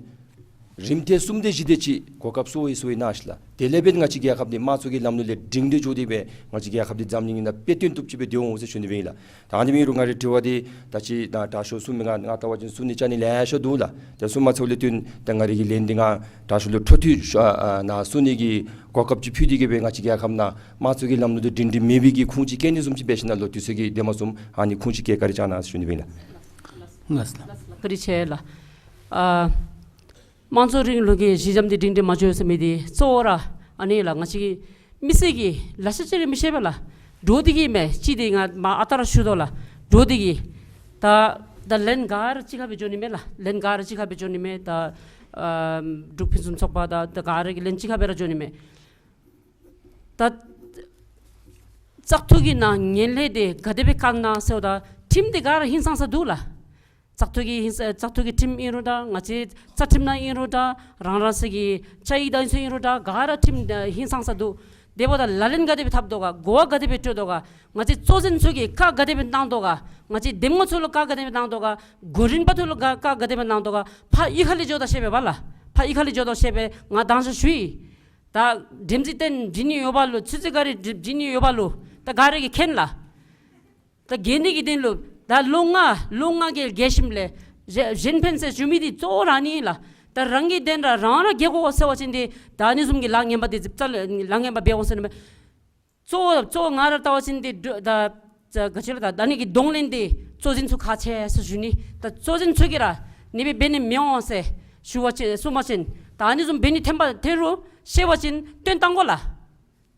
རིམ་ཐེངས་གསུམ་དེ་བཞི་དེ་ཅིག་གོ་སྐབས་སོར་བའི་སོར་བའི་གནང་ཤིག་ལགས། དེ་ལས་འབདན་ང་བཅས་རྒྱལ་ཁབ་འདི་དམངས་གཙོ་གི་ལམ་ལུགས་ལས་སྒྲིང་སྒྲི་འགྱོ་སྟེ་སྦེ་ང་བཅས་རྒྱལ་ཁབ་འདི་འཛམ་གླིང་ནང་དཔེ་སྟོན་བཏུབ་ཅིག་སྦེ་སྡོད་འོང་ཟེར་ཞུ་ནི་སྦེ་ཨིན་ལགས། ད་ཨ་ནི་འབད་རུང་ང་རའི་དྲི་བ་འདི་ད་ཅི་ད་དྲག་ཤོས་གསུང་མི་ང་ང་བལྟ་བ་ཅིན་གསུང་ནི་རྐྱབ་ནི་ལེ་ཤ་འདུག་ལགས། དེ་གསུང་མ་ཚརཝ་ལས་བརྟེན་ད་ང་རའི་གི་ལན་འདི་ང་དྲག་ཤོས་ལུ་འཕྲོ་མཐུད་ཞུ་ཨ་ཨ་ནཱ་གསུང་ནི་གི་གོ་སྐབས་ཅིག་ཕུལ་ཏེ་གི་སྦེ་ང་བཅས་རྒྱལ་ཁབ་ནང་དམངས་གཙོ་གི་ལམ་ལུགས་འདི་སྒྲིང་སྒྲི་མེད་པའི་གི་ཁུངས་ཅིག་བཀལ་ནི་བཟུམ་ཅིག་འབད་ཞིན་ན་ལོག་དུས་ཚོད་ཀྱི་དེ་མ་བཟུམ་ཨ་ནི་ཁུངས་ཅིག་བཀལ་བཀའ་དྲིན་བསྐྱང་གནང་ཟེར་ཞུ་ནི་སྦེ་ཨིན་ལགས། ལགས་ལགས། བཀའ་དྲིན་ཆེ་ལགས། ཨ་དམངས་གཙོ་རིང་ལུགས་ཀྱི་གཞི་འགྱམ་འདི་སྒྲིང་སྒྲི་མ་འགྱོ་ཟེར་མི་འདི་གཙོ་བོ་ར་ཨ་ནི་ལགས། ང་བཅས་ཀྱི་མི་སེར་གྱིས་ལེ་ཤ་ཅིག་ར་མི་ཤེས་པས་ལགས། འདྲོག་སྟེ་གི་མས། ཅིག་འདི་ང་མ་ཨ་རྟག་ར་ཞུ་དོ་ལགས། འདྲོག་སྟེ་གི་ད་ད་ལན་ག་ར་གཅིག་ཁར་སྦེ་འགྱོ་ནི་མས་ལགས། ལན་ག་ར་གཅིག་ཁར་སྦེ་འགྱོ་ནི་མས། ད་ཨ་འབྲུག་ཕུན་སུམ་ཚོགས་པ་དང་ད་ག་ར་གི་ལན་གཅིག་ཁར་སྦེ་ར་འགྱོ་ནི་མས། ད་བཙག་འཐུ་གི་ནང་ངན་ལྷད་འདི་ག་དེ་སྦེ་བཀག་ན་ཟེརཝ་ད་ཁྲིམས་འདི་ག་ར་ཧིང་སངས་ས་འདུག་ལགས། བཙག་འཐུ་གི་ཧིང་ས་བཙག་འཐུ་གི་ཁྲིམས་ཨིན་རུང་འདྲ། ང་བཅས་རྩ་ཁྲིམས་ནང་ཨིན་རུང་འདྲ། རང་རང་སོའི་གི་བཅའ་ཡིག་དང་ཚུ་ཨིན་རུང་འདྲ། ག་ར་ཁྲིམས་ཧིང་སངས་ས་འདུག། དེ་འབདཝ་ད་ལག་ལེན་ག་དེ་སྦེ་འཐབ་དོ་ག། གོ་བ་ག་དེ་སྦེ་སྤྲོད་དོ་ག། ང་བཅས་གཙོ་འཛིན་ཚུ་གིས་བཀའ་ག་དེ་སྦེ་གནང་དོ་ག། ང་བཅས་འདེམས་ངོ་ཚུ་ལུ་བཀའ་ག་དེ་སྦེ་གནང་དོ་ག། འགོ་འདྲེན་པ་ཚུ་ལུ་བཀའ་བཀའ་ག་དེ་སྦེ་གནང་དོ་ག། ཕར་གཡུས་ཁ་ལས་འགྱོ་དོ་ཤེས་པས་པ་ལགས། ཕར་གཡུས་ཁ་ལས་འགྱོ་དོ་ཤེས་པས། ང་མདང་ཞག་ཞུ་ཡི། ད་འགྲེམས་རྩིས་རྟེན་བྱིན་ནི་ཡོད་པ་ལུ་ཆུ་ཚོད་ག་ར་བྱིན་ནི་ཡོད་པ་ལུ་ད་ག་ར་གིས་མཁྱེན་ལགས། ད་རྒྱལ་ནི་གི་དོན་ལུ་ད་ལོ་ལྔ་ལོ་ལྔ་གི་རྒྱལ་ཞིནམ་ལས་ གཞན་གཞན་ཕན་ཟེར་ཞུ་མི་འདི་གཙོ་བོ་རང་ཨིན་ལགས། ད་རང་གི་དོན་ར་རང་ར་རྒྱལ་དགོ་ཟེར་བ་ཅིན་ཏེ་ད་ཨ་ནི་བཟུམ་གྱི་ལཱ་ངན་པ་འདི་ཙིགཔ་ཙ་ལ་ལཱ་ངན་པ་འབད་འོང་ཟེར་ནི་མས། གཙོ་བོ་གཙོ་བོ་ང་ར་ལྟ་བ་ཅིན་ཏེ་འགྲོ་ད་ད་ག་ཅི་ལོ་ད་ད་ཨ་ནི་གི་གདོང་ལེན་འདི་གཙོ་འཛིན་ཚུ་ཁག་ཆེ་ཟེར་ཞུ་ནི། ད་གཙོ་འཛིན་ཚུ་གིས་ར་ཨ་ནི་སྦེ་འབད་ནི་མི་འོང་ཟེར་ཞུ་བ་ཅིན་གསུངས་པ་ཅིན་ད་ཨ་ནི་བཟུམ་འབད་ནི་ཐོན་པ་ཐོན་རུང་ཤེས་པ་ཅིན་བཏོན་བཏང་དགོ་ལགས།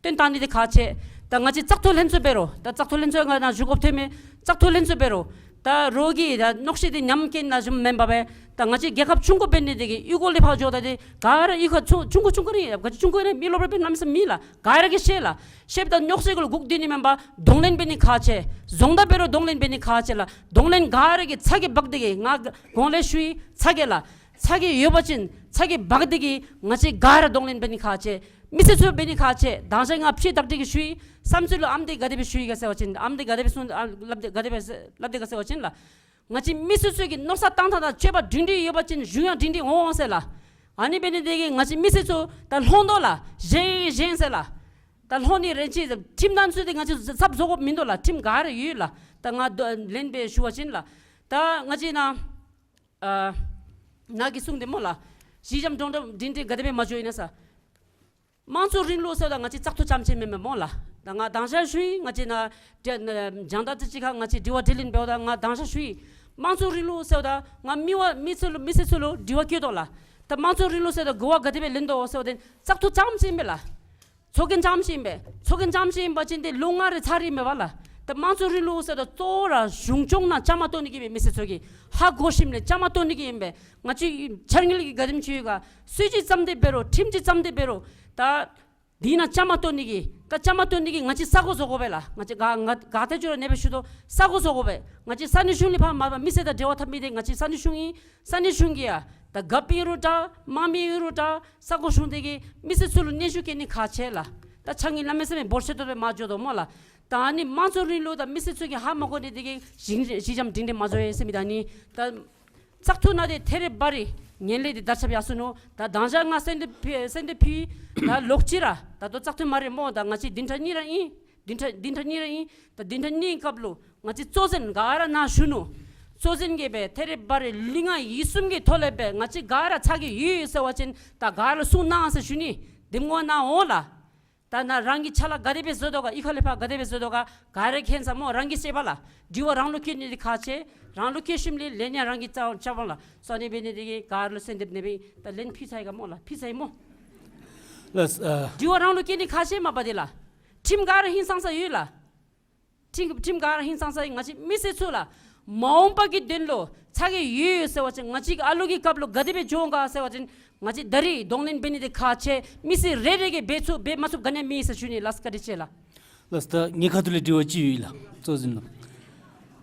བཏོན་བཏང་ནི་འདི་ཁག་ཆེ། ད་ང་བཅས་བཙག་འཐུ་ལྷན་ཚོགས་འབད་རུང་ད་བཙག་འཐུ་ལྷན་ཚོགས་ང་ནཱ་བཞུགས་དགོཔ་ཐོན་མས། བཙག་འཐུ་ལྷན་ཚོགས་འབད་རུང་ད་རོགས་ཀྱིས་ད་རྙོག་བཤད་འདི་ཉམས་སྐྱེ་ནི་ལུ་བཟུམ་མེན་པར་སྦེ་ད་ང་བཅས་རྒྱལ་ཁབ་ཆུང་ཀུ་འབད་ནི་འདི་གིས་གཡུས་སྒོ་ལས་ཕར་འགྱོཝ་ད་འདི་ག་ར་གཡུས་ཁ་ཆུང་ཆུང་ཀུ་ཆུང་ཀུ་ར་ཨིན། ག་ཅི་ཆུང་ཀུ་ར་མི་ལོག་པར་སྦེ་གནམ་མེད་ས་མེད་ལགས། ག་ར་གིས་ཤེས་ལགས། ཤེསཔ་ད་རྙོག་བཤད་གུ་ལུ་སྒུག་སྡོད་ནི་མེན་པར་གདོང་ལེན་འབད་ནི་ཁག་ཆེ། རྫོང་བདག་འབད་རུང་གདོང་ལེན་འབད་ནི་ཁག་ཆེ་ལགས། གདོང་ལེན་ག་ར་གིས་ཚ་གྱང་འབག་སྟེ་གིས་ང་གོང་ལས་ཞུ་ཡི། ཚ་གྱང་ལགས། ཚ་གྱང་ཡོད་པ་ཅིན་ཚ་གྱང་འབག་སྟེ་གིས་ང་བཅས་ག་ར་གདོང་ལེན་འབད་ནི་ཁག་ཆེ། མི་སེར་ཚུ་འབད་ནི་ཁག་ཆེ། ད་ང་བཅས་ང་ཕྱི་བདག་སྒྲིག་གི་ཞུ་ཡི། བསམ་ཚུལ་ལུ་ཨམ་འདི་ག་དེ་སྦེ་ཞུ་ཡི་ག་ཟེར་བ་ཅིན་ཨམ་འདི་ག་དེ་སྦེ་གསུང་ཨ་སླབ་སྟེ་ག་དེ་སྦེ་སླབ་སྟེ་ག་ཟེར་བ་ཅིན་ལགས། ང་བཅས་མི་སེར་ཚུ་གིས་མནོ་བསམ་བཏང་ཐངས་དང་སྤྱོད་པ་སྒྲིང་སྒྲིང་ཡོད་པ་ཅིན་གཞུང་ཡང་སྒྲིང་སྒྲིང་འོང་འོང་ཟེར་ལགས། ཨ་ནི་འབད་ནི་འདི་གིས་ང་བཅས་མི་སེར་ཚུ་ད་ལྷོང་དོ་ལགས། བཞེངས་བཞེངས་ཟེར་ལགས། ད་ལྷོང་ནི་རེ་ཅིག་ཁྲིམས་དང་ཚུ་འདི་ང་བཅས་ཚབ་བཟོ་དགོཔ་མིན་འདུག་ལགས། ཁྲིམས་ག་ར་ཡོད་ལགས། ད་ང་གདོང་ལེན་སྦེ་ཞུ་བ་ཅིན་ལགས། ད་ང་བཅས་ནཱ་ཨ་ནཱ་གི་གསུང་འདི་སྨོ་ལགས། གཞི་འགྱམ་འདྲོངས་འདྲོངས་སྒྲིང་སྒྲིང་ག་དེ་སྦེ་མ་འགྱོ་ཡི་ན་ཟེར། དམངས་གཙོ་རིང་ལུགས་ཟེརཝ་ད་ང་བཅས་བཙག་འཐུ་རྐྱངམ་ཅིག་མེན་མས་སྨོ་ལགས། ད་ང་མདང་ཞག་ཞུ་ཡི། ང་བཅས་ནཱ་དེ་ནཱ་རྒྱང་བསྒྲགས་དེ་ཅིག་ཁར་ང་བཅས་དྲི་བ་དྲིས་ལན་འབདཝ་ད་ང་མདང་ཞག་ཞུ་ཡི། དམངས་གཙོ་རིང་ལུགས་ཟེརཝ་ད་ང་མི་བ་མི་ཚུ་ལུ་མི་སེར་ཚུ་ལུ་དྲི་བ་བཀོད་དོ་ལགས། ད་དམངས་གཙོ་རིང་ལུགས་ཟེརཝ་ད་གོ་བ་ག་དེ་སྦེ་ལེན་དོ་ཟེརཝ་ད་བཙག་འཐུ་རྐྱངམ་ཅིག་ཨིན་པས་ལགས། ཚོགས་རྒྱན་རྐྱངམ་ཅིག་ཨིན་པས། ཚོགས་རྒྱན་རྐྱངམ་ཅིག་ཨིན་པ་ཅིན་ཏེ་ལོ་ལྔ་རེ་ཚར་རེ་མས་པ་ལགས། ད་དམངས་གཙོ་རིང་ལུགས་ཟེརཝ་ད་གཙོ་བོ་ར་གཞུང་སྐྱོང་ནང་བཅའ་མར་གཏོགས་ནི་གི་མི་སེར་ཚུ་གིས་ཧ་གོ་ཞིནམ་ལས་བཅའ་མར་གཏོགས་ནི་གི་ཨིན་པས། ང་བཅས་འཆར་དངུལ་གྱི་ག་དེམ་ཅིག་ཡོད་ག་སྲོལ་ཅིག་བརྩམས་ཏེ་འབད་རུང་ཁྲིམས་ཅིག་བརྩམས་ཏེ་འབད་རུང་ད་དེ་ནང་བཅའ་མར་གཏོགས་ནི་གི་ད་བཅའ་མར་གཏོགས་ནི་གི་ང་བཅས་ས་གོ་བཟོ་དགོ་པས་ལགས། ང་བཅས་ག་ང་ག་ཏེ་འགྱོ་རུང་ཨ་ནེ་སྦེ་ཞུ་དོ། ས་གོ་བཟོ་དགོ་པས། ང་བཅས་ས་གནས་གཞུང་ལས་ཕར་མར་མི་སེར་དང་འབྲེལ་བ་འཐབ་མི་འདི་ང་བཅས་ས་གནས་གཞུང་ཨིན། ས་གནས་གཞུང་གིས་ཡང་ད་རྒཔོ་ཨིན་རུང་འདྲ་དམངས་མི་ཨིན་རུང་འདྲ་ས་གོ་གཞུང་འདི་གིས་མི་སེར་ཚུ་ལུ་སྙན་ཞུ་བཀོད་ནི་ཁག་ཆེ་ལགས། ད་ཆ་ངེ་གནམ་མེད་ས་མེད་འབོར་ཆེ་ཏོག་ཏོ་སྦེ་མར་འགྱོ་དོ་སྨོ་ལགས། ད་ཨ་ནི་དམངས་གཙོ་རིང་ལུགས་དང་མི་སེར་ཚུ་གིས་ཧ་མ་གོ་ནི་འདི་གིས་གཞི་གཞི་འགྱམ་སྒྲིང་སྒྲིང་མ་བཟོ་ཡི་ཟེར་མི་ད་ཨ་ནི། ད་བཙག་འཐུ་ནང་འདི་ཐད་རི་བ་རི་ངན་ལྷད་འདི་དར་ཁྱབ་ཡར་སོ་ནུག། ད་མདང་ཞག་ང་གསོལ་འདེབས་ཕུལ་གསོལ་འདེབས་ཕུལ་ད་ལོག་ཅི་ར་ད་ལྟོ་བཙག་འཐུ་མ་རེད་སྨོ། ད་ང་བཅས་བདུན་ཕྲག་གཉིས་ར་ཨིན། བདུན་ཕྲག་བདུན་ཕྲག་གཉིས་ར་ཨིན། ད་བདུན་ཕྲག་གཉིས་སྐབས་ལུ་ང་བཅས་གཙོ་འཛིན་ག་ར་ནཱ་བཞུགས་ནུག། གཙོ་འཛིན་གྱིས་སྦེ་ཐད་རི་བ་རི་ལུས་ངག་ཡིད་གསུམ་གྱི་ཐོག་ལས་སྦེ་ང་བཅས་ག་ར་ཚ་གྱང་ཡོད་ཟེར་བ་ཅིན་ད་ག་ར་གསུང་གནང་ཟེར་ཞུ་ནི། འདེམས་ངོ་ནཱ་འོང་ལགས། ད་ནཱ་རང་གི་ཕྱག་ལཱ་ག་དེ་སྦེ་བཟོ་དོ་ག་གཡུས་ཁ་ལས་ཕར་ག་དེ་སྦེ་བཟོ་དོ་ག་ག་ར་མཁྱེན་ས་སྨོ། རང་གིས་ཤེས་པས་ལགས། དྲི་བ་རང་ལུ་བཀོད་ནི་འདི་ཁག་ཆེ། རང་ལུ་བཀོད་ཞིནམ་ལས་ལན་ཡང་རང་གིས་རྐྱབ་རྐྱབ་འོང་ལགས། སོ་ཨ་ནི་འབད་ནི་འདི་གིས་ག་ར་ལུ་གསོལ་འདེབས་ཨ་ནེ་སྦེ་ད་ལན་ཕུལ་ཚར་ཡི་ག་སྨོ་ལགས། ཕུལ་ཚར་ཡི་སྨོ། ལགས། ཨ་དྲི་བ་རང་ལུ་བཀོད་ནི་ཁག་ཆེ་མས་པ་འདི་ལགས། ཁྲིམས་ག་ར་ཧིང་སངས་ས་ཡོད་ལགས། ཁྲིམས་ཁྲིམས་ག་ར་ཧིང་སངས་ས་ཡོད། ང་བཅས་མི་སེར་ཚུ་ལགས་མ་འོངས་པ་གི་དོན་ལུ་ཚ་གྱང་ཡོད་ཡོད་ཟེར་བ་ཅིན་ང་བཅས་ཀྱི་ཨ་ལོ་གི་སྐབས་ལུ་ག་དེ་སྦེ་འགྱོ་འོང་ག་ཟེར་བ་ཅིན་ང་བཅས་ད་རིས་གདོང་ལེན་འབད་ནི་འདི་ཁག་ཆེ། མི་སེར་རེ་རེ་གིས་འབད་ཚུགས་འབད་མ་ཚུགས་ག་ནི་ཡང་མེད་ཟེར་ཞུ་ནི་ལགས། བཀའ་དྲིན་ཆེ་ལགས། ལགས། ད་ངེའི་ཁ་ཐུག་ལས་དྲི་བ་ཅིག་ཡོད་ལགས། གཙོ་འཛིན་ལུ།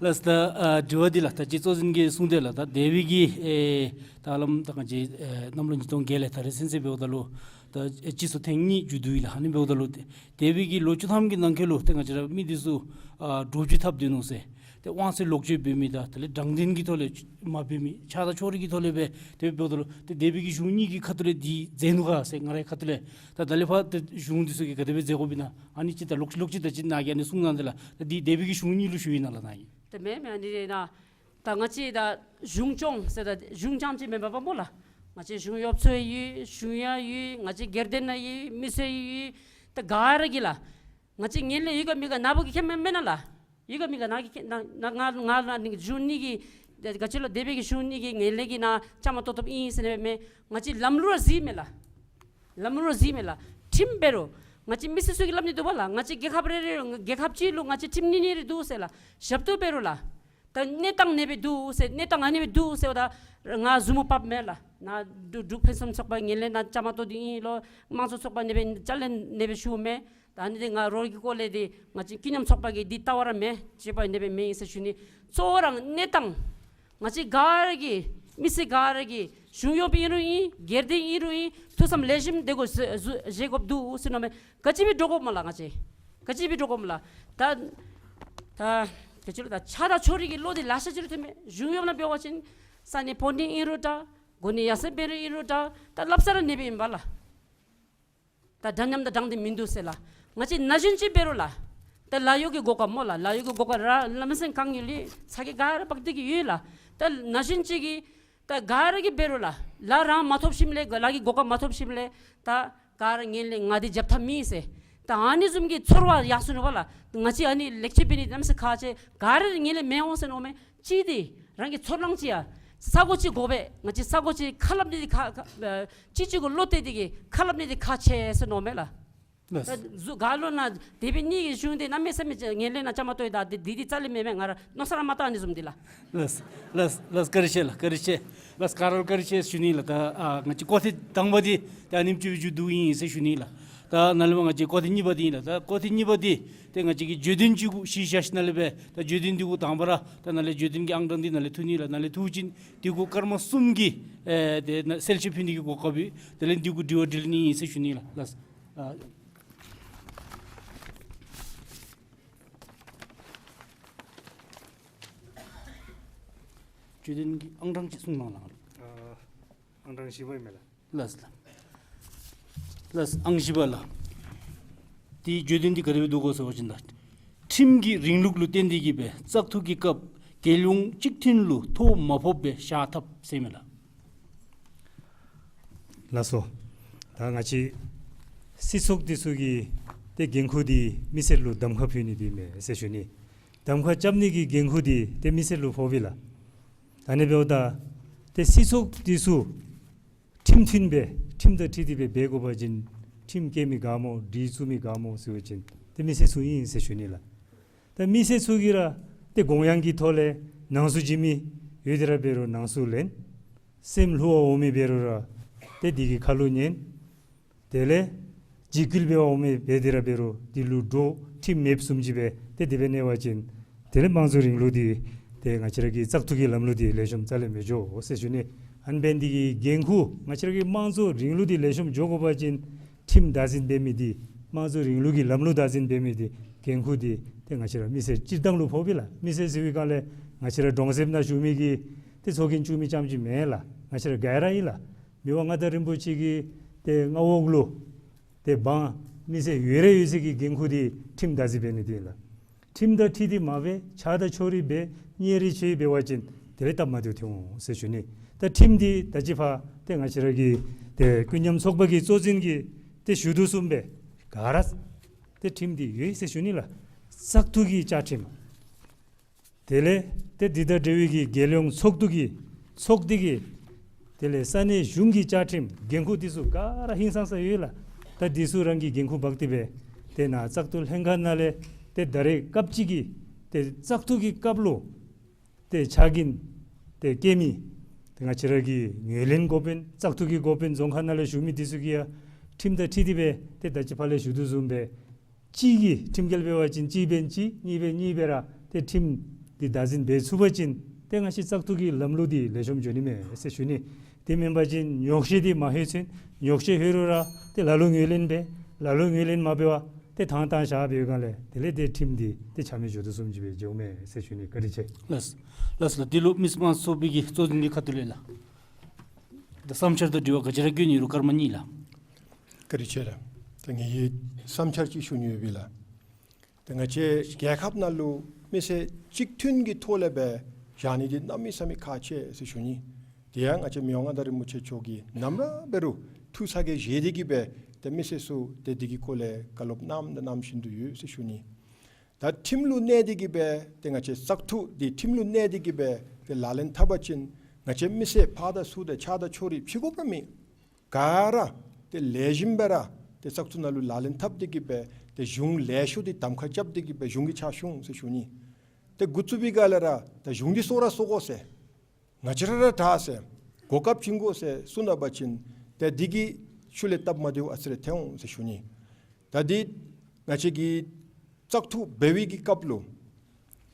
ལགས། ད་ཨ་དྲི་བ་འདི་ལགས། ད་ཅི་གཙོ་འཛིན་གྱིས་གསུངས་ཏེ་ལགས། ད་དེ་སྦེ་གི་ཨེ་ད་ཧ་ལམ་ད་ང་བཅས་ཨེ་གནམ་ལོ་ཉིས་སྟོང་བརྒྱད་ལས་ད་རེས་ཚུན་ཚོད་འབདཝ་ད་ལུ་ད་ཨེ་སྤྱི་ཚོགས་ཐེངས་གཉིས་མཇུག་བསྡུ་ཡི་ལགས། ཨ་ནི་འབདཝ་ད་ལུ་དེ་དེ་སྦེ་གི་ལོ་བཅུ་ཐམ་གྱི་ནང་འཁོད་ལུ་ཏེ་ང་བཅས་ར་མི་འདི་ཚུ་ཨ་འདྲོག་བྱེལ་འཐབ་སྡོད་ནུག་ཟེར། ཏེ་དབང་ཚད་ལོག་སྤྱོད་འབད་མི་དང་དེ་ལས་དྲང་བདེན་གྱི་ཐོག་ལས་མ་འབད་མི་ཆགས་སྡང་ཕྱོགས་རིས་ཀྱི་ཐོག་ལས་སྦེ་དེ་སྦེ་འབདཝ་ད་ལུ་ཏེ་དེ་སྦེ་གི་གཞུང་གཉིས་ཀྱི་ཁ་ཐུག་ལས་འདི་མཛད་ནུག་ག་ཟེར་ང་རའི་ཁ་ཐུག་ལས། ད་ད་ལས་ཕར་ཏེ་གཞུང་འདི་ཚུ་གིས་ག་དེ་སྦེ་མཛད་དགོཔ་ཨིན་ན་ཨ་ནི་ཅིག་ད་ལོག་ལོག་ཅིག་ད་ཅིག་ནཱ་གིས་ཨ་ནི་གསུང་གནང་སྟེ་ལགས། ད་འདི་དེ་སྦེ་གི་གཞུང་གཉིས་ལུ་ཞུ་ཡི་ན་ལགས་ནཱ་གིས། ད་མེན་མེན་ཨ་ནི་རེ་ན། ད་ང་བཅས་ད་གཞུང་སྐྱོང་ཟེར་ད་གཞུང་རྐྱངམ་ཅིག་མེན་པར་སྨོ་ལགས། ང་བཅས་གཞུང་གཡོགཔ་ཚུ་ཡང་ཡོད། གཞུང་ཡང་ཡོད། ང་བཅས་སྒེར་སྡེ་ནང་ཡོད། མི་སེར་ཡང་ཡོད། ད་ག་ར་གིས་ལགས། ང་བཅས་ངན་ལྷད་ཡོད་ག་མེད་ག་ནཱ་བུ་གིས་མཁྱེནམ་མེན་ན་ལགས། ཡོད་ག་མེད་ག་ནཱ་གིས་མཁྱེན་ནཱ་ནཱ་ང་ང་ལགས་ནི་གཞུང་གཉིས་ཀྱི་ད་ག་ཅི་ལོ་དེ་སྦེ་གི་གཞུང་གཉིས་ཀྱི་ངན་ལྷད་ཀྱི་ནང་བཅའ་མར་གཏོགས་གཏོགསཔ་ཨིན་ཟེར་ནི་མེན། ང་བཅས་ལམ་ལུགས་ར་གཟིགས་མས་ལགས། ལམ་ལུགས་ར་གཟིགས་མས་ལགས། ཁྲིམས་འབད་རུང་ང་བཅས་མི་སེར་ཚུ་གིས་སླབ་ནི་འདུག་པ་ལགས། ང་བཅས་རྒྱལ་ཁབ་རེ་རེ་རྒྱལ་ཁབ་ཅིག་ལུ་ང་བཅས་ཁྲིམས་ནི་ནི་རེ་འདུག་ཟེར་ལགས། ཞབས་ཏོག་འབད་རུང་ལགས། ད་གནས་སྟངས་ཨ་ནེ་སྦེ་འདུག་ཟེར་གནས་སྟངས་ཨ་ནེ་སྦེ་འདུག་ཟེརཝ་ད་ང་ཟུར་མོ་ཕབ་མས་ལགས། ནཱ་འབྲུག་འབྲུག་ཕུན་སུམ་ཚོགས་པ་ངན་ལྷད་ནང་བཅའ་མར་གཏོགས་ཏེ་ཨིན་ལོ། དམངས་གཙོ་ཚོགས་པ་ཨ་ནེ་སྦེ་བཅའ་ལས་ཨ་ནེ་སྦེ་ཞུཝ་མས། ད་ཨ་ནི་འདི་ང་རོགས་ཀྱི་སྐོར་ལས་འདི་ང་བཅས་ཀུན་མཉམ་ཚོགས་པ་གི་འདི་ལྟ་བ་ར་མེན། སྤྱོད་པ་ཨ་ནེ་སྦེ་མེན་ཟེར་ཞུ་ནི། གཙོ་བོ་ར་གནས་སྟངས་ང་བཅས་ག་ར་གིས་མི་སེར་ག་ར་གིས་གཞུང་གཡོགཔ་ཨིན་རུང་ཨིན་སྒེར་སྡེ་ཨིན་རུང་ཨིན་ཐུགས་བསམ་ལེགས་ཤོམ་དེ་གུ་བཞེས་དགོཔ་འདུག་ཟེར་མནོཝ་མས། ག་ཅི་སྦེ་འདྲོག་དགོཔ་སྨོ་ལགས་ང་བཅས། ག་ཅི་སྦེ་འདྲོག་དགོཔ་སྨོ་ལགས། ད་ད་ག་ཅི་ལོ་ད་ཆགས་སྡང་ཕྱོགས་རིས་ཀྱི་བློ་འདི་ལེ་ཤ་ཅིག་ར་ཐོན་མས། གཞུང་གཡོགཔ་ནང་འབད་བ་ཅིན་ས་གནས་དཔོན་འདི་ཨིན་རུང་འདྲ་གོ་གནས་ཡར་སེང་འབད་རུང་ཨིན་རུང་འདྲ་ད་སླབ་ས་ར་ཨ་ནེ་སྦེ་ཨིན་པ་ལགས། ད་འདྲ་མཉམ་དང་དྲང་བདེན་མིན་འདུག་ཟེར་ལགས། ང་བཅས་ན་གཞོན་ཅིག་འབད་རུང་ལགས། ད་ལཱ་གཡོག་གི་གོ་སྐབས་སྨོ་ལགས། ལཱ་གཡོག་གི་གོ་སྐབས་ར་གནམ་མེད་ས་མེད་གང་ཡོད་ལགས། ཚ་གྱང་ག་ར་འབག་སྟེ་གི་ཡོད་ལགས། ད་ན་གཞོན་ཅིག་གིས་ད་ག་ར་གིས་འབད་རུང་ལགས་ལཱ་རང་མ་ཐོབ་ཞིནམ་ལས་ལཱ་གི་གོ་སྐབས་མ་ཐོབ་ཞིནམ་ལས་ད་ག་ར་ངན་ལྷད་ང་འདི་རྒྱབ་ཐབས་མེད་ཟེར། ད་ཨ་ནི་བཟུམ་གྱི་ཚོར་བ་ཡར་སོ་ནུག་པ་ལགས། ང་བཅས་ཨ་ནི་ལེགས་བཅོས་འབད་ནི་གནམ་མེད་ས་མེད་ཁག་ཆེ། ག་ར་ངན་ལྷད་མེད་འོང་ཟེར་མནོཝ་མས། གཅིག་འདི་རང་གི་ཚོར་སྣང་ཅིག་ཡ་ས་གོ་ཅིག་དགོ་པས། ང་བཅས་ས་གོ་ཅིག་ཁ་སླབ་ནི་འདི་ཁ་ཁ་ཨ་གཅིག་གཅིག་གུ་བློ་གཏད་དེ་གིས་ཁ་སླབ་ནི་འདི་ཁག་ཆེ་ཟེར་མནོཝ་མས་ལགས། ལགས། ད་གཟུགས་ག་ལོ་ན་དེ་སྦེ་ནི་གི་གཞུང་འདི་གནམ་མེད་ས་མེད་ངན་ལྷད་ནང་བཅའ་མར་གཏོགས་ཡི། ད་འདི་འདི་འདི་རྩ་ལས་མེན་མས། ང་ར་མནོ་བསམ་ར་མ་བཏང་ནི་བཟུམ་འདི་ལགས། ལགས་ལགས་ལགས། བཀའ་དྲིན་ཆེ་ལགས། བཀའ་དྲིན་ཆེ་ལགས། ག་ར་ལུ་བཀའ་དྲིན་ཆེ་ཞུ་ནི་ལགས། ད་ཨ་ང་བཅས་སྐོར་ཐེངས་དང་པ་འདི་ད་ཨ་ནེམ་ཅིག་སྦེ་མཇུག་བསྡུཝ་ཨིན་ཟེར་ཞུ་ནི་ལགས། ད་ནཱ་ལས་མར་ང་བཅས་སྐོར་ཐེངས་གཉིས་པ་འདི་ཨིན་ལགས། ད་སྐོར་ཐེངས་གཉིས་པ་འདི་ཏེ་ང་བཅས་ཀྱིས་བརྗོད་དོན་ཅིག་གུ་གཞི་བཞག་ཞིནམ་ལས་སྦེ་ད་བརྗོད་དོན་འདི་གུ་དང་པ་ར་ད་ནཱ་ལས་བརྗོད་དོན་གྱི་ཨང་གྲངས་འདི་ནཱ་ལས་འཐུ་ནི་ལགས། ནཱ་ལས་འཐུ་བ་ཅིན་འདི་གུ་སྐར་མ་གསུམ་གྱི་ཨེ་ཏེ་ནཱ་གསལ་བཤད་ཕུལ་ནི་གི་གོ་སྐབས་ཡོད། དེ་ལས་འདི་གུ་དྲི་བ་དྲིས་ལན་ཨིན་ཟེར་ཞུ་ནི་ལགས། ལགས། ཨ་བརྗོད་དོན་གྱི་ཨང་གྲངས་ཅིག་གསུང་གནང་ལགས། ཨ་ཨང་གྲངས་བཞི་པ་ཨིན་མས་ལགས། ལགས་ལགས། ལགས་ཨང་བཞི་པ་ལགས། དེའི་བརྗོད་དོན་འདི་ག་དེ་སྦེ་འདུག་གོ་ཟེར་བ་ཅིན་ད་ཁྲིམས་ཀྱི་རིང་ལུགས་ལུ་བརྟེན་ཏེ་གིས་སྦེ་བཙག་འཐུ་གི་སྐབས་རྒྱལ་ཡོངས་གཅིག་མཐུན་ལུ་ཐོ་མ་ཕོགཔ་སྦེ་བཞག་ཐབས་ཟེར་མས་ལགས། ལགས་སོ། ད་ང་བཅས་སྲིད་ཚོགས་འདི་ཚུ་གི་ཏེ་འགན་ཁུར་འདི་མི་སེར་ལུ་གདམ་ཁ་ཕུལ་ནི་འདི་མས་ཟེར་ཞུ་ནི། གདམ་ཁ་རྐྱབ་ནི་གི་འགན་ཁུར་འདི་ཏེ་མི་སེར་ལུ་ཕོགཔ་ཨིན་ལགས། ད་ཨ་ནི་འབདཝ་ད་ཏེ་སྲིད་ཚོགས་འདི་ཚུ་ཁྲིམས་མཐུན་སྦེ་ཁྲིམས་དང་འཁྲིལ་ཏེ་སྦེ་འབད་དགོ་པ་ཅིན་ཁྲིམས་བཀལ་མི་ག་སྨོ་སྒྲིག་བཙུགས་མི་ག་སྨོ་ཟེར་བ་ཅིན་ཏེ་མི་སེར་ཚུ་ཨིན་ཟེར་ཞུ་ནི་ལགས། ད་མི་སེར་ཚུ་གིས་ར་ཏེ་དགོངས་ཡངས་ཀྱི་ཐོག་ལས་ནང་གསུག་བྱིན་མི་ཡོད་དེ་ར་འབད་རུང་ནང་གསུག་ལེན། སེམས་ལྷོད་པ་འོང་མི་འབད་རུང་ར་ཏེ་འདི་གི་ཁ་ལུ་ཉན། དེ་ལས་འཇིགས་སྐུལ་འབད་བར་འོང་མི་འབད་དེ་ར་འབད་རུང་འདི་ལུ་འདྲོག། ཁྲིམས་མེདཔ་བཟུམ་ཅིག་སྦེ་ཏེ་དེ་སྦེ་གནས་པ་ཅིན་དེ་ལས་དམངས་གཙོའི་རིང་ལུགས་འདི་ཏེ་ང་བཅས་ར་གི་བཙག་འཐུ་གི་ལམ་ལུགས་འདི་ལེགས་ཤོམ་རྩ་ལས་མི་འགྱོ་ཟེར་ཞུ་ནི། ཨ་ནི་འབད་ནི་འདི་གིས་འགན་ཁུར་ང་བཅས་ར་གི་དམངས་གཙོའི་རིང་ལུགས་འདི་ལེགས་ཤོམ་འགྱོ་དགོ་པ་ཅིན་ཁྲིམས་བདག་འཛིན་འབད་མི་འདི་དམངས་གཙོའི་རིང་ལུགས་ཀྱི་ལམ་ལུགས་བདག་འཛིན་འབད་མི་འདི་འགན་ཁུར་འདི་ཏེ་ང་བཅས་ར་མི་སེར་སྤྱིར་བཏང་ལུ་ཕོགཔ་ཨིན་ལགས། མི་སེར་ཟེར་བའི་སྒང་ལས་ང་བཅས་ར་གྲོང་གསེབ་ནང་བཞུགས་མི་གི་ཏེ་ཚོགས་རྒྱན་བཙུགས་མི་རྐྱངམ་ཅིག་མེན་ལགས། ང་བཅས་ར་ག་ར་ཨིན་ལགས། མི་དབང་མངའ་བདག་རིན་པོ་ཆེ་གིས་ཏེ་མངའ་འོག་ལུ་ཏེ་འབངས་མི་སེར་ཡོད་ར་ཡོད་ཚད་ཀྱི་འགན་ཁུར་འདི་ཁྲིམས་བདག་འཛིན་འབད་ནི་འདི་ཨིན་ལགས། ཁྲིམས་དང་འཁྲིལ་ཏེ་མ་འབད་ཆགས་སྡང་ཕྱོགས་རིས་འབད་གཉེན་རིས་ཕྱེ་འབད་བ་ཅིན་དེ་ལས་སྟབས་མ་བདེཝ་ཐོན་འོང་ཟེར་ཞུ་ནི། ད་ཁྲིམས་འདི་ད་ཅི་ཕར་ཏེ་ང་བཅས་ར་གི་ཏེ་ཀུན་མཉམ་ཚོགས་པ་གི་གཙོ་འཛིན་གྱིས་ཏེ་ཞུ་དོ་བཟུམ་སྦེ་ག་ར་ཏེ་ཁྲིམས་འདི་ཡོད་ཟེར་ཞུ་ནི་ལགས། བཙག་འཐུ་གི་བཅའ་ཁྲིམས། དེ་ལས་ཏེ་འདི་དང་འབྲེལ་བའི་གི་རྒྱལ་ཡོངས་ཚོགས་འདུ་གི་ཚོགས་སྡེ་གི་དེ་ལས་ས་གནས་གཞུང་གི་བཅའ་ཁྲིམས་འགན་ཁུར་འདི་ཚུ་ག་ར་ཧིང་སངས་ས་ཡོད་ལགས། ད་འདི་ཚུ་རང་གིས་འགན་ཁུར་འབག་སྟེ་སྦེ་ཏེ་ནཱ་བཙག་འཐུ་ལྷན་ཁག་ནང་ལས་ཏེ་ད་རེས་སྐབས་ཅིག་གི་ཏེ་བཙག་འཐུ་གི་སྐབས་ལུ་ཏེ་ཕྱག་འགན་ཏེ་བཀལ་མི་ཏེ་ང་བཅས་ར་གི་ངོས་ལེན་འགོ་དཔོན་བཙག་འཐུ་གི་འགོ་དཔོན་རྫོང་ཁག་ནང་ལས་ཞུ་མི་འདི་ཚུ་གིས་ཡང་ཁྲིམས་དང་འཁྲིལ་ཏེ་སྦེ་ཏེ་ད་ཅི་ཕར་ལས་ཞུ་དོ་བཟུམ་སྦེ་གཅིག་གིས་ཁྲིམས་འགལ་འབད་བ་ཅིན་གཅིག་འབད་གཅིག་གཉིས་འབད་གཉིས་སྦེ་ར་ཏེ་ཁྲིམས་འདི་བདག་འཛིན་འབད་ཚུགས་པ་ཅིན་ཏེ་ང་བཅས་བཙག་འཐུ་གི་ལམ་ལུགས་འདི་ལེགས་ཤོམ་འགྱོ་ནི་མས་ཟེར་ཞུ་ནི། དེ་མེན་པ་ཅིན་ཉོག་བཤད་འདི་མ་ལྷོད་ཚུན་ཉོག་བཤད་ལྷོད་རུང་ར་ཏེ་ལ་ལུ་ངོས་ལེན་འབད་ལ་ལུ་ངོས་ལེན་མ་འབད་བར་ཏེ་ཐང་ཐང་བཞག་འབད་བའི་སྒང་ལས་དེ་ལས་ཏེ་ཁྲིམས་འདི་ཏེ་ཆ་མེད་འགྱོ་དོ་བཟུམ་ཅིག་སྦེ་འགྱོཝ་མས་ཟེར་ཞུ་ནི། བཀའ་དྲིན་ཆེ། ལགས་ལགས་ལགས། འདི་ལུ་མི་སེར་དམངས་གཙོ་པའི་གི་གཙོ་འཛིན་གྱི་ཁ་ཐུག་ལས་ལགས། ད་བསམ་འཆར་དང་དྲི་བ་ག་ཅི་ར་བཀོད་ནི་ཡོད་རུང་སྐར་མ་གཉིས་ལགས། བཀའ་དྲིན་ཆེ་ལགས། ད་ངེའི་བསམ་འཆར་ཅིག་ཞུ་ནི་ཡོད་པས་ལགས། ད་ང་བཅས་རྒྱལ་ཁབ་ནང་ལུ་མི་སེར་གཅིག་མཐུན་གྱི་ཐོག་ལས་སྦེ་བཞག་ནི་འདི་གནམ་མེད་ས་མེད་ཁག་ཆེ་ཟེར་ཞུ་ནི། དེ་ཡང་ང་བཅས་མི་དབང་མངའ་བདག་རིན་པོ་ཆེ་མཆོག་གིས་ནམ་ར་འབད་རུང་ཐུགས་ཚ་གྱང་བཞེས་ཏེ་གིས་སྦེ་ཏེ་མི་སེར་ཚུ་ཏེ་འདི་གི་སྐོར་ལས་བཀའ་སློབ་གནངམ་དང་གནང་བཞིན་དུ་ཡོད་ཟེར་ཞུ་ནི། ད་ཁྲིམས་ལུ་གནས་ཏེ་གིས་སྦེ་ཏེ་ང་བཅས་བཙག་འཐུ་འདི་ཁྲིམས་ལུ་གནས་ཏེ་གིས་སྦེ་ཏེ་ལག་ལེན་འཐབ་པ་ཅིན་ང་བཅས་མི་སེར་ཕར་དང་ཚུར་དང་ཆགས་སྡང་ཕྱོགས་རིས་ཕྱེ་དགོཔ་ར་མེད། ག་ར་ཏེ་ལེགས་ཤོམ་སྦེ་ར་ཏེ་བཙག་འཐུ་ནང་ལུ་ལག་ལེན་འཐབ་སྟེ་གིས་སྦེ་ཏེ་གཞུང་ལེགས་ཤོམ་འདི་གདམ་ཁ་རྐྱབ་སྟེ་གིས་སྦེ་གཞུང་གི་ཕྱག་ཞུ་འོང་ཟེར་ཞུ་ནི། ཏེ་འགོ་བཙུགས་པའི་སྒང་ལས་ར་ད་གཞུང་འདི་གསོ་ར་གསོ་དགོ་ཟེར་ང་བཅས་ར་ར་དྲག་ཟེར་གོ་སྐབས་བྱིན་དགོ་ཟེར་གསུངས་ད་པ་ཅིན་ཏེ་འདི་གི་ཤུལ་ལས་སྟབས་མ་བདེཝ་ཨ་ཙི་རེ་ཐོན་འོང་ཟེར་ཞུ་ནི། ད་འདི་ང་བཅས་ཀྱི་བཙག་འཐུ་འབད་བའི་གི་སྐབས་ལུ་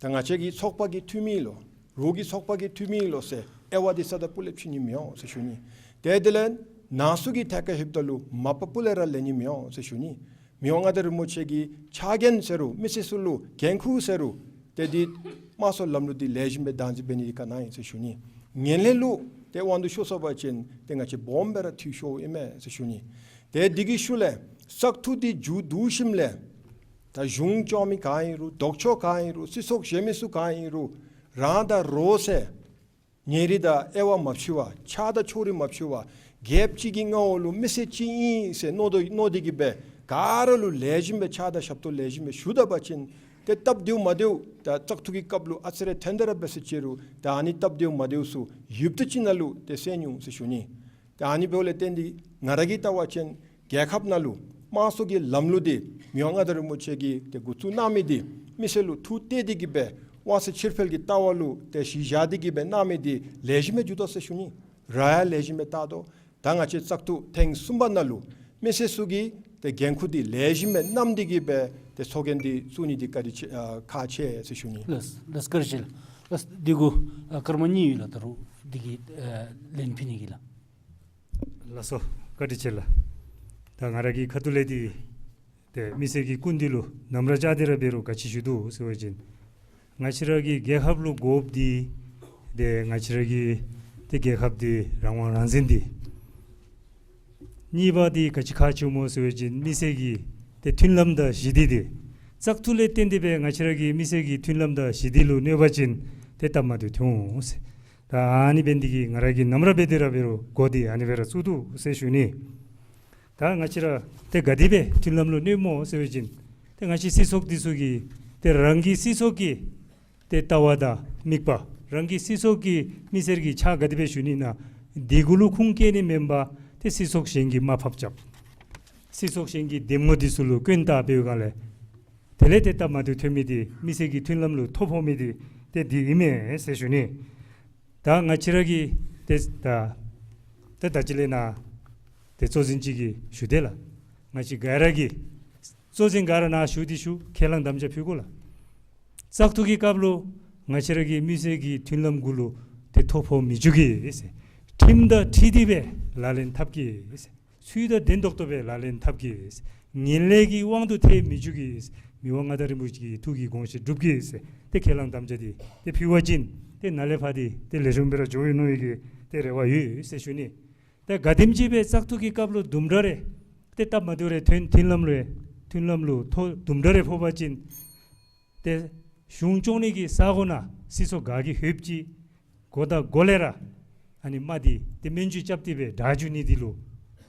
ད་ང་བཅས་ཀྱི་ཚོགས་པ་གི་འཐུས་མི་ལུ་རོགས་ཀྱི་ཚོགས་པ་གི་འཐུས་མི་ལུ་ཟེར་དབྱེ་བ་འདི་ས་ད་སྤུ་ལས་ཕྱེ་ནི་མི་འོང་ཟེར་ཞུ་ནི། ཏེ་དེ་ལས་ནང་གསུག་གི་ཐད་ཁར་ལྷོདཔ་ད་ལུ་མ་པ་སྤུ་ལས་ར་ལེན་ནི་མི་འོང་ཟེར་ཞུ་ནི། མི་དབང་མངའ་བདག་རིན་པོ་ཆེ་གི་ཕྱག་འགན་ཟེར་རུང་མི་སེར་ཚུ་ལུ་འགན་ཁུར་ཟེར་རུང་ཏེ་འདི་དམངས་གཙོའི་ལམ་ལུགས་འདི་ལེགས་ཤོམ་སྦེ་བདག་འཛིན་འབད་ནི་འདི་ག་ནི་ཨིན་ཟེར་ཞུ་ནི། ངན་ལྷད་ལུ་ཏེ་དབང་དུ་ཤོར་སོང་པ་ཅིན་ཏེ་ང་བཅས་སྦོམ་སྦེ་ར་འཐུས་ཤོརཝ་ཨིན་མས་ཟེར་ཞུ་ནི། ཏེ་འདི་གི་ཤུལ་ལས་བཙག་འཐུ་འདི་མཇུག་བསྡུ་ཞིནམ་ལས་ད་གཞུང་སྐྱོང་མི་ག་ཨིན་རུང་ལྡོག་ཕྱོགས་ག་ཨིན་རུང་སྲིད་ཚོགས་གཞན་མི་ཚུ་ག་ཨིན་རུང་རང་དང་རོགས་ཟེར་ ཉེ་རིང་དང་དབྱེ་བ་མ་ཕྱེ་བར་ཆགས་སྡང་ཕྱོགས་རིས་མ་ཕྱེ་བར་རྒྱལཔོ་གཅིག་གི་མངའ་འོག་ལུ་མི་སེར་གཅིག་ཨིན་ཟེར་མནོ་དོ་མནོ་སྟེ་གི་སྦེ་ག་ར་ལུ་ལེགས་ཤོམ་སྦེ་ཕྱག་དང་ཞབས་ཏོག་ལེགས་ཤོམ་སྦེ་ཞུ་ད་པ་ཅིན་ཏེ་སྟབས་བདེཝ་མ་བདེཝ་ད་བཙག་འཐུ་གི་སྐབས་ལུ་ཨ་ཙི་རེ་ཐོན་ད་ར་འབད་ཟེར་ཅི་རུང་ད་ཨ་ནི་སྟབས་བདེཝ་མ་བདེཝ་ཚུ་ཡུདཔ་ཐེངས་ཅིག་ནང་ལུ་ཏེ་སེལ་ནི་འོང་ཟེར་ཞུ་ནི། ད་ཨ་ནི་འབདཝ་ལས་བརྟེན་ཏེ་ང་ར་གིས་བལྟ་བ་ཅིན་རྒྱལ་ཁབ་ནང་ལུ་དམངས་གཙོ་གི་ལམ་ལུགས་འདི་མི་དབང་མངའ་བདག་རིན་པོ་ཆེ་གིས་ཏེ་འགོ་བཙུགས་གནང་མི་འདི་མི་སེར་ལུ་ཐུགས་གཏད་དེ་གི་སྦེ་དབང་ཚད་ཕྱིར་འཕེལ་གྱི་ལྟ་བ་ལུ་ཏེ་གཞི་བཞག་སྟེ་གི་སྦེ་གནང་མི་འདི་ལེགས་ཤོམ་སྦེ་མཇུག་བསྡུ་དོ་ཟེར་ཞུ་ནི། ར་ཡང་ལེགས་ཤོམ་སྦེ་བལྟ་དོ། ད་ང་བཅས་བཙག་འཐུ་ཐེངས་གསུམ་པ་ནང་ལུ་མི་སེར་ཚུ་གིས་ཏེ་འགན་ཁུར་འདི་ལེགས་ཤོམ་སྦེ་བསྣམས་ཏེ་གི་སྦེ་ཏེ་ཚོགས་རྒྱན་འདི་བཙུགས་ནི་འདི་བཀའ་དྲིན་ཆེ་ཨ་ཁག་ཆེ་ཟེར་ཞུ་ནི། ལགས་ལགས་བཀའ་དྲིན་ཆེ་ལགས། ལགས་འདི་གུ་ཨ་སྐར་མ་གཉིས་ཡོད་ལགས། ད་རུང་འདི་གི་ཨ་ལན་ཕུལ་ནི་གི་ལགས། ལགས་སོ། བཀའ་དྲིན་ཆེ་ལགས། ད་ང་ར་གི་ཁ་ཐུག་ལས་འདི་ཏེ་མི་སེར་གྱི་སྐུ་མདུན་ལུ་ནམ་ར་བཅར་ཏེ་ར་འབད་རུང་ག་ཅི་ཞུ་དོ་ཟེར་བ་ཅིན་ང་བཅས་ར་གི་རྒྱལ་ཁབ་ལུ་དགོཔ་འདི་ཏེ་ང་བཅས་ར་གི་ཏེ་རྒྱལ་ཁབ་འདི་རང་དབང་རང་བཙན་འདི། གཉིས་པ་འདི་ག་ཅི་ཁག་ཆེཝ་སྨོ་ཟེར་བ་ཅིན་མི་སེར་གྱི་ཏེ་མཐུན་ལམ་དང་ཞི་བདེ་འདི། བཙག་འཐུ་ལས་བརྟེན་ཏེ་སྦེ་ང་བཅས་ར་གི་མི་སེར་གྱི་མཐུན་ལམ་དང་ཞི་བདེ་ལུ་གནོད་པ་ཅིན་ཏེ་སྟབས་མ་བདེཝ་ཐོན་འོང་ཟེར། ད་ཨ་ནི་འབད་ནི་འདི་གིས་ང་ར་གིས་ནམ་ར་འབད་དེ་ར་འབད་རུང་འགོ་འདི་ཨ་ནི་སྦེ་ར་བཙུགས་དོ་ཟེར་ཞུ་ནི། ད་ང་བཅས་ར་ཏེ་ག་དེ་སྦེ་མཐུན་ལམ་ལུ་གནོདཔ་སྨོ་ཟེར་བ་ཅིན་ཏེ་ང་བཅས་སྲིད་ཚོགས་འདི་ཚུ་གིས་ཏེ་རང་གི་སྲིད་ཚོགས་ཀྱི་ཏེ་ལྟ་བ་དང་དམིགས་པ་རང་གི་སྲིད་ཚོགས་ཀྱི་མི་སེར་གྱི་ཕྱག་ག་དེ་སྦེ་ཞུ་ནི་ཨིན་ན་འདི་གུ་ལུ་ཁུངས་བཀལ་ནི་མེན་པར་ཏེ་སྲིད་ཚོགས་གཞན་གྱི་དམའ་ཕབ་རྐྱབ། སྲིད་ཚོགས་གཞན་གྱི་འདེམས་ངོ་འདི་ཚུ་ལུ་སྐྱོན་བཏགས་འབད་བའི་སྒང་ལས་དེ་ལས་ཏེ་སྟབས་མ་བདེཝ་ཐོན་མི་འདི་མི་སེར་གྱི་མཐུན་ལམ་ལུ་ཐོ་ཕོག་མི་འདི་ཏེ་འདི་ཨིན་མས་ཟེར་ཞུ་ནི། ད་ང་བཅས་ར་གིས་ཏེ་ད་ཏེ་ད་ཅི་ལས་ནཱ་ཏེ་གཙོ་འཛིན་ཅིག་གིས་ཞུ་དེས་ལགས། ང་བཅས་ག་ར་གིས་གཙོ་འཛིན་ག་ར་ནཱ་བཞུགས་ཏེ་བཞུགས་ཁས་བླངས་དམ་བཅའ་ཕུལ་དགོ་ལགས། བཙག་འཐུ་གི་སྐབས་ལུ་ང་བཅས་ར་གིས་མི་སེར་གྱི་མཐུན་ལམ་གུ་ལུ་ཏེ་ཐོ་ཕོག་མི་བཅུག་གེ་ཟེར། ཁྲིམས་དང་འཁྲིལ་ཏེ་སྦེ་ལག་ལེན་འཐབ་གེ་ཟེར། ཚུལ་དང་ལྡན་ཏོག་ཏོ་སྦེ་ལག་ལེན་འཐབ་གེ་ཟེར། ངན་ལྷད་ཀྱི་དབང་དུ་ཐལ་མི་བཅུག་གེ་ཟེར། མི་དབང་མངའ་བདག་རིན་པོ་ཆེ་གི་ཐུགས་ཀྱི་དགོངས་བཞེད་སྒྲུབ་གེ་ཟེར་ཏེ་ཁས་བླངས་དམ་བཅའ་འདི་ཏེ་ཕུལ་བ་ཅིན་ཏེ་ནཱ་ལས་ཕར་འདི་ཏེ་ལེགས་ཤོམ་སྦེ་ར་འགྱོ་ནི་ཨིན་ནོ་གི་ཏེ་རེ་བ་ཡོད་ཟེར་ཞུ་ནི། ཏེ་ག་དེམ་ཅིག་སྦེ་བཙག་འཐུ་གི་སྐབས་ལུ་དུམ་གྲ་རེ་ཏེ་སྟབས་མ་བདེཝ་རེ་ཐོན་མཐུན་ལམ་ལུ་མཐུན་ལམ་ལུ་ཐོ་དུམ་གྲ་རེ་ཕོག་པ་ཅིན་ཏེ་གཞུང་སྐྱོང་ནི་གི་ས་གོ་ནང་སྲིད་ཚོགས་ག་གིས་ལྷོདཔ་ཅིག་གོ་ད་གོ་ལས་ར་ཨ་ནི་དམག་འདི་ཏེ་མན་ཇུ་རྐྱབ་སྟེ་སྦེ་དྲག་འགྱོ་ནི་འདི་ལུ་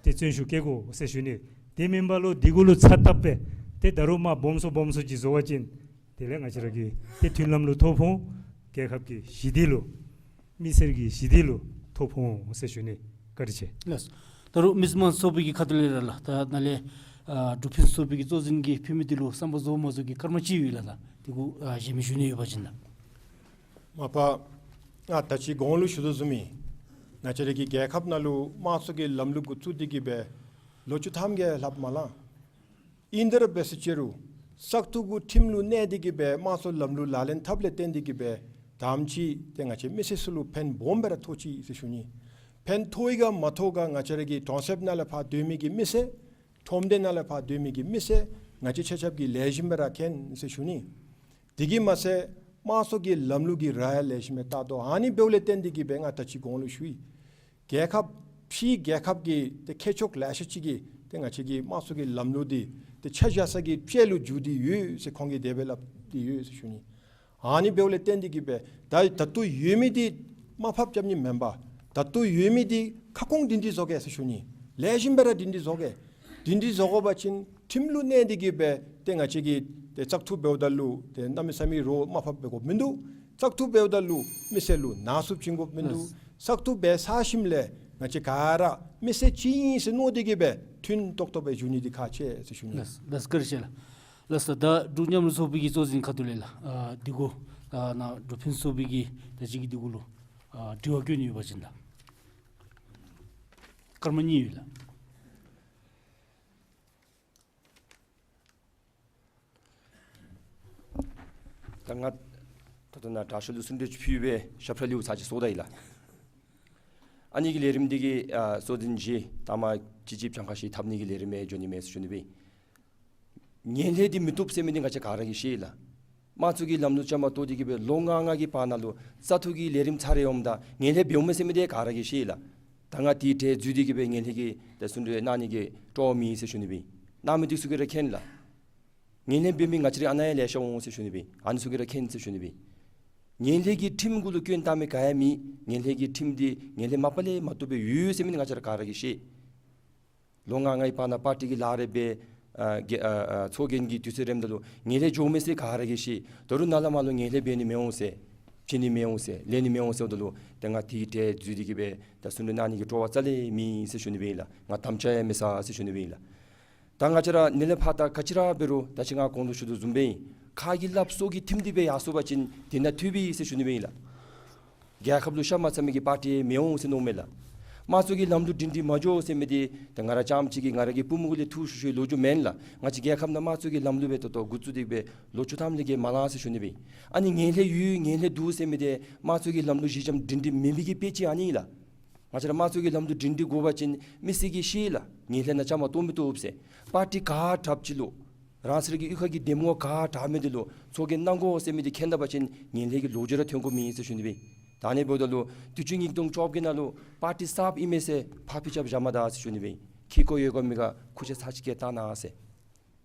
ཏེ་བརྩོན་ཤུགས་བསྐྱེད་དགོ་ཟེར་ཞུ་ནི། དེ་མེན་པ་ལུ་འདི་གུ་ལུ་ཚ་ཏབ་སྦེ་ཏེ་ད་རུང་དམག་སྦོམ་སུ་སྦོམ་སུ་ཅིག་བཟོ་བ་ཅིན་དེ་ལས་ང་བཅས་ར་གི་ཏེ་མཐུན་ལམ་ལུ་ཐོ་ཕོག་འོང་། རྒྱལ་ཁབ་ཀྱི་ཞི་བདེ་ལུ་མི་སེར་གྱི་ཞི་བདེ་ལུ་ཐོ་ཕོག་འོང་ཟེར་ཞུ་ནི། བཀའ་དྲིན་ཆེ། ལགས། ད་རུང་མི་དམངས་ཚོགས་པ་གི་ཁ་ཐུག་ལས་ར་ལགས། ད་ནཱ་ལས་ཨ་འབྲུག་ཕུན་ཚོགས་པའི་གི་གཙོ་འཛིན་གྱིས་ཕུལ་མི་འདི་ལུ་བསམ་པ་རྫོགས་མ་རྫོགས་ཀྱི་སྐར་མ་གཅིག་ཡོད་ལགས། ད་འདི་གུ་ཨ་གཞན་མི་ཞུ་ནི་ཡོད་པ་ཅིན་ལགས། མ་པ་ང་ད་ཅི་གོང་ལུ་ཞུ་དོ་བཟུམ་སྦེ་ང་བཅས་ར་གི་རྒྱལ་ཁབ་ནང་ལུ་དམངས་གཙོ་གི་ལམ་ལུགས་འགོ་བཙུགས་ཏེ་གི་སྦེ་ལོ་བཅུ་ཐམ་གྱི་ལྷགཔ་མ་ལང་། ཨིན་དེ་ར་འབད་ཟེར་ཅི་རུང་བཙག་འཐུ་གུ་ཁྲིམས་ལུ་གནས་ཏེ་གི་སྦེ་དམངས་གཙོ་ལམ་ལུགས་ལག་ལེན་འཐབ་ལས་བརྟེན་ཏེ་གི་སྦེ་དམ་ཅིག་ཏེ་ང་བཅས་མི་སེར་ཚུ་ལུ་ཕན་སྦོམ་སྦེ་ར་ཐོགས་ཅི་ཟེར་ཞུ་ནི། ཕན་ཐོགས་ཡི་ག་མ་ཐོགས་ག་ང་བཅས་ར་གི་གྲོང་གསེབ་ནང་ལས་ཕར་སྡོད་མི་གི་མི་སེར་ཁྲོམ་སྡེ་ནང་ལས་ཕར་སྡོད་མི་གི་མི་སེར་ང་བཅས་ཆ་ཁྱབ་ཀྱིས་ལེགས་ཤོམ་སྦེ་ར་མཁྱེན་ཟེར་ཞུ་ནི། དེ་གིས་མ་ཚད་དམངས་གཙོ་གི་ལམ་ལུགས་ཀྱི་ར་ཡང་ལེགས་ཤོམ་སྦེ་བལྟ་དོ། ཨ་ནི་འབདཝ་ལས་བརྟེན་ཏེ་གི་སྦེ་ང་ད་ཅི་གོང་ལུ་ཞུ་ཡི། རྒྱལ་ཁབ་ཕྱིའི་རྒྱལ་ཁབ་ཀྱི་ཏེ་མཁས་མཆོག་ལེ་ཤ་ཅིག་གིས་ཏེ་ང་བཅས་ཀྱི་དམངས་གཙོ་གི་ལམ་ལུགས་འདི་ཏེ་ཆ་བཞག་ས་གི་དཔྱད་ལུ་འགྱུར་ཏེ་ཡོད་ཟེར་ཁོང་གིས་དེ་སྦེ་སླབ་སྟེ་ཡོད་ཟེར་ཞུ་ནི། ཨ་ནི་འབདཝ་ལས་བརྟེན་ཏེ་གི་སྦེ་ད་ད་ལྟོ་ཡོད་མི་འདི་དམའ་ཕབ་རྐྱབ་ནི་མེན་པར་ད་ལྟོ་ཡོད་མི་འདི་ཁ་སྐོང་སྒྲིང་སྒྲི་བཟོ་གེ་ཟེར་ཞུ་ནི། ལེགས་ཤོམ་སྦེ་ར་སྒྲིང་སྒྲི་བཟོ་གེ། སྒྲིང་སྒྲི་བཟོ་དགོ་པ་ཅིན་ཁྲིམས་ལུ་གནས་ཏེ་གི་སྦེ་ཏེ་ང་བཅས་ཀྱིས་ཏེ་བཙག་འཐུ་འབདཝ་ད་ལུ་ཏེ་གནམ་མེད་ས་མེད་རོགས་དམའ་ཕབ་འབད་དགོཔ་མིན་འདུག། བཙག་འཐུ་འབདཝ་ད་ལུ་མི་སེར་ལུ་ནག་བསུབ་བྱིན་དགོཔ་མིན་འདུག། ལགས། བཙག་འཐུ་འབད་ཚར་ཞིནམ་ལས་ང་བཅས་ག་ར་མི་སེར་གཅིག་ཨིན་ཟེར་མནོ་སྟེ་གི་སྦེ་མཐུན་ཏོག་ཏོ་སྦེ་བཞུགས་ནི་འདི་ཁག་ཆེ་ཟེར་ཞུ་ནི། ལགས་ལགས། བཀའ་དྲིན་ཆེ་ལགས། ལགས་སོ། ད་འབྲུག་མཉམ་རུབ་ཚོགས་པའི་གི་གཙོ་འཛིན་ཁ་ཐུག་ལས་ལགས། ཨ་འདི་གུ་ཨ་ནཱ་འབྲུག་ཕུན་ཚོགས་པའི་གི་ད་ཅི་གི་འདི་གུ་ལུ་ཨ་དྲི་བ་བཀོད་ནི་ཡོད་པ་ཅིན་ལགས། སྐར་མ་གཉིས་ཡོད་ལགས། ད་ང་ད་ལྟོ་ནཱ་དྲག་ཤོས་ལུ་གསུང་གྲོས་ཅིག་ཕུལ་སྦེ་ཞབས་ཁྲ་ལེའུ་ཚར་ཅིག་སོང་ད་ཡི་ལགས། ཨ་ནི་གི་ལས་རིམ་འདི་གི་ཨ་གཙོ་འཛིན་གྱིས་ད་མ་ཅིག་ཅིག་གྱངས་ཁ་ཅིག་འཐབ་ནི་གི་ལས་རིམ་སྦེ་འགྱོ་ནི་མས་ཟེར་ཞུ་ནི་སྦེ། ངན་ལྷད་འདི་མི་བཏུབ་ཟེར་མི་འདི་ང་བཅས་ག་ར་གིས་ཤེས་ལགས། དམངས་གཙོ་གི་ལམ་ལུགས་བཅའ་མར་གཏོགས་ཏེ་གི་སྦེ་ལོ་ལྔ་ལྔ་གི་བར་ན་ལུ་བཙག་འཐུ་གི་ལས་རིམ་ཚར་རེ་འོངམ་ད་ངན་ལྷད་འབདཝ་མས་ཟེར་མི་འདི་ག་ར་གིས་ཤེས་ལགས། ད་ང་དེ་གྲལ་འཛུལ་ཏེ་གི་སྦེ་ངན་ལྷད་ཀྱི་ད་གསུང་གྲོས་གནང་ནི་གི་སྤྲོ་བ་མེད་ཟེར་ཞུ་ནི་སྦེ། གནང་མི་འདི་ཚུ་གིས་ར་མཁྱེན་ལགས། ངན་ལྷད་འབད་མི་ང་བཅས་རའི་ཨ་ནཱ་ཡང་ལེ་ཤ་འོང་ཟེར་ཞུ་ནི་སྦེ། ཨ་ནི་ཚུ་གིས་ར་མཁྱེན་ཟེར་ཞུ་ནི་སྦེ། ངན་ལྷད་ཀྱི་ཁྲིམས་གུ་ལུ་སྐྱོན་བཏང་མི་ག་ཡང་མེད། ངན་ལྷད་ཀྱི་ཁྲིམས་འདི་ངན་ལྷད་མ་པ་ལས་མ་བཏུབ་སྦེ་ཡོད་ཟེར་མི་འདི་ང་བཅས་ར་ག་ར་གིས་ཤེས། ལོ་ལྔ་ལྔའི་བར་ན་པར་ཊི་གི་ལཱ་རེ་འབད། ཨ་གི་ཨ་ཨ་ཚོགས་རྒྱན་གྱི་དུས་ཚོད་རནམ་ད་ལུ་ངན་ལྷད་འགྱོཝ་མས་ཟེར་ག་ར་གིས་ཤེས། ད་རུང་ནཱ་ལས་མར་ལུ་ངན་ལྷད་འབད་ནི་མི་འོང་ཟེར། བྱིན་ནི་མི་འོང་ཟེར། ལེན་ནི་མི་འོང་ཟེརཝ་ད་ལུ་ཏེ་ང་དེ་གི་གྲལ་འཛུལ་ཏེ་གི་སྦེ་ད་གསུང་གྲོས་གནང་ནི་གི་སྤྲོ་བ་རྩ་ལས་མེད་ཟེར་ཞུ་ནི་སྦེ་ཨིན་ལགས། ང་དམ་བཅའ་ཡང་མེད་ས་ཟེར་ཞུ་ནི་སྦེ་ཨིན་ལགས། ད་ང་བཅས་ར་ནཱ་ལས་ཕར་ད་ག་ཅི་ར་འབད་རུང་ད་ཅི་ང་གོང་དུ་ཞུ་དོ་བཟུམ་སྦེ་ཨིན། ཁ་གིས་སླབ་སྲོག་གིས་ཐིམ་སྟེ་སྦེ་ཡར་སོང་པ་ཅིན་དེ་ནང་འཐུས་པས་ཟེར་ཞུ་ནི་སྦེ་ཨིན་ལགས། རྒྱལ་ཁབ་ལུ་ཤ་མ་ཚ་མི་གི་པར་ཊི་མི་འོང་ཟེར་མནོཝ་མས་ལགས། དམངས་གཙོ་གི་ལམ་ལུགས་སྒྲིང་སྒྲི་མ་འགྱོ་ཟེར་མི་འདི་ད་ང་ར་རྐྱངམ་གཅིག་གི་ང་ར་གི་པུས་མོ་གུ་ལས་འཐུ་ཤོར་ཤོར་ལོ་རྒྱུས་མེན་ལགས། ང་བཅས་རྒྱལ་ཁབ་ནང་དམངས་གཙོ་གི་ལམ་ལུགས་སྦེ་ད་ལྟོ་འགོ་བཙུགས་ཏེ་སྦེ་ལོ་བཅུ་ཐམ་ལས་བརྒལ་མ་ལང་ཟེར་ཞུ་ནི་སྦེ་ཨིན། ཨ་ནི་ངན་ལྷད་ཡོད་ངན་ལྷད་འདུག་ཟེར་མི་འདི་དམངས་གཙོ་གི་ལམ་ལུགས་གཞི་འགྱམ་སྒྲིང་སྒྲི་མེད་མི་གི་དཔེ་ཅིག་ཨ་ནི་ཨིན་ལགས། ང་བཅས་ར་དམངས་གཙོ་གི་ལམ་ལུགས་སྒྲིང་སྒྲི་དགོ་པ་ཅིན་མི་སེར་གྱིས་ཤེས་ལགས། ངན་ལྷད་ནང་བཅའ་མར་གཏོགས་མི་གཏོགས་ཟེར། པར་ཊི་ག་དྲགཔ་ཅིག་ལུ་རང་སོའི་གི་གཡུས་ཁ་གི་འདེམས་ངོ་ག་དྲག་མི་འདི་ལུ་ཚོགས་རྒྱན་གནང་དགོ་ཟེར་མི་འདི་མཁྱེན་ད་པ་ཅིན་ངན་ལྷད་ཀྱི་ལོ་རྒྱུས་ར་ཐོན་དགོཔ་མེད་ཟེར་ཞུ་ནི་སྦེ་ཨིན། ད་ཨ་ནི་འབདཝ་ད་ལུ་དུས་ཅི་ཉིས་སྟོང་བཅོ་བརྒྱད་ནང་ལུ་པར་ཊི་གསརཔ་ཨིན་མས་ཟེར་ཕར་ཕུད་རྐྱབ་བཞག་མ་ད་ཟེར་ཞུ་ནི་སྦེ་ཨིན། ཁྱེད་ཁོ་ཡོད་དགོ་མི་ག་ཁུར་ཆ་ཚར་ཅིག་བཀལ་བཏང་གནང་ཟེར།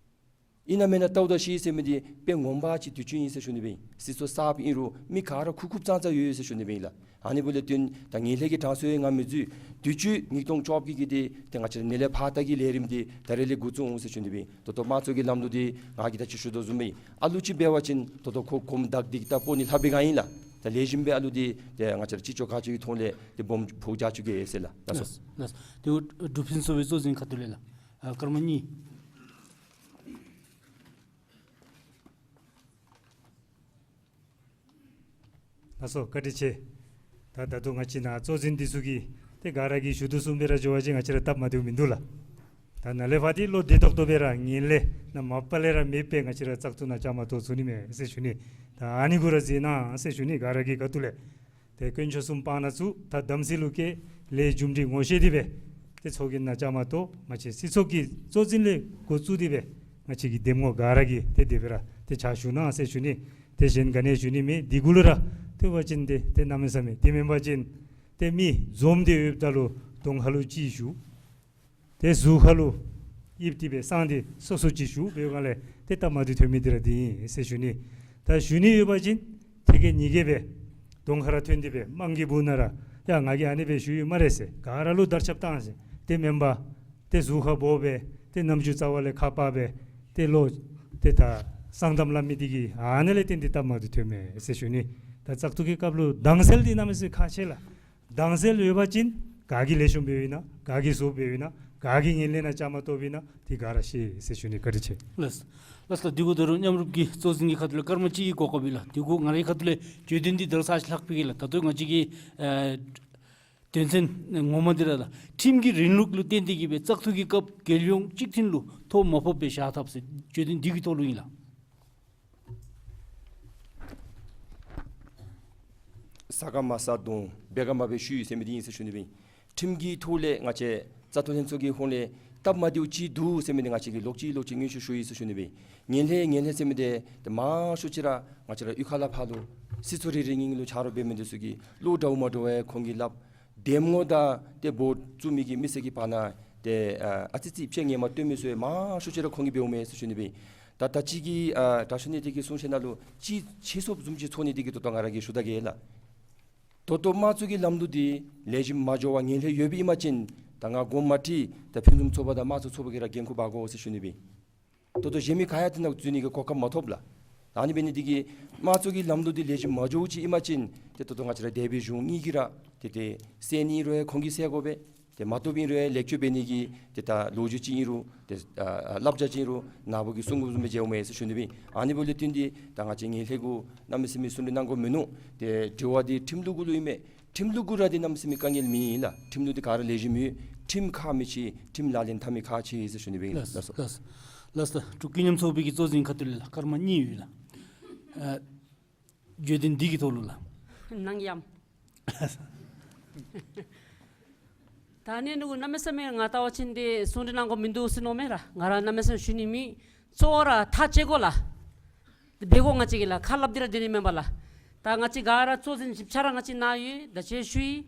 ཨིན་ན་མེན་ན་བལྟཝ་ད་ཤེས་ཟེར་མི་འདི་དཔེ་ངོ་མ་ཅིག་དུས་ཅི་ཨིན་ཟེར་ཞུ་ནི་སྦེ་ཨིན། སྲིད་ཚོགས་གསརཔ་ཨིན་རུང་མི་ག་ར་ཁུག་ཁུགཔ་ཙང་ཙང་ཡོད་ཟེར་ཞུ་ནི་སྦེ་ཨིན་ལགས། ཨ་ནི་འབདཝ་ལས་བརྟེན་ད་ངན་ལྷད་ཀྱི་གྲངས་སུ་ཡང་ང་མི་འཛུལ། དུས་ཅི་ཉིས་སྟོང་བཅོ་བརྒྱད་ཀྱི་འདི་ཏེ་ང་བཅས་ར་ནཱ་ལས་ཕར་ད་གི་ལས་རིམ་འདི་ད་རེས་ལས་འགོ་བཙུགས་འོང་ཟེར་ཞུ་ནི་སྦེ་ཨིན། ད་ལྟོ་དམངས་གཙོ་གི་ལམ་ལུགས་འདི་ང་གིས་ད་ཅི་ཞུ་དོ་བཟུམ་སྦེ་ཨིན། ཨ་ལུ་ཅིག་འབད་བ་ཅིན་ད་ལྟོ་ཁོ་གོམ་བདག་འདི་གིས་ད་སྤོ་ནི་ལྷབ་པའི་སྒང་ཨིན་ལགས། ད་ལེགས་ཤོམ་སྦེ་ཨ་ལུ་འདི་ཏེ་ང་བཅས་ར་སྤྱི་ཚོགས་ཁ་ཐུག་གི་ཐོག་ལས་ཏེ་སྦོམ་ཕོག་རྒྱག་བཅུག་གེ་ཟེར་ལགས། ལགས་སོ། ལགས་སོ། ལགས་སོ། ཏེ་འབྲུག་ཕུན་ཚོགས་པའི་གཙོ་འཛིན་ཁ་ཐུག་ལས་ལགས། ཨ་སྐར་མ་གཉིས། ལགས་སོ། བཀའ་དྲིན་ཆེ། ད་ད་ལྟོ་ང་བཅས་ནཱ་གཙོ་འཛིན་འདི་ཚུ་གིས་ཏེ་ག་ར་གིས་ཞུ་དོ་བཟུམ་སྦེ་ར་འགྱོ་བ་ཅིན་ང་བཅས་ར་སྟབས་མ་བདེཝ་མིན་འདུག་ལགས། ད་ནཱ་ལས་ཕར་འདི་ལོ་བདེ་ཏོག་ཏོ་སྦེ་ར་ངན་ལྷད་ནང་མ་པ་ལས་ར་མེདཔ་སྦེ་ང་བཅས་ར་བཙག་འཐུ་ནང་བཅའ་མར་གཏོགས་ཚུགས་ནི་མས་ཟེར་ཞུ་ནི། ད་ཨ་ནི་གུ་ར་མཛད་གནང་ཟེར་ཞུ་ནི། ག་ར་གི་ཁ་ཐུག་ལས། ཏེ་དཀོན་མཆོག་གསུམ་དཔང་ནང་བཙུགས་ད་དམ་ཚིག་ལུ་བཀལ་ལས་རྒྱུ་འབྲས་ངོ་ཤེས་ཏེ་སྦེ་ཏེ་ཚོགས་རྒྱན་ནང་བཅའ་མར་གཏོགས་ང་བཅས་སྲིད་ཚོགས་ཀྱི་གཙོ་འཛིན་ལས་འགོ་བཙུགས་ཏེ་སྦེ་ང་བཅས་ཀྱི་འདེམས་ངོ་ག་ར་གིས་ཏེ་དེ་སྦེ་ར་ཏེ་ཕྱག་ཞུ་གནང་ཟེར་ཞུ་ནི། ཏེ་གཞན་ག་ནི་ཞུ་ནི་མེད། འདི་གུ་ལུ་ར་ཏེ་འབད་བ་ཅིན་ཏེ་ཏེ་གནམ་མེད་ས་མེད་དེ་མེན་པ་ཅིན་ཏེ་མི་འཛོམས་ཏེ་ཡོདཔ་ད་ལུ་གདོང་ཁ་ལུ་གཅིག་བཞུགས། ཏེ་གཟུགས་ཁ་ལུ་ཡིབ་སྟེ་སྦེ་གསང་སྟེ་སོ་སོ་གཅིག་བཞུགས་འབད་བའི་སྒང་ལས་ཏེ་སྟབས་མ་བདེཝ་ཐོན་མི་འདི་ར་འདི་ཨིན་ཟེར་ཞུ་ནི། ད་ཞུ་ནི་ཡོད་པ་ཅིན་ཐེ་གེ་ཉི་གེ་སྦེ་གདོང་ཁར་ཐོན་ཏེ་སྦེ་དམངས་ཀྱི་སྦུག་ན་ར་ཡ་ང་གིས་ཨ་ནི་སྦེ་ཞུ་ཡི་སྨ་རེ་ཟེར་ག་ར་ལུ་དར་ཁྱབ་བཏང་ཟེར་ཏེ་མེན་པར་ཏེ་གཟུགས་ཁར་འབོ་སྦེ་ཏེ་རྣམ་འགྱུར་རྩ་བ་ལས་ཁ་པར་སྦེ་ཏེ་ལོག་ཏེ་ད་གསང་གཏམ་སླབ་མི་འདི་གིས་ཨ་ནི་ལས་བརྟེན་ཏེ་སྟབས་མ་བདེཝ་ཐོནམ་མས་ཟེར་ཞུ་ནི། ད་བཙག་འཐུ་གི་སྐབས་ལུ་དྭངས་གསལ་འདི་གནམ་མེད་ས་མེད་ཁག་ཆེ་ལགས། དྭངས་གསལ་ཡོད་པ་ཅིན་ག་གིས་ལེགས་ཤོམ་འབདཝ་ཨིན་ན་ག་གིས་བཟོ་འབདཝ་ཨིན་ན་ག་གིས་ངན་ལྷད་ནང་བཅའ་མར་གཏོགསཔ་ཨིན་ན་འདི་ག་ར་ཤེས་ཟེར་ཞུ་ནི། བཀའ་དྲིན་ཆེ། ལགས། ལགས་ལགས། འདི་གུ་ད་རུང་མཉམ་རུབ་ཀྱི་གཙོ་འཛིན་གྱི་ཁ་ཐུག་ལས་སྐར་མ་གཅིག་གི་གོ་སྐབས་ཨིན་ལགས། འདི་གུ་ང་རའི་ཁ་ཐུག་ལས་བརྗོད་དོན་འདི་ད་རུང་ཚར་ཅིག་ལྷག་ཕུལ་གེ་ལགས། ད་ལྟོ་ང་བཅས་ཀྱི་ཨ་དོན་ཚན་ངོ་མ་འདི་ར་ལགས། ཁྲིམས་ཀྱི་རིང་ལུགས་ལུ་བརྟེན་ཏེ་གི་སྦེ་བཙག་འཐུ་གི་སྐབས་རྒྱལ་ཡོངས་གཅིག་མཐུན་ལུ་ཐོ་མ་ཕོགཔ་སྦེ་བཞག་ཐབས་ཟེར་བརྗོད་དོན་འདི་གི་ཐོག་ལུ་ཨིན་ལགས། ཟ་ཁ་མ་ཟ་དོང་འབད་ཁ་མ་འབད་ཤུལ་ཟེར་མི་འདི་ཨིན་ཟེར་ཞུ་ནི་སྦེ་ཨིན། ཁྲིམས་ཀྱི་ཐོག་ལས་ང་བཅས་བཙག་འཐུ་ལྷན་ཚོགས་ཀྱི་ཧོངས་ལས་སྟབས་མ་བདེཝ་ཅིག་འདུག་ཟེར་མི་འདི་ང་བཅས་ཀྱིས་ལོག་ཅི་ལོག་ཅི་མངོན་ཤེས་ཞུ་ཡི་ཟེར་ཞུ་ནི་སྦེ་ཨིན། ངན་ལྷད་ངན་ལྷད་ཟེར་མི་འདི་ཏེ་མང་ཤོས་ཅིག་ར་ང་བཅས་ར་གཡུས་ཁ་ལས་ཕར་ལུ་སྲིད་ཚོགས་རེ་རེ་གཉིས་གཉིས་ལུ་ཆ་རོགས་འབད་མི་འདི་ཚུ་གིས་བློ་འདྲཝ་མ་འདྲཝ་ཁོང་གིས་སླབ། འདེམས་ངོ་དང་ཏེ་འབོ་བཙུགས་མི་གི་མི་སེར་གྱི་བར་ན་ཏེ་ཨ་ཨ་ཙི་ཅིག་ཕྱེད་ངན་མ་སྟོན་མི་ཚུ་ཡང་མང་ཤོས་ཅིག་ར་ཁོང་གིས་འབདཝ་མས་ཟེར་ཞུ་ནི་སྦེ་ཨིན། ད་ད་ཅི་གི་ཨ་དྲག་ཤོས་འདི་གིས་གསུང་ཞིནམ་ལས་ཅིག་ཆེ་སོངམ་བཟུམ་ཅིག་ཚོར་ནི་འདི་གིས་ད་ལྟོ་ང་ར་གིས་ཞུ་ད་གེ་ལགས། ད་ལྟོ་དམངས་གཙོ་གི་ལམ་ལུགས་འདི་ལེགས་ཤོམ་མ་འགྱོ་བར་ངན་ལྷད་ཡོདཔ་ཨིན་པ་ཅིན་ད་ང་དགོངསམ་མ་ཁྲེལ། ད་ཕུན་སུམ་ཚོགས་པ་དང་དམངས་གཙོ་ཚོགས་པ་གིས་ར་འགན་ཁུར་འབག་དགོ་ཟེར་ཞུ་ནི་སྦེ་ཨིན། ད་ལྟོ་གཞན་མི་ག་ཡང་དེ་ནང་འཛུལ་ནི་གི་གོ་སྐབས་མ་ཐོབ་ལགས། ཨ་ནི་འབད་ནི་འདི་གིས་དམངས་གཙོ་གི་ལམ་ལུགས་འདི་ལེགས་ཤོམ་མ་འགྱོཝ་ཅིག་ཨིན་པ་ཅིན་ཏེ་ད་ལྟོ་ང་བཅས་ར་འདས་པའི་གཞུང་གཉིས་ཀྱིས་ར་ཏེ་ཏེ་སེལ་ནི་རུང་ཁོང་གིས་སེལ་དགོ་པས། ཏེ་མ་བཏུབ་ཨིན་རུང་ལེགས་བཅོས་འབད་ནི་གི་ཏེ་ད་ལོ་རྒྱུས་ཅིག་ཨིན་རུང་ཏེ་ཨ་ཨ་བསླབ་བྱ་ཅིག་ཨིན་རུང་ནཱ་བུ་གིས་གསུང་དགོཔ་བཟུམ་སྦེ་མཇལཝ་མས་ཟེར་ཞུ་ནི་སྦེ་ཨིན། ཨ་ནི་འབདཝ་ལས་བརྟེན་ཏེ་ད་ང་བཅས་ངན་ལྷད་གུ་གནམ་མེད་ས་མེད་གསུང་གྲོས་གནང་དགོཔ་མིན་ནུག། ཏེ་དྲི་བ་འདི་ཁྲིམས་ལུགས་གུ་ལུ་ཨིན་མས། ཁྲིམས་ལུགས་གུ་ར་འདི་གནམ་མེད་ས་མེད་དཀའ་ངལ་མེད་ཨིན་ལགས། ཁྲིམས་ལུགས་འདི་ག་ར་ལེགས་ཤོམ་ཡོད། ཁྲིམས་ཁག་མི་ཆེ། ཁྲིམས་ལག་ལེན་འཐབ་མི་ཁག་ཆེ་ཟེར་ཞུ་ནི་སྦེ་ཨིན། ལགས་སོ། ལགས་སོ། ལགས་སོ། འབྲུག་ཀུན་མཉམ་ཚོགས་པའི་གི་གཙོ་འཛིན་ཁ་ཐུག་ལས་ལགས། སྐར་མ་གཉིས་ཡོད་ལགས། ཨ་བརྗོད་དོན་འདི་གི་ཐོག་ལུ་ལགས། གནང་ཡམ། ད་ཨ་ནི་འདི་གུ་གནམ་མེད་ས་མེད་ང་བལྟ་བ་ཅིན་ཏེ་གསུང་གྲོས་གནང་དགོཔ་མིན་འདུག་ཟེར་མནོཝ་མས་ར། ང་ར་གནམ་མེད་ས་མེད་ཞུ་ནི་མེད། གཙོ་བོ་ར་ཐག་བཅད་དགོ་ལགས། འབད་དགོ། ང་བཅས་ཀྱིས་ལགས་ཁ་སླབ་སྟེ་ར་སྡོད་ནི་མེན་པ་ལགས། ད་ང་བཅས་ག་ར་གཙོ་འཛིན་བཞི་ཆ་ར་ང་བཅས་ནཱ་ཡོད། ད་ཅི་ཞུ་ཡི།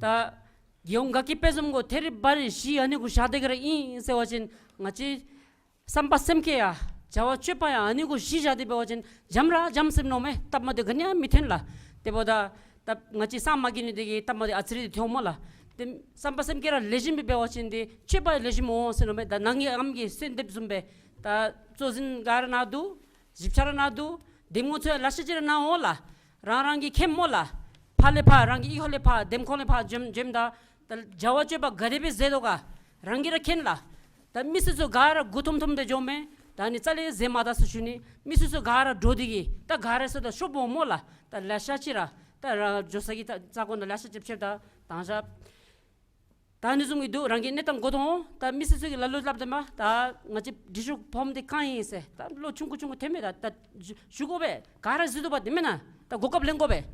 ད་རྒྱལ་ཡོངས་དགའ་སྐྱིད་དཔལ་འཛོམས་གུ་ཐད་རི་བ་རི་གཞི་ཨ་ནི་གུ་བཞག་སྟེ་གི་ར་ཨིན་ཟེར་བ་ཅིན་ང་བཅས་བསམ་པ་སེམས་བསྐྱེད་ཡ་ བྱ་བ་སྤྱོད་པ་ཡང་ཨ་ནི་གུ་གཞི་བཞག་སྟེ་འབད་བ་ཅིན་འཇམ་ར་འཇམ་ཟེར་མནོཝ་མས། སྟབས་མ་བདེཝ་ག་ནི་ཡང་མི་ཐོན་ལགས། དེ་འབདཝ་ད་ད་ང་བཅས་སངས་མ་རྒྱས་ནི་དེ་གིས་སྟབས་མ་བདེཝ་ཨ་ཙི་རེ་ཐོནམ་སྨོ་ལགས། ཏེ་བསམ་པ་སེམས་བསྐྱེད་ར་ལེགས་ཤོམ་སྦེ་འབད་བ་ཅིན་ཏེ་སྤྱོད་པ་ཡང་ལེགས་ཤོམ་འོང་ཟེར་མནོཝ་མས། ད་ནང་གི་ཨམ་གྱིས་གསོལ་འདེབས་བཟུམ་སྦེ་ད་གཙོ་འཛིན་ག་ར་ནཱ་འདུག། ཞིབ་ཆ་ར་ནཱ་འདུག། གདམ་ངོ་ཚུ་ཡང་ལེ་ཤ་ཅིག་ར་ནཱ་འོང་ལགས། རང་རང་གིས་མཁྱེནམ་སྨོ་ལགས། ཕར་ལས་ཕར་རང་གི་གཡོག་ལས་ཕར་གདམ་ཁང་ལས་ཕར་འགྱོཝ་འགྱོཝ་ད་ད་བྱ་བ་སྤྱོད་པ་ག་དེ་སྦེ་མཛད་དོ་ག་རང་གིས་ར་མཁྱེན་ལགས། ད་མི་སེར་ཚུ་ག་ར་མགུ་འཐོམ་འཐོམ་སྦེ་འགྱོཝ་མས། ད་ཨ་ནི་རྩ་ལས་མཛད་མ་ད་ཟེར་ཞུ་ནི། མི་སེར་ཚུ་ག་ར་འདྲོག་སྟེ་གིས་ད་ག་ར་ཟེར་ད་ཤོབ་འོང་སྨོ་ལགས། ད་ལེ་ཤ་ཅིག་ར་ད་ར་འགྱོ་ས་གི་ད་ས་གོ་ནང་ལེ་ཤ་ཅིག་ཕྱདཔ་ད་དང་ཤ་ད་ཨ་ནི་བཟུམ་གྱི་འདུག། རང་གི་གནས་སྟངས་གོ་དོ་འོང་། ད་མི་སེར་ཚུ་གིས་ལ་ལུ་སླབ་སྟེ་མས། ད་ང་བཅས་འབྲི་ཤོག་ཕོརམ་འདི་གང་ཨིན་ཟེར། ད་ལོ་ཆུང་ཀུ་ཆུང་ཀུ་ཐོན་མས། ད་ད་ཞུ་ཞུ་དགོ་པས། ག་ར་གཟིགས་དོ་བ་དེ་མེན་ན། ད་གོ་སྐབས་ལེན་དགོ་པས།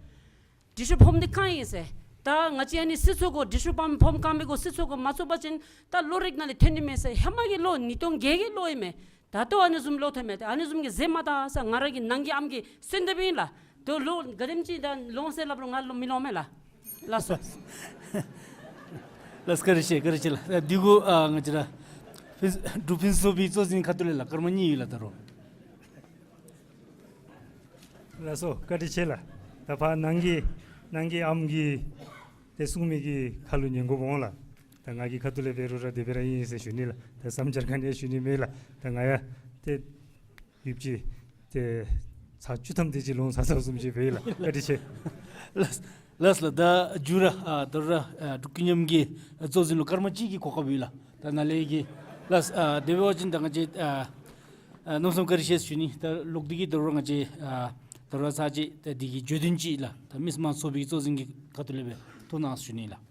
འབྲི་ཤོག་ཕོརམ་འདི་གང་ཨིན་ཟེར། ད་ང་བཅས་ཨ་ནི་སྲིད་ཚོགས་གུ་འབྲི་ཤོག་ཕོརམ་ཕོརམ་གང་མི་གུ་སྲིད་ཚོགས་གུ་མ་བཙུགས་པ་ཅིན་ད་ལོ་རེ་ནང་ལས་ཐོན་ནི་མས་ཟེར། ཧེ་མ་གི་ལོ་ཉིས་སྟོང་བརྒྱད་ཀྱི་ལོ་ཨིན་མས། ད་ལྟོ་ཨ་ནི་བཟུམ་ལོག་ཐོན་མས། ཏེ་ཨ་ནི་བཟུམ་གྱི་མཛད་མ་ད་ཟེར་ང་ར་གི་ནང་གི་ཨམ་གྱིས་གསོལ་འདེབས་ཨིན་ལགས། ད་ལོ་ག་དེམ་ཅིག་ད་ལོང་ཟེར་སླབ་རུང་ང་ལོ་མི་ལོང་མས་ལགས། ལགས་སོ། ལགས་སོ། བཀའ་དྲིན་ཆེ། བཀའ་དྲིན་ཆེ་ལགས། ཨ་འདི་གུ་ཨ་ང་བཅས་ར་ཕུན་འབྲུག་ཕུན་ཚོགས་པའི་གཙོ་འཛིན་ཁ་ཐུག་ལས་ལགས་སྐར་མ་གཉིས་ཡོད་ལགས། ད་རུང་། ལགས་སོ། བཀའ་དྲིན་ཆེ་ལགས། ད་ཕར་ནང་གི་ནང་གི་ཨམ་གྱིས་ཏེ་གསུང་མི་གི་ཁ་ལུ་ཉན་དགོཔ་འོང་ལགས། ད་ང་གི་ཁ་ཐུག་ལས་འབད་རུང་ར་དེ་སྦེ་ར་ཨིན་ཟེར་ཞུ་ནི་ལགས། ད་བསམ་འཆར་ག་ནི་ཡང་ཞུ་ནི་མེད་ལགས། ད་ང་ཡང་ཏེ་ཡུདཔ་ཅིག་ཏེ་ཚར་བཅུ་ཐམ་དེ་ཅིག་ལོང་ཚར་ཚརཝ་བཟུམ་ཅིག་འབད་ཡི་ལགས། བཀའ་དྲིན་ཆེ། ལགས་ལགས་ལགས། ད་མཇུག་ར་ཨ་ད་རུང་ར་ཨ་འབྲུག་ཀུན་མཉམ་གྱི་གཙོ་འཛིན་ལུ་སྐར་མ་གཅིག་གི་གོ་སྐབས་ཡོད་ལགས། ད་ནཱ་ལས་ཀྱི་ལགས། ཨ་དེ་འབད་བ་ཅིན་ད་ང་བཅས་ཨ་ཨ་གནམ་མེད་ས་མེད་བཀའ་དྲིན་ཆེ་ཞུ་ནི། ད་ལོག་སྟེ་གིས་ད་རུང་ང་བཅས་ཨ་ད་རུང་ཚར་གཅིག་ད་འདི་གི་བརྗོད་དོན་ཅིག་ལགས། ད་མི་སེར་དམངས་གཙོ་ཚོགས་པའི་གཙོ་འཛིན་གྱི་ཁ་ཐུག་ལས་སྦེ་ཐུགས་གནང་ཞུ་ནི་ལགས།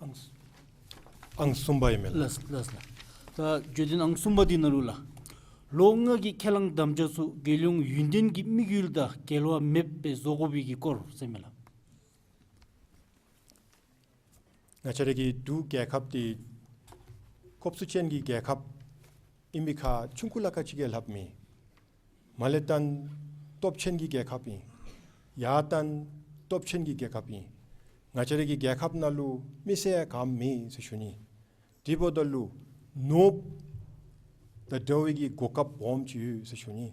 ཨང་ཨང་གསུམ་པ་ཨིན་མས་ལགས། ལགས་ལགས་ལགས། ད་བརྗོད་དོན་ཨང་གསུམ་པ་འདི་ནང་ལུ་ལགས། ལོ་ལྔ་གི་ཁས་བླངས་དམ་བཅའ་ཚུ་རྒྱལ་ཡོངས་ཡུན་བརྟན་གྱི་དམིགས་ཡུལ་དང་འགལ་བ་མེདཔ་སྦེ་བཟོ་དགོ་པའི་གི་སྐོར་ཟེར་མས་ལགས། ང་བཅས་ར་གི་འབྲུག་རྒྱལ་ཁབ་འདི་སྐོབས་སུ་ཅན་གྱི་རྒྱལ་ཁབ་ཨིན་པའི་ཁར་ཆུང་ཀུ་ལ་ཁ་ཅིག་གིས་སླབ་མི། མར་ལས་བརྟེན་སྟོབས་ཆེན་གྱི་རྒྱལ་ཁབ་ཨིན། ཡར་བརྟེན་སྟོབས་ཆེན་གྱི་རྒྱལ་ཁབ་ཨིན། ང་བཅས་ར་གི་རྒྱལ་ཁབ་ནང་ལུ་མི་སེར་ག་ཡང་མེད་ཟེར་ཞུ་ནི། དེ་འབདཝ་ད་ལུ་ནོར་བུ་དང་འདྲ་བའི་གི་གོ་སྐབས་སྦོམ་ཅིག་ཡོད་ཟེར་ཞུ་ནི།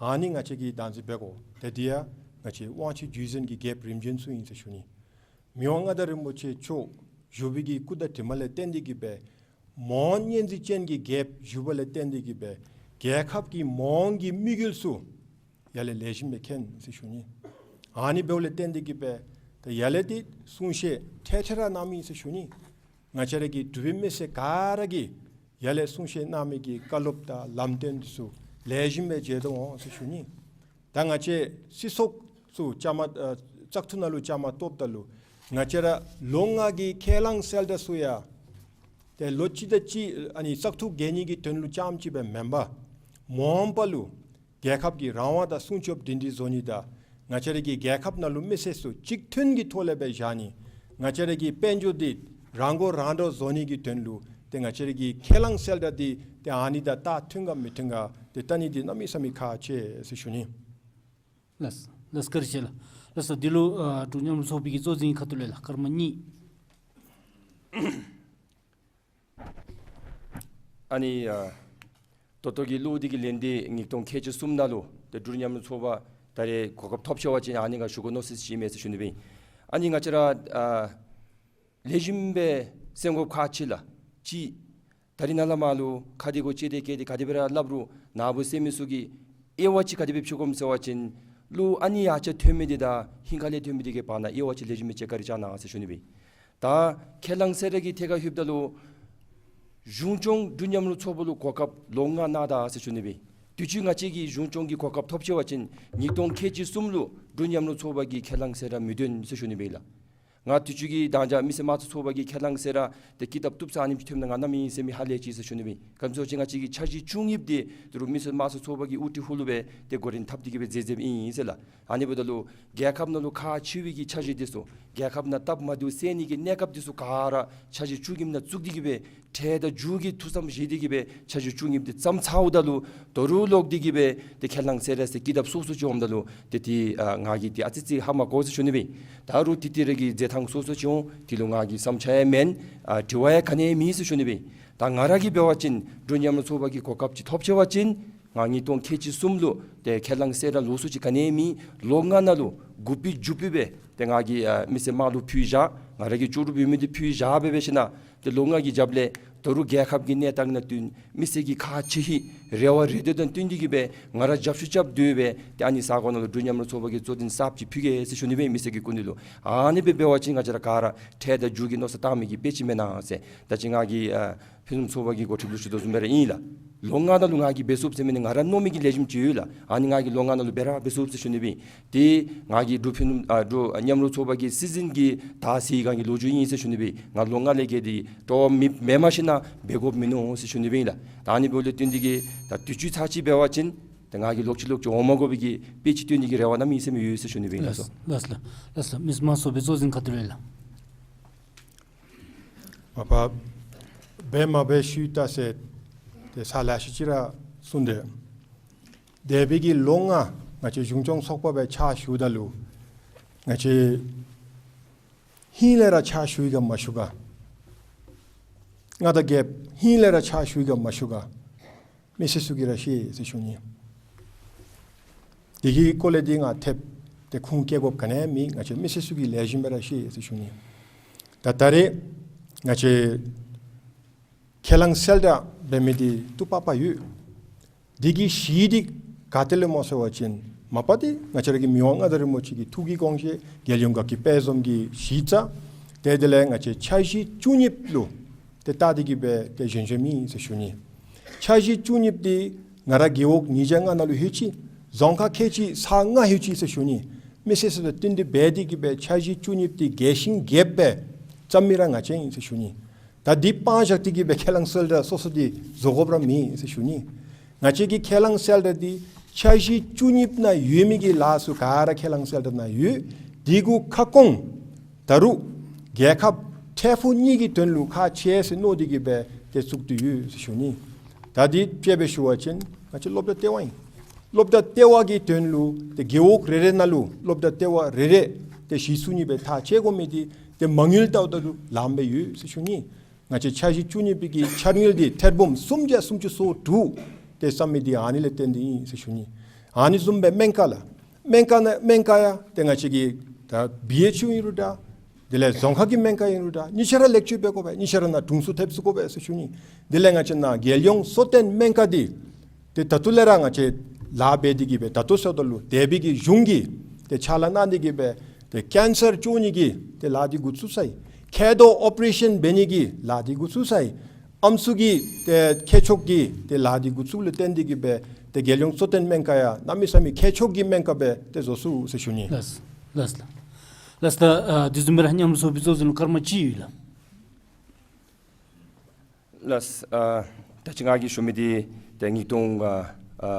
ཨ་ནི་ང་བཅས་ཀྱིས་བདག་འཛིན་འབད་དགོ། ཏེ་འདི་ཡང་ང་བཅས་དབང་ཕྱུག་བརྒྱུད་འཛིན་གྱི་རྒྱལཔོ་རིམ་བྱོན་ཚུ་ཨིན་ཟེར་ཞུ་ནི། མི་དབང་མངའ་བདག་རིན་པོ་ཆེ་མཆོག་བཞུགས་པའི་གི་སྐུ་དང་གྲིབ་མ་ལས་བརྟེན་ཏེ་གིས་སྦེ་མི་དབང་མཉེས་འཛིན་ཅན་གྱི་རྒྱལཔོ་བཞུགས་པ་ལས་བརྟེན་ཏེ་གིས་སྦེ་རྒྱལ་ཁབ་ཀྱི་མི་དབང་གི་དམིགས་ཡུལ་ཚུ་ཡར་ལས་ལེགས་ཤོམ་སྦེ་མཁྱེན་ཟེར་ཞུ་ནི། ཨ་ནི་འབདཝ་ལས་བརྟེན་ཏེ་གིས་སྦེ་ད་ཡར་ལས་འདི་གསུང་བཤད་ཐད་ཐད་ར་གནང་མི་ཨིན་ཟེར་ཞུ་ནི། ང་བཅས་ར་གི་འབྲུག་པའི་མི་སེར་ག་ར་གིས་ཡར་ལས་གསུང་བཤད་གནང་མི་གི་བཀའ་སློབ་དང་ལམ་སྟོན་འདི་ཚུ་ལེགས་ཤོམ་སྦེ་མཇལ་དོ་འོང་ཟེར་ཞུ་ནི། ད་ང་བཅས་སྲིད་ཚོགས་ཚུ་བཅའ་མར་ཨ་བཙག་འཐུ་ནང་ལུ་བཅའ་མར་གཏོགསཔ་ད་ལུ་ང་བཅས་ར་ལོ་ལྔ་གི་ཁས་བླངས་གསལ་བསྒྲགས་ཚུ་ཡང་ཏེ་ལོ་གཅིག་དང་གཅིག་ཨ་ནི་བཙག་འཐུ་རྒྱལ་ནི་གི་དོན་ལུ་རྐྱངམ་ཅིག་སྦེ་མེན་པར་མ་འོངས་པ་ལུ་རྒྱལ་ཁབ་ཀྱི་རང་དབང་དང་སྲུང་སྐྱོབ་སྒྲིང་སྒྲི་བཟོ་ནི་དང་ང་བཅས་ར་གི་རྒྱལ་ཁབ་ནང་ལུ་མི་སེར་ཚུ་གཅིག་མཐུན་གྱི་ཐོག་ལས་སྦེ་བཞག་ནི། ང་བཅས་ར་གི་དཔལ་འབྱོར་འདི་རང་མགོ་རང་འདྲོངས་བཟོ་ནི་གི་དོན་ལུ་ཏེ་ང་བཅས་ར་གི་ཁས་བླངས་གསལ་བསྒྲགས་འདི་ཏེ་ཨ་ནི་དང་ཏག་མཐུན་ག་མི་མཐུན་ག་ཏེ་བལྟ་ནི་འདི་གནམ་མེད་ས་མེད་ཁག་ཆེ་ཟེར་ཞུ་ནི། ལགས་ལགས། བཀའ་དྲིན་ཆེ་ལགས། ལགས་སོ། འདི་ལུ་ཨ་འབྲུག་མཉམ་རུབ་ཚོགས་པའི་གི་གཙོ་འཛིན་ཁ་ཐུག་ལས་ལགས་སྐར་མ་གཉིས། ཨ་ནི་ཨ་ད་ལྟོ་གི་གླུ་འདི་གི་ལན་འདི་ཉིས་སྟོང་ཁལ་གཅིག་གསུམ་ནང་ལུ་ཏེ་འབྲུག་མཉམ་རུབ་ཚོགས་པ་ད་རེས་གོ་སྐབས་ཐོབ་ཆི་བ་ཅིན་ཨ་ནི་ང་ཞུ་དགོ་མནོ་ས་ཅིག་མས་ཟེར་ཞུ་ནི་སྦེ། ཨ་ནི་ང་བཅས་ར་ཨ་ལེགས་ཤོམ་སྦེ་གསན་དགོཔ་ཁག་ཆེ་ལགས། གཅིག་ད་རེས་ནཱ་ལས་མར་ལུ་ཁ་འདི་གུ་ཅིག་ཏེ་སྐད་འདི་ག་དེ་སྦེ་ར་སླབ་རུང་ནཱ་བུ་གསན་མི་ཚུ་གིས་དབྱེ་བ་ཅིག་ག་དེ་སྦེ་ཕྱེ་དགོཔ་ཟེར་བ་ཅིན་གླུ་ཨ་ནི་ཡར་ཆ་ཐོན་མི་འདི་དང་ཧིང་ཁ་ལས་ཐོན་མི་འདི་གི་བར་ན་དབྱེ་བ་ཅིག་ལེགས་ཤོམ་སྦེ་ཅིག་བཀའ་དྲིན་བསྐྱང་གནང་ཟེར་ཞུ་ནི་སྦེ། ད་ཁས་བླངས་གསལ་བསྒྲགས་ཀྱི་ཐད་ཁར་ལྷོདཔ་ད་ལུ་གཞུང་སྐྱོང་འབྲུག་མཉམ་རུབ་ཚོགས་པ་ལུ་གོ་སྐབས་ལོ་ལྔ་གནང་ད་ཟེར་ཞུ་ནི་སྦེ། དུས་ཅི་ང་བཅས་ཀྱིས་གཞུང་སྐྱོང་གི་གོ་སྐབས་ཐོབ་ཆི་བ་ཅིན་ཉིས་སྟོང་ཁལ་གཅིག་གསུམ་ལུ་འབྲུག་མཉམ་རུབ་ཚོགས་པ་གིས་ཁས་བླངས་གསལ་བསྒྲགས་མི་འདོན་ཟེར་ཞུ་ནི་སྦེ་ལགས། ང་དུས་ཅི་གི་དང་ཅ་མི་སེར་དམངས་གཙོ་ཚོགས་པ་གི་ཁས་བླངས་ཟེར་ར་ཏེ་ཀི་དེབ་བཏུབ་ས་ཨ་ནེམ་ཅིག་ཐོནམ་ད་ང་གནམ་མེད་ས་མེད་ཧ་ལས་ཅི་ཟེར་ཞུ་ནི་སྦེ་ཨིན། ག་ཅི་ཟེར་བ་ཅིན་ང་བཅས་ཀྱི་འཆར་གཞི་བཅུ་གཉིས་འདི་ཏེ་རུང་མི་སེར་དམངས་གཙོ་ཚོགས་པ་གི་དབུ་ཁྲིད་ཧུ་ལུ་སྦེ་ཏེ་འགོ་འདྲེན་འཐབ་སྟེ་གི་སྦེ་མཛད་མཛདཔ་ཨིན་ཟེར་ལགས། ཨ་ནི་འབདཝ་ད་ལུ་རྒྱལ་ཁབ་ནང་ལུ་ཁག་ཆེ་བའི་གི་འཆར་གཞི་འདི་ཚུ་རྒྱལ་ཁབ་ནང་སྟབས་མ་བདེཝ་སེལ་ནི་གི་གནས་སྐབས་འདི་ཚུ་ག་ར་འཆར་གཞི་བཅུ་གཉིས་ནང་བཙུགས་ཏེ་གི་སྦེ་འཕྲལ་དང་མཇུག་གི་ཐུགས་བསམ་བཞེས་ཏེ་གི་སྦེ་འཆར་གཞི་བཅུ་གཉིས་འདི་བརྩམས་ཚརཝ་ད་ལུ་ད་རུང་ལོག་སྟེ་གི་སྦེ་ཏེ་ཁས་བླངས་ཟེར་ར་ཟེར་ཀི་དེབ་སོ་སོ་ཅིག་འོངམ་ད་ལུ་ཏེ་ཏེ་ཨ་ང་གིས་ཏེ་ཨ་ཙི་ཙི་ཧ་མ་གོ་ཟེར་ཞུ་ནི་སྦེ་ཨིན། ད་རུང་ཏེ་ཏེ་ར་གི་མཛད་ཐངས་སོ་སོ་ཅིག་འོང་། དེ་ལུ་ང་གིས་བསམ་འཆར་ཡང་མེན། ཨ་དྲི་བ་ཡང་ག་ནི་ཡང་མེད་ཟེར་ཞུ་ནི་སྦེ་ཨིན། ད་ང་ར་གིས་འབད་བ་ཅིན་འབྲུག་མཉམ་རུབ་ཚོགས་པ་གི་གོ་སྐབས་ཅིག་ཐོབ་ཅི་བ་ཅིན་ང་ཉིས་སྟོང་ཁལ་གཅིག་གསུམ་ལུ་ཏེ་ཁས་བླངས་ཟེར་ར་ལོགས་སུ་ཅིག་ག་ནི་ཡང་མེད། ལོ་ལྔ་ནང་ལུ་འགོ་དཔོན་མཇུག་དཔོན་སྦེ་ཏེ་ང་གིས་ཨ་མི་སེར་དམངས་ལུ་ཕུལ་བཞག། ང་ར་གི་ལྕོགས་གྲུབ་ཡོད་མི་འདི་ཕུལ་བཞག་སྦེ་འབད་ཞིནམ་ཏེ་ལོ་ལྔ་གི་རྒྱབ་ལས་ད་རུང་རྒྱལ་ཁབ་ཀྱི་གནས་སྟངས་ནང་བསྟུན་མི་སེར་གྱི་ཁག་ཆེ་ཧིང་རེ་བ་རེ་འདོད་དང་བསྟུན་ཏེ་གི་སྦེ་ང་ར་རྒྱབ་སྐྱོར་རྐྱབ་སྡོད་སྦེ་ཏེ་ཨ་ནི་ས་གོ་ནང་ལུ་འབྲུག་མཉམ་རུབ་ཚོགས་པ་གི་གཙོ་འཛིན་གསརཔ་ཅིག་ཕུལ་གེ་ཟེར་ཞུ་ནི་སྦེ་ཨིན། མི་སེར་གྱི་སྐུ་མདུན་ལུ། ཨ་ནི་སྦེ་འབད་བ་ཅིན་ང་བཅས་ར་ག་ར་འཕྲལ་དང་མཇུག་གི་མནོ་བསམ་བཏང་མི་གི་དཔེ་ཅིག་མེན་ན་ཟེར། ད་ཅི་ང་གིས་ཨ་ཕུན་སུམ་ཚོགས་པ་གི་འགོ་ཁྲིདཔ་ལུ་ཞུ་དོ་བཟུམ་སྦེ་ར་ཨིན་ལགས། ལོ་ལྔ་ནང་ལུ་ང་གིས་འབད་ཚུགསཔ་ཟེར་མི་ནི་ང་ར་མནོ་མི་གི་ལེགས་ཤོམ་ཅིག་ཡོད་ལགས། ཨ་ནི་ང་གིས་ལོ་ལྔ་ནང་ལུ་འབད་ར་འབད་ཚུགས་ཟེར་ཞུ་ནི་སྦེ་ཨིན། ཏེ་ང་གིས་འབྲུག་ཕུན་སུམ་ཨ་འབྲུག་མཉམ་རུབ་ཚོགས་པ་གི་སྲིད་འཛིན་གྱི་ད་སྲིད་སྒང་གི་ལོ་རྒྱུས་ཨིན་ཟེར་ཞུ་ནི་སྦེ་ཨིན། ང་ལོ་ལྔ་ལས་བརྒལ་ཏེ་སྤྲོ་བ་མེད་མེད་མ་ཤེས་ན་འབད་དགོཔ་མིན་ནུག་ཟེར་ཞུ་ནི་སྦེ་ཨིན་ལགས། ད་ཨ་ནི་འབདཝ་ལས་བརྟེན་ཏེ་གི་ད་དུས་ཅི་ཚར་ཅིག་འབད་བ་ཅིན་ད་ང་གིས་ལོག་ཅི་ལོག་ཅི་འོང་མ་དགོ་པའི་གི་དཔེ་ཅིག་སྟོན་ནི་གི་རེ་བ་གནམ་མེད་ས་མེད་ཡོད་ཟེར་ཞུ་ནི་སྦེ་ཨིན་ལགས། ལགས་སོ། ལགས་སོ། ལགས་སོ། མི་སེར་དམངས་གཙོ་ཚོགས་པའི་གཙོ་འཛིན་ཁ་ཐུག་ལས་ལགས། མ་པ་འབད་མ་འབད་ཞུ་ད་ཟེར་ཏེ་ས་ལ་ཤི་ཅི་ར་གསུངས་ཏེ། འདས་པའི་གི་ལོ་ལྔ་ང་བཅས་གཞུང་སྐྱོང་ཚོགས་པ་སྦེ་ཕྱག་ཞུཝ་ད་ལུ་ང་བཅས་ཧིང་ལས་ར་ཕྱག་ཞུ་ཡི་ག་མ་ཞུ་ག། མངའ་བདག་རྒྱལཔོ་ཧིང་ལས་ར་ཕྱག་ཞུ་ཡི་ག་མ་ཞུ་ག། མི་སེར་ཚུ་གིས་ར་ཤེས་ཟེར་ཞུ་ནི། དེ་གི་སྐོར་ལས་འདི་ང་ཐེབས་ཏེ་ཁུངས་བཀལ་དགོཔ་ག་ནི་ཡང་མེད། ང་བཅས་མི་སེར་ཚུ་གིས་ལེགས་ཤོམ་སྦེ་ར་ཤེས་ཟེར་ཞུ་ནི། ད་ད་རེས་ང་བཅས་ཁས་བླངས་གསལ་བསྒྲགས་འབད་མི་འདི་ཏུ་པ་པ་ཡོད། འདི་གི་གཞི་འདི་ག་ཏེ་ལས་སྨོ་ཟེར་བ་ཅིན་མ་པ་འདི་ང་བཅས་ར་གི་མི་དབང་མངའ་བདག་རིན་པོ་ཆེ་གི་ཐུགས་ཀྱི་དགོངས་བཞེད་རྒྱལ་ཡོངས་དགའ་སྐྱིད་དཔལ་འཛོམས་ཀྱི་གཞི་རྩ། ཏེ་དེ་ལས་ང་བཅས་འཆར་གཞི་བཅུ་གཉིས་ལུ་ཏེ་བལྟ་སྟེ་གི་སྦེ་ཏེ་བཞེངས་བཞེངསམ་ཨིན་ཟེར་ཞུ་ནི། འཆར་གཞི་བཅུ་གཉིས་འདི་ང་ར་རྒེད་འོག་ཉིས་བརྒྱ་ལྔ་ནང་ལུ་ལྷོད་ཅི། རྫོང་ཁག་ཁལ་གཅིག་ས་ལྔ་ལྷོད་ཅི་ཟེར་ཞུ་ནི། མི་སེར་ཚུ་དང་བསྟུན་ཏེ་འབད་དེ་གི་སྦེ་འཆར་གཞི་བཅུ་གཉིས་འདི་རྒྱས་ཤིང་རྒྱསཔ་སྦེ་བརྩམ་མི་ར་ང་བཅས་ཨིན་ཟེར་ཞུ་ནི། ད་འདི་སྤང་བཞག་སྟེ་གི་སྦེ་ཁས་བླངས་གསལ་བསྒྲགས་སོ་སོ་འདི་བཟོ་དགོཔ་ར་མེད་ཟེར་ཞུ་ནི། ང་བཅས་ཀྱི་ཁས་བླངས་གསལ་བསྒྲགས་འདི་འཆར་གཞི་བཅུ་གཉིས་ནང་ཡོད་མི་གི་ལཱ་ཚུ་ག་ར་ཁས་བླངས་གསལ་བསྒྲགས་ནང་ཡོད། འདི་གུ་ཁ་སྐོང་ད་རུང་རྒྱལ་ཁབ་འཕྲལ་ཕུགས་གཉིས་ཀྱི་དོན་ལུ་ཁག་ཆེ་ཟེར་མནོ་སྟེ་གི་སྦེ་ཏེ་བཙུགས་ཏེ་ཡོད་ཟེར་ཞུ་ནི། ད་འདི་དཔྱེ་སྦེ་ཞུ་བ་ཅིན་ང་བཅས་སློབ་གྲྭ་ལྟེ་བ་ཨིན། སློབ་གྲྭ་ལྟེ་བ་གི་དོན་ལུ་ཏེ་རྒེད་འོག་རེ་རེ་ནང་ལུ་སློབ་གྲྭ་ལྟེ་བ་རེ་རེ་ཏེ་གཞི་བཙུགས་ནི་སྦེ་ཐག་བཅད་དགོ་མི་འདི་ཏེ་མ་དངུལ་བལྟཝ་ད་ལུ་ལངམ་སྦེ་ཡོད་ཟེར་ཞུ་ནི། ང་བཅས་འཆར་གཞི་བཅུ་གཉིས་པའི་གི་འཆར་དངུལ་འདི་ཐེར་འབུམ་སུམ་བརྒྱ་སུམ་ཅུ་སོ་དྲུག་ཏེ་བརྩམས་མི་འདི་ཨ་ནི་ལས་བརྟེན་ཏེ་ཨིན་ཟེར་ཞུ་ནི། ཨ་ནི་བཟུམ་སྦེ་སྨན་ཁང་ལགས། སྨན་ཁང་ནང་སྨན་ཁང་ཡང་ཏེ་ང་བཅས་ཀྱི་ད་བི་ཨེཆ་ཡུ་ཨིན་རུང་འདྲ། དེ་ལས་རྫོང་ཁག་གི་སྨན་ཁང་ཨིན་རུང་འདྲ། གཉིས་ཆ་ར་ལེགས་བཅོས་འབད་དགོ་པས། གཉིས་ཆ་ར་ནང་དྲུང་འཚོ་ཐེབས་བཅུག་དགོ་པས་ཟེར་ཞུ་ནི། དེ་ལས་ང་བཅས་ནཱ་རྒྱལ་ཡོངས་གསོ་བརྟེན་སྨན་ཁང་འདི་ཏེ་ད་ལྟོ་ལས་ར་ང་བཅས་ལཱ་འབད་དེ་གི་སྦེ་ད་ལྟོ་ཚུན་ཚོད་ལུ་འདས་པའི་གི་གཞུང་གིས་ཏེ་ཕྱག་ལཱ་གནང་སྟེ་གི་སྦེ་ཏེ་ཀེན་སར་བཅོ་ནི་གི་ཏེ་ལཱ་འདི་འགོ་བཙུགས་ཚར་ཡི། མཁལ་རྡོག་ཨོ་པ་རེ་ཤཱན་འབད་ནི་གི་ལཱ་འདི་འགོ་བཙུགས་ཚར་ཡི། ཨམ་སྲུ་གི་ཏེ་མཁས་མཆོག་གི་ཏེ་ལཱ་འདི་འགོ་བཙུགས་ལུ་བརྟེན་ཏེ་གི་སྦེ་ཏེ་རྒྱལ་ཡོངས་གསོ་བརྟེན་སྨན་ཁང་ཡང་གནམ་མེད་ས་མེད་མཁས་མཆོག་གི་སྨན་ཁང་སྦེ་ཏེ་བཟོ་ཚུགས་ཟེར་ཞུ་ནི། ལགས། ལགས། ལགས། ད་ཨ་དེ་བཟུམ་སྦེ་ར་མཉམ་རུབ་ཚོགས་པའི་གཙོ་འཛིན་ལུ་སྐར་མ་གཅིག་ཡོད་ལགས། ལགས། ཨ་ད་ཅི་ང་གིས་ཞུ་མི་འདི་ཏེ་ཉིས་སྟོང་ཨ་ཨ་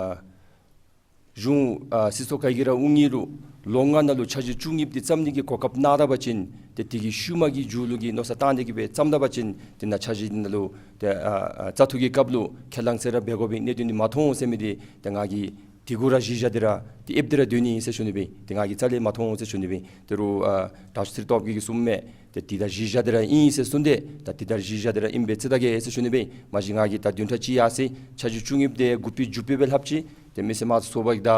གཞུང་ཨ་སྲིད་ཚོགས་ཁག་གི་ར་དབུ་བརྙེས་ལུ་ལོ་ལྔ་ནང་ལུ་འཆར་གཞི་བཅུ་གཉིས་འདི་བརྩམ་ནི་གི་གོ་སྐབས་གནང་ད་པ་ཅིན་ཏེ་དེ་གི་ཤུལ་མ་གི་མཇུག་ལུ་གི་མནོ་བསམ་བཏང་སྟེ་གི་སྦེ་བརྩམ་ད་པ་ཅིན་དེ་ནང་འཆར་གཞི་འདི་ནང་ལུ་ཏེ་ཨ་ཨ་བཙག་འཐུ་གི་སྐབས་ལུ་ཁས་བླངས་ཟེར་ར་འབད་དགོ་པའི་གནད་དོན་འདི་མ་མཐོང་ཟེར་མི་འདི་ཏེ་ང་གིས་དེ་གུ་ར་གཞི་བཞག་སྟེ་ར་ཏེ་ཨེབ་སྟེ་ར་སྡོད་ནི་ཨིན་ཟེར་ཞུ་ནི་སྦེ་ཏེ་ང་གིས་རྩ་ལས་མ་མཐོང་ཟེར་ཞུ་ནི་སྦེ། དེ་རུང་ཨ་དྲག་ཤོས་ཚེ་རིང་སྟོབས་རྒྱས་ཀྱིས་གསུངམ་མས། ཏེ་དེ་ད་གཞི་བཞག་སྟེ་ར་ཨིན་ཟེར་གསུངས་ཏེ་ད་དེ་ད་གཞི་བཞག་སྟེ་ར་ཨིན་པས་ཟེར་ད་གེ་ཟེར་ཞུ་ནི་སྦེ། མ་གཞི་ང་གིས་ད་བདུན་ཕྲག་གཅིག་ཡར་སོང་འཆར་གཞི་བཅུ་གཉིས་འདི་འགོ་དཔོན་འཇུག་དཔོན་སྦེ་ལྷབ་ཅི། ཏེ་མི་སེར་དམངས་གཙོ་ཚོགས་པ་གི་ད་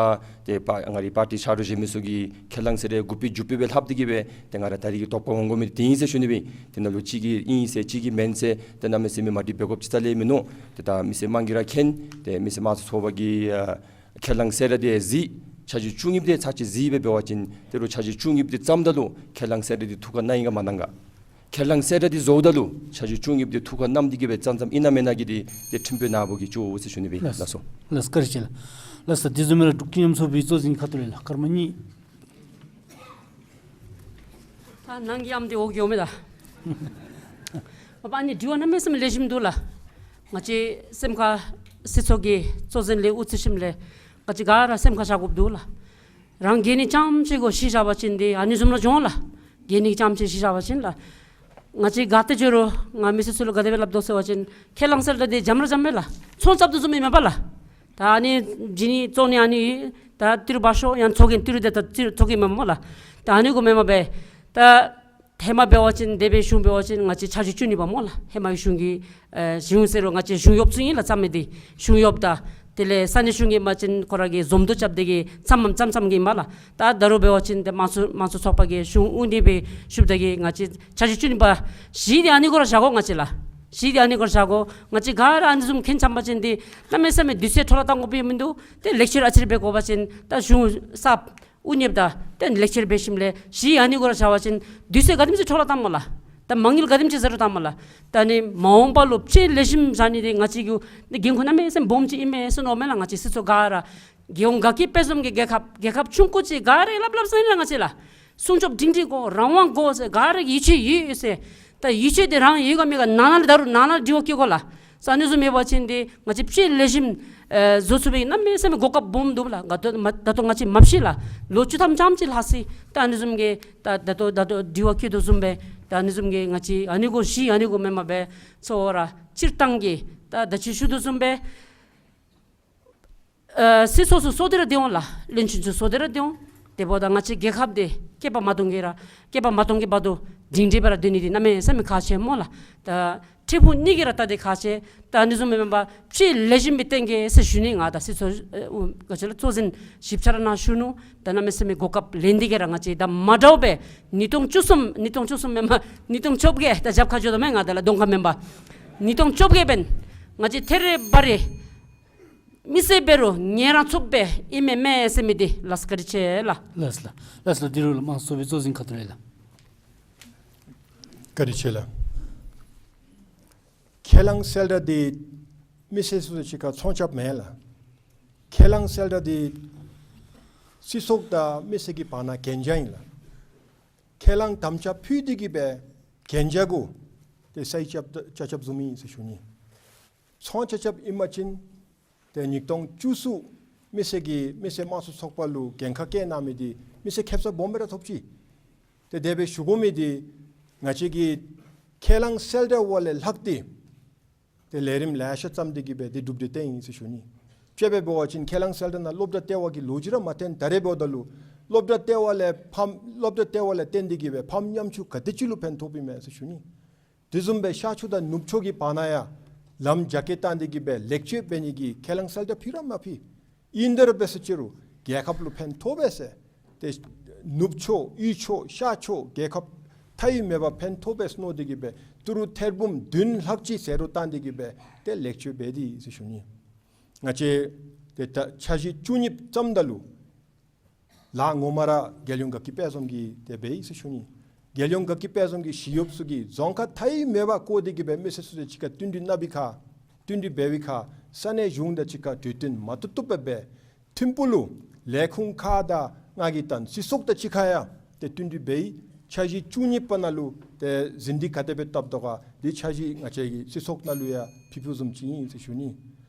ཏེ་པ་ང་རའི་པར་ཊི་ཆ་རོགས་གཞན་མི་ཚུ་གིས་ཁས་བླངས་ཟེར་ར་འགོ་དཔོན་འཇུག་དཔོན་སྦེ་ལྷབ་སྟེ་གི་སྦེ་ཏེ་ང་ར་ད་རིས་ཀྱི་ཐོབ་གོ་འོང་དགོ་མི་འདི་ཨིན་ཟེར་ཞུ་ནི་སྦེ། དེ་ནང་ལུ་གཅིག་གིས་ཨིན་ཟེར་གཅིག་གིས་མེན་ཟེར་ཏེ་གནམ་མེད་ས་མེད་མ་འགྲིག་འབད་དགོཔ་ཅིག་རྩ་ལས་མིན་ནུག། ཏེ་ད་མི་སེར་དམངས་ཀྱིས་ར་མཁྱེན། ཏེ་མི་སེར་དམངས་གཙོ་ཚོགས་པ་གི་ཨ་ཁས་བླངས་ཟེར་ར་འདི་གཟིགས། འཆར་གཞི་བཅུ་གཉིས་འདི་ཚར་གཅིག་གཟིགས་སྦེ་འབད་བ་ཅིན་དེ་རུང་འཆར་གཞི་བཅུ་གཉིས་འདི་བརྩམ་ད་ལུ་ཁས་བླངས་ཟེར་ར་འདི་ཐུགས་ཁར་གནང་ཡི་ག་མ་གནང་ག། ཁས་བླངས་ཟེར་ར་འདི་བཟོཝ་ད་ལུ་འཆར་གཞི་བཅུ་གཉིས་འདི་ཐུགས་ཁར་བསྣམས་ཏེ་གི་སྦེ་བརྩམ་བརྩམསམ་ཨིན་ན་མེན་ན་གི་འདི་ཏེ་ཁྲིམས་དཔོན་ནཱ་བུ་གིས་ལྕོགས་ཟེར་ཞུ་ནི་སྦེ། ལགས། ལགས་སོ། ལགས། བཀའ་དྲིན་ཆེ་ལགས། ལགས་སོ། དེ་བཟུམ་སྦེ་ར་འབྲུག་ཀུན་མཉམ་ཚོགས་པའི་གཙོ་འཛིན་ཁ་ཐུག་ལས་ལགས། སྐར་མ་གཉིས། ད་ནང་གི་ཨམ་འདི་འོག་གི་འོང་མས་ད། མ་པ་ཨ་ནི་དྲི་བ་གནམ་མེད་ས་མེད་ལེགས་ཤོམ་འདུག་ལགས། ང་བཅས་སེམས་ཁར་སྲིད་ཚོགས་ཀྱི་གཙོ་འཛིན་ལས་དབུ་ཚུགས་ཞིནམ་ལས་ང་བཅས་ག་ར་སེམས་ཁར་བཞག་དགོཔ་འདུག་ལགས། རང་གི་ནི་རྐྱངམ་ཅིག་གོ་གཞི་བཞག་པ་ཅིན་འདི་ཨ་ནི་བཟུམ་ར་འགྱོ་འོང་ལགས། གི་ནི་རྐྱངམ་ཅིག་གཞི་བཞག་པ་ཅིན་ལགས། ང་བཅས་ག་ཏེ་འགྱོ་རུང་ང་མི་སེར་ཚུ་ལུ་ག་དེ་སྦེ་སླབ་དོ་ཟེར་བ་ཅིན་ཁས་བླངས་གསལ་བསྒྲགས་འདི་འཇམ་ར་འཇམ་མས་ལགས། ཚོང་རྐྱབ་དོ་བཟུམ་ཨིན་མས་པ་ལགས། ད་ཨ་ནི་ཇི་ནི་བཙོང་ནི་ཨ་ནི་ད་ཏི་རུ་འབག་ཤོག་ཡང་ཚོང་མཁན་ཏི་རུ་དེ་ད་ཏི་རུ་ཐོག་གི་མས་སྨོ་ལགས། ད་ཨ་ནི་གུ་མེན་པར་སྦེ་ད་ཧེ་མ་འབད་བ་ཅིན་འདས་པའི་གཞུང་འབད་བ་ཅིན་ང་བཅས་འཆར་གཞི་བཅུ་གཉིས་པ་སྨོ་ལགས། ཧེ་མ་གི་གཞུང་གི་ཨེ་གཞུང་ཟེར་རུང་ང་བཅས་གཞུང་གཡོགཔ་ཚུ་ཨིན་ལགས། རྩ་མེད་འདི་གཞུང་གཡོགཔ་དང་དེ་ལས་ས་གནས་གཞུང་གིས་མ་ཅིན་ཁོ་ར་གིས་འཛོམས་འདུ་རྐྱབ་སྟེ་གིས་ཚམ་མམ་ཚམ་ཚམ་གྱི་མས་ལགས། ད་ད་རུང་འབད་བ་ཅིན་ཏེ་དམངས་གཙོ་དམངས་གཙོ་ཚོགས་པ་གི་གཞུང་དབུ་འདི་སྦེ་ཞུཝ་ད་གིས་ང་བཅས་འཆར་གཞི་བཅུ་གཉིས་པ་གཞི་འདི་ཨ་ནི་གུ་ར་བཞག་དགོ་ང་བཅས་ལགས། གཞི་འདི་ཨ་ནི་གུ་ར་བཞག་དགོ། ང་བཅས་ག་ར་ཨ་ནི་བཟུམ་མཁྱེན་ཚར་བ་ཅིན་འདི་གནམ་མེད་ས་མེད་དུས་ཚོད་འཕྲོ་བརླག་བཏང་དགོཔ་ཨིན་མིན་འདུག། ཏེ་ལེགས་བཅོས་ཨ་ཙི་རེ་འབད་དགོ་པ་ཅིན་ད་གཞུང་གསརཔ་དབུ་བརྙེསཔ་ད་ཏེ་ལེགས་བཅོས་འབད་ཞིནམ་ལས་གཞི་ཨ་ནི་གུ་ར་བཞག་པ་ཅིན་དུས་ཚོད་ག་དེམ་ཅིག་འཕྲོ་བརླག་བཏངམ་སྨོ་ལགས། ད་མ་དངུལ་ག་དེམ་ཅིག་ཟད་འགྲོ་བཏངམ་སྨོ་ལགས། ད་ནི་མ་འོངས་པ་ལུ་དཔེ་ལེགས་ཤོམ་བཞག་ནི་འདི་ང་བཅས་ཀྱི་འདི་འགན་ཁུར་གནམ་མེད་ས་མེད་སྦོམ་ཅིག་ཨིན་མས་ཟེར་མནོཝ་མས་ལགས། ང་བཅས་སྲིད་ཚོགས་ག་ར་རྒྱལ་ཡོངས་དགའ་སྐྱིད་དཔལ་འཛོམས་ཀྱི་རྒྱལ་ཁབ་རྒྱལ་ཁབ་ཆུང་ཀུ་ཅིག་ག་ར་སླབ་སླབ་ས་ཨིན་ལགས་ང་བཅས་ལགས། སྲུང་སྐྱོབ་སྒྲིང་སྒྲིང་དགོ། རང་དབང་དགོ་ཟེར་ག་ར་གི་ཡིད་ཆེས་ཡོད་ཟེར། ད་ཡིད་ཆེས་འདི་རང་ཡོད་ག་མེད་ག་ནང་ན་ལས་ད་རུང་ནང་ན་ལས་དྲི་བ་བཀོད་དགོ་ལགས། ས་ཨ་ནི་བཟུམ་ཡོད་པ་ཅིན་འདི་ང་བཅས་དཔེ་ལེགས་ཤོམ་ཨེ་བཟོ་ཚུགས་པའི་གནམ་མེད་ས་མེད་གོ་སྐབས་སྦོམ་འདུག་ལགས། ད་ལྟོ་མ་ད་ལྟོ་ང་བཅས་མ་ཤེས་ལགས། ལོ་བཅུ་ཐམ་ཙམ་ཅིག་ལྷག་སོ་ཡི། ད་ཨ་ནི་བཟུམ་གྱི་ད་ད་ལྟོ་ད་ལྟོ་དྲི་བ་བཀོད་དོ་བཟུམ་སྦེ་ད་ཨ་ནི་བཟུམ་གྱི་ང་བཅས་ཨ་ནི་གུ་གཞི་ཨ་ནི་གུ་མེན་པར་སྦེ་གཙོ་བོ་ར་སྤྱིར་བཏང་གི་ད་ད་ཅི་ཞུ་དོ་བཟུམ་སྦེ་ཨ་སྲིད་ཚོགས་ཚུ་སོ་སྡེ་ར་སྡོད་འོང་ལགས། བློན་ཆེན་ཚུ་སོ་སྡེ་ར་སྡོད་འོང་། དེ་འབདཝ་ད་ང་བཅས་རྒྱལ་ཁབ་འདི་བསྐལ་པ་མ་སྟོང་གི་ར་བསྐལ་པ་མ་སྟོང་གི་བར་དུ་སྒྲིང་སྒྲི་སྦེ་ར་སྡོད་ནི་འདི་གནམ་མེད་ས་མེད་ཁག་ཆེ་སྨོ་ལགས། ད་འཕྲལ་ཕུགས་གཉིས་ཀྱི་ར་ད་འདི་ཁག་ཆེ། ད་ཨ་ནི་བཟུམ་མེན་པར་དཔེ་ལེགས་ཤོམ་སྦེ་བཏོན་གེ་ཟེར་ཞུ་ནི། ང་ད་སྲིད་ཚོགས་ཨེ་ག་ཅི་ལགས་གཙོ་འཛིན་ཞིབ་ཆ་ར་ནཱ་ཞུ་ནུག། ད་གནམ་མེད་ས་མེད་གོ་སྐབས་ལེན་ཏེ་གིས་ར་ང་བཅས་ད་མ་འདྲཝ་སྦེ་ཉིས་སྟོང་བཅུ་གསུམ་ཉིས་སྟོང་བཅུ་གསུམ་མེན་པར་ཉིས་སྟོང་བཅོ་བརྒྱད་ད་རྒྱབ་ཁར་འགྱོ་དོ་མས། ང་ད་ལགས་གདོང་ཁར་མེན་པར་ཉིས་སྟོང་བཅོ་བརྒྱད་འབདན་ང་བཅས་ཐད་རི་བ་རི་མི་སེར་འབད་རུང་ངལ་རངས་ཚུགསཔ་སྦེ་ཨིན་མས་མས་ཟེར་མི་འདི་ལགས། བཀའ་དྲིན་ཆེ་ལགས། ལགས་ལགས་ལགས་ལགས། དེ་རུང་ལགས་དམངས་གཙོ་ཚོགས་པའི་གཙོ་འཛིན་ཁ་ཐུག་ལས་ལགས། བཀའ་དྲིན་ཆེ་ལགས། ཁས་བླངས་གསལ་བསྒྲགས་འདི་མི་སེར་ཚུ་གཅིག་ཁར་ཚོང་རྐྱབ་མེན་ལགས། ཁས་བླངས་གསལ་བསྒྲགས་འདི་སྲིད་ཚོགས་དང་མི་སེར་གྱི་བར་ན་གན་རྒྱ་ཨིན་ལགས། ཁས་བླངས་དམ་བཅའ་ཕུལ་ཏེ་གིས་སྦེ་གན་རྒྱ་གུ་ཏེ་སའི་རྐྱབ་རྐྱབ་བཟུམ་ཨིན་ཟེར་ཞུ་ནི། ཚོང་རྐྱབ་རྐྱབ་ཨིན་པ་ཅིན་ཏེ་ཉིས་སྟོང་བཅུ་གསུམ་མི་སེར་གྱིས་མི་སེར་དམངས་གཙོ་ཚོགས་པ་ལུ་འགན་ཁག་བཀལ་གནང་མི་འདི་མི་སེར་ཁེབ་ས་སྦོམ་སྦེ་ར་ཐོབ་ཅི། ཏེ་དེ་སྦེ་ཞུ་དགོ་མི་འདི་ང་བཅས་ཀྱིས་ཁས་བླངས་གསལ་བསྒྲགས་འབདཝ་ལས་ལྷག་སྟེ་ཏེ་ལས་རིམ་ལེ་ཤ་བརྩམས་ཏེ་གིས་སྦེ་འདི་གྲུབ་འབྲས་བཏོན་ཡི་ཟེར་ཞུ་ནི། དཔྱེ་སྦེ་འབད་བ་ཅིན་ཁས་བླངས་གསལ་བསྒྲགས་ནང་སློབ་གྲྭ་ལྟེ་བ་གི་ལོ་རྒྱུས་ར་མ་བཏོན། ད་རེས་འབདཝ་ད་ལུ་སློབ་གྲྭ་ལྟེ་བ་ལས་ཕམ་སློབ་གྲྭ་ལྟེ་བ་ལས་བརྟེན་ཏེ་གིས་སྦེ་ཕམ་ཉམ་ཆུང་ག་དེ་ཅིག་ལུ་ཕན་ཐོགས་པའི་མས་ཟེར་ཞུ་ནི། དེ་བཟུམ་སྦེ་ཤར་ཕྱོགས་དང་ནུབ་ཕྱོགས་ཀྱི་བར་ན་ཡང་ལམ་རྒྱ་སྐྱེད་བཏང་སྟེ་གིས་སྦེ་ལེགས་བཅོས་འབད་ནི་གི་ཁས་བླངས་གསལ་བསྒྲགས་ཕུལ་ར་མ་ཕུལ། ཨིན་དེ་ར་འབད་ཟེར་ཅི་རུང་རྒྱལ་ཁབ་ལུ་ཕན་ཐོགས་པས་ཟེར། ཏེ་ནུབ་ཕྱོགས་དབུས་ཕྱོགས་ཤར་ཕྱོགས་རྒྱལ་ཁབ་མཐའ་དབུས་མེད་པར་ཕན་ཐོགས་པས་མནོ་སྟེ་གིས་སྦེ་ཏི་རུ་ཐེར་འབུམ་བདུན་ལྷག་ཅིག་ཟད་འགྲོ་བཏང་སྟེ་གིས་སྦེ་ཏེ་ལེགས་བཅོས་འབད་དེ་ཟེར་ཞུ་ནི། ང་བཅས་ཏེ་ད་འཆར་གཞི་བཅུ་གཉིས་བརྩམ་ད་ལུ་ལཱ་ངོ་མ་ར་རྒྱལ་ཡོངས་དགའ་སྐྱིད་དཔལ་འཛོམས་ཀྱིས་ཏེ་འབད་ཡི་ཟེར་ཞུ་ནི། རྒྱལ་ཡོངས་དགའ་སྐྱིད་དཔལ་འཛོམས་ཀྱི་ཞི་གཡོགཔ་ཚུ་གིས་རྫོང་ཁག་མཐའ་དབུས་མེད་པར་བསྐོར་ཏེ་གིས་སྦེ་མི་སེར་ཚུ་དང་གཅིག་ཁར་བསྟུན་གྲོས་གནང་བའི་ཁར་བསྟུན་གྲོས་འབད་བའི་ཁར་ས་གནས་གཞུང་དང་གཅིག་ཁར་གྲོས་བསྟུན་མ་ཐུབ་ཐུབ་སྦེ་སྦེ་ཐིམ་ཕུག་ལུ་ལས་ཁུངས་ཁག་དང་ང་གིས་ད་སྲིད་ཚོགས་དང་གཅིག་ཁར་ཡང་ཏེ་བསྟུན་གྲོས་འབད་ཡི། འཆར་གཞི་བཅུ་གཉིས་པ་ནང་ལུ་ཏེ་ཟིན་བྲིས་ག་དེ་སྦེ་བཏབ་དོ་ག་འདི་འཆར་གཞི་ང་བཅས་ཀྱི་སྲིད་ཚོགས་ནང་ལུ་ཡང་ཕུལ་ཕུལཝ་བཟུམ་ཅིག་ཨིན་ཟེར་ཞུ་ནི།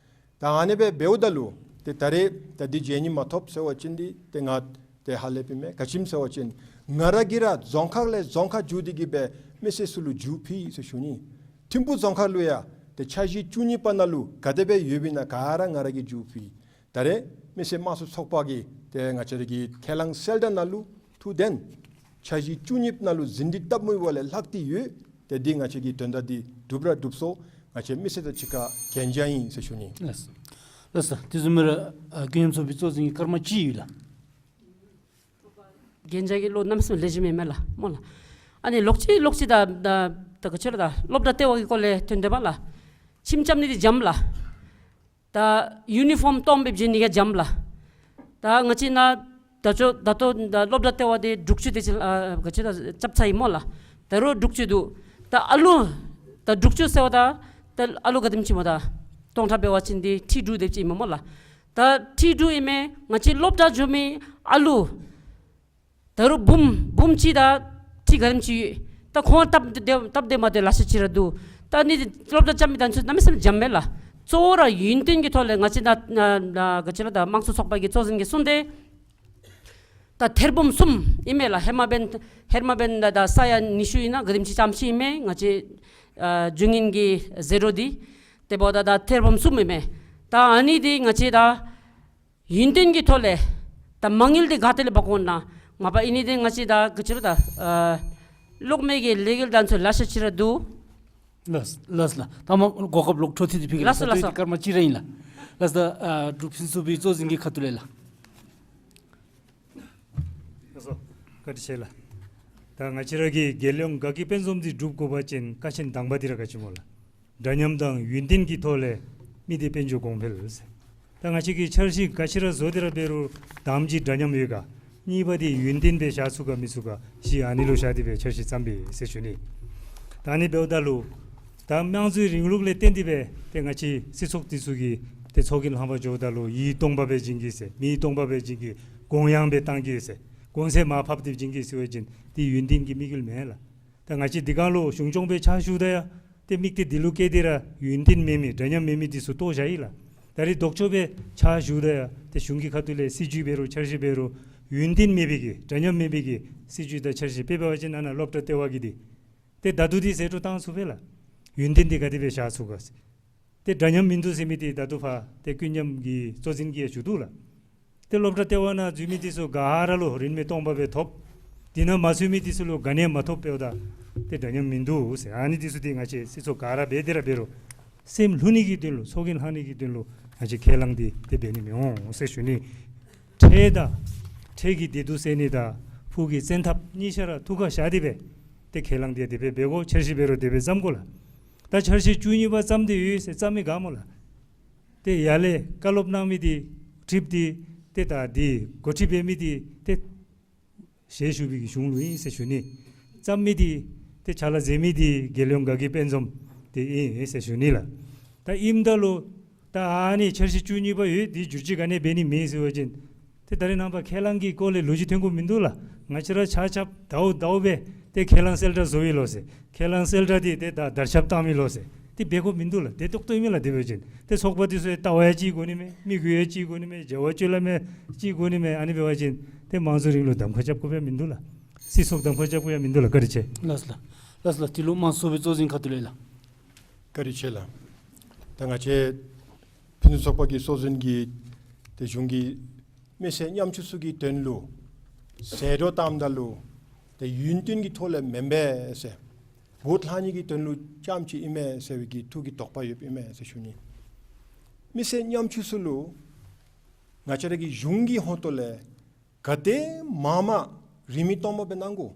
ད་ཨ་ནི་སྦེ་འབདཝ་ད་ལུ་ཏེ་ད་རེས་ད་འདི་བརྗེད་ནི་མ་ཐོབ་ཟེར་བ་ཅིན་འདི་ཏེ་ང་ཏེ་ཧ་ལས་པའི་མས། ག་ཅི་སྨོ་ཟེར་བ་ཅིན་ང་ར་གིས་ར་རྫོང་ཁག་ལས་རྫོང་ཁག་བརྒྱུད་དེ་གིས་སྦེ་མི་སེར་ཚུ་ལུ་མཇུག་ཕུལ་ཡི་ཟེར་ཞུ་ནི། ཐིམ་ཕུག་རྫོང་ཁག་ལུ་ཡང་ཏེ་འཆར་གཞི་བཅུ་གཉིས་པ་ནང་ལུ་ག་དེ་སྦེ་ཡོདཔ་ཨིན་ན་ག་ར་ང་ར་གིས་མཇུག་ཕུལ་ཡི། ད་རེས་མི་སེར་དམངས་གཙོ་ཚོགས་པ་གི་ཏེ་ང་བཅས་ར་གི་ཁས་བླངས་གསལ་བསྒྲགས་ནང་ལུ་ཐུགས་བདེན། འཆར་གཞི་བཅུ་གཉིས་ནང་ལུ་ཟིན་བྲིས་བཏབ་མི་འབདཝ་ལས་ལྷག་སྟེ་ཡོད། ཏེ་འདི་ང་བཅས་ཀྱི་དོན་དག་འདི་འགྲུབ་ར་འགྲུབ་སོང་། ང་བཅས་མི་སེར་དང་གཅིག་ཁར་གན་རྒྱ་ཨིན་ཟེར་ཞུ་ནི། ལགས་སོ། ལགས་སོ། དེ་བཟུམ་སྦེ་ར་ཨ་རྒྱལ་ཡོངས་ཚོགས་པའི་གཙོ་འཛིན་གྱི་སྐར་མ་གཅིག་ཡོད་ལགས། གན་རྒྱ་གི་བློ་གནམ་མེད་ས་མེད་ལེགས་ཤོམ་མེན་མས་ལགས་སྨོ་ལགས། ཨ་ནི་ལོག་ཅི་ལོག་ཅི་ད་ད་ད་ག་ཅི་ར་ད་སློབ་གྲྭ་ལྟེ་བ་གི་སྐོར་ལས་ཐོན་དེས་པ་ལགས། ཁྱིམ་རྐྱབ་ནི་འདི་འཇམ་ལགས། ད་ཡུ་ནི་ཕོམ་སྟོངམ་སྦེ་བྱིན་ནི་ག་འཇམ་ལགས། ད་ང་བཅས་ནཱ་ད་ཅོ་ད་ལྟོ་ད་སློབ་གྲྭ་ལྟེ་བ་འདི་དྲུག་ཅུ་དེ་ཅིག་ཨ་ག་ཅི་ད་རྐྱབ་ཚར་ཡི་སྨོ་ལགས། ད་རུང་དྲུག་ཅུ་འདུག། ད་ཨ་ལུ་ད་དྲུག་ཅུ་ཟེརཝ་ད་ད་ཨ་ལུ་ག་དེམ་ཅིག་སྨོ་ད་སྟོང་ཕྲག་འབད་བ་ཅིན་འདི་ཁྲི་དྲུག་དེ་ཅིག་ཨིན་མས་སྨོ་ལགས། ད་ཁྲི་དྲུག་ཨིན་མས། ང་བཅས་སློབ་གྲྭ་འགྱོ་མི་ཨ་ལུ་ད་རུང་འབུམ་འབུམ་གཅིག་དང་ ཁྲི་ག་དེམ་ཅིག་ཡོད། ད་ཁོང་སྟབས་བདེ་སྟབས་བདེ་མ་བདེ་ལེ་ཤ་ཅིག་ར་འདུག། ད་ཨ་ནི་སློབ་གྲྭ་རྐྱབ་མི་དང་ཚུ་གནམ་མེད་ས་མེད་འཇམ་མས་ལགས། གཙོ་བོ་ར་ཡུན་བརྟན་གྱི་ཐོག་ལས་ང་བཅས་ད་ན་ན་ག་ཅི་ལོ་ད་དམངས་གཙོ་ཚོགས་པ་གི་གཙོ་འཛིན་གྱིས་གསུངས་ཏེ། ད་ཐེར་འབུམ་གསུམ་ཨིན་མས་ལགས། ཧེ་མ་འབདན་ཧེ་མ་འབདན་ད་ད་ས་ཡ་ཉི་ཤུ་ཨིན་ན་ག་དེམ་ཅིག་ཙམ་ཅིག་ཨིན་མས། ང་བཅས་ཨ་རྒྱུན་ལྡན་གྱི་ཟད་འགྲོ་འདི་དེ་འབདཝ་ད་ད་ཐེར་འབུམ་གསུམ་ཨིན་མས། ད་ཨ་ནི་འདི་ང་བཅས་ད་ཡུན་བརྟན་གྱི་ཐོག་ལས་ད་མ་དངུལ་འདི་ག་ཏེ་ལས་འབག་དགོ་ན་མ་པ་ཨིན་ནི་འདི་ང་བཅས་ད་ག་ཅི་ལོ་ད་ཨ་གློག་མེ་གི་ལས་འགུལ་དང་ཚུ་ལེ་ཤ་ཅིག་ར་འདུག། ལགས་ལགས་ལགས། ད་མ་གོ་སྐབས་ལོག་འཕྲོ་མཐུད་དེ་ཕུལ་གེ་ལགས་སོ་ལགས་སོ། སྐར་མ་གཅིག་ར་ཨིན་ལགས། ལགས་ད་ཨ་འབྲུག་ཕུན་ཚོགས་པའི་གཙོ་འཛིན་གྱི་ཁ་ཐུག་ལས་ལགས། ལགས་སོ། བཀའ་དྲིན་ཆེ་ལགས། ད་ང་བཅས་ར་གི་རྒྱལ་ཡོངས་དགའ་སྐྱིད་དཔལ་འཛོམས་འདི་སྒྲུབ་དགོ་པ་ཅིན་དཀའ་ཆེན་དང་པ་འདི་ར་ག་ཅི་སྨོ་ལགས། འདྲ་མཉམ་དང་ཡུན་བརྟན་གྱི་ཐོག་ལས་མི་སྡེ་དཔལ་འབྱོར་གོང་འཕེལ་ཟེར། ད་ང་བཅས་ཀྱིས་འཆར་གཞི་ག་ཅི་ར་བཟོ་སྟེ་ར་འབད་རུང་དང་པ་གཅིག་འདྲ་མཉམ་ཡོད་ག། གཉིས་པ་འདི་ཡུན་བརྟན་སྦེ་བཞག་ཚུགས་ག་མི་ཚུགས་ག་གཞི་ཨ་ནི་ལུ་བཞག་སྟེ་སྦེ་འཆར་གཞི་བརྩམས་པས་ཟེར་ཞུ་ནི། ད་ཨ་ནི་འབདཝ་ད་ལུ་ད་དམངས་གཙོའི་རིང་ལུགས་ལས་བརྟེན་ཏེ་སྦེ་ཏེ་ང་བཅས་སྲིད་ཚོགས་འདི་ཚུ་གིས་ཏེ་ཚོགས་ཀྱི་ལྷམ་པ་འགྱོཝ་ད་ལུ་ཡིད་སྟོང་པ་སྦེ་བྱིན་གེ་ཟེར་མིག་སྟོང་པ་སྦེ་བྱིན་གེ་གོང་ཡངས་སྦེ་བཏང་གེ་ཟེར་གོང་ཚད་མར་ཕབ་སྟེ་བྱིན་གེ་ཟེར་བ་ཅིན་འདི་ཡུན་བརྟན་གྱི་དམིགས་ཡུལ་མེན་ལགས། ད་ང་བཅས་འདི་གང་ལུ་གཞུང་སྐྱོང་སྦེ་ཕྱག་ཞུཝ་ད་ཡང་ཏེ་དམིགས་གཏད་འདི་ལུ་བསྐྱེད་དེ་ར་ཡུན་བརྟན་མེད་མི་འདྲ་མཉམ་མེད་མི་འདི་ཚུ་བཏོག་བཞག་ཡི་ལགས། ད་རེས་ལྡོག་ཕྱོགས་སྦེ་ཕྱག་ཞུཝ་ད་ཡང་ཏེ་གཞུང་གི་ཁ་ཐུག་ལས་སྲིད་བྱུས་འབད་རུང་འཆར་གཞི་འབད་རུང་ཡུན་བརྟན་མེད་པའི་གི་འདྲ་མཉམ་མེད་པའི་གི་སྲིད་བྱུས་དང་འཆར་གཞི་དཔེ་འབད་བ་ཅིན་ཨ་ནཱ་སློབ་གྲྭ་ལྟེ་བ་གི་འདི་ཏེ་ད་ལྟོ་འདི་ཟད་འགྲོ་བཏང་ཚུགས་པས་ལགས། ཡུན་བརྟན་འདི་ག་དེ་སྦེ་བཞག་ཚུགས་ག་ཟེར། ཏེ་འདྲ་མཉམ་མིན་འདུག་ཟེར་མི་འདི་ད་ལྟོ་ཕར་ཏེ་ཀུན་མཉམ་གྱི་གཙོ་འཛིན་གྱིས་ཞུ་འདུག་ལགས། ཏེ་སློབ་གྲྭ་ལྟེ་བ་ནང་འཛུལ་མི་འདི་ཚུ་ག་ར་ལུ་རིན་མེད་སྟོང་པ་སྦེ་ཐོབ། འདི་ནང་མ་ཚུད་མི་འདི་ཚུ་ལུ་ག་ནི་ཡང་མ་ཐོབ་འབདཝ་ད་ཏེ་འདྲ་མཉམ་མིན་འདུག་ཟེར། ཨ་ནི་འདི་ཚུ་འདི་ང་བཅས་སྲིད་ཚོགས་ག་ར་འབད་དེ་ར་འབད་རུང་སེམས་ལྷོད་ནི་གི་དོན་ལུ་ཚོགས་རྒྱན་ལྷང་ནི་གི་དོན་ལུ་ང་བཅས་ཁས་བླངས་འདི་ཏེ་འབད་ནི་མི་འོང་ཟེར་ཞུ་ནི། འཕྲལ་དང་འཕྲལ་གྱི་བདེ་སྡུག་སེལ་ནི་དང་ཕུགས་ཀྱི་བཙན་ཐབས་གཉིས་ཆ་ར་ཐུགས་ཁར་བཞག་སྟེ་སྦེ་ཏེ་ཁས་བླངས་འདི་དེ་སྦེ་འབད་དགོ། འཆར་གཞི་འབད་རུང་དེ་སྦེ་བརྩམ་དགོ་ལགས། ད་འཆར་གཞི་བཅུ་གཉིས་པ་བརྩམས་ཏེ་ཡོད་ཟེར་བརྩམ་མི་ག་སྨོ་ལགས། ཏེ་ཡར་ལས་བཀའ་སློབ་གནང་མི་འདི་ཁྲིདཔ་འདི་ཏེ་ད་འདི་འགོ་ཁྲིདཔ་འབད་མི་འདི་ཏེ་ཞལ་བཞུགས་པའི་གི་གཞུང་ལུ་ཨིན་ཟེར་ཞུ་ནི། བརྩམ་མི་འདི་ཏེ་ཕྱག་ལཱ་མཛད་མི་འདི་རྒྱལ་ཡོངས་དགའ་སྐྱིད་དཔལ་འཛོམས་འདི་ཨིན་ཟེར་ཞུ་ནི་ལགས། ད་ཨིནམ་ད་ལུ་ད་ཨ་ནི་འཆར་གཞི་བཅུ་གཉིས་པ་ཡོད། འདི་བསྒྱུར་བཅོས་ག་ནི་འབད་ནི་མེད་ཟེར་བ་ཅིན་ཏེ་ད་རེས་ནངས་པ་ཁས་བླངས་ཀྱི་སྐོར་ལས་ལོ་རྒྱུས་ཐོན་དགོཔ་མིན་འདུག་ལགས། ང་བཅས་ར་ཆ་ཁྱབ་ཟླཝ་ཟླཝ་སྦེ་ཏེ་ཁས་བླངས་གསལ་བསྒྲགས་བཟོ་ཡི་ལོ་ཟེར། ཁས་བླངས་གསལ་བསྒྲགས་འདི་ཏེ་ད་དར་ཁྱབ་བཏང་མི་ལོ་ཟེར། ཏེ་འབད་དགོཔ་མིན་འདུག་ལགས། ཏེ་ཏོག་ཏོ་ཨིན་མས་ལགས། དེ་འབད་བ་ཅིན་ཏེ་ཚོགས་པ་འདི་ཚུ་ཡང་ལྟ་བ་ཡང་ཅིག་དགོ་ནི་མས། མི་དགོས་ཡང་ཅིག་དགོ་ནི་མས། བྱ་བ་སྤྱོད་ལམ་ཡང་ཅིག་དགོ་ནི་མས། ཨ་ནི་འབད་བ་ཅིན་ཏེ་དམངས་གཙོའི་རིང་ལུགས་གདམ་ཁ་རྐྱབ་དགོཔ་ཡང་མིན་འདུག་ལགས། སྲིད་ཚོགས་གདམ་ཁ་རྐྱབ་དགོཔ་ཡང་མིན་འདུག་ལགས། བཀའ་དྲིན་ཆེ། ལགས་སོ་ལགས། ལགས་སོ་ལགས། དེ་ལུ་དམངས་གཙོའི་གཙོ་འཛིན་ཁ་ཐུག་ལས་ལགས། བཀའ་དྲིན་ཆེ་ལགས། ད་ང་བཅས་ཕུན་སུམ་ཚོགས་པ་གི་གཙོ་འཛིན་གྱིས་ཏེ་གཞུང་གིས་མི་སེར་ཉམ་ཆུང་ཚུ་གི་དོན་ལུ་ཟད་འགྲོ་བཏངམ་ད་ལུ་ཏེ་ཡུན་བརྟན་གྱི་ཐོག་ལས་མེན་པས་ཟེར། འབུ་ལྷག་ནི་གི་དོན་ལུ་རྐྱངམ་ཅིག་ཨིན་མས་ཟེར་བའི་གི་ཐུགས་ཀྱི་དོགས་པ་ཡོདཔ་ཨིན་མས་ཟེར་ཞུ་ནི། མི་སེར་ཉམ་ཆུང་ཚུ་ལུ་ང་བཅས་ར་གི་གཞུང་གི་ཧོང་ཏོ་ལས་ག་དེ་མང་མང་རིན་མེད་སྟོང་པ་སྦེ་གནང་དགོ།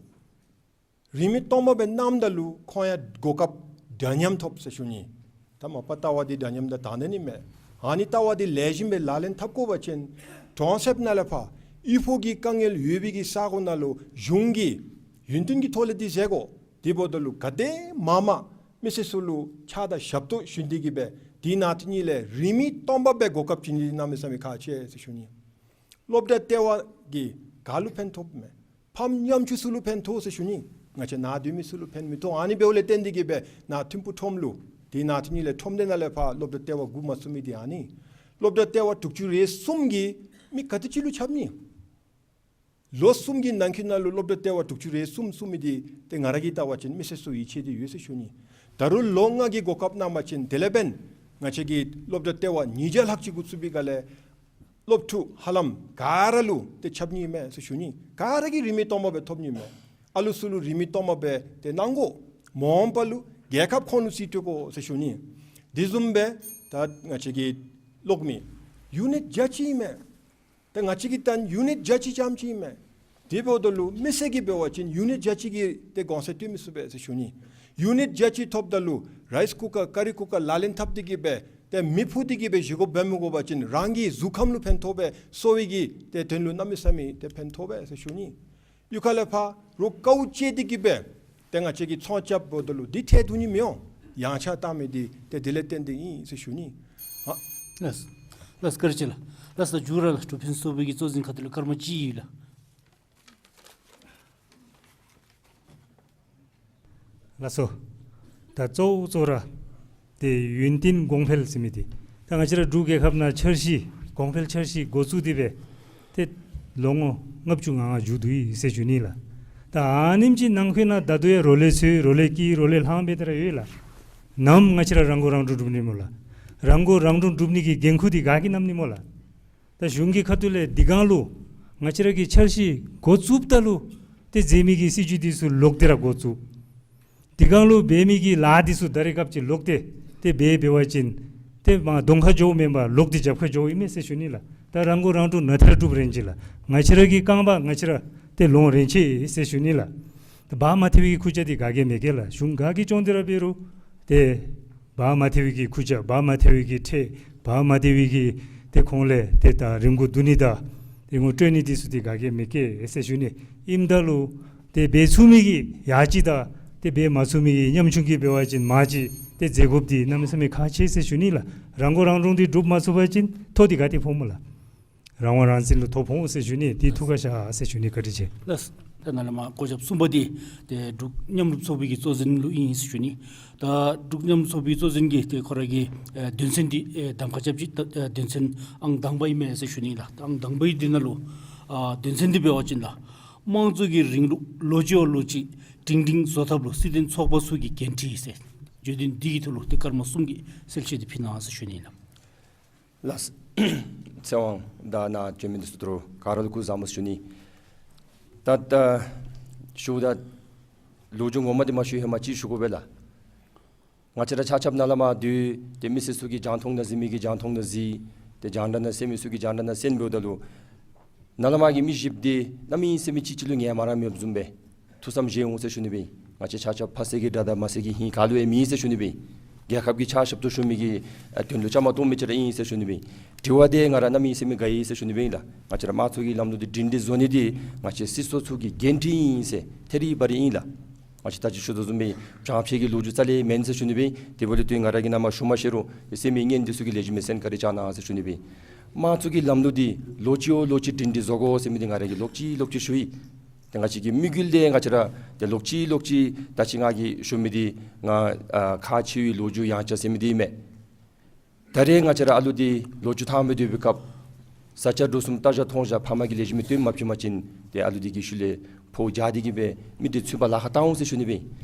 རིན་མེད་སྟོང་པ་སྦེ་གནངམ་ད་ལུ་ཁོང་ཡང་གོ་སྐབས་འདྲ་མཉམ་ཐོབ་ཟེར་ཞུ་ནི། ད་མ་པ་ལྟ་བ་འདི་འདྲ་མཉམ་དང་དང་འདོད་ནི་མས། ཨ་ནི་ལྟ་བ་འདི་ལེགས་ཤོམ་སྦེ་ལག་ལེན་འཐབ་དགོ་པ་ཅིན་གྲོང་གསེབ་ནང་ལས་ཕར་ཡུལ་ཕོགས་ཀྱི་དཀའ་ངལ་ཡོད་པའི་གི་ས་གོ་ནང་ལུ་གཞུང་གིས་ཡུན་བརྟན་གྱི་ཐོག་ལས་འདི་མཛད་དགོ། དེ་འབདཝ་ད་ལུ་ག་དེ་མང་མང་མི་སེར་ཚུ་ལུ་ཕྱག་དང་ཞབས་ཏོག་ཞུ་ནི་དེ་གིས་སྦེ་དེ་ནང་དེ་གཉིས་ལས་རིན་མེད་སྟོང་པ་སྦེ་གོ་སྐབས་བྱིན་ནི་གནམ་མེད་ས་མེད་ཁག་ཆེ་ཟེར་ཞུ་ནི། སློབ་གྲྭ་ལྟེ་བ་གིས་ག་ལུ་ཕན་ཐོགས་མས། ཕམ་ཉམ་ཆུང་ཚུ་ལུ་ཕན་ཐོགས་ཟེར་ཞུ་ནི། ང་བཅས་ནཱ་སྡོད་མི་ཚུ་ལུ་ཕན་མི་ཐོགས། ཨ་ནི་འབདཝ་ལས་བརྟེན་ཏེ་གིས་སྦེ་ནཱ་ཐིམ་ཕུག་ཁྲོམ་ལུ་དེ་ནང་དེ་གཉིས་ལས་ཁྲོམ་སྡེ་ནང་ལས་ཕར་སློབ་གྲྭ་ལྟེ་བ་དགུ་མ་ཚུད་མི་འདི་ཨ་ནི། སློབ་གྲྭ་ལྟེ་བ་དྲུག་ཅུ་རེ་གསུམ་གྱིས་མི་ག་དེ་ཅིག་ལུ་ཁྱབ་ནི། ལོ་གསུམ་གྱི་ནང་འཁོད་ནང་ལུ་སློབ་གྲྭ་ལྟེ་བ་དྲུག་ཅུ་རེ་གསུམ་ཚུད་མི་འདི་ཏེ་ང་ར་གིས་བལྟ་བ་ཅིན་མི་སེར་ཚུ་ཡིད་ཆེས་འདི་ཡོད་ཟེར་ཞུ་ནི། ད་རུང་ལོ་ལྔ་གི་གོ་སྐབས་གནང་པ་ཅིན་དེ་ལས་འབདན་ང་བཅས་ཀྱི་སློབ་གྲྭ་ལྟེ་བ་ཉིས་བརྒྱ་ལྷག་ཅིག་འགོ་བཙུགས་པའི་སྒང་ལས་སློབ་ཕྲུག་ཧ་ལམ་ག་ར་ལུ་ཏེ་ཁྱབ་ནི་མས་ཟེར་ཞུ་ནི། ག་ར་གིས་རིན་མེད་སྟོང་པ་སྦེ་ཐོབ་ནི་མས། ཨ་ལུ་ཚུ་ལུ་རིན་མེད་སྟོང་པ་སྦེ་ཏེ་གནང་དགོ། མ་འོངས་པ་ལུ་རྒྱལ་ཁབ་ཁོང་ལུ་རྩིས་སྤྲོད་དགོ་ཟེར་ཞུ་ནི། དེ་བཟུམ་སྦེ་ད་ང་བཅས་ཀྱི་གློག་མེ་ཡུ་ནིཊ་བརྒྱ་གཅིག་ཨིན་མས། ད་ང་བཅས་ཀྱིས་བཏོན་ཡུ་ནིཊ་བརྒྱ་གཅིག་རྐྱངམ་ཅིག་ཨིན་མས། དེ་འབདཝ་ད་ལུ་མི་སེར་གྱིས་འབད་བ་ཅིན་ཡུ་ནིཊ་བརྒྱ་གཅིག་གི་ཏེ་གོང་ཚད་བཏོན་མི་ཚུགས་པས་ཟེར་ཞུ་ནི། ཡུ་ནིཊ་བརྒྱ་གཅིག་ཐོབ་ད་ལུ་རའིསི་ཀུ་ཀར་ཀ་རི་ཀུ་ཀར་ལག་ལེན་འཐབ་སྟེ་གིས་སྦེ་ཏེ་མེ་ཕུ་སྟེ་གིས་སྦེ་བཞེས་སྒོ་འབད་མི་དགོ་པ་ཅིན་རང་གི་གཟུགས་ཁམས་ལུ་ཕན་ཐོགས་པས། གསོ་བའི་གི་ཏེ་དོན་ལུ་གནམ་མེད་ས་མེད་ཏེ་ཕན་ཐོགས་པས་ཟེར་ཞུ་ནི། གཡུས་ཁ་ལས་ཕར་རོགས་དཀའཝ་སྤྱད་དེ་གིས་སྦེ་ཏེ་ང་བཅས་ཀྱིས་ཚོང་རྐྱབ་འབདཝ་ད་ལུ་འདི་ཐད་བསྡུ་ནི་མི་འོང་། ཡངས་ཆག་བཏང་མི་འདི་ཏེ་དེ་ལས་བརྟེན་ཏེ་ཨིན་ཟེར་ཞུ་ནི། ཨ་ལགས་སོ། ལགས་སོ་བཀའ་དྲིན་ཆེ་ལགས། ལགས་སོ་ད་མཇུག་ར་ལགས་འབྲུག་ཕུན་སུམ་ཚོགས་པའི་གི་གཙོ་འཛིན་ཁ་ཐུག་ལས་སྐར་མ་གཅིག་ཡོད་ལགས། ལགས་སོ། ད་གཙོ་བོ་གཙོ་བོ་ར་ཏེ་ཡུན་བརྟན་གོང་འཕེལ་ཟེར་མི་འདི། ད་ང་བཅས་ར་འབྲུག་རྒྱལ་ཁབ་ནང་འཆར་གཞི་གོང་འཕེལ་འཆར་གཞི་འགོ་བཙུགས་ཏེ་སྦེ་ཏེ་ལོ་ངོ་ལྔ་བཅུ་ང་ལྔ་མཇུག་བསྡུ་ཡི་ཟེར་ཞུ་ནི་ལགས། ད་ཨ་ནེམ་ཅིག་ནང་འཁོད་ནང་ད་ལྟོ་ཡང་རོ་ལས་ཚུད་རོ་ལས་སྐྱེས་རོ་ལས་ལྷངམ་སྦེ་ཏེ་ར་ཡོད་ལགས། ནམ་ང་བཅས་ར་རང་མགོ་རང་འདྲོངས་གྲུབ་ནི་སྨོ་ལགས། རང་མགོ་རང་འདྲོངས་གྲུབ་ནི་གི་འགན་ཁུར་འདི་ག་གིས་བསྣམ་ནི་སྨོ་ལགས། ད་གཞུང་གི་ཁ་ཐུག་ལས་འདི་སྒང་ལུ་ང་བཅས་ར་གི་འཆར་གཞི་འགོ་བཙུགསཔ་ད་ལུ་ཏེ་མཛད་མི་གི་སྲིད་བྱུས་འདི་ཚུ་ལོག་སྟེ་ར་འགོ་བཙུགས། འདི་སྒང་ལུ་འབད་མི་གི་ལཱ་འདི་ཚུ་ད་རེས་སྐབས་ཅིག་ལོག་སྟེ་ཏེ་འབད་འབད་བ་ཅིན་ཏེ་མར་གདོང་ཁར་འགྱོཝ་མེན་པར་ལོག་སྟེ་རྒྱབ་ཁར་འགྱོཝ་ཨིན་མས་ཟེར་ཞུ་ནི་ལགས། ད་རང་མགོ་རང་འདྲོངས་ནང་ཐར་གྲུབ་རན་ཅི་ལགས། ང་བཅས་ར་གི་རྐང་པ་ང་བཅས་ར་ཏེ་ལོང་རན་ཅི་ཟེར་ཞུ་ནི་ལགས། ད་བག་མ་ཐལ་བའི་གི་ཁུར་ཆ་འདི་ག་གིས་མི་བཀལ་ལགས། གཞུང་ག་གིས་སྐྱོང་སྟེ་ར་འབད་རུང་ཏེ་བག་མ་ཐལ་བའི་གི་ཁུར་ཆ་བག་མ་ཐལ་བའི་གི་ཁྲལ་བག་མ་ཐལ་བའི་གི་ཏེ་ཁོང་ལས་ཏེ་ད་རིན་གོང་བསྡུ་ནི་དང་རིན་གོང་སྤྲོད་ནི་འདི་ཚུ་འདི་ག་གིས་མི་བཀལ་ཟེར་ཞུ་ནི། ཨིནམ་ད་ལུ་ཏེ་འབད་ཚུགས་མི་གིས་ཡར་ཅིག་དང་ཏེ་འབད་མ་ཚུགས་མི་གིས་ཉམ་ཆུང་གིས་འབད་བ་ཅིན་མར་ཅིག་ཏེ་འཛེག་དགོཔ་འདི་གནམ་མེད་ས་མེད་ཁག་ཆེ་ཟེར་ཞུ་ནི་ལགས། རང་མགོ་རང་འདྲོངས་འདི་གྲུབ་མ་ཚུགས་པ་ཅིན་ཐོ་འདི་ག་ཏེ་ཕོག་སྨོ་ལགས། རང་དབང་རང་བཙན་ལུ་ཐོ་ཕོག་འོང་ཟེར་ཞུ་ནི། འདི་ཐུགས་ཁར་བཞག་ཟེར་ཞུ་ནི། བཀའ་དྲིན་ཆེ། ལགས། ད་ནཱ་ལས་མར་སྐོར་རྒྱབ་གསུམ་པ་འདི་ཏེ་འབྲུག་མཉམ་རུབ་ཚོགས་པའི་གི་གཙོ་འཛིན་ལུ་ཨིན་ཟེར་ཞུ་ནི། ད་འབྲུག་མཉམ་རུབ་ཚོགས་པའི་གཙོ་འཛིན་གྱིས་ཏེ་ཁོ་ར་གི་ཨེ་དོན་ཚན་འདི་ཨེ་གདམ་ཁ་རྐྱབ་ཅི། ད་ཨེ་དོན་ཚན་ཨང་དང་པ་ཨིན་མས་ཟེར་ཞུ་ནི་ལགས། ད་ཨང་དང་པའི་འདི་ནང་ལུ་ཨ་དོན་ཚན་འདི་འབད་བ་ཅིན་ལགས། དམངས་གཙོ་གི་རིང་ལུགས་ལོ་གཅིག་འོག་ལོ་གཅིག་སྒྲིང་སྒྲིང་བཟོ་ཐབས་ལུ་སྲིད་དོན་ཚོགས་པ་ཚུ་གིས་འགན་འཁྲི་ཟེར་བརྗོད་དོན་འདི་གི་ཐོག་ལུ་ཏེ་སྐར་མ་གསུམ་གྱི་གསལ་བཤད་འདི་ཕུལ་གནང་ཟེར་ཞུ་ནི་ལགས། ལགས། ཚེ་དབང་དང་ནཱ་བྱོན་མི་འདི་ཚུ་དོ་རུང་ག་ར་ལུ་སྐུ་གཟུགས་བཟང་པོ་ཞུ་ནི། ད་ད་ཞུཝ་ད་ལོ་རྒྱུས་ངོ་མ་འདི་མ་ཞུ་ཧེ་མ་ཅིག་ཞུ་དགོ་པས་ལགས། ང་བཅས་ར་ཆ་ཁྱབ་ནཱ་ལས་མར་འདི་ཏེ་མི་སེར་ཚུ་གིས་རྒྱང་མཐོང་ནང་གཟིགས་མི་གིས་རྒྱང་མཐོང་ནང་གཟིགས། ཏེ་རྒྱང་བསྒྲགས་ནང་གསན་མི་ཚུ་གིས་རྒྱང་བསྒྲགས་ནང་གསན་འབདཝ་ད་ལུ་ནཱ་ལས་མར་གྱི་མི་བཞིཔོ་འདི་གནམ་མེད་ས་མེད་ཅིག་ཅིག་ལུ་ངལ་མ་རངསམ་མེདཔ་བཟུམ་སྦེ་ཐུགས་བསམ་བཞེས་འོང་ཟེར་ཞུ་ནི་སྦེ། ང་བཅས་ཆ་ཁྱབ་ཕ་སེར་གྱི་དགྲ་དང་མ་སེར་གྱི་ཧིང་ག་ལུ་ཡང་མེད་ཟེར་ཞུ་ནི་སྦེ། རྒྱལ་ཁབ་ཀྱི་ཕྱག་ཞབས་ཏོག་ཞུ་མི་གི་ཨ་དོན་ལུ་བཅའ་མར་གཏོགས་མི་ཅིག་ར་ཨིན་ཟེར་ཞུ་ནི་སྦེ། དྲི་བ་འདི་ང་ར་གནམ་མེད་ས་མེད་དགའ་ཡི་ཟེར་ཞུ་ནི་སྦེ་ཨིན་ལགས། ང་བཅས་ར་དམངས་གཙོ་གི་ལམ་ལུགས་འདི་སྒྲིང་སྒྲི་བཟོ་ནི་འདི་ང་བཅས་སྲིད་ཚོགས་ཚུ་གི་འགན་འཁྲི་ཨིན་ཟེར་ཐད་རི་བ་རི་ཨིན་ལགས། ང་བཅས་ད་ཅི་ཞུ་དོ་བཟུམ་སྦེ་བྱང་ཕྱོགས་ཀྱི་ལོ་རྒྱུས་རྩ་ལས་མེན་ཟེར་ཞུ་ནི་སྦེ། དེ་འབདཝ་ལས་བརྟེན་ང་ར་གིས་ནཱ་མར་ཞུ་མ་ཤེས་རུང་སེམས་མི་ངན་འདི་ཚུ་གིས་ལེགས་ཤོམ་སྦེ་གསན་བཀའ་དྲིན་བསྐྱང་གནང་ཟེར་ཞུ་ནི་སྦེ། དམངས་གཙོ་གི་ལམ་ལུགས་འདི་ལོ་གཅིག་འོག་ལོ་གཅིག་སྒྲིང་སྒྲི་བཟོ་དགོ་ཟེར་མི་འདི་ང་ར་གིས་ལོག་ཅི་ལོག་ཅི་ཞུ་ཡི། ཏེ་ང་བཅས་ཀྱི་དམིགས་ཡུལ་འདི་ང་བཅས་ར་ཏེ་ལོག་ཅི་ལོག་ཅི་ད་ཅི་ང་གིས་ཞུ་མི་འདི་ང་ཨ་ཁག་ཆེ་བའི་ལོ་རྒྱུས་ཡང་ཆ་ཟེར་མི་འདི་ཨིན་མས། ད་རེས་ང་བཅས་ར་ཨ་ལུ་འདི་ལོ་རྒྱུས་ཐང་མི་སྡོད་པའི་སྐབས་བཟའ་བཅའ་འགྲོ་གསུམ་ལྟ་བཞག་མཐོང་བཞག་ཕ་མ་གིས་ལེགས་ཤོམ་སྦེ་སྟོན་མ་ཕུལ་པ་ཅིན་ཏེ་ཨ་ལུ་འདི་གི་ཤུལ་ལས་ཕོཝ་རྒྱགས་ཏེ་གི་སྦེ་མི་འདི་ཚུན་པ་ལཱ་ཁག་བཏང་འོང་ཟེར་ཞུ་ནི་སྦེ།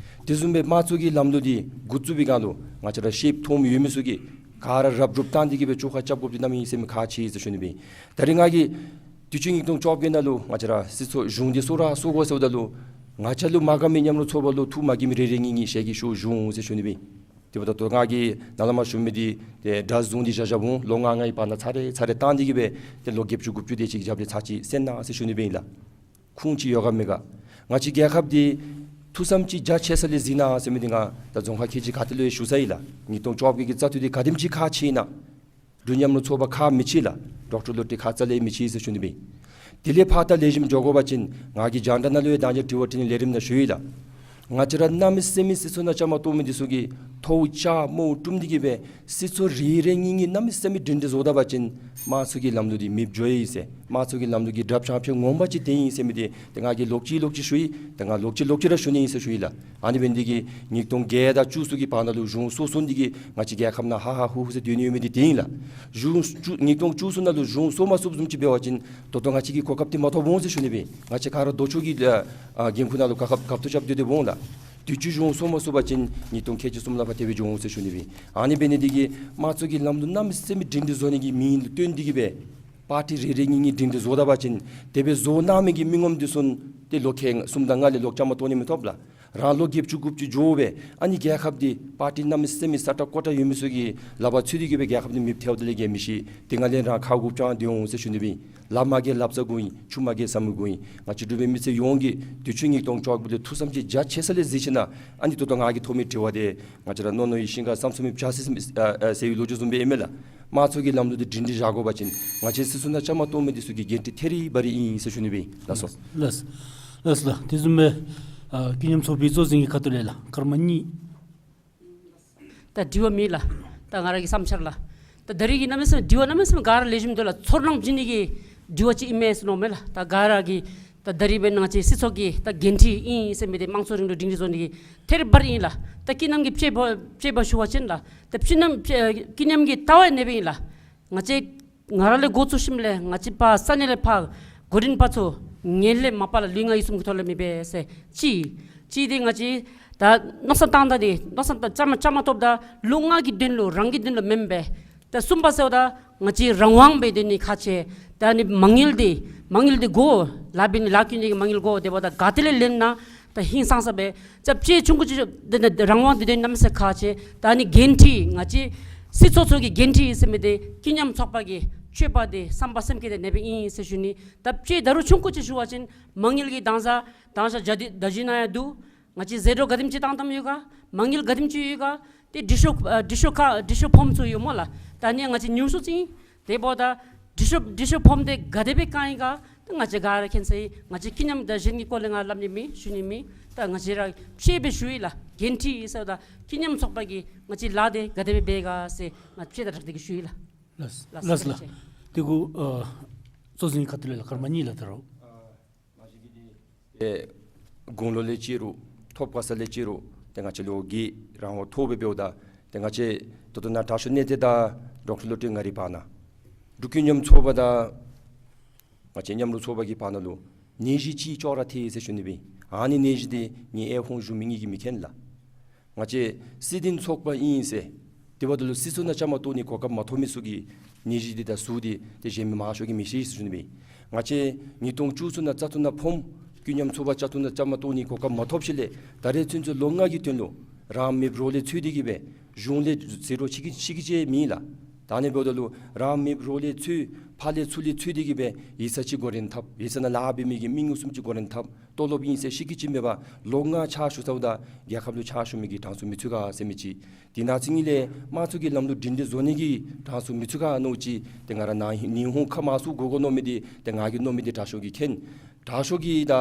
དེ་བཟུམ་སྦེ་དམངས་གཙོ་གི་ལམ་ལུགས་འདི་འགོ་བཙུགས་པའི་སྒང་ལུ་ང་བཅས་ར་ཤེསཔ་མཐོངམ་ཡོད་མི་ཚུ་གིས་ག་ར་རབ་རུབ་བཏང་སྟེ་གི་སྦེ་བཅོ་ཁ་རྐྱབ་དགོཔ་འདི་གནམ་མེད་ས་མེད་ཁག་ཆེ་ཟེར་ཞུ་ནི་སྦེ། ད་རེས་ང་གིས་དུས་ཅི་ཉིས་སྟོང་བཅོ་བརྒྱད་ནང་ལུ་ང་བཅས་ར་སྲིད་ཚོགས་གཞུང་འདི་སོར་ར་སོར་དགོ་ཟེརཝ་ད་ལུ་ང་བཅས་ལུ་མ་དགའ་མི་མཉམ་རུབ་ཚོགས་པ་ལུ་ཐུགས་མ་དགྱེས་མི་རེ་རེ་གཉིས་གཉིས་ཞལ་གྱིས་ཞུ་ཞུ་འོང་ཟེར་ཞུ་ནི་སྦེ། དེ་འབདཝ་ད་ད་ལྟོ་ང་གིས་ནཱ་ལས་མར་ཞུ་མི་འདི་ཏེ་སྒྲ་བཟུང་སྟེ་བཞག་བཞགཔ་འོང་། ལོ་ལྔ་ལྔའི་བར་ན་ཚར་རེ་ཚར་རེ་བཏང་སྟེ་གི་སྦེ་ཏེ་ལོ་བརྒྱད་ཅུ་དགུ་བཅུ་དེ་ཅིག་རྒྱབ་སྟེ་ཚར་ཅིག་གསན་གནང་ཟེར་ཞུ་ནི་སྦེ་ཨིན་ལགས། ཁུངས་ཅིག་ཡོད་ག་མེད་ག། ང་བཅས་རྒྱལ་ཁབ་འདི་ཐུགས་བསམ་ཅིག་རྒྱ་ཆེ་ས་ལས་གཟིགས་གནང་ཟེར་མི་འདི་ང་ད་རྫོང་ཁག་ཁལ་གཅིག་ཁ་ཐུག་ལུ་ཡང་ཞུ་ཚར་ཡི་ལགས། ཉིས་སྟོང་བཅོ་བརྒྱད་ཀྱི་བཙག་འཐུ་འདི་ག་དེམ་ཅིག་ཁག་ཆེ་ཨིན་ན། འབྲུག་མཉམ་རུབ་ཚོགས་པ་ཁག་མི་ཆེ་ལགས། ཌོག་ཊར་བློ་གྲོས་ཁག་རྩ་ལས་མི་ཆེ་ཟེར་ཞུ་ནི་སྦེ། དེ་ལས་ཕར་ད་ལེགས་ཤོམ་འགྱོ་དགོ་པ་ཅིན་ང་གིས་རྒྱང་བསྒྲགས་ནང་ལུ་ཡང་ད་ཅི་དྲི་བ་དྲི་ནི་ལས་རིམ་ནང་ཞུ་ཡི་ལགས། ང་བཅས་ར་གནམ་མེད་ས་མེད་སྲིད་ཚོགས་ནང་བཅའ་མར་གཏོགས་མི་འདི་ཚུ་གིས་ཐོཝ་ལྕགས་མོ་བཀྲུམ་སྟེ་གི་སྦེ་སྲིད་ཚོགས་རེ་རེ་གཉིས་གཉིས་གནམ་མེད་ས་མེད་སྒྲིང་སྒྲི་བཟོ་ད་པ་ཅིན་དམངས་གཙོ་གི་ལམ་ལུགས་འདི་མེདཔ་འགྱོ་ཡི་ཟེར། དམངས་གཙོ་གི་ལམ་ལུགས་ཀྱི་དྲགཔ་བྱང་ཕྱོགས་ངོ་མ་ཅིག་དེ་ཨིན་ཟེར་མི་འདི་ཏེ་ང་གིས་ལོག་ཅི་ལོག་ཅི་ཞུ་ཡི། ཏེ་ང་ལོག་ཅི་ལོག་ཅི་ར་ཞུ་ནི་ཨིན་ཟེར་ཞུ་ཡི་ལགས། ཨ་ནི་འབད་ནི་འདི་གིས་ཉིས་སྟོང་བརྒྱད་དང་བཅུ་ཚུ་གི་བར་ན་ལུ་གཞུང་སོ་སོ་འདི་གིས་ང་བཅས་རྒྱལ་ཁབ་ནང་ཧ་ཧ་ཧུ་ཧུ་ཟེར་སྡོད་ནི་ཡོད་མི་འདི་དེ་ཨིན་ལགས། གཞུང་བཅུ་ཉིས་སྟོང་བཅུ་ཚུ་ནང་ལུ་གཞུང་སོར་མ་སོརཝ་བཟུམ་ཅིག་འབད་བ་ཅིན་ད་ལྟོ་ང་བཅས་ཀྱིས་གོ་སྐབས་འདི་མ་ཐོབ་འོང་ཟེར་ཞུ་ནི་སྦེ། ང་བཅས་ག་ར་ལྡོག་ཕྱོགས་ཀྱི་ཨ་ཨ་འགན་ཁུར་ནང་ལུ་ག་སྐབས་ག་ཐུག་རྐྱབ་སྡོད་སྡོདཔ་འོང་ལགས། དུས་ཅི་གཞུང་སོར་མ་སོར་བ་ཅིན་ཉིས་སྟོང་ཁལ་གཅིག་གསུམ་ལས་ཕར་དེ་སྦེ་འགྱོ་འོང་ཟེར་ཞུ་ནི་སྦེ། ཨ་ནི་འབད་ནི་འདི་གིས་དམངས་གཙོ་གི་ལམ་ལུགས་གནམ་མེད་ས་མེད་སྒྲིང་སྒྲི་བཟོ་ནི་གི་དམིགས་ཡུལ་བཏོན་ཏེ་གི་སྦེ་པར་ཊི་རེ་རེ་གཉིས་གཉིས་སྒྲིང་སྒྲི་བཟོ་ད་པ་ཅིན་དེ་སྦེ་བཟོ་གནང་མི་གི་མི་ངོམ་འདི་ཚུ་ཏེ་ལོ་ཁལ་གསུམ་དང་ལྔ་ལས་ལོག་བཅའ་མར་གཏོགས་ནི་མི་ཐོབ་ལགས། རང་ལོ་བརྒྱད་ཅུ་དགུ་བཅུ་འགྱོ་སྦེ་ཨ་ནི་རྒྱལ་ཁབ་འདི་པར་ཊི་གནམ་མེད་ས་མེད་ས་ཁྲ་ཀོ་ཁྲ་ཡོད་མི་ཚུ་གི་ལག་པར་ཚུད་དེ་གི་སྦེ་རྒྱལ་ཁབ་འདི་མེདཔ་ཐལཝ་ད་ལས་བརྒལ་མི་ཤེས། དེ་ནང་ལས་རང་ཁ་དགུ་བཅང་སྡོད་འོང་ཟེར་ཞུ་ནི་སྦེ། ལཱ་མ་རྒྱལ་ལབ་ས་དགོ་ཨིན། ཆུ་མ་རྒྱལ་ཟ་མི་དགོ་ཨིན། ང་བཅས་འབྲུག་པའི་མི་སེར་ཡོངས་ཀྱིས་དུས་ཅི་ཉིས་སྟོང་བཅོ་བརྒྱད་ལས་ཐུགས་བསམ་ཅིག་རྒྱ་ཆེ་ས་ལས་གཟིགས་ཞིན་ན་ཨ་ནི་ད་ལྟོ་ང་གིས་ཐོབ་མི་དྲི་བ་འདི་ང་བཅས་ར་རྣོ་རྣོ་ཡི་ཤིང་ཁར་སྲམ་སྲུ་མི་བྱ་སི་སི་མི་ཨ་ཨ་ཟེར་བའི་ལོ་རྒྱུས་བཟུམ་སྦེ་ཨིན་མས་ལགས། དམངས་གཙོ་གི་ལམ་ལུགས་འདི་སྒྲིང་སྒྲི་བཞག་དགོ་པ་ཅིན་ང་བཅས་སྲིད་ཚོགས་ནང་བཅའ་མར་གཏོགས་མི་འདི་ཚུ་གི་འགན་འཁྲི་ཐད་རི་བ་རི་ཨིན་ཟེར་ཞུ་ནི་སྦེ་ཨིན། ལགས་སོ། ལགས་ལགས་ལགས། དེ་བཟུམ་སྦེ་ཨ་ཀུན་མཉམ་ཚོགས་པའི་གཙོ་འཛིན་གྱི་ཁ་ཐུག་ལས་ལགས་སྐར་མ་གཉིས། ད་དྲི་བ་མེད་ལགས། ད་ང་ར་གི་བསམ་འཆར་ལགས། ད་ད་རེས་ཀྱི་གནམ་མེད་ས་མེད་དྲི་བ་གནམ་མེད་ས་མེད་ག་ར་ལེགས་ཤོམ་འདུག་ལགས། ཚོར་སྣང་བྱིན་ནི་གི་དྲི་བ་ཅིག་ཨིན་མས་ཟེར་མནོཝ་མས་ལགས། ད་ག་ར་གིས་ ད་ད་རིས་འབདན་ང་བཅས་སྲིད་ཚོགས་ཀྱི་ད་འགན་འཁྲི་ཨིན་ཟེར་མི་འདི་དམངས་གཙོ་རིང་ལུགས་སྒྲིང་སྒྲི་བཟོ་ནི་གི་ཐད་རི་བ་རི་ཨིན་ལགས། ད་ཀུན་མཉམ་གྱི་དཔྱད་པ་དཔྱད་པ་ཞུ་བ་ཅིན་ལགས། ད་ཀུན་མཉམ་ཀུན་མཉམ་གྱི་ལྟ་བ་ནེ་སྦེ་ཨིན་ལགས། ང་བཅས་ང་ར་ལས་འགོ་བཙུགས་ཞིནམ་ལས་ང་བཅས་ཕར་ས་གནས་ལས་ཕར་འགོ་འདྲེན་པ་ཚུ་ངན་ལྷད་མ་པ་ལགས་ལུས་ངག་ཡིད་གསུམ་གྱི་ཐོག་ལས་མེདཔ་སྦེ་ཟེར་ཅིག། ཅིག་འདི་ང་བཅས་ད་མནོ་བསམ་བཏང་ད་འདི་མནོ་བསམ་བཏང་བཅའ་མར་བཅའ་མར་གཏོགསཔ་ད་ལུས་ངག་གི་དོན་ལུ་རང་གི་དོན་ལུ་མེན་པར་ད་གསུམ་པ་ཟེརཝ་ད་ང་བཅས་རང་དབང་སྦེ་སྡོད་ནི་ཁག་ཆེ། ད་ནི་མ་དངུལ་འདི་མ་དངུལ་འདི་དགོ། ལཱ་འབད་ནི་ལཱ་བཀོལ་ནི་གི་མ་དངུལ་དགོ། དེ་འབདཝ་ད་ག་ཏེ་ལས་ལེན་ན་ད་ཧིང་སངས་ས་སྦེ་ཅ་ཆུང་ཀུ་ཅིག་འདི་ནི་རང་དབང་འདི་དོན་གནམ་མེད་ས་མེད་ཁག་ཆེ། ད་ནི་འགན་འཁྲི་ང་བཅས་སྲིད་ཚོགས་ཚུ་གི་འགན་འཁྲི་ཟེར་མི་འདི་ཀུན་མཉམ་ཚོགས་པ་གི་སྤྱོད་པ་འདི་བསམ་པ་སེམས་བསྐྱེད་འདི་ནེ་སྦེ་ཨིན་ཟེར་ཞུ་ནི། ད་ཅ་ད་རུང་ཆུང་ཀུ་ཅིག་ཞུ་བ་ཅིན་མ་དངུལ་གྱི་དང་ས་དང་ས་ཇ་འདི་ད་ཅི་ནང་ཡང་འདུག། ང་བཅས་ཟད་འགྲོ་ག་དེམ་ཅིག་བཏང་བཏངམ་ཡོད་ག། མ་དངུལ་ག་དེམ་ཅིག་ཡོད་ག། ཏེ་འབྲི་ཤོག་ཨ་འབྲི་ཤོག་ཁ་འབྲི་ཤོག་ཕོརམ་ཚུ་ཡོད་སྨོ་ལགས། ད་ནི་ང་བཅས་ཉུང་སུ་ཅིག་ཨིན། དེ་འབདཝ་ད་འབྲི་ཤོག་འབྲི་ཤོག་ཕོརམ་འདི་ག་དེ་སྦེ་བཀང་ཡི་ག། ད་ང་བཅས་ག་ར་མཁྱེན་ས་ཨིན། ང་བཅས་ཀུན་མཉམ་ད་གཞན་གྱི་སྐོར་ལས་ང་སླབ་ནི་མེད་ཞུ་ནི་མེད། ད་ང་བཅས་ར་དཔྱེ་སྦེ་ཞུ་ཡི་ལགས། འགན་འཁྲི་ཟེརཝ་ད་ཀུན་མཉམ་ཚོགས་པ་གིས་ང་བཅས་ལཱ་འདི་ག་དེ་སྦེ་འབད་ག་ཟེར་ང་དཔྱེ་དང་སྦྲགས་ཏེ་གི་ཞུ་ཡི་ལགས། ལགས་ལགས་ལགས། ལགས། དེ་གུ་ཨ་གཙོ་འཛིན་ཁ་ཐུག་ལས་ལགས་སྐར་མ་གཉིས་ལགས། ད་རུང་ཨེ་དགུང་ལོ་ལས་ཅིག་རུང་ཐོབ་གོ་ས་ལས་ཅིག་རུང་ཏེ་ང་བཅས་ལུ་གི་རང་དབང་ཐོབ་སྦེ་འབདཝ་ད་ཏེ་ང་བཅས་ད་ལྟོ་ནཱ་དྲག་ཤོས་གནས་བརྟན་དང་ཌོག་ཊར་བློ་གྲོས་ང་རའི་བར་ན་འབྲུག་ཀུན་མཉམ་ཚོགས་པ་དང་ང་བཅས་མཉམ་རུབ་ཚོགས་པ་གི་བར་ན་ལུ་ནད་གཞི་ཅིག་ཅོག་ར་འཐད་ཟེར་ཞུ་ནི་སྦེ། ཨ་ནི་ནད་གཞི་འདི་ངེའི་ཧོང་ཞུ་མི་ངེ་གི་མི་མཁྱེན་ལགས། ང་བཅས་སྲིད་དོན་ཚོགས་པ་ཨིན་ཟེར་དེ་འབདཝ་ད་ལུ་སྲིད་ཚོགས་ནང་བཅའ་མར་གཏོགས་ནི་གོ་སྐབས་མ་ཐོབ་མི་ཚུ་གི་ནད་གཞི་འདི་དང་ཟུག་འདི་ཏེ་གཞན་མི་མང་ཤོས་ཀྱིས་མི་ཤེས་ཟེར་ཞུ་ནི་སྦེ། ང་བཅས་ཉིས་སྟོང་བཅུ་གསུམ་ནང་བཙག་འཐུ་ནང་ཕོགམ་ཀུན་མཉམ་ཚོགས་པ་བཙག་འཐུ་ནང་བཅའ་མར་གཏོགས་ནི་གོ་སྐབས་མ་ཐོབ་ཞིནམ་ལས་ད་རེས་ཚུན་ཚོད་ལོ་ལྔ་གི་དོན་ལུ་རང་མེདཔ་རོགས་ལས་འཚོལ་ཏེ་གི་སྦེ་གཞུང་ལས་ཟད་འགྲོ་ཅིག་གི་ཅིག་གི་ཅིག་མེད་ལགས། ད་ནི་འབདཝ་ད་ལུ་རང་མེདཔ་རོགས་ལས་འཚོལ་ཕར་ལས་ཚུར་ལས་འཚོལ་ཏེ་གི་སྦེ་ཡིག་ཚང་ཅིག་འགོ་འདྲེན་འཐབ། ཡིག་ཚང་ནང་ལཱ་འབད་མི་གི་མི་ངོམ་གསུམ་ཅིག་འགོ་འདྲེན་འཐབ། ཏོ་ལོབ་ཨིན་ཟེར་ཅིག་གི་ཅིག་མེད་པར་ལོ་ལྔ་ཕྱག་ཞུ་ཚརཝ་ད་རྒྱལ་ཁབ་ལུ་ཕྱག་ཞུ་མི་གི་གྲངས་སུ་མི་ཚུད་ག་ཟེར་མི་ཅིག། དེ་ནང་ཚུད་ནི་ལས་དམངས་གཙོ་གི་ལམ་ལུགས་སྒྲིང་སྒྲི་བཟོ་ནི་གི་གྲངས་སུ་མི་ཚུད་ག་མནོ་ཅི། ཏེ་ང་ར་ནཱ་ཉི་ཧོང་ཁ་མང་སུ་གོ་དགོ་མནོ་མི་འདི་ཏེ་ང་གིས་མནོ་མི་འདི་དྲག་ཤོས་ཀྱིས་མཁྱེན། དྲག་ཤོས་ཀྱིས་ད་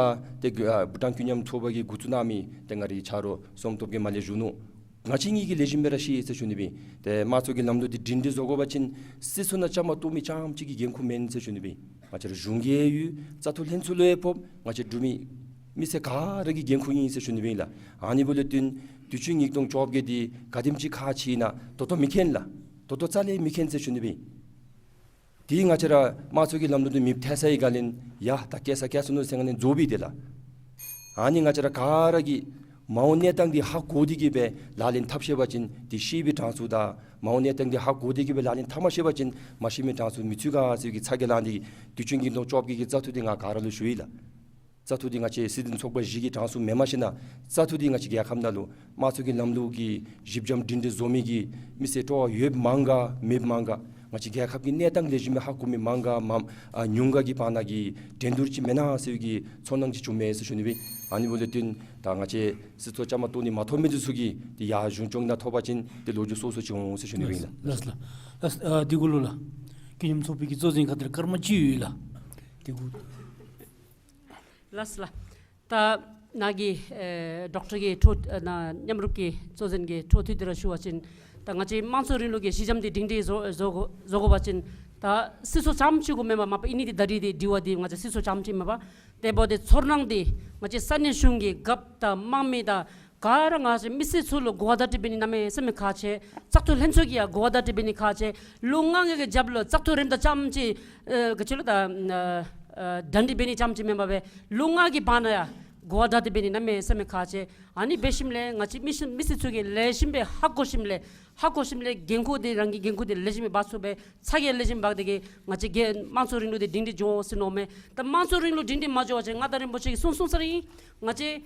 ཏེ་ཨ་བྷུ་ཊཱན་ཀུན་མཉམ་ཚོགས་པ་གིས་འགོ་བཙུགས་གནང་མི་ཏེ་ང་རའི་ཆ་རོགས་བསོད་སྟོབས་ཀྱིས་མར་ལས་ཞུ་ནུག། ང་བཅས་གཉིས་ཀྱིས་ལེགས་ཤོམ་སྦེ་ར་ཤེས་ཟེར་ཞུ་ནི་སྦེ། ཏེ་དམངས་གཙོ་གི་ལམ་ལུགས་འདི་སྒྲིང་སྒྲི་བཟོ་དགོ་པ་ཅིན་སྲིད་ཚོགས་ནང་བཅའ་མར་གཏོགས་མི་རྐྱངམ་ཅིག་གི་འགན་ཁུར་མེན་ཟེར་ཞུ་ནི་སྦེ། ང་བཅས་ར་གཞུང་གིས་ཡང་ཡོད། བཙག་འཐུ་ལྷན་ཚོགས་ལུ་ཡང་ཕོགཔ། ང་བཅས་འབྲུག་མི་མི་སེར་ག་ར་གི་འགན་ཁུར་ཨིན་ཟེར་ཞུ་ནི་སྦེ་ལགས། ཨ་ནི་འབདཝ་ལས་བརྟེན་དུས་ཅི་ཉིས་སྟོང་བཅོ་བརྒྱད་འདི་ག་དེམ་ཅིག་ཁག་ཆེ་ཨིན་ན་ད་ལྟོ་མི་མཁྱེན་ལགས། ད་ལྟོ་རྩ་ལས་མི་མཁྱེན་ཟེར་ཞུ་ནི་སྦེ། དེ་ང་བཅས་ར་དམངས་གཙོ་གི་ལམ་ལུགས་འདི་མེདཔ་ཐལ་སའི་སྒང་ལས་ཡ་ད་སྐྱེ་ས་སྐྱེ་སོ་ནུག་ཟེར་ང་ནི་རྫོགས་པས་ཏེ་ལགས། ཨ་ནི་ང་བཅས་ར་ག་ར་གིས་མ་འོངས་གནས་སྟངས་འདི་ཧ་གོ་སྟེ་གི་སྦེ་ལག་ལེན་འཐབ་ཤེས་པ་ཅིན་འདི་ཤེས་པའི་གྲངས་སུ་དང་མ་འོངས་གནས་སྟངས་འདི་ཧ་གོ་སྟེ་གི་སྦེ་ལག་ལེན་འཐབ་མ་ཤེས་པ་ཅིན་མ་ཤེས་མི་གྲངས་སུ་མི་ཚུད་ག་ཟེར་གི་ཚ་གྱང་ལང་སྟེ་དུས་ཅི་ཉིས་སྟོང་བཅོ་བརྒྱད་ཀྱི་བཙག་འཐུ་འདི་ང་ག་ར་ལུ་ཞུ་ཡི་ལགས། བཙག་འཐུ་འདི་ང་བཅས་སྲིད་དོན་ཚོགས་པ་བཞི་གི་གྲངས་སུ་མེནམ་ཞིནམ་ལས་བཙག་འཐུ་འདི་ང་བཅས་རྒྱལ་ཁབ་ནང་ལུ་དམངས་གཙོ་གི་ལམ་ལུགས་ཀྱི་གཞི་འགྱམ་སྒྲིང་སྒྲི་བཟོ་མི་གི་མི་སེར་སྤྲོ་བ་ཡོདཔ་མང་ག་མེདཔ་མང་ག། ང་བཅས་རྒྱལ་ཁབ་ཀྱི་གནས་སྟངས་ལེགས་ཤོམ་སྦེ་ཧ་གོ་མི་མང་ག་མ་ཨ་ཉུང་ག་གི་བར་ན་གི་འགྲན་བསྡུར་ཅིག་མེན་ན་ཟེར་གི་ཚོར་སྣང་ཅིག་བྱུངམ་མས་ཟེར་ཞུ་ནི་སྦེ། ཨ་ནི་འབདཝ་ལས་བརྟེན་ད་ང་བཅས་སྲིད་ཚོགས་བཅའ་མར་གཏོགས་ནི་མ་ཐོབ་མི་འདི་ཚུ་གིས་ཏེ་ཡར་གཞུང་སྐྱོང་ནང་ཐོབ་པ་ཅིན་ཏེ་ལོ་རྒྱུས་སོ་སོ་ཅིག་འོང་ཟེར་ཞུ་ནི་སྦེ་ཨིན་ལགས། ལགས་ལགས། ལགས། ཨ་དེ་གུ་ལུ་ལགས་ཀུན་མཉམ་ཚོགས་པའི་གི་གཙོ་འཛིན་ཁ་ཐུག་ལས་སྐར་མ་གཅིག་ཡོད་ལགས། དེ་གུ། ལགས་ལགས། ད་ནཱ་གི་ཨེ་ཌོག་ཊར་གྱི་འཕྲོ་ཨ་ནཱ་མཉམ་རུབ་ཀྱི་གཙོ་འཛིན་གྱི་འཕྲོ་མཐུད་དེ་ར་ཞུ་བ་ཅིན་ད་ང་བཅས་དམངས་གཙོ་རིང་ལུགས་ཀྱི་གཞི་འགྱམ་འདི་སྒྲིང་སྒྲི་བཟོ་བཟོ་དགོ་བཟོ་དགོ་པ་ཅིན་ད་སྲིད་ཚོགས་རྐྱངམ་ཅིག་གུ་མེན་པར་མ་པ་ཨིན་ནི་འདི་ད་རིས་འདི་དྲི་བ་འདི་ང་བཅས་སྲིད་ཚོགས་རྐྱངམ་ཅིག་མེན་པར་དེ་འབདཝ་ད་ཚོར་སྣང་འདི་ང་བཅས་ས་གནས་གཞུང་གི་རྒཔོ་དང་དམངས་མི་དང་ག་ར་ང་བཅས་མི་སེར་ཚུ་ལུ་གོ་བརྡ་སྤྲོད་འབད་ནི་གནམ་མེད་ས་མེད་ཁག་ཆེ། བཙག་འཐུ་ལྷན་ཚོགས་ཀྱིས་ཡང་གོ་བརྡ་སྤྲོད་འབད་ནི་ཁག་ཆེ། ལོ་ལྔ་ལྔ་གི་རྒྱབ་ལུ་བཙག་འཐུ་རནམ་ད་རྐྱངམ་ཅིག་ཨེ་ག་ཅི་ལོ་ད་ཨ་གྲ་སྒྲིག་འབད་ནི་རྐྱངམ་ཅིག་མེན་པར་སྦེ་ལོ་ལྔ་གི་བར་ན་ཡང་གོ་བརྡ་སྤྲོད་འབད་ནི་གནམ་མེད་ས་མེད་ཁག་ཆེ། ཨ་ནི་འབད་ཞིནམ་ལས་ང་བཅས་མི་སེར་མི་སེར་ཚུ་གིས་ལེགས་ཤོམ་སྦེ་ཧ་གོ་ཞིནམ་ལས་ཧ་གོ་ཞིནམ་ལས་འགན་ཁུར་འདི་རང་གི་འགན་ཁུར་འདི་ལེགས་ཤོམ་སྦེ་འབག་ཚུགས་པའི་ཚ་གྱང་ལེགས་ཤོམ་འབག་སྟེ་གི་ང་བཅས་ཀྱི་དམངས་གཙོ་རིང་ལུགས་འདི་སྒྲིང་སྒྲི་འགྱོ་འོང་ཟེར་མནོཝ་མས། ད་དམངས་གཙོ་རིང་ལུགས་སྒྲིང་སྒྲི་མ་འགྱོ་བ་ཅིན་མངའ་བདག་རིན་པོ་ཆེ་གིས་གསུངས་གསུངས་ས་ར་ཨིན། ང་བཅས་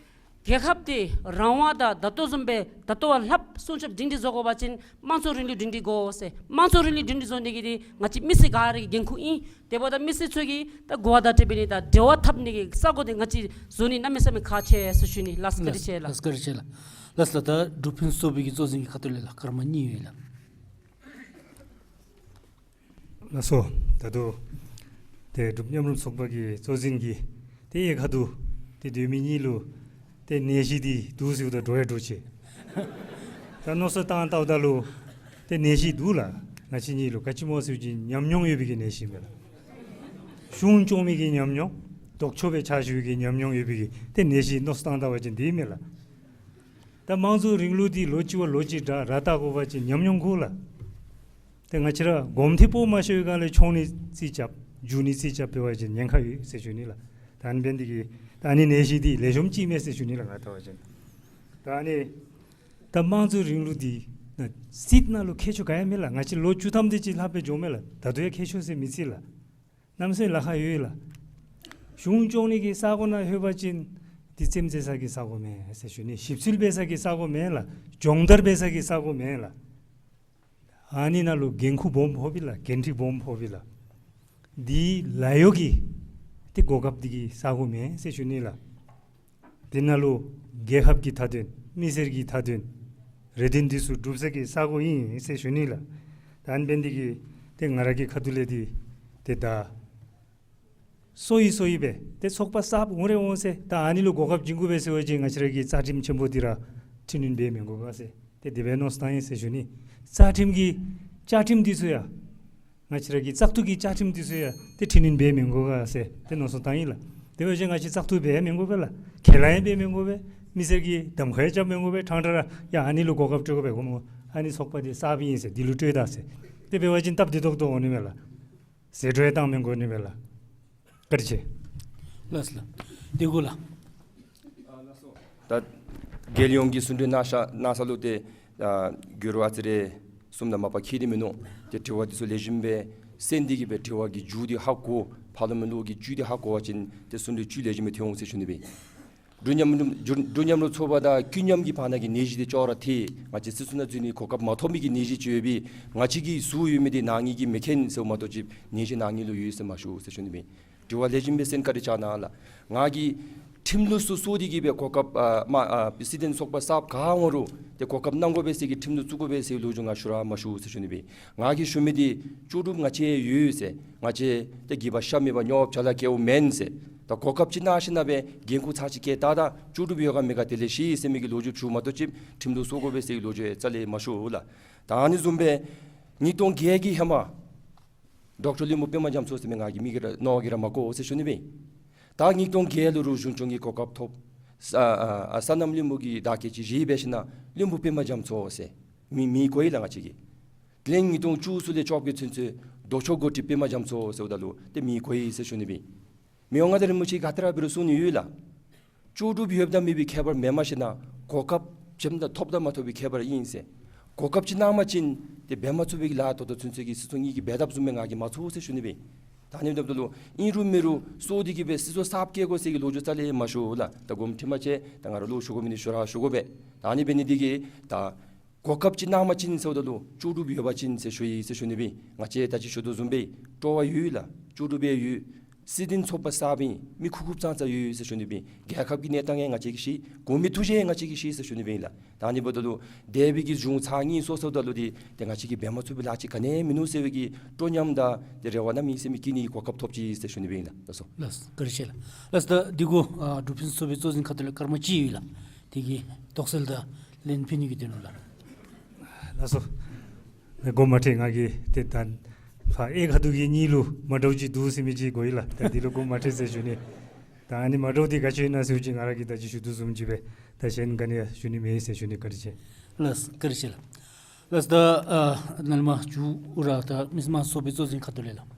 རྒྱལ་ཁབ་འདི་རང་དབང་དང་ད་ལྟོ་བཟུམ་སྦེ་ད་ལྟོ་བ་ལྷགཔ་སྲུང་སྐྱོབ་སྒྲིང་སྒྲི་བཟོ་དགོ་པ་ཅིན་དམངས་གཙོ་རིང་ལུགས་སྒྲིང་སྒྲི་དགོ་ཟེར། དམངས་གཙོ་རིང་ལུགས་སྒྲིང་སྒྲི་བཟོ་ནི་གི་འདི་ང་བཅས་མི་སེར་ག་ར་གི་འགན་ཁུར་ཨིན། དེ་འབདཝ་ད་མི་སེར་ཚུ་གིས་ད་གོ་བརྡ་སྤྲོད་འབད་ནི་དང་འབྲེལ་བ་འཐབ་ནི་གི་ས་གོ་འདི་ང་བཅས་བཟོ་ནི་གནམ་མེད་ས་མེད་ཁག་ཆེ་ཟེར་ཞུ་ནི། ལགས་བཀའ་དྲིན་ཆེ་ལགས། ལགས་བཀའ་དྲིན་ཆེ་ལགས། ལགས་ལགས། ད་འབྲུག་ཕུན་སུམ་ཚོགས་པའི་གི་གཙོ་འཛིན་གྱི་ཁ་ཐུག་ལས་ལགས་སྐར་མ་གཉིས་ཡོད་ལགས། ལགས་སོ། ད་ལྟོ་ཏེ་འབྲུག་མཉམ་རུབ་ཚོགས་པ་གི་གཙོ་འཛིན་གྱིས་ཏེ་གཡས་ཁ་ཐུག་ཏེ་སྡོད་མི་གཉིས་ལུ་ཏེ་ནད་གཞི་འདི་འདུག་ཟེརཝ་ད་འདྲོག་ཡང་འདྲོག་ཅི། ད་མནོ་བསམ་བཏང་བལྟཝ་ད་ལུ་ཏེ་ནད་གཞི་འདུག་ལགས། ང་བཅས་གཉིས་ལུ་ག་ཅི་སྨོ་ཟེར་བ་ཅིན་ཉམས་མྱོང་ཡོད་པའི་གི་ནད་གཞི་མས་ལགས། གཞུང་སྐྱོང་མི་གི་ཉམས་མྱོང་ ལྡོག་ཕྱོགས་སྦེ་ཕྱག་ཞུ་བའི་གི་ཉམས་མྱོང་ཡོད་པའི་གི་ཏེ་ནད་གཞི་མནོ་བསམ་བཏང་ད་པ་ཅིན་འདི་མས་ལགས། ད་དམངས་གཙོའི་རིང་ལུགས་འདི་ལོ་གཅིག་བ་ལོ་གཅིག་དྲག་ར་བཏགས་དགོ་པ་ཅིན་ཉམས་མྱོང་དགོ་ལགས། ཏེ་ང་བཅས་ར་གོམ་འདི་སྤོ་མ་ཤེས་པའི་སྒང་ལས་མཆོང་ནི་རྩིས་རྐྱབ་འཇུ་ནི་རྩིས་རྐྱབ་འབད་བ་ཅིན་ཉེན་ཁ་ཡོད་ཟེར་ཞུ་ནི་ལགས། ད་ཨ་ནི་འབད་ནི་འདི་གིས་ད་ཨ་ནི་ནད་གཞི་འདི་ལེགས་ཤོམ་ཅིག་མེན་ཟེར་ཞུ་ནི་ལགས། ང་བལྟ་བ་ཅིན་ད་ཨ་ནི་ད་དམངས་གཙོའི་རིང་ལུགས་འདི་ན་སྲིད་ནང་ལུ་ཁྱད་ཆོས་ག་ཡང་མེད་ལགས། ང་བཅས་ལོ་བཅུ་ཐམ་དེ་ཅིག་ལྷག་སྦེ་འགྱོཝ་མས་ལགས། ད་ལྟོ་ཡང་ཁྱད་ཆོས་ཟེར་མི་རྩི་ལགས། གནམ་མེད་ས་མེད་ལཱ་ཁག་ཡོད་ལགས། གཞུང་སྐྱོང་ནི་གི་ས་གོ་ནང་ལྷོད་པ་ཅིན་འདི་རྩེདམོ་རྩེ་ས་གི་ས་གོ་མེན་ཟེར་ཞུ་ནི། ཞིབ་འཚོལ་འབད་ས་གི་ས་གོ་མེན་ལགས། སྦྱོང་བརྡར་འབད་ས་གི་ས་གོ་མེན་ལགས། ཨ་ནི་ནང་ལུ་འགན་ཁུར་སྦོམ་ཕོགཔ་ཨིན་ལགས། འགན་འཁྲི་སྦོམ་ཕོགཔ་ཨིན་ལགས། འདི་ལཱ་གཡོག་གི་ཏེ་གོ་སྐབས་འདི་གི་ས་གོ་མེན་ཟེར་ཞུ་ནི་ལགས། དེ་ནང་ལུ་རྒྱལ་ཁབ་ཀྱི་མཐའ་དོན་མི་སེར་གྱི་མཐའ་དོན་རེ་འདུན་འདི་ཚུ་སྒྲུབ་ས་གི་ས་གོ་ཨིན་ཟེར་ཞུ་ནི་ལགས། ད་ཨ་ནི་འབད་ནི་འདི་གིས་ཏེ་ང་ར་གི་ཁ་ཐུག་ལས་འདི་ཏེ་ད་སོ་ཡི་སོ་ཡི་སྦེ་ཏེ་ཚོགས་པ་གསརཔ་འོང་རེ་འོང་ཟེར་ད་ཨ་ནི་ལུ་གོ་སྐབས་བྱིན་དགོ་པས་ཟེར་བ་ཅིན་ང་བཅས་ར་གི་རྩ་ཁྲིམས་ཆེན་པོ་འདི་ར་འཕྲི་སྣོན་འབད་མི་དགོ་ག་ཟེར་ཏེ་དེ་སྦེ་མནོ་བསམ་བཏང་ཡི་ཟེར་ཞུ་ནི། རྩ་ཁྲིམས་ཀྱི་བཅའ་ཁྲིམས་འདི་ཚུ་ཡང་ང་བཅས་ར་གི་བཙག་འཐུ་གི་བཅའ་ཁྲིམས་འདི་ཚུ་ཡང་ཏེ་འཕྲི་སྣོན་འབད་མི་དགོ་ག་ཟེར་ཏེ་མནོ་བསམ་བཏང་ཡི་ལགས། དེ་འབད་བ་ཅིན་ང་བཅས་བཙག་འཐུ་འབད་མི་དགོ་པས་ལགས། ཁས་བླངས་ཡང་འབད་མི་དགོ་པས། མི་སེར་གྱིས་གདམ་ཁ་ཡང་རྐྱབ་མི་དགོ་པས། ཕྲང་ཕྲང་ར་ཡ་ཨ་ནི་ལུ་གོ་སྐབས་སྤྲོད་དགོ་པས། གོ་མོ་ཨ་ནི་ཚོགས་པ་འདི་གསརཔ་ཨིན་ཟེར་འདི་ལུ་སྤྲོད་ད་ཟེར་ཏེ་འབད་བ་ཅིན་སྟབས་བདེ་ཏོག་ཏོ་འོང་ནི་མས་ལགས། ཟད་འགྲོ་ཡང་བཏང་མི་དགོ་ནི་མས་ལགས། བཀའ་དྲིན་ཆེ། ལགས་སོ་ལགས། དེ་གུ་ལགས། ད་རྒྱལ་ཡོངས་ཀྱི་གསུང་གྲོས་གནང་ས་གནང་ས་ལུ་ཏེ་ཨ་གུ་རུ་ཨ་ཙི་རེ་གསུམ་དང་མ་པ་འཁྱིད་དེ་མིན་ནུག། ཏེ་དྲི་བ་འདི་ཚུ་ལེགས་ཤོམ་སྦེ་གསན་ཏེ་གིས་སྦེ་དྲི་བ་གི་མཇུག་འདི་ཧ་གོ་ཕར་ལུ་མར་ལུ་གི་བཅུད་འདི་ཧ་གོ་བ་ཅིན་ཏེ་གསུང་གྲོས་བཅུད་ལེགས་ཤོམ་སྦེ་ཐོན་འོང་ཟེར་ཞུ་ནི་སྦེ། འབྲུག་མཉམ་འབྲུག་འབྲུག་མཉམ་རུབ་ཚོགས་པ་དང་ཀུན་མཉམ་གྱི་བར་ན་གི་ནད་གཞི་འདི་ཅོག་ར་འཐད། ང་བཅས་སྲིད་ཚོགས་ནང་འཛུལ་ནི་གོ་སྐབས་མ་ཐོབ་མི་གི་ནད་གཞི་ཅིག་ཡོད་པས། ང་བཅས་ཀྱིས་ཟུར་ཡོད་མི་འདི་ནང་ངེས་ཀྱི་མི་མཁྱེན་ཟེར་མ་གཏོགས་ཅིག་ནད་གཞི་ནང་ངེས་ལུ་ཡོད་ཟེར་མ་ཞུ་ཟེར་ཞུ་ནི་སྦེ། དྲི་བ་ལེགས་ཤོམ་སྦེ་གསན། བཀའ་དྲིན་བསྐྱང་གནང་ལགས། ང་གིས་ཁྲིམས་ལུགས་སུ་སོང་སྟེ་གིས་སྦེ་གོ་སྐབས་ཨ་མ་ཨ་སྲིད་དོན་ཚོགས་པ་གསརཔ་ག་འོང་རུང་ཏེ་གོ་སྐབས་གནང་དགོ་པས་ཟེར་གྱི་ཁྲིམས་ལུགས་བཙུགས་དགོ་པས་ཟེར་གྱི་ལོ་རྒྱུས་ང་ཞུ་ར་མ་ཞུ་ཟེར་ཞུ་ནི་སྦེ། ང་གིས་ཞུ་མི་འདི་ལྕོགས་གྲུབ་ང་བཅས་ཡོད་ཟེར། ང་བཅས་ཏེ་གི་བ་ཤ་མེད་པ་ཉོབ་ཆ་ལ་སྐྱེཝ་མེན་ཟེར། ད་གོ་སྐབས་ཅིག་གནང་ཞིནམ་ལས་འགན་ཁུར་ཚར་གཅིག་བཀལ་ད་ད་ལྕོགས་གྲུབ་ཡོད་ག་མེད་ག་དེ་ལས་ཤེས་ཟེར་མི་གི་ལོ་རྒྱུས་ཞུ་མ་གཏོགས་ཅིག་ཁྲིམས་ལུགས་སོང་དགོ་པས་ཟེར་གྱི་ལོ་རྒྱུས་རྩ་ལས་མ་ཞུ་ལགས། ད་ཨ་ནི་བཟུམ་སྦེ་ཉིས་སྟོང་བརྒྱད་ཀྱི་ཧེ་མ་ཌོག་ཊར་བློན་པོ་པདྨ་རྒྱ་མཚོ་ཟེར་མི་ང་གིས་མིང་གི་ར་ནོར་གི་ར་མ་གོ་ཟེར་ཞུ་ནི་སྦེ། ད་ཉིས་སྟོང་བརྒྱད་ལུ་རུང་གཞུང་སྐྱོང་གི་གོ་སྐབས་ཐོབ། ས་ཨ་ཨ་སོ་ནམ་བློན་པོ་གི་བདག་སྐྱེལ་ཅིག་བཞེས་འབད་ཞིནམ་ལས་བློན་པོ་པདྨ་རྒྱ་མཚོ་ཟེར་མིང་མིང་གོ་ཡི་ལགས་ང་བཅས་ཀྱིས། དེ་ལས་ཉིས་སྟོང་བཅུ་གསུམ་ལས་བཅོ་བརྒྱད་ཚུན་ཚོད་ལྡོག་ཕྱོགས་འགོ་ཁྲིདཔ་པདྨ་རྒྱ་མཚོ་ཟེརཝ་ད་ལུ་ཏེ་མིང་གོ་ཡི་ཟེར་ཞུ་ནི་སྦེ། མི་དབང་མངའ་བདག་རིན་པོ་ཆེ་གིས་ག་དེ་ར་འབད་རུང་གསུང་ནི་ཡོད་ལགས། ལྕོགས་གྲུབ་ཡོདཔ་དང་མེདཔ་ཀྱི་ཁྱད་པར་མེནམ་ཞིནམ་ལས་གོ་སྐབས་བྱིནམ་དང་ཐོབ་དང་མ་ཐོབ་པའི་ཁྱད་པར་ཨིན་ཟེར། གོ་སྐབས་ཅིག་གནང་པ་ཅིན་ཏེ་འབད་མ་ཚུགས་པའི་གི་ལཱ་ད་ལྟོ་ཚུན་ཚོད་ཀྱི་སྲིད་ཚོགས་གཉིས་ཀྱིས་འབད་དཔ་བཟུམ་སྦེ་ང་གིས་མ་ཚོར་ཟེར་ཞུ་ནི་སྦེ། ད་ཨ་ནི་འབདཝ་ད་ལུ་ཨིན་རུང་མེན་རུང་སོང་སྟེ་གིས་སྦེ་སྲིད་ཚོགས་གསརཔ་བཀལ་དགོ་ཟེར་གྱི་ལོ་རྒྱུས་རྩ་ལས་མ་ཞུ་ལགས། ད་དགོངསམ་ཁྲེལ་མ་བྱེད། ད་ང་ར་ལུ་ཞུ་དགོ་མི་འདི་ཞུ་ར་ཞུ་དགོ་པས། ད་ཨ་ནི་འབད་ནི་འདི་གིས་ད་གོ་སྐབས་ཅིག་གནང་པ་ཅིན་ཟེརཝ་ད་ལུ་ལྕོགས་གྲུབ་ཡོད་པ་ཅིན་ཟེར་ཞུ་ཡི་ཟེར་ཞུ་ནི་སྦེ། ང་བཅས་ད་ཅི་ཞུ་དོ་བཟུམ་སྦེ་སྤྲོ་བ་ཡོད་ལགས། ལྕོགས་གྲུབ་ཡང་ཡོད། སྲིད་དོན་ཚོགས་པ་གསརཔ་ཨིན། མི་ཁུག་ཁུགཔ་ཙང་ཙང་ཡོད་ཟེར་ཞུ་ནི་སྦེ། རྒྱལ་ཁབ་ཀྱི་གནས་སྟངས་ཡང་ང་བཅས་ཀྱིས་ཤེས། གོང་མའི་ཐུགས་བཞེད་ཡང་ང་བཅས་ཀྱིས་ཤེས་ཟེར་ཞུ་ནི་སྦེ་ལགས། ད་ཨ་ནི་འབདཝ་ད་ལུ་འདས་པའི་གི་གཞུང་ཚར་གཉིས་སོང་སོངམ་ད་ལུ་འདི་ཏེ་ང་བཅས་ཀྱིས་འབད་མ་ཚུགས་པའི་ལཱ་ཅིག་ག་ནི་ཡང་མིན་ནུག་ཟེར་བའི་གི་སྤྲོ་ཉམས་དང་ཏེ་རེ་བ་གནམ་མེད་ས་མེད་བསྐྱེད་ནི་གོ་སྐབས་ཐོབ་ཅི་ཟེར་ཞུ་ནི་སྦེ་ལགས། ལགས་སོ། ལགས་སོ། བཀའ་དྲིན་ཆེ་ལགས། ལགས་སོ། ད་འདི་གུ་ཨ་འབྲུག་ཕུན་སུམ་ཚོགས་པའི་གཙོ་འཛིན་ཁ་ཐུག་ལས་སྐར་མ་གཅིག་ཡོད་ལགས། དེ་གི་དོགས་སེལ་དང་ལན་ཕུལ་ནི་གི་དོན་ལུ་ལགས། ལགས་སོ། ངེ་གི་དགོངསམ་མ་ཁྲེལ། ང་གིས་ཏེ་ད་ཕར་གཡས་ཁ་ཐུག་གི་གཉིས་ལུ་མ་འདྲཝ་ཅིག་འདུག་ཟེར་མི་ཅིག་གོ་ཡི་ལགས། ད་འདི་ལུ་དགོངསམ་མ་ཁྲེལ་ཟེར་ཞུ་ནི། ད་ཨ་ནི་མ་འདྲཝ་འདི་ག་ཅི་ཨིན་ན་ཟེར་བ་ཅིན་ང་ར་གིས་ད་ཅི་ཞུ་དོ་བཟུམ་ཅིག་སྦེ་ད་གཞན་ག་ནི་ཡང་ཞུ་ནི་མེད་ཟེར་ཞུ་ནི། བཀའ་དྲིན་ཆེ། ལགས་སོ། བཀའ་དྲིན་ཆེ་ལགས། ལགས་སོ། ད་ཨ་ནཱ་ལས་མར་མཇུག་ར་ད་མི་སེར་དམངས་གཙོ་ཚོགས་པའི་གཙོ་འཛིན་ཁ་ཐུག་ལས་ལགས།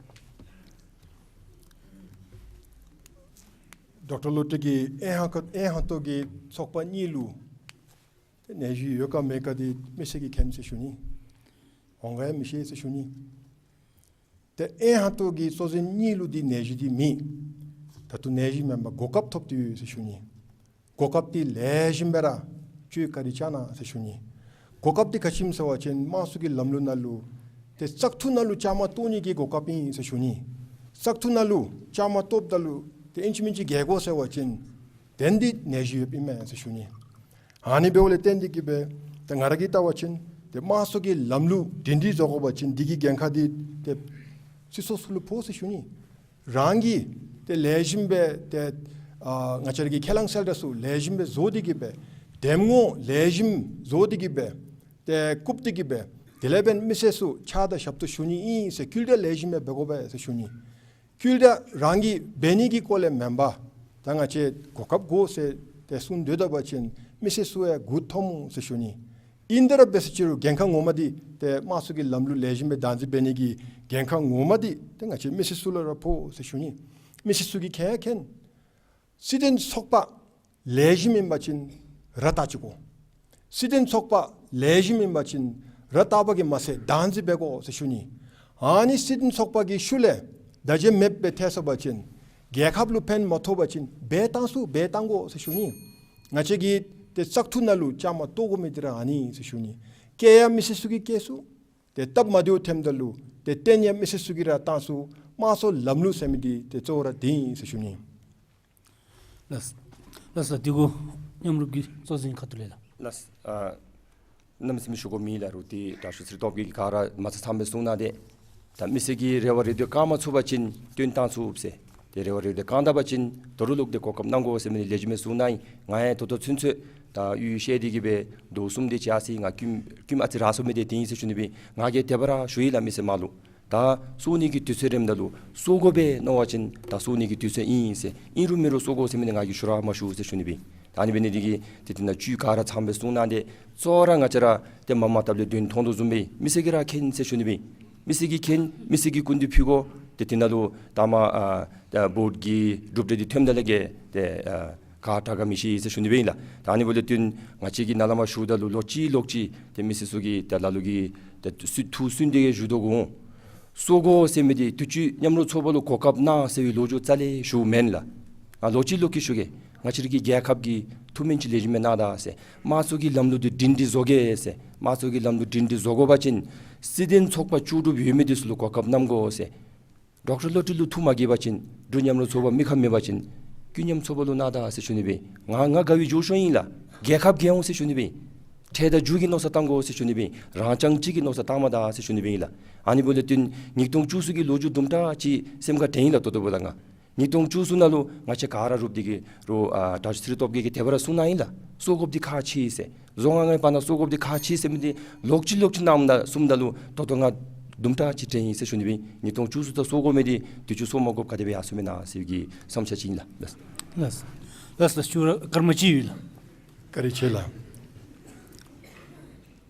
ཌོག་ཊར་བློ་གྲོས་ཀྱིས་ཨེ་ཧ་ཀ་ཨེ་ཧ་ཏོ་གི་ཚོགས་པ་གཉིས་ལུ་ཏེ་ནད་གཞི་ཡོད་ག་མེད་ག་འདི་མི་སེར་གྱིས་མཁྱེན་ཟེར་ཞུ་ནི། འོང་ག་ཡང་མི་ཤེས་ཟེར་ཞུ་ནི། ཏེ་ཨེ་ཧ་ཏོ་གི་གཙོ་འཛིན་གཉིས་ལུ་འདི་ནད་གཞི་འདི་མེད། ད་ལྟོ་ནད་གཞི་མེན་པར་གོ་སྐབས་ཐོབ་སྟེ་ཡོད་ཟེར་ཞུ་ནི། གོ་སྐབས་འདི་ལེགས་ཤོམ་སྦེ་ར་སྤྱོད་བཀའ་དྲིན་བསྐྱང་གནང་ཟེར་ཞུ་ནི། གོ་སྐབས་འདི་ག་ཅི་ཨིནམ་ཟེར་བ་ཅིན་དམངས་གཙོ་གི་ལམ་ལུགས་ནང་ལུ་ཏེ་བཙག་འཐུ་ནང་ལུ་བཅའ་མར་གཏོགས་ནི་གི་གོ་སྐབས་ཨིན་ཟེར་ཞུ་ནི། བཙག་འཐུ་ནང་ལུ་བཅའ་མར་གཏོགསཔ་ད་ལུ་ཏེ་ཨིན་ཅི་མིན་ཅི་རྒྱལ་དགོ་ཟེར་བ་ཅིན་དེ་འདི་ནད་གཞི་ཡོདཔ་ཨིན་མས་ཟེར་ཞུ་ནི། ཨ་ནི་འབདཝ་ལས་བརྟེན་ཏེ་གིས་སྦེ་ཏེ་ང་ར་གིས་བལྟ་བ་ཅིན་ཏེ་དམངས་གཙོ་གི་ལམ་ལུགས་སྒྲིང་སྒྲི་བཟོ་དགོ་པ་ཅིན་འདི་གི་འགན་ཁག་འདི་ཏེ་སྲིད་ཚོགས་ཚུ་ལུ་ཕོག་ཟེར་ཞུ་ནི། རང་གིས་ཏེ་ལེགས་ཤོམ་སྦེ་ཏེ་ཨ་ང་བཅས་ར་གི་ཁས་བླངས་གསལ་བསྒྲགས་ཚུ་ལེགས་ཤོམ་སྦེ་བཟོ་སྟེ་གིས་སྦེ་འདེམས་ངོ་ལེགས་ཤོམ་བཟོ་སྟེ་གིས་སྦེ་ཏེ་བཀུག་སྟེ་གིས་སྦེ་དེ་ལས་འབདན་མི་སེར་ཚུ་ཕྱག་དང་ཞབས་ཏོག་ཞུ་ནི་ཨིན་ཟེར་བཀོད་འདོམས་ལེགས་ཤོམ་སྦེ་འབད་དགོ་པས་ཟེར་ཞུ་ནི། བསྐུལ་ད་རང་གིས་འབད་ནི་གི་སྐོར་ལས་མེན་པར་ད་ང་བཅས་གོ་སྐབས་དགོ་ཟེར་ཏེ་གསུངས་སྡོད་ད་པ་ཅིན་མི་སེར་ཚུ་ཡང་མགུ་འཐོམ་འོང་ཟེར་ཞུ་ནི། ཨིན་ཏེ་ར་འབད་ཟེར་ཅི་རུང་འགན་ཁག་ངོ་མ་འདི་ཏེ་དམངས་གཙོ་གི་ལམ་ལུགས་ལེགས་ཤོམ་སྦེ་བདག་འཛིན་འབད་ནི་གི་འགན་ཁག་ངོ་མ་འདི་ཏེ་ང་བཅས་མི་སེར་ཚུ་ལུ་ར་ཕོག་ཟེར་ཞུ་ནི། མི་སེར་ཚུ་གིས་མཁྱེན་ཡང་མཁྱེན། སྲིད་དོན་ཚོགས་པ་ལེགས་ཤོམ་ཨིན་པ་ཅིན་ར་བལྟ་ཅི་དགོ། སྲིད་དོན་ཚོགས་པ་ལེགས་ཤོམ་ཨིན་པ་ཅིན་ར་བལྟ་བ་གིས་མ་ཚད་བདག་འཛིན་འབད་དགོ་ཟེར་ཞུ་ནི། ཨ་ནི་སྲིད་དོན་ཚོགས་པ་གི་ཤུལ་ལས་བརྡ་བརྒྱབ་མེདཔ་སྦེ་ཐལ་སོང་པ་ཅིན་རྒྱལ་ཁབ་ལུ་ཕན་མ་ཐོགས་པ་ཅིན་འབད་ཐངས་ཚུ་འབད་བཏང་དགོ་ཟེར་ཞུ་ནི། ང་བཅས་ཀྱི་ཏེ་བཙག་འཐུ་ནང་ལུ་བཅའ་མར་གཏོགས་དགོ་མི་འདི་ར་ཨ་ནི་ཨིན་ཟེར་ཞུ་ནི། བཀལ་ཡང་མི་སེར་ཚུ་གིས་བཀལ་ཚུགས། ཏེ་སྟབས་མ་བདེཝ་ཐོནམ་ད་ལུ་ཏེ་བརྟེན་ཡང་མི་སེར་ཚུ་གིས་ར་བཏང་ཚུགས། དམངས་གཙོ་ལམ་ལུགས་ཟེར་མི་འདི་ཏེ་གཙོ་བོ་ར་འདི་ཨིན་ཟེར་ཞུ་ནི། ལགས། ལགས་ལགས། དེ་གུ་མཉམ་རུབ་ཀྱི་གཙོ་འཛིན་ཁ་ཐུག་ལས་ལགས། ལགས། ཨ་གནམ་མེད་ས་མེད་ཞུ་དགོཔ་མེད་ལགས། རུ་ཏི་དྲག་ཤོས་ཚེ་རིང་སྟོབས་རྒྱས་ཀྱིས་ག་ར་མ་ཚད་ཚངམ་སྦེ་གསུངས་གནང་སྟེ། ད་མི་སེར་གྱི་རེ་བ་རེ་འདོད་བསྐང་མ་ཚུགས་པ་ཅིན་བཏོན་བཏང་ཚུགསཔ་ཟེར། ཏེ་རེ་བ་རེ་འདོད་བསྐང་ད་པ་ཅིན་ད་རུང་ལོག་སྟེ་གོ་སྐབས་གནང་དགོ་ཟེར་མི་ལེགས་ཤོམ་སྦེ་གསུངས་གནང་ཡི། ང་ཡང་ད་ལྟོ་ཚུན་ཚོད་ད་གཡུས་བཤལ་ཏེ་གི་སྦེ་ཟླཝ་གསུམ་དེ་ཅིག་ཡར་སོ་ཡི། ང་ཀུན་ཀུན་ཨ་ཙི་ར་སོང་མི་དེ་དེ་ཨིན་ཟེར་ཞུ་ནི་སྦེ། ང་གིས་དེ་སྦེ་ར་ཞུ་ཡི་ལགས། མི་སེར་དམངས་ལུ་ད་གསོ་ནི་གི་དུས་ཚོད་རནམ་ད་ལུ་གསོ་དགོ་པས་མནོ་བ་ཅིན་ད་གསོ་ནི་གི་དུས་ཚོད་ཨིན་ཟེར། ཨིན་རུང་མེན་རུང་གསོ་དགོ་ཟེར་མི་དེ་ང་གིས་ཞུ་ར་མ་ཞུ་ཟེར་ཞུ་ནི་སྦེ། ད་ཨ་ནི་འབད་ནི་དེ་གིས་ཏེ་དེ་ནང་བཅུད་ག་ར་ཚངམ་སྦེ་གསུངས་གནང་སྟེ་གཙོ་བོ་ར་ང་བཅས་ར་ཏེ་མ་མ་བཏབ་ལས་དོན་མཐོང་དོ་བཟུམ་སྦེ་མི་སེར་གྱིས་ར་མཁྱེན་ཟེར་ཞུ་ནི་སྦེ། མི་སེར་གྱིས་མཁྱེན། མི་སེར་གྱིས་སྐུ་མདུན་ཕུལ་དགོ། ཏེ་དེ་ནང་ལུ་ད་མ་ཨ་ད་བོཊ་ཀྱི་གྲུབ་འབྲས་འདི་ཐོནམ་ད་ལས་ཀྱི་ཏེ་ཨ་ག་དྲག་ག་མི་ཤེས་ཟེར་ཞུ་ནི་སྦེ་ཨིན་ལགས། ད་ཨ་ནི་འབདཝ་ལས་བརྟེན་ང་བཅས་ཀྱིས་ནཱ་ལས་མར་ཞུཝ་ད་ལུ་ལོག་ཅི་ལོག་ཅི་ཏེ་མི་སེར་ཚུ་གིས་ཏེ་ལ་ལུ་གིས་ཏེ་སུ་ཐུགས་སུན་ཏེ་གི་ཞུ་དོ་གོ། གསོ་དགོ་ཟེར་མི་འདི་དུས་ཅི་མཉམ་རུབ་ཚོགས་པ་ལུ་གོ་སྐབས་གནང་ཟེར་བའི་ལོ་རྒྱུས་རྩ་ལས་ཞུཝ་མེན་ལགས། ང་ལོག་ཅི་ལོག་ཅི་ཞུ་གེ། ང་བཅས་ར་གི་རྒྱལ་ཁབ་ཀྱི་ཐུགས་སྨོན་ཅིག་ལེགས་ཤོམ་སྦེ་གནང་ད་ཟེར། དམངས་གཙོ་གི་ལམ་ལུགས་འདི་སྒྲིང་སྒྲི་བཟོ་གེ་ཟེར། དམངས་གཙོ་གི་ལམ་ལུགས་སྒྲིང་སྒྲི་བཟོ་དགོ་པ་ཅིན་སྲིད་དོན་ཚོགས་པ་ལྕོགས་གྲུབ་ཡོད་མི་འདི་ཚུ་ལུ་གོ་སྐབས་གནང་དགོ་ཟེར། ཌོག་ཊར་བློ་གྲོས་ལུ་ཐུགས་མ་དགྱེས་པ་ཅིན་འབྲུག་མཉམ་རུབ་ཚོགས་པ་མི་ཁ་མེད་པ་ཅིན་ཀུན་མཉམ་ཚོགས་པ་ལུ་གནང་ད་ཟེར་ཞུ་ནི་སྦེ། ང་ང་དགའ་བའི་རྒྱུ་ཤོས་ཨིན་ལགས། རྒྱལ་ཁབ་རྒྱལ་འོང་ཟེར་ཞུ་ནི་སྦེ། ཁྲལ་དང་རྒྱུ་གི་མནོ་བསམ་བཏང་དགོ་ཟེར་ཞུ་ནི་སྦེ། རང་རྐྱང་གཅིག་གི་མནོ་བསམ་བཏངམ་ད་ཟེར་ཞུ་ནི་སྦེ་ཨིན་ལགས། ཨ་ནི་འབདཝ་ལས་བརྟེན་ཉིས་སྟོང་བཅུ་གསུམ་གྱི་ལོ་རྒྱུས་དུམ་གྲ་ཅིག་སེམས་ཁར་དྲན་ཡི་ལགས། ད་ལྟོ་འབདཝ་ད་ང་ཉིས་སྟོང་བཅུ་གསུམ་ནང་ལུ་ང་བཅས་ག་ར་རུབ་སྟེ་གི་རུང་ཨ་དྲག་ཤོས་ཚེ་རིང་སྟོབས་རྒྱས་ཀྱིས་དེ་སྦེ་ར་གསུངས་གནང་ཡི་ལགས། གསོ་དགོཔ་འདི་ཁག་ཆེ་ཟེར། རྫོང་ཁག་ལྔའི་བར་ན་གསོ་དགོཔ་འདི་ཁག་ཆེ་ཟེར་མི་འདི་ལོག་ཅི་ལོག་ཅི་གནངམ་ད་གསུངམ་ད་ལུ་ད་ལྟོ་ང་དུམ་གྲ་ཅིག་དྲན་ཡི་ཟེར་ཞུ་ནི་སྦེ། ཉིས་སྟོང་བཅུ་གསུམ་ད་གསོ་དགོ་མི་འདི་དུས་ཅི་གསོ་མ་དགོཔ་ག་དེ་སྦེ་ཡར་སོངམ་མེན་ན་ཟེར་གྱི་བསམ་འཆར་ཅིག་ཨིན་ལགས། ལགས། ལགས་ལགས་ལགས། ཞུ་ར་སྐར་མ་གཅིག་ཡོད་ལགས། བཀའ་དྲིན་ཆེ་ལགས།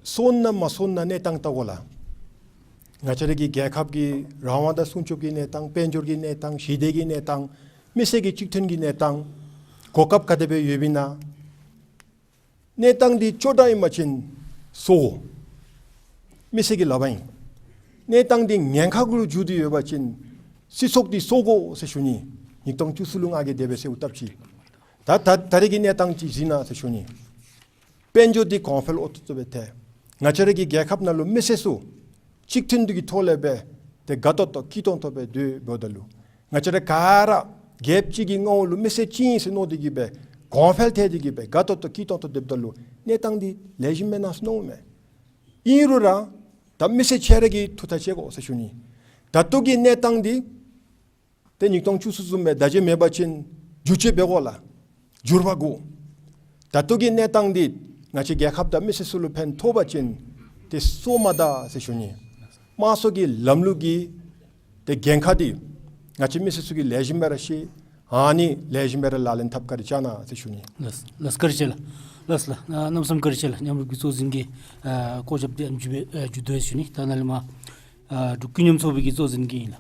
གསོ་ན་མ་གསོ་ན་གནས་སྟངས་བལྟ་དགོ་ལགས། ང་བཅས་ར་གི་རྒྱལ་ཁབ་ཀྱི་རང་དབང་དང་སྲུང་སྐྱོབ་ཀྱི་གནས་སྟངས། དཔལ་འབྱོར་གྱི་གནས་སྟངས། ཞི་བདེ་གི་གནས་སྟངས། མི་སེར་གྱི་གཅིག་མཐུན་གྱི་གནས་སྟངས། གོ་སྐབས་ག་དེ་སྦེ་ཡོདཔ་ཨིན་ན། གནས་སྟངས་འདི་ཅོག་འཐདཔ་ཨིན་པ་ཅིན་གསོ་དགོ། མི་སེར་གྱི་ལག་པར་ཨིན། གནས་སྟངས་འདི་ཉེན་ཁ་གུ་ལུ་འགྱུར་ཏེ་ཡོད་པ་ཅིན་སྲིད་ཚོགས་འདི་གསོ་དགོ་ཟེར་ཞུ་ནི། ཉིས་སྟོང་བཅུ་གསུམ་ལུ་ང་གིས་དེ་སྦེ་ཟེརཝ་ལྟ་ཅི། ད་ད་ད་རེས་ཀྱི་གནས་སྟངས་ཅིག་གཟིགས་གནང་ཟེར་ཞུ་ནི། དཔལ་འབྱོར་འདི་གོང་འཕེལ་འོད་ཏོག་ཏོ་སྦེ་ཐལ། ང་བཅས་ར་གི་རྒྱལ་ཁབ་ནང་ལུ་མི་སེར་ཚུ་གཅིག་མཐུན་འདི་གི་ཐོག་ལས་སྦེ་ཏེ་དགའ་ཏོག་ཏོ་སྐྱིད་ཏོང་ཏོ་སྦེ་སྡོད་འབདཝ་ད་ལུ་ང་བཅས་ར་ག་ར་རྒྱལཔོ་གཅིག་གི་མངའ་འོག་ལུ་མི་སེར་གཅིག་ཨིན་ཟེར་མནོ་སྟེ་གི་སྦེ་གོང་འཕེལ་ཐལ་ཏེ་གི་སྦེ་དགའ་ཏོག་ཏོ་སྐྱིད་ཏོང་ཏོ་སྡོདཔ་ད་ལུ་གནས་སྟངས་འདི་ལེགས་ཤོམ་མེན་ན་ཟེར་མནོཝ་མས། ཨིན་རུང་ར་ད་མི་སེར་ཁྱེད་ར་གིས་ཐུགས་ཐག་བཅད་དགོ་ཟེར་ཞུ་ནི། ད་ལྟོ་གི་གནས་སྟངས་འདི་ཏེ་ཉིས་སྟོང་བཅུ་གསུམ་བཟུམ་སྦེ་བརྡ་བརྒྱབ་མེད་པ་ཅིན་བསྒྱུར་བཅོས་འབད་དགོ་ལགས། འགྱུར་བ་དགོ། ད་ལྟོ་གི་གནས་སྟངས་འདི་ང་བཅས་རྒྱལ་ཁབ་དང་མི་སེར་ཚུ་ལུ་ཕན་ཐོགས་པ་ཅིན་ཏེ་གསོ་མ་ད་ཟེར་ཞུ་ནི། དམངས་གཙོ་གི་ལམ་ལུགས་ཀྱི་ཏེ་འགན་ཁག་འདི་ང་བཅས་མི་སེར་ཚུ་གིས་ལེགས་ཤོམ་སྦེ་ར་ཤེས། ཨ་ནི་ལེགས་ཤོམ་སྦེ་ར་ལག་ལེན་འཐབ་བཀའ་དྲིན་བསྐྱང་གནང་ཟེར་ཞུ་ནི། ལགས་ལགས། བཀའ་དྲིན་ཆེ་ལགས། ལགས་ལགས། ཨ་གནམ་མེད་ས་མེད་བཀའ་དྲིན་ཆེ་ལགས། མཉམ་རུབ་ཀྱི་གཙོ་འཛིན་གྱིས་ཨ་བཀོད་ཁྱབ་འདི་ཨ་ནི་ཅིག་སྦེ་ཨ་མཇུག་བསྡུ་ཡི་ཟེར་ཞུ་ནི། ད་ནཱ་ལས་མར་ཨ་འབྲུག་ཀུན་མཉམ་ཚོགས་པའི་གི་གཙོ་འཛིན་གྱིས་ཨིན་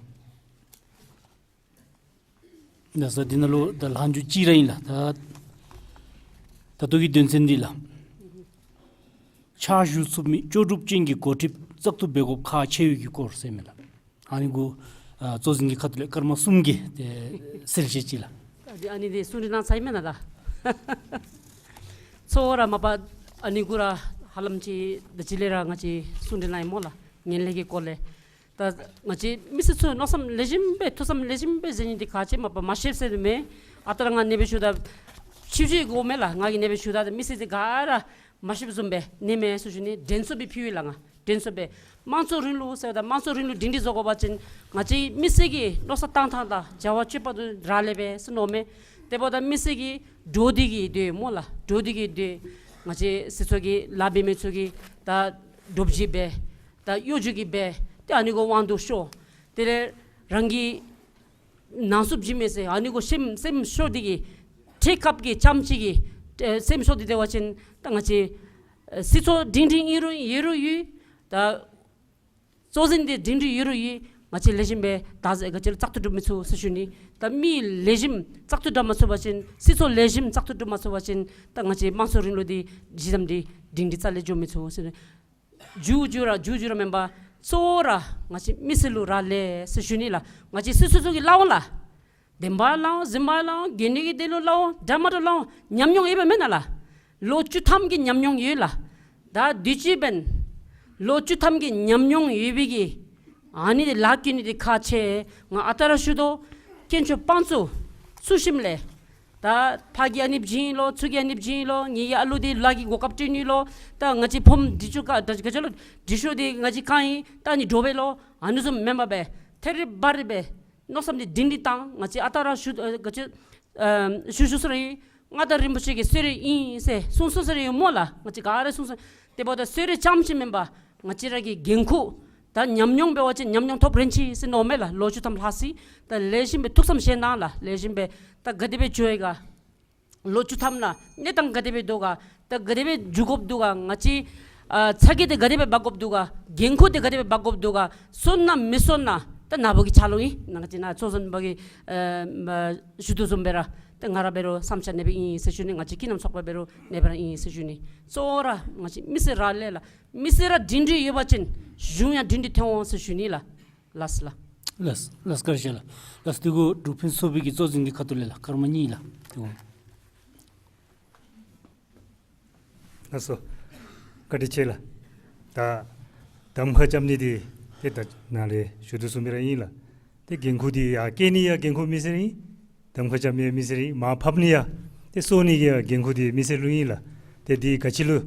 ལགས། ལགས་སོ། འདི་ནང་ལུ་ད་ལྷག་འཇུག་ཅིག་ར་ཨིན་ལགས། ད་ད་ལྟོ་གི་དོན་ཚན་འདི་ལགས། ཕྱག་ཞུ་ཚུགས་མི་ལྕོགས་གྲུབ་ཅན་གྱི་འགོ་ཁྲིདཔ་བཙག་འཐུ་འབད་དགོཔ་ཁག་ཆེ་བའི་གི་སྐོར་ཟེར་མི་ལགས། ཨ་ནི་གུ་ཨ་གཙོ་འཛིན་གྱི་ཁ་ཐུག་ལས་སྐར་མ་གསུམ་གྱི་ཏེ་གསལ་བཤད་ཅིག་ལགས། ཨ་ནི་ཨ་ནི་འདི་གསུང་གྲོས་གནང་ཚར་ཡི་མེན་ན་ད། གཙོ་བོ་ར་མ་པ་ཨ་ནི་གུ་ར་ཧ་ལམ་ཅིག་ད་ཅི་ལས་ར་ང་བཅས་གསུང་གྲོས་གནང་ཡི་སྨོ་ལགས། ངན་ལྷད་ཀྱི་སྐོར་ལས། ད་ང་བཅས་མི་སེར་ཚུ་མནོ་བསམ་ལེགས་ཤོམ་སྦེ་ཐུགས་བསམ་ལེགས་ཤོམ་སྦེ་མཛད་ནི་འདི་ཁག་ཆེ། མ་པ་མ་ཤེསཔ་ཟེར་མེད། ཨ་རྟག་ར་ང་ཨ་ནི་སྦེ་ཞུཝ་ད་ཕྱི་ཕྱི་གོ་མེད་ལགས། ང་གིས་ཨ་ནི་སྦེ་ཞུཝ་ད་མི་སེར་འདི་ག་ར་མ་ཤེསཔ་བཟུམ་སྦེ་ཨ་ནི་མས་ཟེར་ཞུ་ནི། དྲན་གསོ་སྦེ་ཕུལ་ཡི་ལགས། ང་དྲན་གསོ་སྦེ་དམངས་གཙོ་རིང་ལུགས་ཟེརཝ་ད་དམངས་གཙོ་རིང་ལུགས་སྒྲིང་སྒྲི་བཟོ་དགོ་པ་ཅིན་ང་བཅས་མི་སེར་གྱི་མནོ་བསམ་བཏང་ཐངས་དང་བྱ་བ་སྤྱོད་པ་དང་རག་ལས་པས་ཟེར་མནོཝ་མས། དེ་འབདཝ་ད་མི་སེར་གྱིས་འདྲོག་སྟེ་གི་སྡོད་སྨོ་ལགས། འདྲོག་སྟེ་གི་སྡོད། ང་བཅས་སྲིད་ཚོགས་ཀྱི་ལཱ་འབད་མི་ཚུ་གིས་ད་འདྲོག་བྱེལ་འབད། ད་གཡོ་སྒྱུ་གི་འབད། ཏེ་ཨ་ནི་གུ་དབང་དུ་ཤོར། དེ་ལས་རང་གི་ ནང་སུབ་བྱིན་མས་ཟེར་ཨ་ནི་གུ་སེམས་སེམས་ཤོར་ཏེ་གིས་ཁྲེལ་སྐབས་ཀྱི་ཙམ་ཅིག་གིས་ཨེ་སེམས་ཤོར་ཏེ་སྡོད་པ་ཅིན་ད་ང་བཅས་ཨེ་སྲིད་ཚོགས་སྒྲིང་སྒྲིང་ཨིན་རུང་ཡོད་རུང་ཡོད། ད་གཙོ་འཛིན་འདི་སྒྲིང་སྒྲིང་ཡོད་རུང་ཡོད། ང་བཅས་ལེགས་ཤོམ་སྦེ་ད་ག་ཅི་ལུ་བཙག་འཐུ་གྲུབ་མི་ཚུགས་ཟེར་ཞུ་ནི། ད་མི་ལེགས་ཤོམ་བཙག་འཐུ་གྲུབ་མ་ཚུགས་པ་ཅིན་སྲིད་ཚོགས་ལེགས་ཤོམ་བཙག་འཐུ་གྲུབ་མ་ཚུགས་པ་ཅིན་ད་ང་བཅས་དམངས་གཙོ་རིང་ལུགས་འདི་ཇི་ཙམ་འདི་སྒྲིང་སྒྲིང་རྩ་ལས་འགྱོ་མི་ཚུགས་ཟེར་ནི། མཇུག་མཇུག་ར་མཇུག་མཇུག་ར་མེན་པར་གཙོ་བོ་ར་ང་བཅས་མི་སེར་ལུ་རག་ལས་ཟེར་ཞུ་ནི་ལགས། ང་བཅས་སྲིད་ཚོགས་ཚུ་གིས་སླབ་འོང་ལགས། བདེན་པ་སླབ་འོང་། གཟན་པ་སླབ་འོང་། གལ་གནད་ཀྱི་དོན་ལུ་སླབ་འོང་། འདྲ་མ་འདྲཝ་སླབ་འོང་། ཉམས་མྱོང་ཡོདཔ་མེན་ན་ལགས། ལོ་བཅུ་ཐམ་གྱི་ཉམས་མྱོང་ཡོད་ལགས། ད་དུས་ཅི་འབདན་ལོ་བཅུ་ཐམ་གྱི་ཉམས་མྱོང་ཡོད་པའི་གི་ཨ་ནི་འདི་ལཱ་བཀོལ་ནི་འདི་ཁག་ཆེ། ང་ཨ་རྟག་ར་ཞུ་དོ། དཀོན་མཆོག་དཔང་བཙུགས་ཚུགས་ཞིནམ་ལས་ད་ཕ་གིས་ཨ་ནི་བྱིན་ལོ། ཚུ་གིས་ཨ་ནི་བྱིན་ལོ། ངེ་གི་ཨ་ལུ་འདི་ལཱ་གི་གོ་སྐབས་སྤྲོད་ནི་ལོ། ད་ང་བཅས་ཕོམ་འདི་ཚུ་ག་ད་ག་ཅི་ལོ་འདི་ཚུ་འདི་ང་བཅས་གང་ཨིན་ད་ཨ་ནི་འདྲོག་པས་ལོ། ཨ་ནི་བཟུམ་མེན་པར་སྦེ་ཐད་རི་བ་རི་སྦེ་མནོ་བསམ་འདི་སྒྲིང་སྒྲིང་བཏང་། ང་བཅས་ཨ་རྟག་ར་ཞུ་ཨ་ག་ཅི་ཨ་ཞུ་ཞུ་ས་ར་ཨིན། མངའ་བདག་རིན་པོ་ཆེ་གིས་གསོལ་རས་ཨིན་ཟེར་གསུང་གསུང་ས་ར་ཨིན་སྨོ་ལགས། ང་བཅས་ག་ར་གསུང་གསུང་། དེ་འབདཝ་ད་གསོལ་རས་རྐྱངམ་ཅིག་མེན་པར་ང་བཅས་ར་གི་འགན་ཁུར་ད་ཉམས་མྱོང་འབད་བ་ཅིན་ཉམས་མྱོང་ཐོབ་རན་ཅི་ཟེར་མནོཝ་མས་ལགས། ལོ་བཅུ་ཐམ་ལྷག་ཅི། ད་ལེགས་ཤོམ་སྦེ་ཐུགས་བསམ་བཞེས་གནང་ལགས། ལེགས་ཤོམ་སྦེ་ད་ག་དེ་སྦེ་འགྱོ་ཡི་ག། ལོ་བཅུ་ཐམ་ནང་གནས་སྟངས་ག་དེ་སྦེ་འདུག་ག། ད་ག་དེ་སྦེ་འགྱོ་དགོཔ་འདུག་ག། ང་བཅས་ཨ་ཚ་གྱང་འདི་ག་དེ་སྦེ་འབག་དགོཔ་འདུག་ག། འགན་ཁུར་འདི་ག་དེ་སྦེ་འབག་དགོཔ་འདུག་ག། སོན་ན་མི་སོན་ན་ད་ནཱ་བུ་གི་ཆ་ལུ་ཨིན། ང་བཅས་ནཱ་གཙོ་འཛིན་པ་གིས་ཨ་མ་ཞུ་དོ་བཟུམ་སྦེ་ར་ད་ང་ར་འབད་རུང་བསམ་འཆར་ཨ་ནེ་སྦེ་ཨིན་ཟེར་ཞུ་ནི། ང་བཅས་ཀུན་མཉམ་ཚོགས་པ་འབད་རུང་ཨ་ནེ་སྦེ་ར་ཨིན་ཟེར་ཞུ་ནི། གཙོ་བོ་ར་ང་བཅས་མི་སེར་རག་ལས་ལགས། མི་སེར་ར་སྒྲིང་སྒྲིང་ཡོད་པ་ཅིན་གཞུང་ཡང་སྒྲིང་སྒྲིང་ཐོན་འོང་ཟེར་ཞུ་ནི་ལགས། ལགས་སོ་ལགས། ལགས་ལགས་བཀའ་དྲིན་ཆེ་ལགས། ལགས་སོ། དེ་གུ་འབྲུག་ཕུན་སུམ་ཚོགས་པའི་གི་གཙོ་འཛིན་གྱི་ཁ་ཐུག་ལས་ལགས་སྐར་མ་གཉིས་ལགས། དེ་གུ། ལགས་སོ། བཀའ་དྲིན་ཆེ་ལགས། ད་གདམ་ཁ་རྐྱབ་ནི་འདི་ཏེ་ད་ནཱ་ལས་ཞུ་དོ་བཟུམ་སྦེ་ར་ཨིན་ལགས། ཏེ་འགན་ཁུར་འདི་ཡར་བཀལ་ནི་ཡང་འགན་ཁུར་མི་སེར་ཨིན། གདམ་ཁ་རྐྱབ་ནི་ཡང་མི་སེར་ཨིན། མར་ཕབ་ནི་ཡང་ཏེ་གསོ་ནི་གི་ཡང་འགན་ཁུར་འདི་མི་སེར་ལུ་ཨིན་ལགས། ཏེ་འདི་ག་ཅི་ལུ་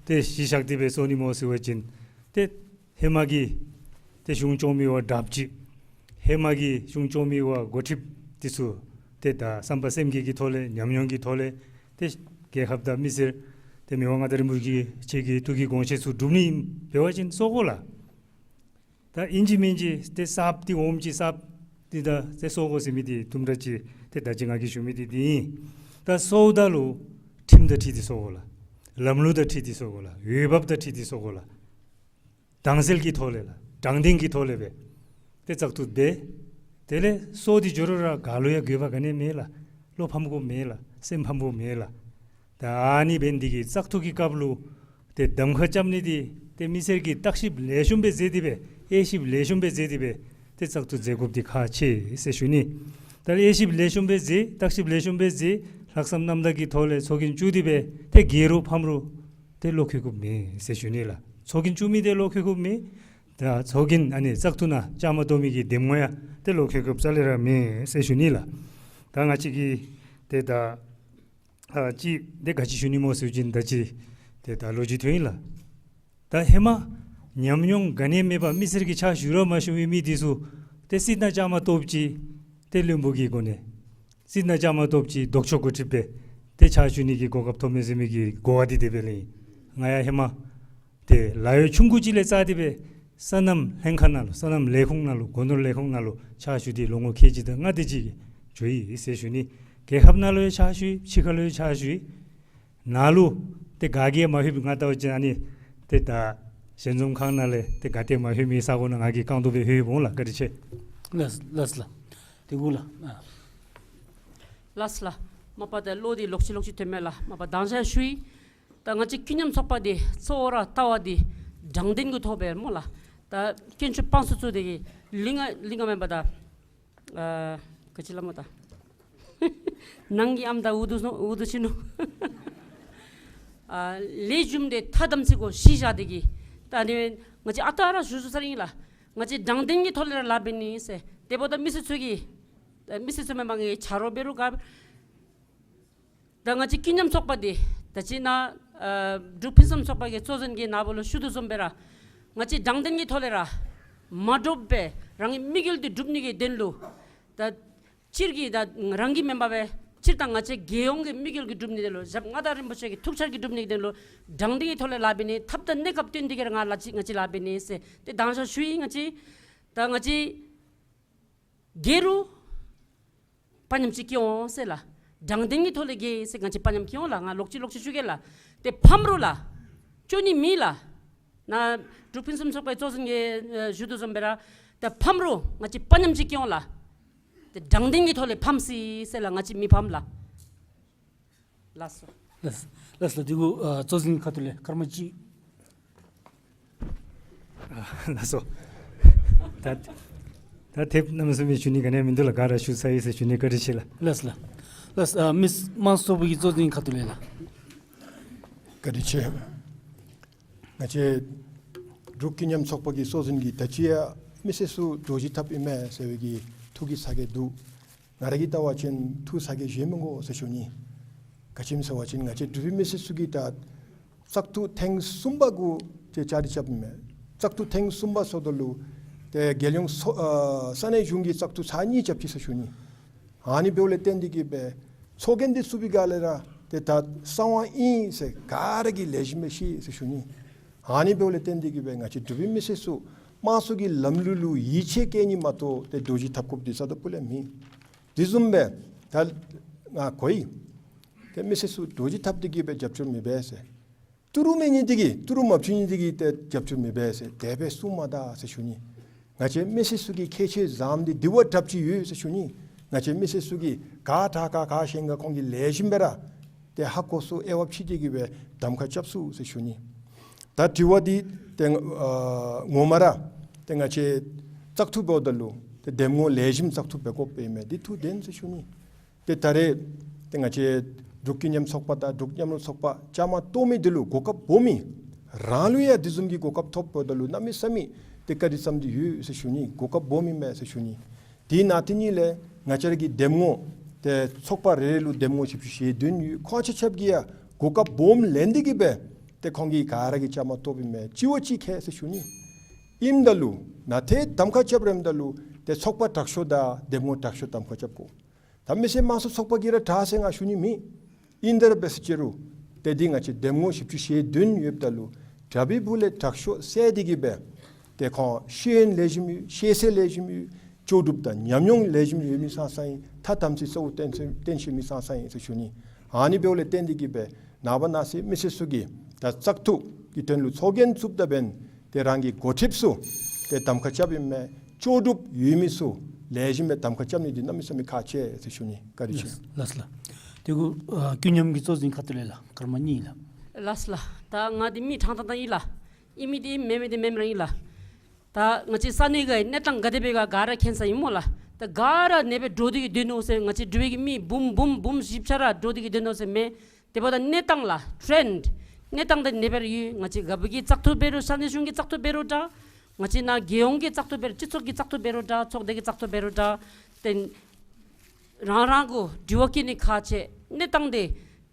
ཏེ་གཞི་བཞག་སྟེ་སྦེ་གསོ་ནི་སྨོ་ཟེར་བ་ཅིན་ཏེ་ཧེ་མ་གི་ཏེ་གཞུང་སྐྱོང་མི་བ་དྲགཔ་ཅིག། ཧེ་མ་གི་གཞུང་སྐྱོང་མི་བ་འགོ་ཁྲིདཔ་འདི་ཚུ་ཏེ་ད་བསམ་པ་སེམས་བསྐྱེད་ཀྱི་ཐོག་ལས་ཉམས་མྱོང་གི་ཐོག་ལས་ཏེ་རྒྱལ་ཁབ་དང་མི་སེར་ཏེ་མི་དབང་མངའ་བདག་རིན་པོ་ཆེ་གི་ཐུགས་ཀྱི་དགོངས་བཞེད་ཚུ་སྒྲུབ་ནི་འབད་བ་ཅིན་གསོ་དགོ་ལགས། ད་ཨིན་ཅི་མིན་ཅི་ཏེ་གསརཔ་འདི་འོངམ་ཅིག་གསརཔ་འདི་ད་ཏེ་གསོ་དགོ་ཟེར་མི་འདི་དུམ་གྲ་ཅིག་ཏེ་ད་ཅི་ང་གིས་ཞུ་མི་འདི་འདི་ཨིན། ད་གསོཝ་ད་ལུ་ཁྲིམས་དང་འཁྲིལ་ཏེ་གསོ་དགོ་ལགས། ལམ་ལུགས་དང་འཁྲིལ་ཏེ་གསོ་དགོ་ལགས། འོས་འབབ་དང་འཁྲིལ་ཏེ་གསོ་དགོ་ལགས། དྭངས་གསལ་གྱི་ཐོག་ལས་ལགས། དྲང་བདེན་གྱི་ཐོག་ལས་སྦེ་ཏེ་བཙག་འཐུ་འབད། དེ་ལས་གསོ་སྟེ་འགྱོ་རུང་ར་ག་ལུ་ཡང་དགོས་པ་ག་ནི་མེད་ལགས། བློ་ཕམ་དགོཔ་མེད་ལགས། སེམས་ཕམ་དགོཔ་མེད་ལགས། ད་ཨ་ནི་འབད་ནི་འདི་གིས་བཙག་འཐུ་གི་སྐབས་ལུ་ཏེ་གདམ་ཁ་རྐྱབ་ནི་འདི་ཏེ་མི་སེར་གྱིས་བརྟག་ཞིབ་ལེགས་ཤོམ་སྦེ་མཛད་དེ་སྦེ་དབྱེ་ཞིབ་ལེགས་ཤོམ་སྦེ་མཛད་དེ་སྦེ་ཏེ་བཙག་འཐུ་མཛད་དགོཔ་འདི་ཁག་ཆེ་ཟེར་ཞུ་ནི། ད་དབྱེ་ཞིབ་ལེགས་ཤོམ་སྦེ་མཛད། བརྟག་ཞིབ་ལེགས་ཤོམ་སྦེ་མཛད། ལྷག་བསམ་རྣམ་དག་གི་ཐོག་ལས་ཚོགས་རྒྱན་བཙུགས་ཏེ་སྦེ་ཏེ་རྒྱལ་རུང་ཕམ་རུང་ཏེ་བློ་འགྱོད་དགོཔ་མེད་ཟེར་ཞུ་ནི་ལགས། ཚོགས་རྒྱན་བཙུགས་མི་འདི་བློ་འགྱོད་དགོཔ་མེད། ད་ཚོགས་རྒྱན་ཨ་ནི་བཙག་འཐུ་ནང་བཅའ་མར་གཏོགས་མི་གི་འདེམས་ངོ་ཡང་ཏེ་བློ་འགྱོད་དགོཔ་རྩ་ལས་ར་མེད་ཟེར་ཞུ་ནི་ལགས། ད་ང་བཅས་ཀྱིས་ཏེ་ད་ཨ་ཅིག་ཏེ་ག་ཅི་ཞུ་ནི་སྨོ་ཟེར་བ་ཅིན་ད་ཅི་ཏེ་ད་ལོ་རྒྱུས་ཐོན་ཡི་ལགས། ད་ཧེ་མ་ཉམས་མྱོང་ག་ནི་ཡང་མེད་པར་མི་སེར་གྱི་ཕྱག་ཞུ་ར་མ་ཞུ་བའི་མི་འདི་ཚུ་ཏེ་སྲིད་ནང་བཅའ་མར་གཏོགསཔ་ཅིག་ཏེ་བློན་པོ་གི་སྒོ་ནས་སྲིད་ནང་བཅའ་མར་གཏོགསཔ་ཅིག་ལྡོག་ཕྱོགས་འགོ་ཁྲིདཔ་སྦེ་ཏེ་ཕྱག་ཞུ་ནི་གི་གོ་སྐབས་ཐོབ་མས་ཟེར་མི་གི་གོ་བ་འདི་དེ་སྦེ་ལེན་ཡི། ང་ཡང་ཧེ་མ་ཏེ་ལཱ་གཡོག་ཆུང་ཀུ་ཅིག་ལས་བཙགས་ཏེ་སྦེ་སོ་ནམ་ལྷན་ཁག་ནང་ལུ་སོ་ནམ་ལས་ཁུངས་ནང་ལུ་སྒོ་ནོར་ལས་ཁུངས་ནང་ལུ་ཕྱག་ཞུ་སྟེ་ལོ་ངོ་ཁལ་གཅིག་དང་ལྔ་དེ་ཅིག་འགྱོ་ཡི་ཟེར་ཞུ་ནི། རྒྱལ་ཁབ་ནང་ལུ་ཡང་ཕྱག་ཞུ་ཡི། ཕྱི་ཁ་ལུ་ཡང་ཕྱག་ཞུ་ཡི། ནཱ་ལུ་ཏེ་ག་གིས་མ་ལྷོད་པའི་ང་ལྟ་བ་ཅིན་ཨ་ནི་ཏེ་ད་ཞལ་འཛོམས་ཁང་ནང་ལས་ཏེ་ག་ཏེ་མ་ལྷོད་མི་ས་གོ་ནང་ང་གིས་རྐང་སྟོང་སྦེ་ལྷོད་འོང་ལགས། བཀའ་དྲིན་ཆེ། ལགས་ལགས་ལགས། དེ་གུ་ལགས། ཨ་ལགས་ལགས། མ་པ་ཏེ་བློ་འདི་ལོག་ཅི་ལོག་ཅི་ཐོན་མས་ལགས། མ་པ་དང་ཞག་ཞུ་ཡི། ད་ང་བཅས་ཀུན་མཉམ་ཚོགས་པ་འདི་གཙོ་བོ་ར་ལྟ་བ་འདི་དྲང་བདེན་གྱི་ཐོག་སྦེ་སྨོ་ལགས། ད་དཀོན་མཆོག་དཔང་བཙུགས་ཚུ་འདི་གིས་ལིང་ང་ལིང་ང་མེན་པར་ད་ཨ་ག་ཅི་སླབ་མོ་ད། ནང་གི་ཨམ་ད་འུ་སྡུག་སོང་འུ་སྡུག་ཅི་ནུག། ཨ་ལས་རྒྱུ་འབྲས་ཐ་དམ་ཚིག་གོ་གཞི་བཞག་སྟེ་གིས་ད་ནི་ང་བཅས་ཨ་རྟག་ར་ཞུ་ཞུ་ས་ར་ཨིན་ལགས། ང་བཅས་དྲང་བདེན་གྱི་ཐོག་ལས་ར་ལཱ་འབད་ནི་ཟེར། དེ་འབདཝ་ད་མི་སེར་ཚུ་གིས་ཨ་མི་སེར་ཚུ་མེན་པར་ངེའི་ཆ་རོགས་འབད་རུང་ག་ད་ང་བཅས་ཀུན་མཉམ་ཚོགས་པ་འདི་ད་ཅི་ནཱ་ཨ་འབྲུག་ཕུན་སུམ་ཚོགས་པ་གི་གཙོ་འཛིན་གྱིས་ནཱ་བུ་ལུ་ཞུ་དོ་བཟུམ་སྦེ་ར་ང་བཅས་དྲང་བདེན་གྱི་ཐོག་ལས་ར་མ་འདྲོག་པར་རང་གི་དམིགས་ཡུལ་འདི་སྒྲུབ་ནི་གི་དོན་ལུ་ད་སྤྱིར་གྱིས་ད་རང་གི་མེན་པར་སྦེ་སྤྱིར་བཏང་ང་བཅས་རྒྱལ་ཡོངས་ཀྱི་དམིགས་ཡུལ་གྱི་སྒྲུབ་ནི་དེ་ལུ་ཞབས་མངའ་བདག་རིན་པོ་ཆེ་གི་ཐུགས་འཆར་གྱི་སྒྲུབ་ནི་གི་དོན་ལུ་དྲང་བདེན་གྱི་ཐོག་ལས་ལཱ་འབད་ནི་ཐབས་དང་གནས་སྐབས་བསྟུན་ཏེ་གིས་ར་ང་ལཱ་ཅིག་ང་བཅས་ལཱ་འབད་ནི་ཟེར་ཏེ་དང་ཞག་ཞུ་ཡི། ང་བཅས་ད་ང་བཅས་རྒྱལ་རུང་ དཔའ་ཉམས་ཅིག་སྐྱེ་འོང་ཟེར་ལགས། དྲང་བདེན་གྱི་ཐོག་ལས་རྒྱལ་ཟེར་ང་བཅས་དཔའ་ཉམས་སྐྱེ་འོང་ལགས། ང་ལོག་ཅི་ལོག་ཅི་ཞུ་གེ་ལགས། ཏེ་ཕམ་རུང་ལགས། ཅོ་ནི་མེད་ལགས། ནཱ་འབྲུག་ཕུན་སུམ་ཚོགས་པའི་གཙོ་འཛིན་གྱིས་ཨ་ཞུ་དོ་བཟུམ་སྦེ་ར་ཏེ་ཕམ་རུང་ང་བཅས་དཔའ་ཉམས་ཅིག་སྐྱེ་འོང་ལགས། ཏེ་དྲང་བདེན་གྱི་ཐོག་ལས་ཕམ་ཅི་ཟེར་ལགས། ང་བཅས་མི་ཕམ་ལགས། ལགས་སོ། ལགས་ལགས་ལགས། དེ་གུ་ཨ་གཙོ་འཛིན་ཁ་ཐུག་ལས་སྐར་མ་གཅིག། ཨ་ལགས་སོ། ད་ད་དེ་གནམ་མེད་ས་མེད་ཞུ་ནི་ག་ནི་ཡང་མིན་འདུག་ལགས། ག་ར་ཞུ་ཚར་ཡི་ཟེར་ཞུ་ནི། བཀའ་དྲིན་ཆེ་ལགས། ལགས་ལགས་ལགས། ཨ་མི་དམངས་སྲིད་ཚོགས་པ་གི་གཙོ་འཛིན་ཁ་ཐུག་ལས་ལགས། བཀའ་དྲིན་ཆེ། ང་བཅས་འབྲུག་ཀུན་མཉམ་ཚོགས་པ་གི་གཙོ་འཛིན་གྱིས་ད་ཅི་ཡང་མི་སེར་ཚུ་འདྲོག་སྟེ་འཐབ་ཨིན་མས་ཟེར་བའི་གི་ཐུགས་ཀྱི་ཚ་གྱང་འདུག། ང་ར་གིས་བལྟ་བ་ཅིན་ཐུགས་ཚ་གྱང་བཞེས་མི་དགོ་ཟེར་ཞུ་ནི། ག་ཅི་སྨོ་ཟེར་བ་ཅིན་ང་བཅས་འབྲུག་པའི་མི་སེར་ཚུ་གིས་ད་བཙག་འཐུ་ཐེངས་གསུམ་པ་གུ་ཏེ་བཅའ་སྒྲིག་རྐྱབ་མས། བཙག་འཐུ་ཐེངས་གསུམ་པ་སོང་ད་ལུ་ཏེ་རྒྱལ་ཡོངས་ཚོགས་ཨ་ས་གནས་གཞུང་གི་བཙག་འཐུ་ཚར་གཉིས་རྐྱབ་ཅི་ཟེར་ཞུ་ནི། ཨ་ནི་འབདཝ་ལས་བརྟེན་ཏེ་གིས་སྦེ་ཚོགས་རྒྱན་འདི་བཙུགས་པའི་སྒང་ལས་ར་ཏེ་ད་གསང་བ་ཨིན་ཟེར་ག་ར་གིས་ལེགས་ཤོམ་སྦེ་ཤེས་ཟེར་ཞུ་ནི། ཨ་ནི་འབདཝ་ལས་བརྟེན་ཏེ་གིས་སྦེ་ང་བཅས་འབྲུག་པའི་མི་སེར་ཚུ་དམངས་གཙོ་གི་ལམ་ལུགས་ལུ་ཡིད་ཆེས་བསྐྱེད་ནི་མ་གཏོགས་ཏེ་འདྲོག་སྟེ་འཐབ་དགོཔ་འདི་རྩ་དང་སྤུ་ལས་མེད། དེ་བཟུམ་སྦེ་ད་ང་གོ་ཡི། ཏེ་མི་སེར་ཚུ་འདྲོག་སྟེ་འཐབ་སྟེ་གིས་སྦེ་རྒྱབ་སྐྱོར་མི་འབད་ཟེར། ཏི་རུ་མེད་ནི་འདི་གིས་ཏི་རུ་མ་བྱུང་ནི་འདི་གིས་ཏེ་རྒྱབ་སྐྱོར་མི་འབད་ཟེར་དེ་སྦེ་གསུངམ་མ་ད་ཟེར་ཞུ་ནི། ང་བཅས་མི་སེར་ཚུ་གི་ཁྱད་ཆོས་བཟངམ་འདི་དེ་བ་དྲགཔ་ཅིག་ཡོད་ཟེར་ཞུ་ནི། ང་བཅས་མི་སེར་ཚུ་གིས་ག་དྲག་ག་ག་ཞན་ག་ཁོང་གིས་ལེགས་ཤོམ་སྦེ་ར་ཏེ་ཧ་གོ་ཚུགས། དབྱེ་བ་ཕྱེ་སྟེ་གིས་སྦེ་གདམ་ཁ་རྐྱབ་ཚུགས་ཟེར་ཞུ་ནི། ད་དྲི་བ་འདི་ཏེ་ཨ་ངོ་མ་ར་ཏེ་ང་བཅས་བཙག་འཐུ་འབདཝ་ད་ལུ་ཏེ་འདེམས་ངོ་ལེགས་ཤོམ་བཙག་འཐུ་འབད་དགོཔ་ཨིན་མས། འདི་ཐུགས་བདེན་ཟེར་ཞུ་ནི། ཏེ་ད་རེས་ཏེ་ང་བཅས་འབྲུག་ཀུན་མཉམ་ཚོགས་པ་དང་འབྲུག་མཉམ་རུབ་ཚོགས་པ་བཅའ་མར་གཏོགས་མི་འདི་ལུ་གོ་སྐབས་སྦོམ་ཨིན། རང་ལུ་ཡང་དེ་བཟུམ་གྱི་གོ་སྐབས་ཐོབ་འབདཝ་ད་ལུ་གནམ་མེད་ས་མེད་ཏེ་བཀའ་དྲིན་བསམ་སྟེ་ཡོད་ཟེར་ཞུ་ནི། གོ་སྐབས་སྦོམ་ཨིན་མས་ཟེར་ཞུ་ནི། དེ་ནང་དེ་ནང་ལས་ང་བཅས་ར་གི་འདེམས་ངོ་ཏེ་ཚོགས་པ་རེ་རེ་ལུ་འདེམས་ངོ་བཞི་བཅུ་ཞེ་བདུན་ཡོད། ཁོང་ཆ་ཁྱབ་ཀྱིས་ཡང་གོ་སྐབས་སྦོམ་ལེན་ཏེ་གིས་སྦེ་ཏེ་ཁོང་གིས་ག་ར་གིས་བཅའ་མར་གཏོགསཔ་ཨིན་མས། གཅིག་བ་གཅིག་ཁར་ཟེར་ཞུ་ནི། ཨིནམ་ད་ལུ་ནཱ་ཏེ་གདམ་ཁ་རྐྱབ་རནམ་ད་ལུ་ཏེ་ཚོགས་པ་དྲག་ཤོས་དང་འདེམས་ངོ་དྲག་ཤོས་གདམ་ཁ་རྐྱབ་དགོ། ད་མི་སེར་དམངས་གཙོ་ཚོགས་པ་གིས་ར་དྲག་ཟེར་ང་ཞུ་ནི་མེད། ཨིན་ཏེ་ར་འབད་ཟེར་ཅི་རུང་ཏེ་འདི་ང་བཅས་འདེམས་ངོ་བཞི་བཅུ་ཞེ་བདུན་ཡོདཔ་ད་ལུ་དྲག་པའི་སྦུག་ལས་དྲག་ཤོས་བསལ་ཏེ་གིས་སྦེ་ཏེ་ཁོང་ཤེས་ཡོན་ལེགས་ཤོམ་ཡོད། ཤེས་ཚད་ལེགས་ཤོམ་ཡོད། ལྕོགས་གྲུབ་དང་ཉམས་མྱོང་ལེགས་ཤོམ་ཡོད་མི་ཙང་ཙང་ཨིན། ཐ་དམ་ཚིག་གཙོ་བོ་བསྟེན་ཤེས་མི་ཙང་ཙང་ཨིན་ཟེར་ཞུ་ནི། ཨ་ནི་འབདཝ་ལས་བརྟེན་ཏེ་གིས་སྦེ་ནངས་པ་གནངས་ཚེ་མི་སེར་ཚུ་གིས་ད་བཙག་འཐུ་གི་དོན་ལུ་ཚོགས་རྒྱན་བཙུགསཔ་ད་འབདན་ཏེ་རང་གི་འགོ་ཁྲིདཔ་ཚུ་ཏེ་གདམ་ཁ་རྐྱབ་ཨིན་མས། ལྕོགས་གྲུབ་ཡོད་མི་ཚུ་ལེགས་ཤོམ་སྦེ་གདམ་ཁ་རྐྱབ་ནི་འདི་གནམ་མེད་ས་མེད་ཁག་ཆེ་ཟེར་ཞུ་ནི། བཀའ་དྲིན་ཆེ། ལགས་ལགས། དེ་གུ་ཨ་ཀུན་མཉམ་གྱི་གཙོ་འཛིན་ཁ་ཐུག་ལས་ལགས། སྐར་མ་གཉིས་ལགས། ལགས་ལགས། ད་ང་འདི་མི་དྲང་དྲང་ཨིན་ལགས། ཨིན་མི་འདི་མེན་མི་འདི་མེནམ་ར་ཨིན་ལགས། ད་ང་བཅས་ས་གནས་གི་གནས་སྟངས་ག་དེ་སྦེ་ག་ག་ར་མཁྱེན་ས་ཨིན་སྨོ་ལགས། ད་ག་ར་ནེ་སྦེ་འདྲོག་སྟེ་གིས་སྡོད་ནུག་ཟེར། ང་བཅས་འབྲུག་པའི་གི་མི་འབུམ་འབུམ་འབུམ་བཞི་ཆ་ར་འདྲོག་སྟེ་གིས་སྡོད་ནུག་ཟེར་མེན། དེ་འབདཝ་ད་གནས་སྟངས་ལགས་ཊེན་གནས་སྟངས་འདི་ནེ་སྦེ་ར་ཡོད། ང་བཅས་རྒཔོ་གི་བཙག་འཐུ་འབད་རུང་ས་གནས་གཞུང་གི་བཙག་འཐུ་འབད་རུང་འདྲ། ང་བཅས་ནཱ་རྒྱལ་ཡོངས་ཀྱི་བཙག་འཐུ་འབད་རུང་སྤྱི་ཚོགས་ཀྱི་བཙག་འཐུ་འབད་རུང་འདྲ། ཚོགས་སྡེ་གི་བཙག་འཐུ་འབད་རུང་འདྲ། ཏེ་རང་རང་གུ་དྲི་བ་བཀོད་ནི་ཁག་ཆེ། གནས་སྟངས་འདི་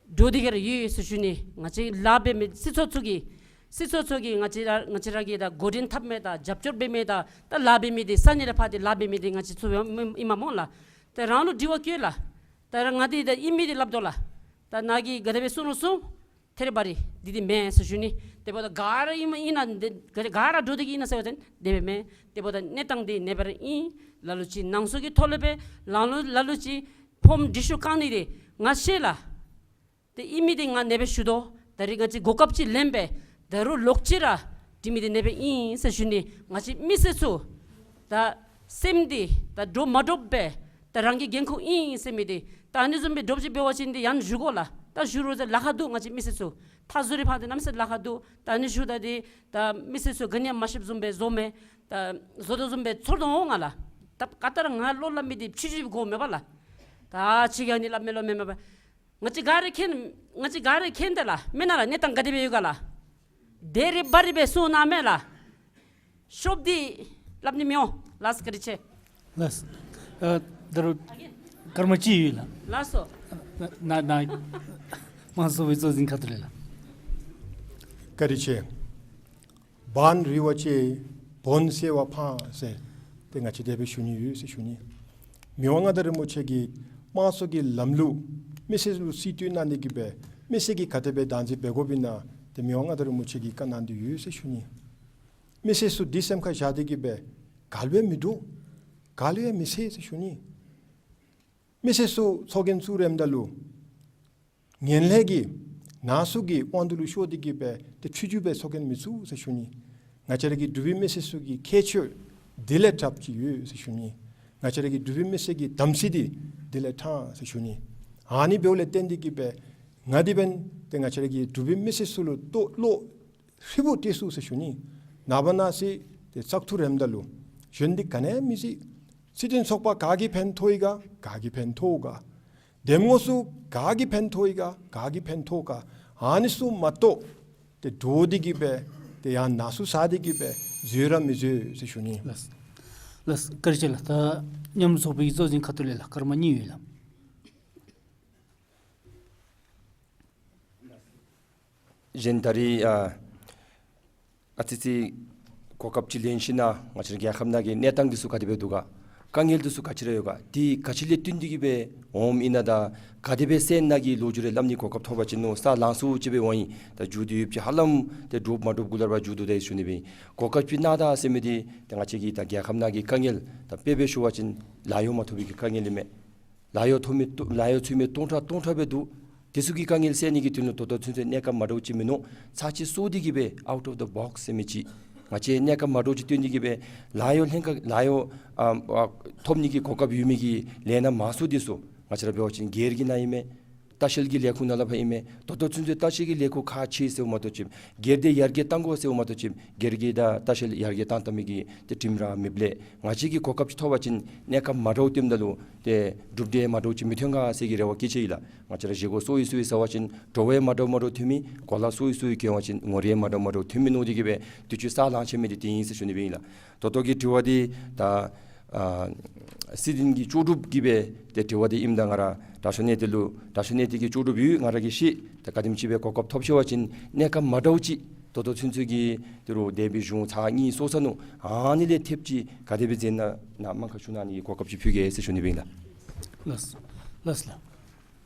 འདྲོག་སྟེ་གིས་ར་ཡོད་ཟེར་ཞུ་ནི། ང་བཅས་ལཱ་འབད་མི་སྲིད་ཚོགས་ཚུ་གིས་སྲིད་ཚོགས་ཚུ་གིས་ང་བཅས་ར་ང་བཅས་ར་གི་ད་འགོ་འདྲེན་འཐབ་མི་དང་རྒྱབ་སྐྱོར་འབད་མི་དང་ད་ལཱ་འབད་མི་འདི་ས་གནས་ལས་ཕར་ཏེ་ལཱ་འབད་མི་འདི་ང་བཅས་ཚུ་ཨིན་མས་སྨོ་ལགས། ཏེ་རང་ལུ་དྲི་བ་བཀོད་ལགས། ད་ར་ང་འདི་ད་ཨིན་མི་འདི་སླབ་དོ་ལགས། ད་ནཱ་གིས་ག་དེ་སྦེ་གསུང་རུང་གསུང་། ཐད་རི་བ་རི་འདི་འདི་མེན་ཟེར་ཞུ་ནི། དེ་འབདཝ་ད་ག་ར་ཨིན་མས་ཨིན་ན་འདི་ག་ར་འདྲོག་སྟེ་གིས་ཨིན་ན་ཟེར་བ་ཅིན་དེ་སྦེ་མེན། དེ་འབདཝ་ད་གནས་སྟངས་འདི་ནེ་སྦེ་ར་ཨིན། ལ་ལུ་ཅིག་ནང་སོ་གི་ཐོག་ལས་སྦེ་ལ་ལུ་ལ་ལུ་ཅིག་ཕོརམ་འདི་ཚུ་བཀང་ནི་འདི་ང་ཤེས་ལགས། ཏེ་ཨིན་མི་འདི་ང་ནེ་སྦེ་ཞུ་དོ། ད་རིས་ང་བཅས་གོ་སྐབས་ཅིག་ལེན་སྦེ་ད་རུང་ལོག་ཅི་ར་འདི་མི་འདི་ནེ་སྦེ་ཨིན་ཟེར་ཞུ་ནི། ང་བཅས་མི་སེར་ཚུ་ད་སེམས་འདི་ད་འདྲོག་མ་འདྲོག་སྦེ་ད་རང་གི་འགན་ཁུར་ཨིན་ཟེར་མི་འདི་ད་ཨ་ནི་བཟུམ་སྦེ་འདྲོག་ཅི་འབད་བ་ཅིན་འདི་ཡང་ཞུ་དགོ་ལགས། ད་ཞུ་རུང་ཟེར་ལཱ་ཁག་འདུག། ང་བཅས་མི་སེར་ཚུ་ད་ཟུར་རི་ཕར་འདི་གནམ་མེད་ས་མེད་ལཱ་ཁག་འདུག། ད་ཨ་ནི་ཞུཝ་ད་འདི་ད་མི་སེར་ཚུ་ག་ནི་ཡང་མ་ཤེསཔ་བཟུམ་སྦེ་བཟོ་མས། ད་བཟོ་དོ་བཟུམ་སྦེ་ཚོར་དོ་འོང་ང་ལགས། ད་ག་ཏེ་ར་ང་བློ་སླབ་མི་འདི་ཕྱི་ཕྱི་གོ་མེད་པ་ལགས། ད་ཅིག་ཡང་ནི་སླབ་མི་ལོ་མེན་མེན་པ། ང་བཅས་ག་ར་མཁྱེན། ང་བཅས་ག་ར་མཁྱེན་ཏེ་ལགས། མེན་ན་ལགས། གནས་སྟངས་ག་དེ་སྦེ་ཡོད་ག་ལགས། ཐད་རི་བ་རི་སྦེ་གསུང་གནང་མས་ལགས། ཤོབ་འདི་སླབ་ནི་མི་འོང་། ལགས་བཀའ་དྲིན་ཆེ། ལགས། ཨ་ད་རུང་སྐར་མ་གཅིག་ཡོད་ལགས། ལགས་སོ། ན་ན་དམངས་གཙོའི་གཙོ་འཛིན་ཁ་ཐུག་ལས་ལགས། བཀའ་དྲིན་ཆེ། བན་རི་བ་ཅན་བོན་གསལ་བ་ཕངས་ཟེར་ཏེ་ང་བཅས་དེ་སྦེ་ཞུ་ནི་ཡོད་ཟེར་ཞུ་ནི། མི་དབང་མངའ་བདག་རིན་པོ་ཆེ་གིས་དམངས་གཙོ་གི་ལམ་ལུགས་མི་སེར་ལུ་གསལ་སྟོན་གནང་ནི་གི་སྦེ་མི་སེར་གྱིས་ག་དེ་སྦེ་བདག་འཛིན་འབད་དགོཔ་ཨིན་ན་ཏེ་མི་དབང་མངའ་བདག་རིན་པོ་ཆེ་གིས་བཀའ་གནང་སྟེ་ཡོད་ཟེར་ཞུ་ནི། མི་སེར་ཚུ་འདི་སེམས་ཁར་བཞག་སྟེ་གི་སྦེ་ག་ལུ་ཡང་མི་འདྲོག། ག་ལུ་ཡང་མི་འཚེར་ཟེར་ཞུ་ནི། མི་སེར་ཚུ་ཚོགས་རྒྱན་བཙུགས་རནམ་ད་ལུ་ངན་ལྷད་ཀྱི་ནང་ཚུ་གི་དབང་དུ་ལུ་ཤོར་ཏེ་གི་སྦེ་ཏེ་ཆོས་བརྒྱུད་སྦེ་ཚོགས་རྒྱན་མི་བཙུགས་ཟེར་ཞུ་ནི། ང་བཅས་ར་གི་འབྲུག་པའི་མི་སེར་ཚུ་གི་ཁྱད་ཆོས་འདི་ལས་དྲགཔ་ཅིག་ཡོད་ཟེར་ཞུ་ནི། ང་བཅས་ར་གི་འབྲུག་པའི་མི་སེར་གྱི་དམ་ཚིག་འདི་འདི་ལས་དྲག་ཟེར་ཞུ་ནི། ཨ་ནི་འབདཝ་ལས་བརྟེན་ཏེ་གི་སྦེ་ང་འདི་འབདན་ཏེ་ང་བཅས་ར་གི་འབྲུག་པའི་མི་སེར་ཚུ་ལུ་ཏོ་བློ་ཧྲིལ་བུ་གཏད་ཚུགས་ཟེར་ཞུ་ནི། ནངས་པ་གནངས་ཚེ་ཏེ་བཙག་འཐུ་རནམ་ད་ལུ་གཞན་འདི་ག་ནི་མི་ཤེས། སྲིད་དོན་ཚོགས་པ་ག་གིས་ཕན་ཐོགས་ཡི་ག་ག་གིས་ཕན་ཐོགས་ག། འདེམས་ངོ་ཚུ་ག་གིས་ཕན་ཐོགས་ཡི་ག་ག་གིས་ཕན་ཐོགས་ག། ཨ་ནི་ཚུ་མ་གཏོགས་ཏེ་འདྲོག་སྟེ་གི་སྦེ་ཏེ་ཡང་ན་ཟུག་ཟ་སྟེ་གི་སྦེ་འཛོལ་ར་མི་འཛོལ་ཟེར་ཞུ་ནི། ལགས། ལགས། བཀའ་དྲིན་ཆེ་ལགས། ད་མཉམ་རུབ་ཚོགས་པའི་གཙོ་འཛིན་ཁ་ཐུག་ལས་ལགས་སྐར་མ་གཉིས་ཡོད་ལགས། གཞན་ད་རིས་ཨ་ཨ་ཙི་ཙི་གོ་སྐབས་ཅིག་ལེན་ཞིནམ་ལས་ང་བཅས་རྒྱལ་ཁབ་ནང་གི་གནས་སྟངས་འདི་ཚུ་ག་དེ་སྦེ་འདུག་ག། དཀའ་ངལ་འདི་ཚུ་ག་ཅི་ར་ཡོད་ག། འདི་ག་ཅི་ལས་བརྟེན་ཏེ་གི་སྦེ་འོངམ་ཨིན་ན་ད་ག་དེ་སྦེ་སེལ་ནི་གི་ལོ་རྒྱུས་རེ་སླབ་ནི་གོ་སྐབས་ཐོབ་པ་ཅིན་མནོ་ས་ལང་སུ་ཅིག་སྦེ་འོང་ཡི། ད་མཇུག་བསྡུ་ཡོདཔ་ཅིག་ཧ་ལམ་ཏེ་འགྲུབ་མ་འགྲུབ་གུ་ལས་ར་མཇུག་བསྡུ་ད་ཡི་ཞུ་ནི་སྦེ་ཨིན། གོ་སྐབས་ཅིག་གནང་ད་ཟེར་མི་འདི་ཏེ་ང་བཅས་ཀྱི་ད་རྒྱལ་ཁབ་ནང་གི་དཀའ་ངལ་ད་དཔེ་སྦེ་ཞུ་བ་ཅིན་ལཱ་གཡོག་མ་ཐོབ་པའི་གི་དཀའ་ངལ་ཨིན་མས། ལཱ་གཡོག་ཐོབ་མི་ལཱ་གཡོག་ཚུད་མི་སྟོང་ཕྲག་སྟོང་ཕྲག་སྦེ་འདུག། དེ་ཚུ་གི་དཀའ་ངལ་སེལ་ནི་གི་དོན་ལུ་ད་ལྟོ་ཚུན་ཚོད་གནས་སྐབས་མ་འདྲཝ་ཅིག་མིན་ནུག། ཚར་གཅིག་སོང་སྟེ་གི་སྦེ་out of the box ཟེར་མི་ཅིག། ང་བཅས་གནས་སྐབས་མ་འདྲཝ་ཅིག་བཏོན་ཏེ་གི་སྦེ་ལཱ་གཡོག་ལྷན་ཁག་ལཱ་གཡོག་ཨ་ཨ་ཐོབ་ནི་གི་གོ་སྐབས་ཡོད་མི་གི་ལས་སྣ་མང་སུ་འདི་ཚུ་ང་བཅས་ར་འབད་བ་ཅིན་སྒེར་གྱི་ནང་ཨིན་མས། ལྟ་བཤལ་གྱི་ལས་ཁུངས་ནང་ལས་ཕར་ཨིན་མས། ད་ལྟོ་ཚུན་ཚོད་ལྟ་བཤལ་གྱི་ལས་ཁུངས་ཁག་ཆེ་ཟེརཝ་མ་གཏོགས་ཅིག་སྒེར་སྡེ་ཡར་རྒྱས་གཏང་དགོ་ཟེརཝ་མ་གཏོགས་ཅིག་སྒེར་གྱི་ད་ལྟ་བཤལ་ཡར་རྒྱས་གཏང་བཏང་མི་གི་ཏེ་དྲིམ་ར་མེདཔ་ལས་ང་བཅས་ཀྱིས་གོ་སྐབས་ཅིག་ཐོབ་པ་ཅིན་གནས་སྐབས་མ་འདྲཝ་བཏོནམ་ད་ལུ་ཏེ་གྲུབ་འབྲས་མ་འདྲཝ་ཅིག་མི་ཐོན་ག་ཟེར་གྱི་རེ་བ་བསྐྱེད་ཅི་ཨིན་ལགས། ང་བཅས་ར་བཞེས་སྒོ་སོར་ཡི་སོར་ཡི་ཟེར་བ་ཅིན་བྲོ་བ་མ་འདྲཝ་མ་འདྲཝ་ཐོན་མི། གོ་ལ་སོར་ཡི་སོར་ཡི་གྱོན་པ་ཅིན་ངོ་རིས་མ་འདྲཝ་མ་འདྲཝ་ཐོན་མི་མནོ་སྟེ་གི་སྦེ་དུས་ཅི་ས་ལང་ཆད་མི་འདི་དེ་ཨིན་ཟེར་ཞུ་ནི་སྦེ་ཨིན་ལགས། ད་ལྟོ་གི་དྲི་བ་འདི་ད་ཨ་སྲིད་དོན་གྱི་ལྕོགས་གྲུབ་ཀྱི་སྦེ་ཏེ་དྲི་བ་འདི་ཨིནམ་ད་ང་ར་དྲག་ཤོས་གནས་བརྟན་ལུ་དྲག་ཤོས་གནས་བརྟན་གྱི་ལྕོགས་གྲུབ་ཡོད་ང་ར་གིས་ཤེས། ད་ག་དེམ་ཅིག་སྦེ་གོ་སྐབས་ཐོབ་ཤོར་བ་ཅིན་གནས་སྐབས་མ་འདྲཝ་ཅིག་ད་ལྟོ་ཚུན་ཚོད་ཀྱི་ཏི་རུ་འདས་པའི་གཞུང་ཚར་གཉིས་སོང་ས་ནུག། ཨ་ནི་ལས་ཐེབས་ཅིག་ག་དེ་སྦེ་མཛད་ན་ན་དམངས་ཁར་ཞུ་གནང་ནི་གི་གོ་སྐབས་ཅིག་ཕུལ་གེ་ཟེར་ཞུ་ནི་སྦེ་ཨིན་ལགས། ལགས་ལགས་ལགས།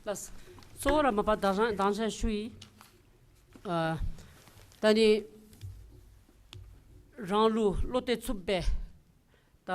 ལགས། གཙོ་བོ་ར་མ་པ་དང་ཞག་དང་ཞག་ཞུ་ཡི། ཨ་ད་ནི་རང་ལུ་བློ་གཏད་ཚུགསཔ་སྦེ་ད་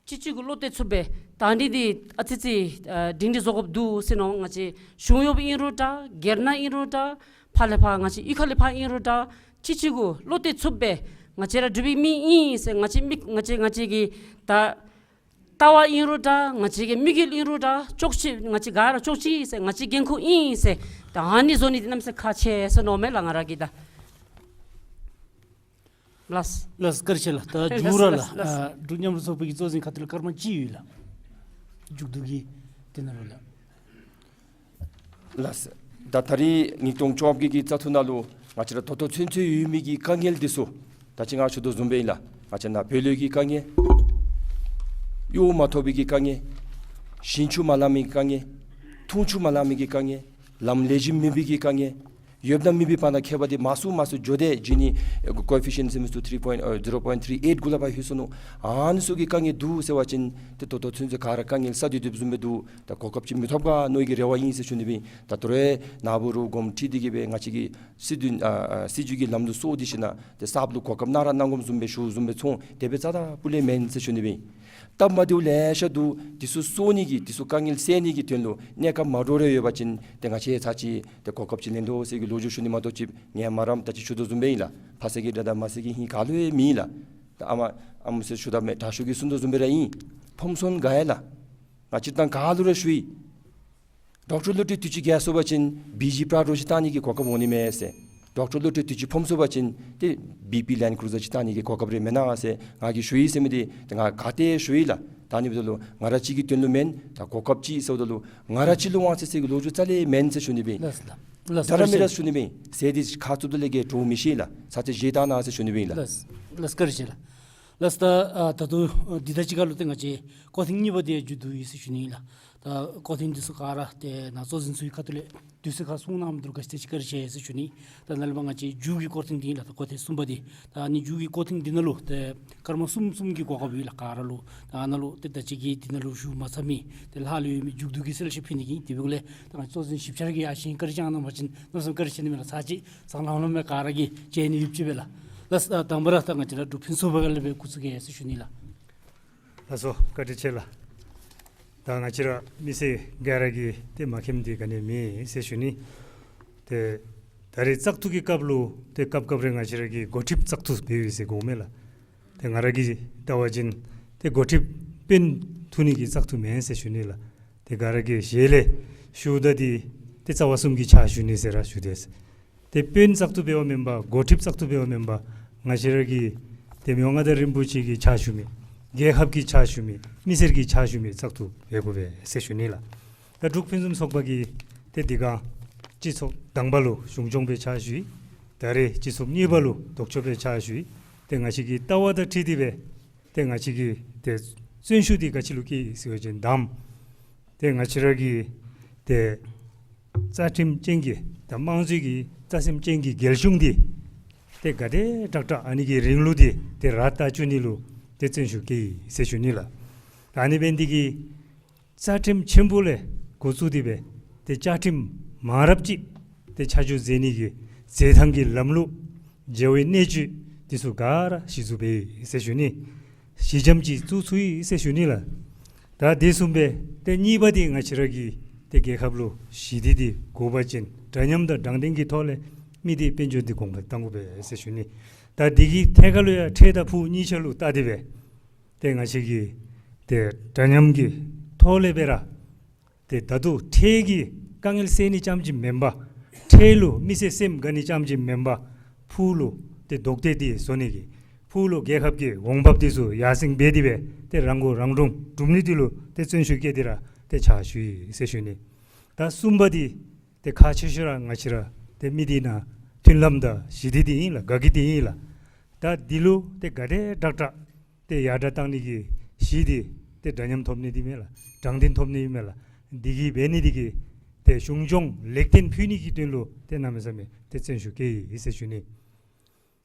གཅིག་གཅིག་གུ་བློ་གཏད་ཚུགསཔ་སྦེ་ད་འདི་འདི་ཨ་ཙི་ཙི་ཨ་སྒྲིང་སྒྲི་བཟོ་དགོཔ་འདུག་ཟེར་མནོ། ང་བཅས་གཞུང་གཡོགཔ་ཨིན་རུང་འདྲ་སྒེར་ནང་ཨིན་རུང་འདྲ་ཕར་ལས་ཕར་ང་བཅས་གཡུས་ཁ་ལས་ཕར་ཨིན་རུང་འདྲ་གཅིག་གཅིག་གུ་བློ་གཏད་ཚུགསཔ་སྦེ་ང་བཅས་ར་འབྲུག་པའི་མི་ཨིན་ཟེར་ང་བཅས་མི་ང་བཅས་ང་བཅས་ཀྱི་ད་ལྟ་བ་ཨིན་རུང་འདྲ་ང་བཅས་ཀྱི་དམིགས་ཡུལ་ཨིན་རུང་འདྲ་ལྕོགས་ཆེ་ང་བཅས་ག་ར་ལྕོགས་ཆེ་ཟེར་ང་བཅས་འགན་ཁུར་ཨིན་ཟེར་ད་ཨ་ནི་བཟོ་ནི་འདི་གནམ་མེད་ས་མེད་ཁག་ཆེ་ཟེར་མནོཝ་མས་ལགས་ང་ར་གིས་ད། ལགས། ལགས་བཀའ་དྲིན་ཆེ་ལགས། ད་མཇུག་ར་ལགས། ལགས་ལགས། ཨ་འབྲུག་མཉམ་རུབ་ཚོགས་པའི་གི་གཙོ་འཛིན་ཁ་ཐུག་ལས་སྐར་མ་གཅིག་ཡོད་ལགས། མཇུག་བསྡུ་གི་དེ་ནང་ལུ་ལགས། ལགས། ད་ད་རིས་ཉིས་སྟོང་བཅོ་བརྒྱད་ཀྱི་བཙག་འཐུ་ནང་ལུ་ང་བཅས་ར་ད་ལྟོ་ཚུན་ཚོད་ཡོད་མི་གི་དཀའ་ངལ་འདི་ཚུ་ད་ཅི་ང་ཞུ་དོ་བཟུམ་སྦེ་ཨིན་ལགས། ང་བཅས་ནཱ་བོད་ལུ་གི་དཀའ་ངལ། གཡོག་མ་ཐོབ་པའི་གི་དཀའ་ངལ། ཞིང་ཆུ་མ་ལང་མི་གི་དཀའ་ངལ། འཐུང་ཆུ་མ་ལང་མི་གི་དཀའ་ངལ། ལམ་ལེགས་ཤོམ་མེད་པའི་གི་དཀའ་ངལ། ཡོདཔ་དང་མེད་པའི་བར་ན་ཁྱད་པར་འདི་མང་སུ་མང་སུ་འགྱོ་སྟེ་ཇི་ནི་ཨེ་ཀོ་ཨི་ཕི་ཤེནཊ་ཟེར་མི་ཚུ་three point ཨེ་zero point three eight གུ་ལས་ཕར་ལྷོད་སོ་ནུག། ཨ་ནི་ཚུ་གི་དཀའ་ངལ་འདུག་ཟེར་བ་ཅིན་ཏེ་ད་ལྟོ་ཚུན་ཚོད་ག་ར་དཀའ་ངལ་སེལ་སྡོད་སྡོདཔ་བཟུམ་སྦེ་འདུག། ད་གོ་སྐབས་ཅིག་མི་ཐོབ་ག་མནོ་བའི་གི་རེ་བ་ཨིན་ཟེར་ཞུ་ནི་སྦེ་ཨིན། ད་ད་རུང་ནཱ་བུ་རུ་དགོངསམ་ཁྲེལ་ཏེ་གི་སྦེ་ང་བཅས་ཀྱི་སྲིད་དོན་ཨ་ཨ་སྲིད་བྱུས་ཀྱི་ལམ་ལུགས་སོར་ཏེ་ཞིནམ་ལས་ཏེ་གསརཔ་ལུ་གོ་སྐབས་གནང་ར་གནང་དགོཔ་བཟུམ་སྦེ་ཞུཝ་བཟུམ་སྦེ་ཚོར། དེ་སྦེ་རྩ་དང་སྤུ་ལས་མེན་ཟེར་ཞུ་ནི་སྦེ་ཨིན། སྟབས་མ་བདེཝ་ལེ་ཤ་འདུག། འདི་ཚུ་སོར་ནི་གི་འདི་ཚུ་དཀའ་ངལ་སེལ་ནི་གི་དོན་ལུ་གནས་སྐབས་མ་འདྲཝ་རེ་ཡོད་པ་ཅིན་ཏེ་ང་བཅས་ཚར་གཅིག་ཏེ་གོ་སྐབས་ཅིག་ལེན་དོ་ཟེར་གྱི་ལོ་རྒྱུས་ཞུ་ནི་མ་གཏོགས་ཅིག་ངལ་མ་རངམ་ད་ཅི་ཞུ་དོ་བཟུམ་སྦེ་ཨིན་ལགས། ཕ་སེར་གྱི་དགྲ་དང་མ་སེར་གྱི་ཧིང་ག་ལུ་ཡང་མེད་ལགས། ད་ཨ་མ་ཨ་མོ་ཟེར་ཞུ་ད་མེད། དྲག་ཤོས་ཀྱིས་གསུང་དོ་བཟུམ་སྦེ་ར་ཨིན། ཕམ་སོང་ག་ཡ་ལགས། ང་བཅས་ད་ག་ལུ་ར་ཞུ་ཡི། ཌོག་ཊར་བློ་གྲོས་དུས་ཅི་རྒས་སོང་པ་ཅིན་བི་ཇི་པྲ་ཌོ་ཅིག་བཏང་ནི་གི་གོ་སྐབས་འོང་ནི་མས་ཟེར། ཌོག་ཊར་བློ་གྲོས་དུས་ཅི་ཕོམ་སོང་པ་ཅིན་ཏེ་བི་པི་ལེནཌ་ཀུ་རུ་ཛར་ཅིག་བཏང་ནི་གི་གོ་སྐབས་རེ་མེན་ན་ཟེར་ང་གིས་ཞུ་ཡི་ཟེར་མི་འདི་ཏེ་ང་ག་ཏེ་ཞུ་ཡི་ལགས། ད་ནི་འབདཝ་ད་ལུ་ང་ར་གཅིག་གི་དོན་ལུ་མེན། ད་གོ་སྐབས་ཅིག་ཟེརཝ་ད་ལུ་ང་ར་གཅིག་ལུ་དབང་ཚད་ཟེར་གྱི་ལོ་རྒྱུས་རྩ་ལས་མེན་ཟེར་ཞུ་ནི་སྦེ་ཨིན། ལགས་ལགས། ད་ར་མི་ར་ཞུ་ནི་སྦེ་ཨིན། ཟེར་འདི་ཁ་བཙུམ་ད་ལས་ཀྱི་གྲོགས་མི་ཤེས་ལགས། ཚར་གཅིག་བཞེས་བཏང་གནང་ཟེར་ཞུ་ནི་སྦེ་ཨིན་ལགས། ལགས་ལགས། བཀའ་དྲིན་ཆེ་ལགས། ལགས། ད་ཨ་ད་ལྟོ་ཨ་འདི་དང་གཅིག་ཁར་ལུ་ཏེ་ང་བཅས་སྐོར་ཐེངས་གཉིས་པ་འདི་མཇུག་བསྡུ་ཡི་ཟེར་ཞུ་ནི་ཨིན་ལགས། ད་སྐོར་ཐེངས་འདི་ཚུ་ག་ར་ཏེ་ནཱ་གཙོ་འཛིན་ཚུའི་ཁ་ཐུག་ལས་དུས་ཚོད་ཁར་གསུང་གནངམ་འདི་ལུ་ག་ཅི་ཏེ་ཅིག་བཀའ་དྲིན་ཆེ་ཟེར་ཞུ་ནི། ད་ནཱ་ལས་ཕར་ང་བཅས་མཇུག་གི་སྐོར་ཐེངས་འདི་ཨིན་ལགས། ད་སྐོར་ཐེངས་གསུམ་པ་འདི། ད་ཨ་ནི་མཇུག་གི་སྐོར་ཐེངས་འདི་ནང་ལུ་ཏེ་སྐར་མ་གསུམ་གསུམ་གྱི་གོ་སྐབས་ཡོད་ལགས་ག་ར་ལུ། ད་ཨ་ནཱ་ལུ་ཏེ་ད་ཅི་གི་འདི་ནང་ལུ་ཞུ་མ་ཚར་མི་ཏེ་ལྷག་ལུས་ཡོད་མི་མཇུག་བསྡུ་གི་གསལ་བཤད་ཕུལ་ནི་གི་དེ་འབདཝ་ལས་ད་ང་གཙོ་འཛིན་ཞིབ་ཆ་གིས་ཡར་བཞེངས་བཀའ་དྲིན་བསྐྱང་གནང་པ་ཅིན་གནམ་མེད་ས་མེད་བཀའ་དྲིན་ཆེ་ནི་མས་ལགས། ཚར་གཅིག་སང་ལམ་ལམ་སྦེ་ག་ར་གིས་མཇལ་ནི་ཡོདཔ་ཅིག་སྦེ་ལགས། ལགས། ད་དང་པ་ར་ད་ང་བཅས་ར་འབྲུག་ཕུན་ཚོགས་པའི་སྒང་ལས་སྦེ་འགོ་བཙུགས་གེ་ཟེར་ཞུ་ནི་ལགས། ལགས་སོ། བཀའ་དྲིན་ཆེ་ལགས། ད་ང་བཅས་ར་མི་སེར་ག་ར་གིས་ཏེ་མ་མཁྱེནམ་འདི་ག་ནི་མེད་ཟེར་ཞུ་ནི། ཏེ་ད་རེས་བཙག་འཐུ་གི་སྐབས་ལུ་ཏེ་སྐབས་སྐབས་རེ་ང་བཅས་ར་གིས་འགོ་ཁྲིདཔ་བཙག་འཐུ་འབད་ཡི་ཟེར་གོ་མས་ལགས། ཏེ་ང་ར་གིས་བལྟ་བ་ཅིན་ཏེ་འགོ་ཁྲིདཔ་དཔོན་འཐུ་ནི་གི་བཙག་འཐུ་མེན་ཟེར་ཞུ་ནི་ལགས། ཏེ་ག་ར་གིས་ཞལ་ལས་ཞུཝ་ད་འདི་ཏེ་རྩ་བ་གསུམ་གྱི་ཕྱག་ཞུ་ནི་ཟེར་ར་ཞུ་དེས། ཏེ་དཔོན་བཙག་འཐུ་འབདཝ་མེན་པར་འགོ་ཁྲིདཔ་བཙག་འཐུ་འབདཝ་མེན་པར་ང་བཅས་ར་གི་ཏེ་མི་དབང་མངའ་བདག་རིན་པོ་ཆེ་གི་ཕྱག་ཞུ་མི་རྒྱལ་ཁབ་ཀྱི་ཕྱག་ཞུ་མི་མི་སེར་གྱི་ཕྱག་ཞུ་མི་བཙག་འཐུ་འབད་དགོ་པས་ཟེར་ཞུ་ནི་ལགས། ད་འབྲུག་ཕུན་སུམ་ཚོགས་པ་གིས་ཏེ་འདི་ག་སྤྱི་ཚོགས་དང་པ་ལུ་གཞུང་སྐྱོང་སྦེ་ཕྱག་ཞུ་ཡི། ད་རེས་སྤྱི་ཚོགས་གཉིས་པ་ལུ་ལྡོག་ཕྱོགས་སྦེ་ཕྱག་ཞུ་ཡི། ཏེ་ང་བཅས་ཀྱི་ལྟ་བ་དང་འཁྲིལ་ཏེ་སྦེ་ཏེ་ང་བཅས་ཀྱི་ཏེ་བརྩོན་ཤུགས་འདི་ག་ཅི་ལུ་བསྐྱེད་ཡི་ཟེར་བ་ཅིན་དང་པ་ཏེ་ང་བཅས་ར་གི་ཏེ་རྩ་ཁྲིམས་ཅན་གྱི་ད་དམངས་གཙོའི་གི་རྩ་ཁྲིམས་ཅན་གྱི་རྒྱལ་གཞུང་འདི་ཏེ་ག་དེ་དྲག་དྲག་ཨ་ནི་གི་རིང་ལུགས་འདི་ཏེ་ར་བཏགས་བཅུག་ནི་ལུ་ཏེ་བརྩོན་ཤུགས་བསྐྱེད་ཡི་ཟེར་ཞུ་ནི་ལགས། ད་ཨ་ནི་འབད་ནི་འདི་གིས་རྩ་ཁྲིམས་ཆེན་པོ་ལས་འགོ་བཙུགས་ཏེ་སྦེ་ཏེ་བཅའ་ཁྲིམས་མང་རབས་ཅིག་ཏེ་ཆ་འཇོག་མཛད་ནི་གི་མཛད་ཐངས་ཀྱི་ལམ་ལུགས་བྱ་བའི་གནད་སྤྱོད་འདི་ཚུ་ག་ར་གཞི་བཙུགས་འབད་ཡི་ཟེར་ཞུ་ནི། གཞི་འགྱམ་ཅིག་བཙུགས་ཚུགས་ཡི་ཟེར་ཞུ་ནི་ལགས། ད་དེ་བཟུམ་སྦེ་ཏེ་གཉིས་པ་འདི་ང་བཅས་ར་གི་ཏེ་རྒྱལ་ཁབ་ལུ་ཞི་བདེ་འདི་དགོ་པ་ཅིན་འདྲ་མཉམ་དང་དྲང་བདེན་གྱི་ཐོག་ལས་མི་སྡེ་དཔལ་འབྱོར་འདི་གོང་འཕེལ་གཏང་དགོ་པས་ཟེར་ཞུ་ནི། ད་འདི་གི་ཐད་ཁར་ལུ་ཡང་འཕྲལ་དང་ཕུགས་གཉིས་ཆ་ལུ་བལྟ་སྟེ་སྦེ་ཏེ་ང་བཅས་ཀྱིས་ཏེ་འདྲ་མཉམ་གྱི་ཐོག་ལས་སྦེ་ར་ཏེ་ད་ལྟོ་འཕྲལ་གྱི་དཀའ་ངལ་སེལ་ནི་རྐྱངམ་ཅིག་མེན་པར་འཕྲལ་ལུ་མི་སེར་སེམས་དགའ་ནི་རྐྱངམ་ཅིག་མེན་པར་ཕུགས་ལུ་ཏེ་ལྡོག་ཐེབས་འདི་བཟོ་ནི་གི་ཕུགས་ལུ་རྒྱལ་ཁབ་ཀྱི་འོང་འབབ་འདི་ཚུ་ཡར་སེང་འབད་དེ་སྦེ་ཏེ་རང་མགོ་རང་འདྲོངས་སྒྲུབ་ནི་འདི་ལུ་ཏེ་བརྩོན་ཤུགས་བསྐྱེད་དེ་ར་ཏེ་ཕྱག་ཞུ་ཡི་ཟེར་ཞུ་ནི། ད་གསུམ་པ་འདི་ཏེ་ཁག་ཆེ་ཤོས་ར་ང་བཅས་ར་ཏེ་མི་སྡེ་ནང་མཐུན་ལམ་དང་ཞི་བདེ་འདི་ཨིན་ལགས། དགའ་སྐྱིད་འདི་ཨིན་ལགས། ད་འདི་ལུ་ཏེ་ག་དེ་དྲག་དྲག་ཏེ་ཡར་དྲག་གཏང་ནི་གི་གཞི་འདི་ཏེ་འདྲ་མཉམ་ཐོབ་ནི་འདི་མས་ལགས། དྲང་བདེན་ཐོབ་ནི་མས་ལགས། འདི་གིས་འབད་ནི་འདི་གིས་ཏེ་གཞུང་སྐྱོང་ལེགས་བརྟན་ཕུལ་ནི་གི་དོན་ལུ་ཏེ་གནམ་མེད་ས་མེད་ཏེ་བརྩོན་ཤུགས་བསྐྱེད་ཡི་ཟེར་ཞུ་ནི།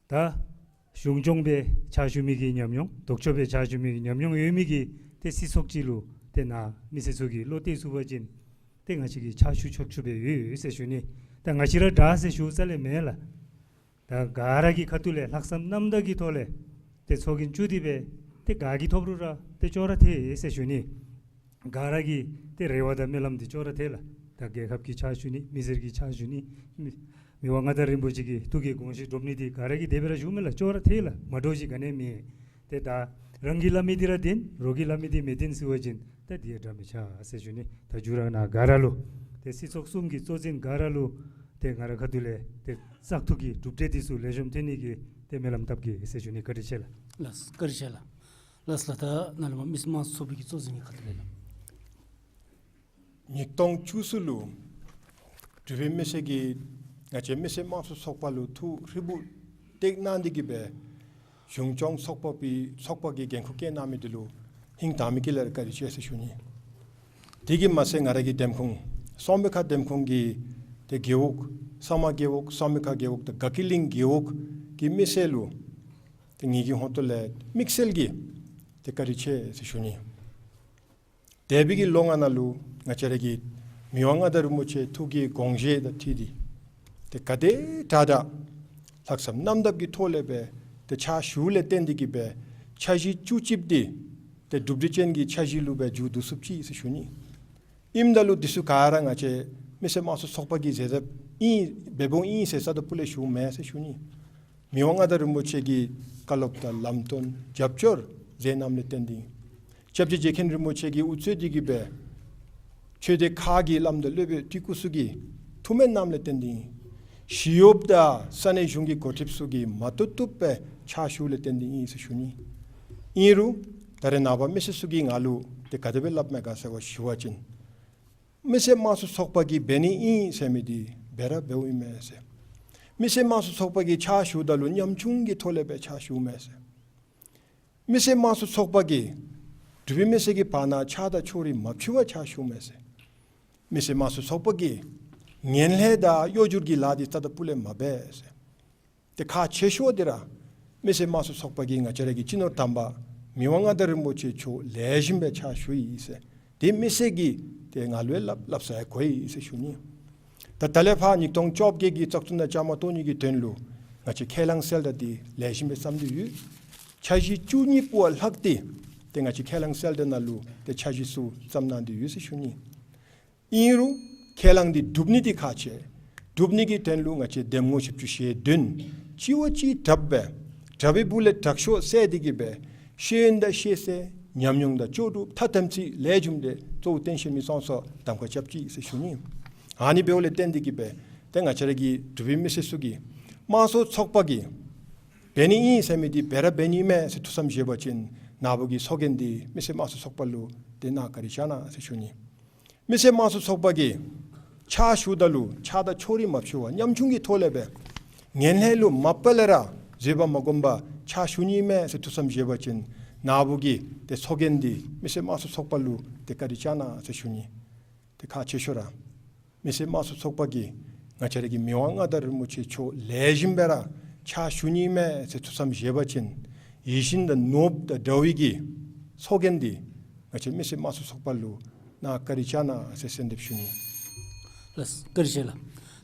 ད་གཞུང་སྐྱོང་སྦེ་ཕྱག་ཞུ་མི་གི་ཉམས་མྱོང་ལྡོག་ཕྱོགས་སྦེ་ཕྱག་ཞུ་མི་གི་ཉམས་མྱོང་ཡོད་མི་གི་ཏེ་སྲིད་ཚོགས་ཅིག་ལུ་ཏེ་ནཱ་མི་སེར་ཚུ་གིས་བློ་གཏད་ཚུགས་པ་ཅིན་ཏེ་ང་བཅས་ཀྱིས་ཕྱག་ཞུ་ཆོག་ཆོགཔ་སྦེ་ཡོད་ཟེར་ཞུ་ནི། ད་ང་བཅས་ར་དྲག་ཟེར་ཞུ་རྩ་ལས་མེན་ལགས། ད་ག་ར་གི་ཁ་ཐུག་ལས་ལྷག་བསམ་རྣམ་དག་གི་ཐོག་ལས་ཏེ་ཚོགས་རྒྱན་བཙུགས་ཏེ་སྦེ་ཏེ་ག་གིས་ཐོབ་རུང་ར་ཏེ་ཅོག་ར་འཐད་ཟེར་ཞུ་ནི། ག་ར་གི་ཏེ་རེ་བ་དང་སྨོན་ལམ་འདི་ཅོག་ར་འཐད་ལགས། ད་རྒྱལ་ཁབ་ཀྱི་ཕྱག་ཞུ་ནི་མི་སེར་གྱི་ཕྱག་ཞུ་ནི་མི་མི་དབང་མངའ་བདག་རིན་པོ་ཆེ་གི་ཐུགས་ཀྱི་དགོངས་བཞེད་སྒྲུབ་ནི་འདི་ག་ར་གིས་དེ་སྦེ་ར་ཞུཝ་མས་ལགས། ཅོག་ར་འཐད་ལགས། མ་འདྲཝ་ཅིག་ག་ནི་མེད། ཏེ་ད་རང་གིས་སླབ་མི་འདི་ར་བདེན་རོགས་ཀྱིས་སླབ་མི་འདི་མི་བདེན་ཟེར་བ་ཅིན་ད་འདི་ཡང་འདྲ་མི་ཆགས་ཟེར་ཞུ་ནི། ད་མཇུག་ར་ནཱ་ག་ར་ལུ་ཏེ་སྲིད་ཚོགས་གསུམ་གྱི་གཙོ་འཛིན་ག་ར་ལུ་ཏེ་ང་རའི་ཁ་ཐུག་ལས་ཏེ་བཙག་འཐུ་གི་གྲུབ་འབྲས་འདི་ཚུ་ལེགས་ཤོམ་ཐོན་ནི་གི་ཏེ་སྨོན་ལམ་བཏབ་གེ་ཟེར་ཞུ་ནི། བཀའ་དྲིན་ཆེ་ལགས། ལགས་བཀའ་དྲིན་ཆེ་ལགས། ལགས་ལགས། ད་ནཱ་ལས་མར་མི་སེར་དམངས་གཙོ་ཚོགས་པ་གི་གཙོ་འཛིན་གྱི་ཁ་ཐུག་ལས་ལགས། ཉིས་སྟོང་བཅུ་གསུམ་ལུ་འབྲུག་པའི་མི་སེར་གྱིས་ང་བཅས་མི་སེར་དམངས་གཙོ་ཚོགས་པ་ལུ་ཐུགས་ཧྲིལ་བུ་གཏད་གནང་སྟེ་གི་སྦེ་གཞུང་སྐྱོང་ཚོགས་པ་པའི་ཚོགས་པ་གི་འགན་ཁུར་བཀལ་གནང་མི་འདི་ལུ་ཧིང་དྭངས་མའི་དཀྱིལ་ལས་བཀའ་དྲིན་ཆེ་ཟེར་ཞུ་ནི། དེ་གིས་མ་ཚད་ང་ར་གི་འདེམས་ཁོངས་སོག་མི་ཁ་འདེམས་ཁོངས་ཀྱི་ཏེ་རྒེད་འོག་ས་མ་རྒེད་འོག་སོག་མི་ཁ་རྒེད་འོག་དང་དགའ་སྐྱིད་གླིང་རྒེད་འོག་གི་མི་སེར་ལུ་ཏེ་ངེ་གི་ཧོངས་ཏོ་ལས་དམིགས་བསལ་གྱི་ཏེ་བཀའ་དྲིན་ཆེ་ཟེར་ཞུ་ནི། འདས་པའི་གི་ལོ་ལྔ་ནང་ལུ་ང་བཅས་ར་གི་མི་དབང་མངའ་བདག་རིན་པོ་ཆེ་ཐུགས་ཀྱི་དགོངས་བཞེད་དང་འཁྲིལ་ཏེ་ཏེ་ག་དེ་དྲག་དྲག་ལྷག་བསམ་རྣམ་དག་གི་ཐོག་ལས་སྦེ་ཏེ་ཕྱག་ཞུཝ་ལས་བརྟེན་ཏེ་གི་སྦེ་འཆར་གཞི་བཅུ་གཅིག་འདི་ཏེ་གྲུབ་འབྲས་ཅན་གྱི་འཆར་གཞི་ལུ་སྦེ་མཇུག་བསྡུ་ཚུགསཔ་ཅིག་ཟེར་ཞུ་ནི། ཨིནམ་ད་ལུ་འདི་ཚུ་ག་ར་ང་བཅས་མི་སེར་དམངས་གཙོ་ཚོགས་པ་གིས་མཛད་དཔ་ཨིན་འབདཝ་ཨིན་ཟེར་རྩ་དང་སྤུ་ལས་ཞུཝ་མེན་ཟེར་ཞུ་ནི། མི་དབང་མངའ་བདག་རིན་པོ་ཆེ་གི་བཀའ་སློབ་དང་ལམ་སྟོན་རྒྱབ་སྐྱོར་མཛད་གནངམ་ལས་བརྟེན་ཏེ་སྐྱབས་རྗེ་རྗེ་མཁན་རིན་པོ་ཆེ་གིས་དབུ་གཙོས་ཏེ་གི་སྦེ་ཆོས་སྡེ་ཁག་གི་བླམ་དང་སློབ་དཔོན་སྤྲུལ་སྐུ་ཚུ་གིས་ཐུགས་སྨོན་གནངམ་ལས་བརྟེན་ཏེ་ཨིན། ཞི་གཡོགཔ་དང་ས་གནས་གཞུང་གི་འགོ་ཁྲིདཔ་ཚུ་གིས་མ་བཏུབ་བཏུབ་སྦེ་ཕྱག་ཞུཝ་ལས་བརྟེན་ཏེ་ཨིན་ཟེར་ཞུ་ནི། ཨིན་རུང་ད་རེས་ནངས་པ་མི་སེར་ཚུ་གིས་ང་ལུ་ཏེ་ག་དེ་སྦེ་སླབ་མས་ག་ཟེར་བ་ཞུ་བ་ཅིན་མི་སེར་དམངས་གཙོ་ཚོགས་པ་གིས་འབད་ནི་ཨིན་ཟེར་མི་འདི་འབད་ར་འབདཝ་ཨིན་མས་ཟེར། མི་སེར་དམངས་གཙོ་ཚོགས་པ་གིས་ཕྱག་ཞུཝ་ད་ལུ་ཉམ་ཆུང་གི་ཐོག་ལས་སྦེ་ཕྱག་ཞུཝ་མས་ཟེར། མི་སེར་དམངས་གཙོ་ཚོགས་པ་གིས་འབྲུག་པའི་མི་སེར་གྱི་བར་ན་ཆགས་སྡང་ཕྱོགས་རིས་མ་ཕྱེ་བར་ཕྱག་ཞུཝ་མས་ཟེར། མི་སེར་དམངས་གཙོ་ཚོགས་པ་གིས་ངན་ལྷད་དང་གཡོ་སྒྱུ་གི་ལཱ་འདི་རྩ་དང་སྤུ་ལས་མ་འབད་ཟེར། ཏེ་ཁག་ཆེ་ཤོས་འདི་ར་མི་སེར་དམངས་གཙོ་ཚོགས་པ་གིས་ང་བཅས་ར་གི་སྤྱི་ནོར་དམ་པ་མི་དབང་མངའ་བདག་རིན་པོ་ཆེ་མཆོག་ལེགས་ཤོམ་སྦེ་ཕྱག་ཞུ་ཡི་ཟེར། ཏེ་མི་སེར་གྱིས་ཏེ་ང་ལུ་ཡང་སླབ་སླབ་ས་ཡང་གོ་ཡི་ཟེར་ཞུ་ནི། ད་ད་ལས་ཕར་ཉིས་སྟོང་བཅོ་བརྒྱད་ཀྱི་བཙག་འཐུ་ནང་བཅའ་མར་གཏོགས་ནི་གི་དོན་ལུ་ང་བཅས་ཁས་བླངས་གསལ་བསྒྲགས་འདི་ལེགས་ཤོམ་སྦེ་བརྩམས་ཏེ་ཡོད། འཆར་གཞི་བཅུ་གཉིས་པོ་ལྷག་སྟེ་ ཏེ་ང་བཅས་ཁས་བླངས་གསལ་སྒྲོན་ནང་ལུ་ཏེ་འཆར་གཞི་ཚུ་བརྩམས་གནང་སྟེ་ཡོད་ཟེར་ཞུ་ནི། ཨིན་རུང་ཁས་བླངས་འདི་སྒྲུབ་ནི་འདི་ཁག་ཆེ། སྒྲུབ་ནི་གི་དོན་ལུ་ང་བཅས་འདེམས་ངོ་བཞི་བཅུ་ཞེ་བདུན་གཅིག་བ་གཅིག་དྲགཔ་སྦེ་དྲག་པའི་སྦུག་ལས་དྲག་ཤོས་བསལ་ཏེ་གི་སྦེ་ཤེས་ཡོན་དང་ཤེས་ཚད་ཉམས་མྱོང་དང་ལྕོགས་གྲུབ་ཐ་དམ་ཚིག་ལེགས་ཤོམ་དེ་གཙོ་བོ་བསྟེན་ཤེས་མི་ཚང་སོ་གདམ་ཁ་རྐྱབ་ཅི་ཟེར་ཞུ་ནི། ཨ་ནི་འབདཝ་ལས་བརྟེན་ཏེ་གི་སྦེ་ཏེ་ང་བཅས་ར་གི་འབྲུག་པའི་མི་སེར་ཚུ་གིས་དམངས་གཙོ་ཚོགས་པ་གིས་འབད་ནི་ཨིན་ཟེར་མི་འདི་འབད་ར་འབད་ནི་མས་ཟེར་ཐུགས་བསམ་བཞེས་པ་ཅིན་ནཱ་བུ་གི་ཚོགས་རྒྱན་འདི་མི་སེར་དམངས་གཙོ་ཚོགས་པ་ལུ་ཏེ་གནང་བཀའ་དྲིན་བསྐྱང་གནང་ཟེར་ཞུ་ནི། མི་སེར་དམངས་གཙོ་ཚོགས་པ་གིས་ཕྱག་ཞུཝ་ད་ལུ་ཆགས་སྡང་ཕྱོགས་རིས་མ་ཕྱེ་བར་ཉམ་ཆུང་གི་ཐོག་ལས་སྦེ་ངན་ལྷད་ལུ་མ་པ་ལས་ར་བཟོད་པ་མ་བསྒོམ་པར་ཕྱག་ཞུ་ནི་མས་ཟེར་ཐུགས་བསམ་བཞེས་པ་ཅིན་ནཱ་བུ་གི་ཏེ་ཚོགས་རྒྱན་འདི་མི་སེར་དམངས་གཙོ་ཚོགས་པ་ལུ་ཏེ་བཀའ་དྲིན་བསྐྱང་གནང་ཟེར་ཞུ་ནི། ཏེ་ཁག་ཆེ་ཤོས་ར་མི་སེར་དམངས་གཙོ་ཚོགས་པ་གིས་ང་བཅས་ར་གི་མི་དབང་མངའ་བདག་རིན་པོ་ཆེ་མཆོག་ལེགས་ཤོམ་སྦེ་ར་ཕྱག་ཞུ་ནི་མས་ཟེར་ཐུགས་བསམ་བཞེས་པ་ཅིན་ཡིད་བཞིན་དང་ནོར་བུ་དང་འདྲ་བའི་གི་ཚོགས་རྒྱན་འདི་ང་བཅས་མི་སེར་དམངས་གཙོ་ཚོགས་པ་ལུ་གནང་བཀའ་དྲིན་བསྐྱང་གནང་ཟེར་གསོལ་འདེབས་ཞུ་ནི། ལགས་བཀའ་དྲིན་ཆེ་ལགས།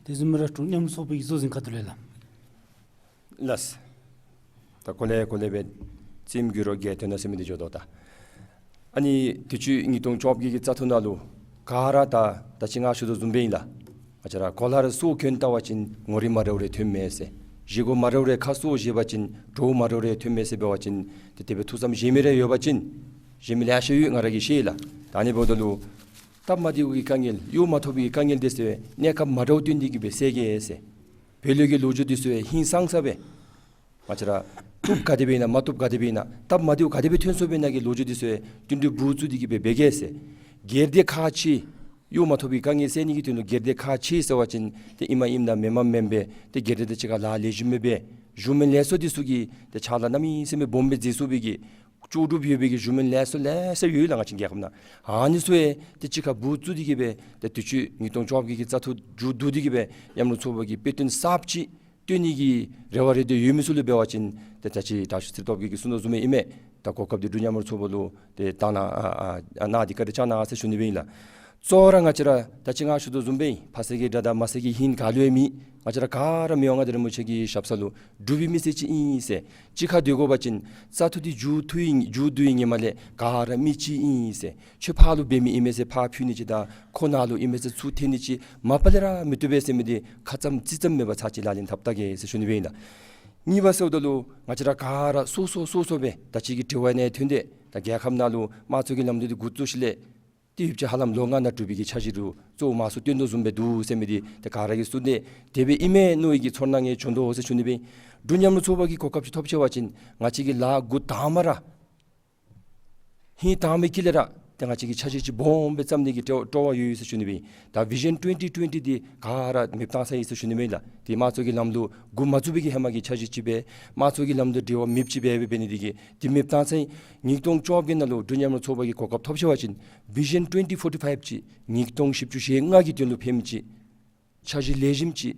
དེ་བཟུམ་ར་འབྲུག་མཉམ་རུབ་ཚོགས་པའི་གི་གཙོ་འཛིན་ཁ་ཐུག་ལས་ལགས། ལགས། ད་གོ་ལེ་གོ་ལེ་སྦེ་རྩེདམོ་རྒྱུག་རུང་གྱལ་ཐོན་ན་ཟེར་མི་འདི་འགྱོ་དོ་ད། ཨ་ནི་དུས་ཅི་ཉིས་སྟོང་བཅོ་བརྒྱད་ཀྱི་བཙག་འཐུ་ནང་ལུ་ག་ར་ད་ད་ཅི་ང་ཞུ་དོ་བཟུམ་སྦེ་ཨིན་ལགས། ང་བཅས་ར་གོ་ལ་ར་སོར་གྱོན་བལྟ་བ་ཅིན་ངོ་རིས་མ་འདྲཝ་རེ་ཐོནམ་མས་ཟེར། བཞེས་སྒོ་མ་འདྲཝ་རེ་ཁ་སོར་བཞེས་པ་ཅིན་བྲོཝ་མ་འདྲཝ་རེ་ཐོནམ་མས་ཟེར་འབད་བ་ཅིན་ཏེ་དེ་སྦེ་ཐུགས་བསམ་བཞེས་མི་རེ་ཡོད་པ་ཅིན་བཞེས་མི་ལེ་ཤ་ཡོད་ང་ར་གིས་ཤེས་ལགས། ད་ཨ་ནི་འབདཝ་ད་ལུ་སྟབས་མ་བདེཝ་གི་དཀའ་ངལ་གཡོག་མ་ཐོབ་པའི་དཀའ་ངལ་འདི་ཚུ་གནས་སྐབས་མ་འདྲཝ་བཏོན་ཏེ་གི་སྦེ་སེལ་གེ་ཟེར། བོད་ལུགས་ཀྱི་ལོ་རྒྱུས་འདི་ཚུ་ཧིང་སངས་ས་སྦེ་ང་བཅས་ར་བཏུབ་ག་དེ་སྦེ་ཨིན་ན་མ་བཏུབ་ག་དེ་སྦེ་ཨིན་ན་སྟབས་མ་བདེཝ་ག་དེ་སྦེ་ཐོན་སོང་སྦེ་ན་གི་ལོ་རྒྱུས་འདི་ཚུ་བསྟུན་གྲོས་འབུ་བཙུགས་ཏེ་གི་སྦེ་འབད་གེ་ཟེར། སྒེར་སྡེ་ཁག་ཆེ་གཡོག་མ་ཐོབ་པའི་དཀའ་ངལ་སེལ་ནི་གི་དོན་ལུ་སྒེར་སྡེ་ཁག་ཆེ་ཟེར་བ་ཅིན་ཏེ་ཨིནམ་ཨིནམ་དང་མེནམ་མེནམ་སྦེ་ཏེ་སྒེར་སྡེ་དང་གཅིག་ཁར་ལཱ་ལེགས་ཤོམ་སྦེ་འབད། གཞུང་མིན་ལས་ཚོགས་འདི་ཚུ་གིས་ཏེ་ཕྱག་ལཱ་གནམ་མེད་ས་མེད་སྦོམ་སྦེ་མཛད་ཚུགས་པའི་གི་ལྕོགས་གྲུབ་ཡོད་པའི་གི་གཞུང་མིན་ལས་ཚོགས་ལེ་ཤ་ཡོད་ལགས་ང་བཅས་རྒྱལ་ཁབ་ནང་། ཨ་ནི་ཚུ་ཡང་ཏེ་གཅིག་ཁར་འབུ་བཙུགས་ཏེ་གི་སྦེ་ཏེ་དུས་ཅི་ཉིས་སྟོང་བཅོ་བརྒྱད་ཀྱི་བཙག་འཐུ་མཇུག་བསྡུ་སྟེ་གི་སྦེ་མཉམ་རུབ་ཚོགས་པ་གི་དཔེ་སྟོན་གསརཔ་ཅིག་བཏོན་ནི་གི་རེ་བ་རེ་འདོད་ཡོད་མི་ཚུ་ལུ་འབད་བ་ཅིན་ཏེ་ད་ཅི་དྲག་ཤོས་ཚེ་རིང་སྟོབས་རྒྱས་ཀྱིས་གསུངས་དོ་བཟུམ་སྦེ་ཨིན་མས། ད་གོ་སྐབས་འདི་འབྲུག་མཉམ་རུབ་ཚོགས་པ་ལུ་ཏེ་བཏང་གནང་ཨ་ཨ་ཨ་གནང་སྟེ་བཀའ་དྲིན་བསྐྱང་གནང་ཟེར་ཞུ་ནི་སྦེ་ཨིན་ལགས། གཙོ་བོ་ར་ང་བཅས་ར་ད་ཅི་ང་ཞུ་དོ་བཟུམ་སྦེ་ཕ་ས་གི་དགྲ་དང་མ་ས་གི་ཧིང་ག་ལུ་ཡང་མེད། ང་བཅས་ར་ག་ར་མི་དབང་མངའ་བདག་རིན་པོ་ཆེ་གི་ཞབས་ས་ལུ་འབྲུག་པའི་མི་སེར་ཅིག་ཨིན་ཟེར། གཅིག་ཁར་སྡོད་དགོ་པ་ཅིན་བཙག་འཐུ་འདི་མཇུག་བསྡུ་ཡི་མཇུག་བསྡུ་ཡི་ཉི་མ་ལས་ག་ར་མི་གཅིག་ཨིན་ཟེར། ཁྱོད་ཕར་ལུ་འབད་མི་ཨིན་མས་ཟེར་ཕར་འཕུལ་ནི་ཅིག་དང་ཁོ་ནཱ་ལུ་ཨིན་མས་ཟེར་ཚུར་འཐེན་ནི་ཅིག་མ་པ་ལས་ར་མི་བཏུབ་པས་ཟེར་མི་འདི་ཁ་ཙམ་ཙིག་ཙམ་མེད་པར་ཚར་གཅིག་ལག་ལེན་འཐབ་བལྟ་གེ་ཟེར་ཞུ་ནི་སྦེ་ཨིན་ལགས། གཉིས་པ་ཟེརཝ་ད་ལུ་ང་བཅས་ར་ག་ར་སོ་སོ་སོ་སོ་སྦེ་ད་ཅི་གི་དྲི་བ་ནང་ཐོན་ཏེ་ད་རྒྱལ་ཁབ་ནང་ལུ་དམངས་གཙོ་གི་ལམ་ལུགས་འདི་འགོ་བཙུགས་ཞིནམ་ལས་ཏེ་ཡུདཔ་ཅིག་ཧ་ལམ་ལོ་ལྔ་ནང་འབྲུག་པའི་གི་འཆར་གཞི་ལུ་གཙོ་བོ་མང་སུ་བཏོན་དོ་བཟུམ་སྦེ་འདུག་ཟེར་མི་འདི་ཏེ་ག་ར་གིས་གསུངས་ཏེ་དེ་སྦེ་ཨིན་མས་མནོ་བའི་གི་ཚོར་སྣང་ཡང་བྱུང་དོ་ཟེར་ཞུ་ནི་སྦེ། འབྲུག་མཉམ་རུབ་ཚོགས་པ་གིས་གོ་སྐབས་ཅིག་ཐོབ་ཆེ་བ་ཅིན་ང་བཅས་ཀྱིས་ལཱ་འགོ་དང་པ་ར་ཧིང་དང་པའི་དཀྱིལ་ལས་ར་ཏེ་ང་བཅས་ཀྱིས་འཆར་གཞི་ཅིག་སྦོམ་སྦེ་བརྩམ་ནི་གི་སྤྲོ་སྤྲོ་བ་ཡོད་ཡོད་ཟེར་ཞུ་ནི་སྦེ། ད་བི་ཞཱན་ཊུ་ཝེན་ཊི་ཊུ་ཝེན་ཊི་འདི་ག་ར་མེདཔ་བཏང་ཚར་ཡི་ཟེར་ཞུ་ནི་སྦེ་ལགས། ཏེ་དམངས་གཙོ་གི་ལམ་ལུགས་འགོ་མ་བཙུགས་པའི་གི་ཧེ་མ་གི་འཆར་གཞི་ཅིག་སྦེ་དམངས་གཙོ་གི་ལམ་ལུགས་འབྲེལ་བ་མེདཔ་ཅིག་སྦེ་འབད་འབད་ནི་འདི་གིས་ཏེ་མེདཔ་བཏང་ཚར་ཡི། ཉིས་སྟོང་བཅོ་བརྒྱད་ནང་ལུ་འབྲུག་མཉམ་རུབ་ཚོགས་པ་གིས་གོ་སྐབས་ཐོབ་ཆེ་བ་ཅིན་བི་ཞཱན་ཊུ་ཝེན་ཊི་ཕོར་ཊི་ཕའིབ་ཅིག་ཉིས་སྟོང་བཞི་བཅུ་ཞེ་ལྔ་གི་དོན་ལུ་ཕནམ་ཅིག་འཆར་གཞི་ལེགས་ཤོམ་ཅིག་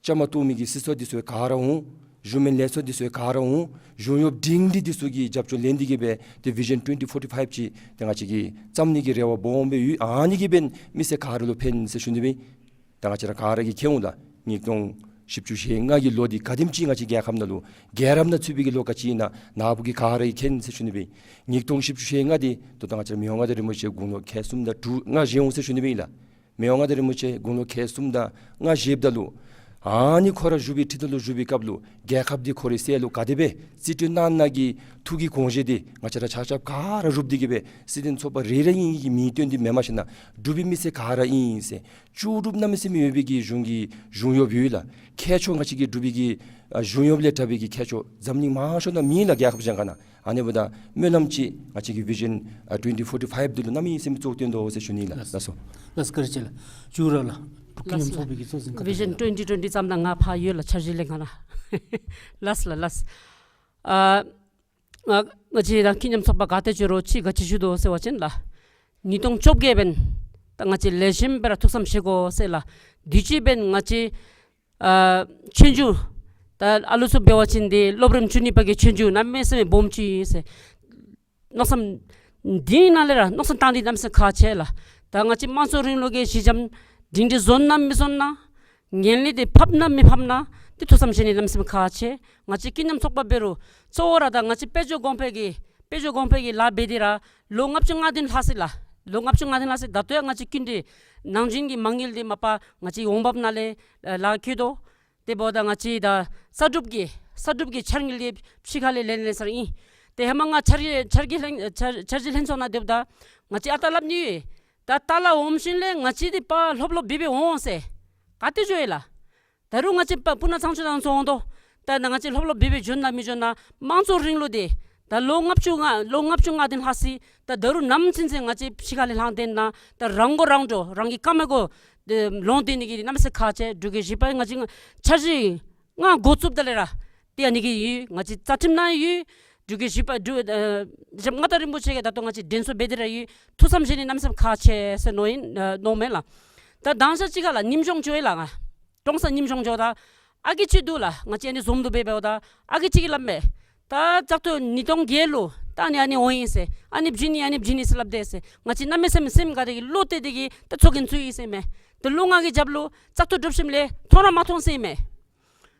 བཅའ་མར་གཏོགས་མི་གི་སྲིད་ཚོགས་འདི་ཚུ་ག་ར་འོང་། གཞུང་མིན་ལས་ཚོགས་འདི་ཚུ་ག་ར་འོང་། གཞུང་གཡོགཔ་སྒྲིང་སྒྲི་འདི་ཚུ་གི་རྒྱབ་སྐྱོར་ལེན་ཏེ་གི་སྦེ་ཏེ་བི་ཞཱན་ཊུ་ཝེན་ཊི་ཕོར་ཊི་ཕའིབ་ཅིག་ཏེ་ང་བཅས་ཀྱིས་བརྩམ་ནི་གི་རེ་བ་སྦོམ་སྦེ་ཡོད། ཨ་ནི་གིས་འབདན་མི་སེར་ག་ར་ལུ་ཕན་ཟེར་ཞུ་ནི་སྦེ། ད་ང་བཅས་ར་ག་ར་གིས་མཁྱེན་འོང་ལགས། ཉིས་སྟོང་བཞི་བཅུ་ཞེ་ལྔ་གི་ལོ་འདི་ག་དེམ་ཅིག་ང་བཅས་རྒྱལ་ཁབ་ནང་ལུ་རྒྱལ་རབས་ནང་ཚུད་པའི་གི་ལོ་ག་ཅི་ཨིན་ན་ནཱ་བུ་གིས་ག་ར་གིས་མཁྱེན་ཟེར་ཞུ་ནི་སྦེ། ཉིས་སྟོང་བཞི་བཅུ་ཞེ་ལྔ་འདི་ད་ལྟོ་ང་བཅས་ར་མི་དབང་མངའ་བདག་རིན་པོ་ཆེ་དགུང་ལོ་ཁལ་གསུམ་དང་དྲུག་ལྔ་བཞེས་འོང་ཟེར་ཞུ་ནི་སྦེ་ཨིན་ལགས། མི་དབང་མངའ་བདག་རིན་པོ་ཆེ་དགུང་ལོ་ཁལ་གསུམ་དང་ལྔ་བཞེསཔ་ད་ལུ་ཨ་ནི་ཁོ་ར་བཞུགས་པའི་ཁྲི་ཏོག་ལུ་བཞུགས་པའི་སྐབས་ལུ་རྒྱལ་ཁབ་འདི་ཁོ་རའི་སྲས་ལུ་ག་དེ་སྦེ་རྩིས་སྤྲོད་གནང་ནི་གི་ཐུགས་ཀྱི་དགོངས་བཞེད་འདི་ང་བཅས་ར་ཆ་ཁྱབ་ག་ར་རུབ་སྟེ་གི་སྦེ་སྲིད་དོན་ཚོགས་པ་རེ་རེ་གཉིས་ཀྱི་མིང་བཏོན་ཏེ་མེནམ་ཞིན་ན་འབྲུག་པའི་མི་སེར་ག་ར་ཨིན་ཟེར། ལྕོགས་གྲུབ་གནམ་མེད་ས་མེད་ཡོད་པའི་གི་གཞུང་གི་གཞུང་གཡོགཔ་ཡོད་ལགས། མཁས་མཆོག་ང་བཅས་ཀྱི་འབྲུག་པའི་གི་ཨ་གཞུང་གཡོགཔ་ལས་དྲག་པའི་གི་མཁས་མཆོག་འཛམ་གླིང་མང་ཤོས་ནང་མེད་ལགས་རྒྱལ་ཁབ་གཞན་ཁ་ནང་། ཨ་ནི་འབདཝ་ད་སྨོན་ལམ་ཅིག་ང་བཅས་ཀྱི་བི་ཞཱན་ཨ་ཊུ་ཝེན་ཊི་ཕོར་ཊི་ཕའིབ་འདི་ལུ་གནམ་མེད་ས་མེད་གཙོ་བོ་བཏོན་དོ་ཟེར་ཞུ་ནི་ལགས། ལགས་སོ། ལགས་སོ་བཀའ་དྲིན་ཆེ་ལགས། མཇུག་ར་ལགས། ལགས་སོ། ཚོགས་པའི་གི་གཙོ་འཛིན་ཁ་བི་ཞཱན་ཊུ་ཝེན་ཊི་ཊུ་ཝེན་ཊི་བརྩམ་ད་ང་ཕར་ཡོད་ལགས་འཆར་གཞི་ལས་ང་ལགས། ལགས་ལགས་ལགས། ཨ་ང་ང་བཅས་ར་ཀུན་མཉམ་ཚོགས་པ་ག་ཏེ་འགྱོ་རུང་ཅིག་ག་ཅི་ཞུ་དོ་ཟེར་བ་ཅིན་ལགས། ཉིས་སྟོང་བཅོ་བརྒྱད་འབདན་ད་ང་བཅས་ལེགས་ཤོམ་སྦེ་ར་ཐུགས་བསམ་བཞེས་དགོ་ཟེར་ལགས། དུས་ཅི་འབདན་ང་བཅས་ཨ་ཆོས་རྒྱུགས་ད་ཨ་ལུ་ཚུ་འབད་བ་ཅིན་འདི་སློབ་རིམ་བཅུ་གཉིས་པ་གི་ཆོས་རྒྱུགས་གནམ་མེད་ས་མེད་སྦོམ་ཅིག་ཨིན་ཟེར། མནོ་བསམ་འདི་ནང་ལས་ར་མནོ་བསམ་བཏང་སྟེ་གནམ་མེད་ས་མེད་ཁག་ཆེ་ལགས། ད་ང་བཅས་དམངས་གཙོ་རིང་ལུགས་ཀྱི་གཞི་འགྱམ་སྒྲིང་སྒྲི་བཟོ་ན་མི་བཟོ་ན། ངན་ལྷད་འདི་ཕབ་ན་མི་ཕབ་ན། འདི་ཐུགས་བསམ་བཞེས་ནི་གནམ་མེད་ས་མེད་ཁག་ཆེ། ང་བཅས་ཀུན་མཉམ་ཚོགས་པ་འབད་རུང་གཙོ་བོ་ར་ད་ང་བཅས་དཔལ་འབྱོར་གོང་འཕེལ་གྱི་ དཔལ་འབྱོར་གོང་འཕེལ་གྱི་ལཱ་འབད་དེ་ར་ལོ་ལྔ་བཅུ་ང་བདུན་ལྷག་ཅིག་ལགས། ལོ་ལྔ་བཅུ་ང་བདུན་ལྷག་ཅིག་ད་ལྟོ་ཡང་ང་བཅས་སྐྱིན་འགྲུལ་ནང་འཛུལ་གྱི་མ་དངུལ་འདི་མ་པ་ང་བཅས་འོང་འབབ་ནང་ལས་ལཱ་ཁག་འདུག། དེ་འབདཝ་ད་ང་བཅས་ད་གསར་སྒྲུབ་ཀྱི་གསར་སྒྲུབ་ཀྱི་འཆར་དངུལ་འདི་ཕྱི་ཁ་ལས་ལེན་ལེན་ས་ར་ཨིན། ཏེ་ཧེ་མ་ང་འཆར་གཞི་འཆར་གཞི་ལྷན་འཆར་འཆར་གཞི་ལྷན་ཚོགས་ནང་སྡོདཔ་ད་ང་བཅས་ཨ་རྟག་སླབ་ནི་ཡོད། ད་ཏཱ་ལ་འོངམ་ཤུལ་ལས་ང་བཅས་འདི་པ་ལྷོད་ལྷོད་སྦེ་སྦེ་འོང་ཟེར་ག་ཏེ་འགྱོ་ཡི་ལགས། ད་རུང་ང་བཅས་པ་སྤུ་ན་ཚང་ཆུ་དང་ཚོང་དོ། ད་ང་བཅས་ལྷོད་ལྷོད་སྦེ་སྦེ་འགྱོ་ན་མི་འགྱོ་ན་དམངས་གཙོའི་རིང་ལུགས་འདི་ད་ལོ་ལྔ་བཅུ་ང་ལོ་ལྔ་བཅུ་ང་བདུན་ལྷག་ཅིག་ད་ད་རུང་ནམ་ཚུན་ཚོད་ང་བཅས་ཕྱི་ཁ་ལས་ལྷང་སྟེ་ན་ད་རང་མགོ་རང་འདྲོངས་རང་གི་རྐངམ་གུ་ལོང་སྡོད་ནི་གི་གནམ་མེད་ས་མེད་ཁག་ཆེ། འབྲུག་རྒྱལ་བཞི་པ་ང་བཅས་འཆར་གཞི་ང་འགོ་བཙུགསཔ་ད་ལས་ར་ཏེ་ཨ་ནི་གི་ཡོད། ང་བཅས་རྩ་ཁྲིམས་ནང་ཡོད། འབྲུག་རྒྱལ་བཞི་པ་འབྲུག་ཨ་ཞབས་མངའ་བདག་རིན་པོ་ཆེ་གིས་ད་ལྟོ་ང་བཅས་དྲན་གསོ་འབད་དེ་ར་ཡོད། ཐུགས་བསམ་བཞེས་ནི་གནམ་མེད་ས་མེད་ཁག་ཆེ་ཟེར་མནོ་ཡི་ཨ་མནོཝ་མས་ལགས། ད་དང་ཤ་ཅིག་ཁར་ལགས་ཉིནམ་གཞུང་འགྱོ་ཡི་ལགས། ང་ཀྲོང་གསར་ཉིནམ་གཞུང་འགྱོཝ་ད་ཨ་རྒས་ཅིག་འདུག་ལགས། ང་བཅས་ཨ་ནི་འཛོམས་འདུ་འབད་འབདཝ་ད་ཨ་རྒས་ཅིག་གིས་སླབ་མས། ད་བཙག་འཐུ་ཉིས་སྟོང་བརྒྱད་ལུ་ད་ཨ་ནི་ཨ་ནི་འོང་ཡི་ཟེར་ཨ་ནི་བྱིན་ནི་ཨ་ནི་བྱིན་ནི་ཟེར་སླབ་དེས་ཟེར། ང་བཅས་གནམ་མེད་ས་མེད་སེམས་དགའ་སྟེ་གིས་བློ་གཏད་དེ་གིས་ད་ཚོགས་རྒྱན་བཙུགས་ཡི་ཟེར་མས། ད་ལོ་ལྔ་གི་རྒྱབ་ལུ་བཙག་འཐུ་གྲུབ་ཞིནམ་ལས་མཐོང་ར་མ་མཐོང་ཟེར་མས།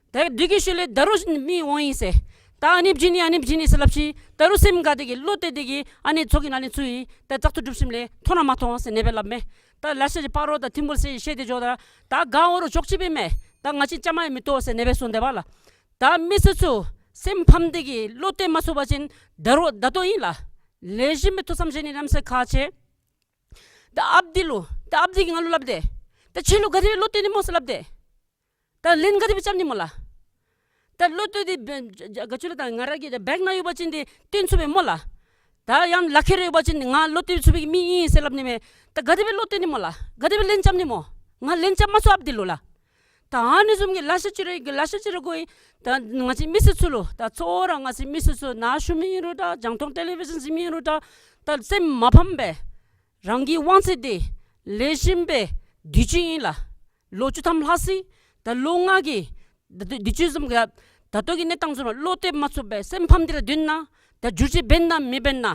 ད་འདི་གི་ཤུལ་ལས་ད་རུང་མི་འོང་ཡི་ཟེར། ད་ཨ་ནི་བྱིན་ནི་ཨ་ནི་བྱིན་ནི་ཟེར་སླབ་ཅི། ད་རུང་སེམས་དགའ་སྟེ་གིས་བློ་གཏད་དེ་གིས་ཨ་ནི་ཚོགས་རྒྱན་ཨ་ནི་བཙུགས་ཡི། ད་བཙག་འཐུ་གྲུབ་ཞིནམ་ལས་མཐོང་ར་མ་མཐོང་ཟེར་ཨ་ནེ་སྦེ་སླབ་མས། ད་ལེ་ཤ་ཅིག་སྤ་རོ་དང་ཐིམ་ཕུག་ཟེར་བཤད་དེ་འགྱོཝ་ད་ད་ག་འོང་རུང་ཆོག་ཅི་སྦེ་མས། ད་ང་བཅས་བཅའ་མར་མི་གཏོགས་ཟེར་ཨ་ནེ་སྦེ་གསུངས་དེས་པ་ལགས། ད་མི་སེར་ཚུ་སེམས་ཕམ་སྟེ་གིས་བློ་གཏད་མ་ཚུགས་པ་ཅིན་ད་རུང་ད་ལྟོ་ཨིན་ལགས། ལེགས་ཤོམ་སྦེ་ཐུགས་བསམ་བཞེས་ནི་གནམ་མེད་ས་མེད་ཁག་ཆེ། ད་ཨཔ་འདི་ལུ་ད་ཨཔ་འདི་གིས་ང་ལུ་སླབ་དེས། ད་ཁྱོད་ལུ་ག་དེ་སྦེ་བློ་གཏད་ནི་སྨོ་ཟེར་སླབ་དེས། ད་ལན་ག་དེ་སྦེ་རྐྱབ་ནི་སྨོ་ལགས། ད་བློ་གཏད་འདི་ག་ཅི་ལོ་ད་ང་ར་གི་ད་བེངཀ་ནང་ཡོད་པ་ཅིན་འདི་བཏོན་ཚུགས་པས་སྨོ་ལགས། ད་ཡང་ལག་ཁྱེར་ཡོད་པ་ཅིན་ང་བློ་གཏད་ཚུགས་པའི་མི་ཨིན་ཟེར་སླབ་ནི་མས། ད་ག་དེ་སྦེ་བློ་གཏད་ནི་སྨོ་ལགས། ག་དེ་སྦེ་ལན་རྐྱབ་ནི་སྨོ། ང་ལན་རྐྱབ་མ་ཚུགས་ཨཔ་འདི་ལུ་ལགས། ད་ཨ་ནི་བཟུམ་གྱི་ལེ་ཤ་ཅིག་རེ་ལེ་ཤ་ཅིག་རེ་གོ་ཡི། ད་ང་བཅས་མི་སེར་ཚུ་ལུ་ད་གཙོ་བོ་ར་ང་བཅས་མི་སེར་ཚུ་ནཱ་བཞུགས་མི་ཨིན་རུང་འདྲ་རྒྱང་མཐོང་ཊེ་ལི་བི་ཤཱན་གཟིགས་མི་ཨིན་རུང་འདྲ་ད་སེམས་མ་ཕམ་སྦེ་རང་གི་དབང་ཚད་འདི་ལེགས་ཤོམ་སྦེ་དུས་ཅི་ཨིན་ལགས། ལོ་བཅུ་ཐམ་ལྷག་ཅི། ད་ལོ་ལྔ་གི་ད་དུས་ཅི་བཟུམ་གྱི་ད་ལྟོ་གི་གནས་སྟངས་བཟུམ་བློ་གཏད་མ་ཚུགས་པར་སེམས་ཕམ་སྟེ་ར་སྡོད་ན་ད་བསྒྱུར་བཅོས་འབད་ན་མི་འབད་ན་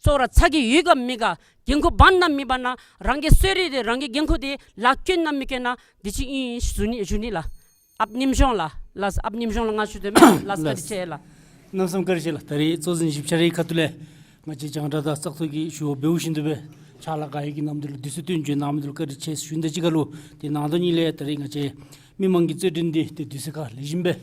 གཙོ་བོ་ར་ཚ་གྱང་ཡོད་ག་མེད་ག་འགན་ཁུར་འབག་ན་མི་འབག་ན་རང་གི་གསོལ་རས་འདི་རང་གི་འགན་ཁུར་འདི་ལཱ་བཀོལ་ན་མི་བཀོལ་ན་འདི་ཅིག་ཨིན་ཞུ་ནི་ཞུ་ནི་ལགས། ཨཔ་ཉིནམ་གཞུང་ལགས། ལགས་ཨཔ་ཉིནམ་གཞུང་ལགས། ང་ཞུ་དོ་མས་ལགས། བཀའ་དྲིན་ཆེ་ལགས། གནམ་མེད་ས་མེད་བཀའ་དྲིན་ཆེ་ལགས། ད་རིས་གཙོ་འཛིན་ཞིབ་ཆ་རའི་ཁ་ཐུག་ལས་ང་བཅས་རྒྱང་བསྒྲགས་དང་བཙག་འཐུ་གི་ཞུ་བ་འབདཝ་བཞིན་དུ་སྦེ་ཕྱག་ལཱ་ག་ཡོད་ཀྱི་ནང་དོན་ལུ་དུས་ཚོད་བཏོན་བྱོན་གནང་མི་འདི་ལུ་བཀའ་དྲིན་ཆེ་ཞུ་ནི་དང་གཅིག་ཁར་ལུ་ཏེ་ནང་དོན་གཉིས་ལས་ད་རིས་ང་བཅས་མི་མང་གི་རྩོད་འགྲན་འདི་ཏེ་དུས་ཚོད་ཁར་ལེགས་ཤོམ་སྦེ་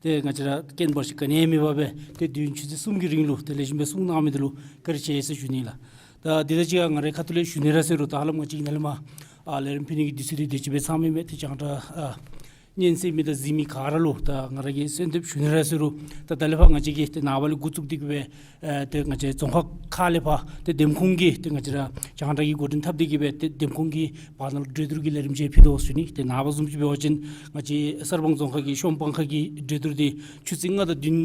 ཏེ་ང་བཅས་ར་རྐྱེན་བར་ཞིག་ག་ནི་ཡང་མེད་པར་སྦེ་ཏེ་དུས་ཡུན་ཆུ་ཚོད་གསུམ་གྱི་རིང་ལུ་ཏེ་ལེགས་ཤོམ་སྦེ་གསུང་གནང་མི་འདི་ལུ་བཀའ་དྲིན་ཆེ་ཟེར་ཞུ་ནི་ལགས། ད་འདི་དང་གཅིག་ཁར་ང་རའི་ཁ་ཐུག་ལས་ཞུ་ནི་ར་ཟེར་རུང་ད་ཧ་ལམ་ང་བཅས་ཀྱི་ནཱ་ལས་མར་ཨ་ལས་རིམ་ཕུལ་ནི་གི་དུས་ཚོད་འདི་དེ་ཅིག་སྦེ་ཚང་མི་མས། ཏེ་རྒྱང་བསྒྲགས་ཨ་ཉན་གསན་མི་དང་གཟིགས་མི་ག་ར་ལུ་ད་ང་ར་གིས་གསོལ་འདེབས་ཞུ་ནི་ར་ཟེར་རུང་ད་ད་ལས་ཕར་ང་བཅས་ཀྱིས་ཏེ་ནངས་པ་ལས་འགོ་བཙུགས་ཏེ་གི་སྦེ་ཨ་ཏེ་ང་བཅས་རྫོང་ཁག་ཁག་ལས་ཕར་ཏེ་འདེམས་ཁོངས་ཀྱི་ཏེ་ང་བཅས་ར་རྒྱང་བསྒྲགས་ཀྱི་འགོ་འདྲེན་འཐབ་སྟེ་གི་སྦེ་ཏེ་འདེམས་ཁོངས་ཀྱི་བར་ན་ལུ་གྲོས་བསྡུར་གྱི་ལས་རིམ་ཅིག་ཕུལ་དོ་ཟེར་ཞུ་ནི། ཏེ་ནངས་པ་བཟུམ་ཅིག་འབད་བ་ཅིན་ང་བཅས་གསར་སྤང་རྫོང་ཁག་གི་ཤོམ་སྤང་ཁ་གི་གྲོས་བསྡུར་འདི་ཆུ་ཚོད་ལྔ་དང་བདུན་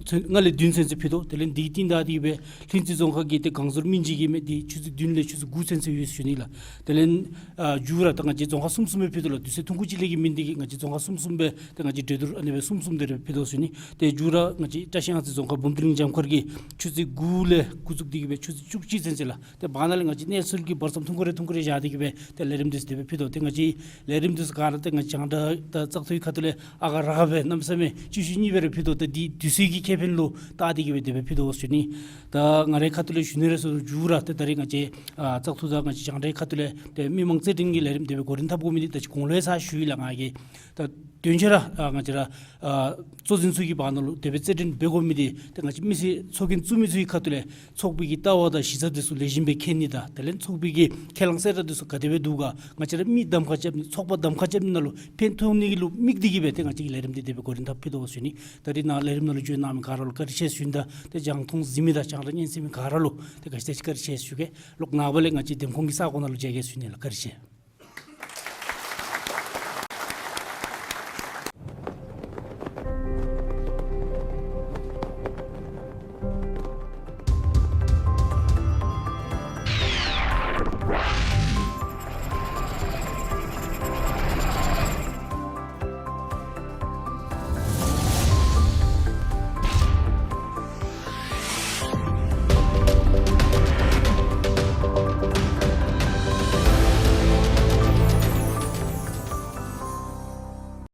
ཚུན་ལྔ་ལས་བདུན་ཚུན་ཚོད་ཕུལ་དོ། དེ་ལས་འདི་གི་རྟིང་བདའ་སྟེ་གི་སྦེ་ལྷུན་རྩེ་རྫོང་ཁག་གི་ཏེ་སྒང་ཟུར་སྨིན་བྱེད་ཀྱི་མི་འདི་ཆུ་ཚོད་བདུན་ལས་ཆུ་ཚོད་དགུ་ཚུན་ཚོད་ཡོད་ཟེར་ཞུ་ནི་ལགས། དེ་ལས་ཨ་མཇུག་ར་ད་ང་བཅས་རྫོང་ཁག་གསུམ་གསུམ་སྦེ་ཕུལ་དོ་ལགས། དུས་ཚོད་ཐུང་ཀུ་ཅིག་ལས་ཀྱི་མི་འདི་གིས་ང་བཅས་རྫོང་ཁག་གསུམ་གསུམ་སྦེ་ཏེ་ང་བཅས་གྲོས་བསྡུར་ཨ་ནེ་སྦེ་གསུམ་གསུམ་དེ་རེ་ཕུལ་དོ་ཟེར་ཞུ་ནི། ཏེ་མཇུག་ར་ང་བཅས་བཀྲ་ཤིས་གཡང་རྩེ་རྫོང་ཁག་འབུམ་སྡེ་གླིང་གྱངས་ཁར་གྱི་ཆུ་ཚོད་དགུ་ལས་འགོ་བཙུགས་ཏེ་གི་སྦེ་ཆུ་ཚོད་བཅུ་གཅིག་ཚུན་ཚོད་ལགས། ཏེ་བར་ན་ལས་ང་བཅས་གནས་ཚུལ་གྱི་བར་མཚམས་ཐུང་ཀུ་རེ་ཐུང་ཀུ་རེ་བཞག་སྟེ་གི་སྦེ་ཏེ་ལས་རིམ་འདི་ཚུ་དེ་སྦེ་ཕུལ་དོ། ཏེ་ང་བཅས་ལས་རིམ་འདི་ཚུ་ག་ར་ཏེ་ང་བཅས་རྒྱང་བསྒྲགས་དང་བཙག་འཐུའི་ཁ་ཐུག་ལས་ཨ་ག་ར་ག་སྦེ་གནམ་མེད་ས་མེད་ཆུང་ཆུང་གཉིས་སྦེ་ར་ཕུལ་དོ། ཏེ་འདི་དུས་ཚོད་ཀྱི་ཁེ་ཕན་ལུ་བལྟ་སྟེ་གི་སྦེ་དེ་སྦེ་ཕུལ་དོ་ཟེར་ཞུ་ནི། ད་ང་རའི་ཁ་ཐུག་ལས་ཞུ་ནི་ར་ཟེར་རུང་མཇུག་ར་ཏེ་ད་རིས་ང་བཅས་ཨ་བཙག་འཐུ་དང་ང་བཅས་རྒྱང་བསྒྲགས་ཁ་ཐུག་ལས་ཏེ་མི་མང་རྩོད་འགྲན་གྱི་ལས་རིམ་དེ་སྦེ་འགོ་འདྲེན་འཐབ་དགོ་མི་འདི་ད་ཅི་གོང་ལུ་ཡང་ཞུ་ཡི་ལགས། ང་གིས་ད་དོན་ཆེ་ར་ཨ་ང་བཅས་ར་ཨ་གཙོ་འཛིན་ཚུ་གི་བར་ན་ལུ་དེ་སྦེ་རྩོད་འགྲན་འབད་དགོ་མི་འདི་ཏེ་ང་བཅས་མི་སེར་ཚོགས་རྒྱན་བཙུགས་མི་ཚུ་གི་ཁ་ཐུག་ལས་ཚོགས་པའི་གི་ལྟ་བ་དང་གཞི་རྩ་འདི་ཚུ་ལེགས་ཤོམ་སྦེ་མཁྱེན་ནི་དང་དེ་ལས་ཚོགས་པའི་གི་ཁས་བླངས་གསལ་བསྒྲགས་འདི་ཚུ་ག་དེ་སྦེ་འདུག་ག་ང་བཅས་ར་མི་གདམ་ཁ་རྐྱབ་ནི་ཚོགས་པ་གདམ་ཁ་རྐྱབ་ནི་ནང་ལུ་ཕན་ཐོགས་ནི་གི་ལུ་དམིགས་ཏེ་གི་སྦེ་ཏེ་ང་བཅས་ཀྱིས་ལས་རིམ་འདི་དེ་སྦེ་འགོ་འདྲེན་འཐབ་ཕུལ་དོ་ཟེར་ཞུ་ནི། ད་རིས་ནཱ་ལས་རིམ་ནང་ལུ་བྱོན་གནང་མི་ག་ར་ལུ་བཀའ་དྲིན་ཆེ་ཟེར་ཞུ་ནི་དང་ཏེ་རྒྱང་མཐོང་གཟིགས་མི་དང་རྒྱང་བསྒྲགས་ཉན་གསན་མི་ག་ར་ལུ་ཏེ་ག་ཅི་ཏེ་ཅིག་བཀའ་དྲིན་ཆེ་ཟེར་ཞུ་གེ། ལོག་ནངས་པ་ལས་ང་བཅས་འདེམས་ཁོངས་ཀྱི་ས་གོ་ནང་ལུ་མཇལ་གེ་ཟེར་ཞུ་ནི་ལགས། བཀའ་དྲིན་ཆེ།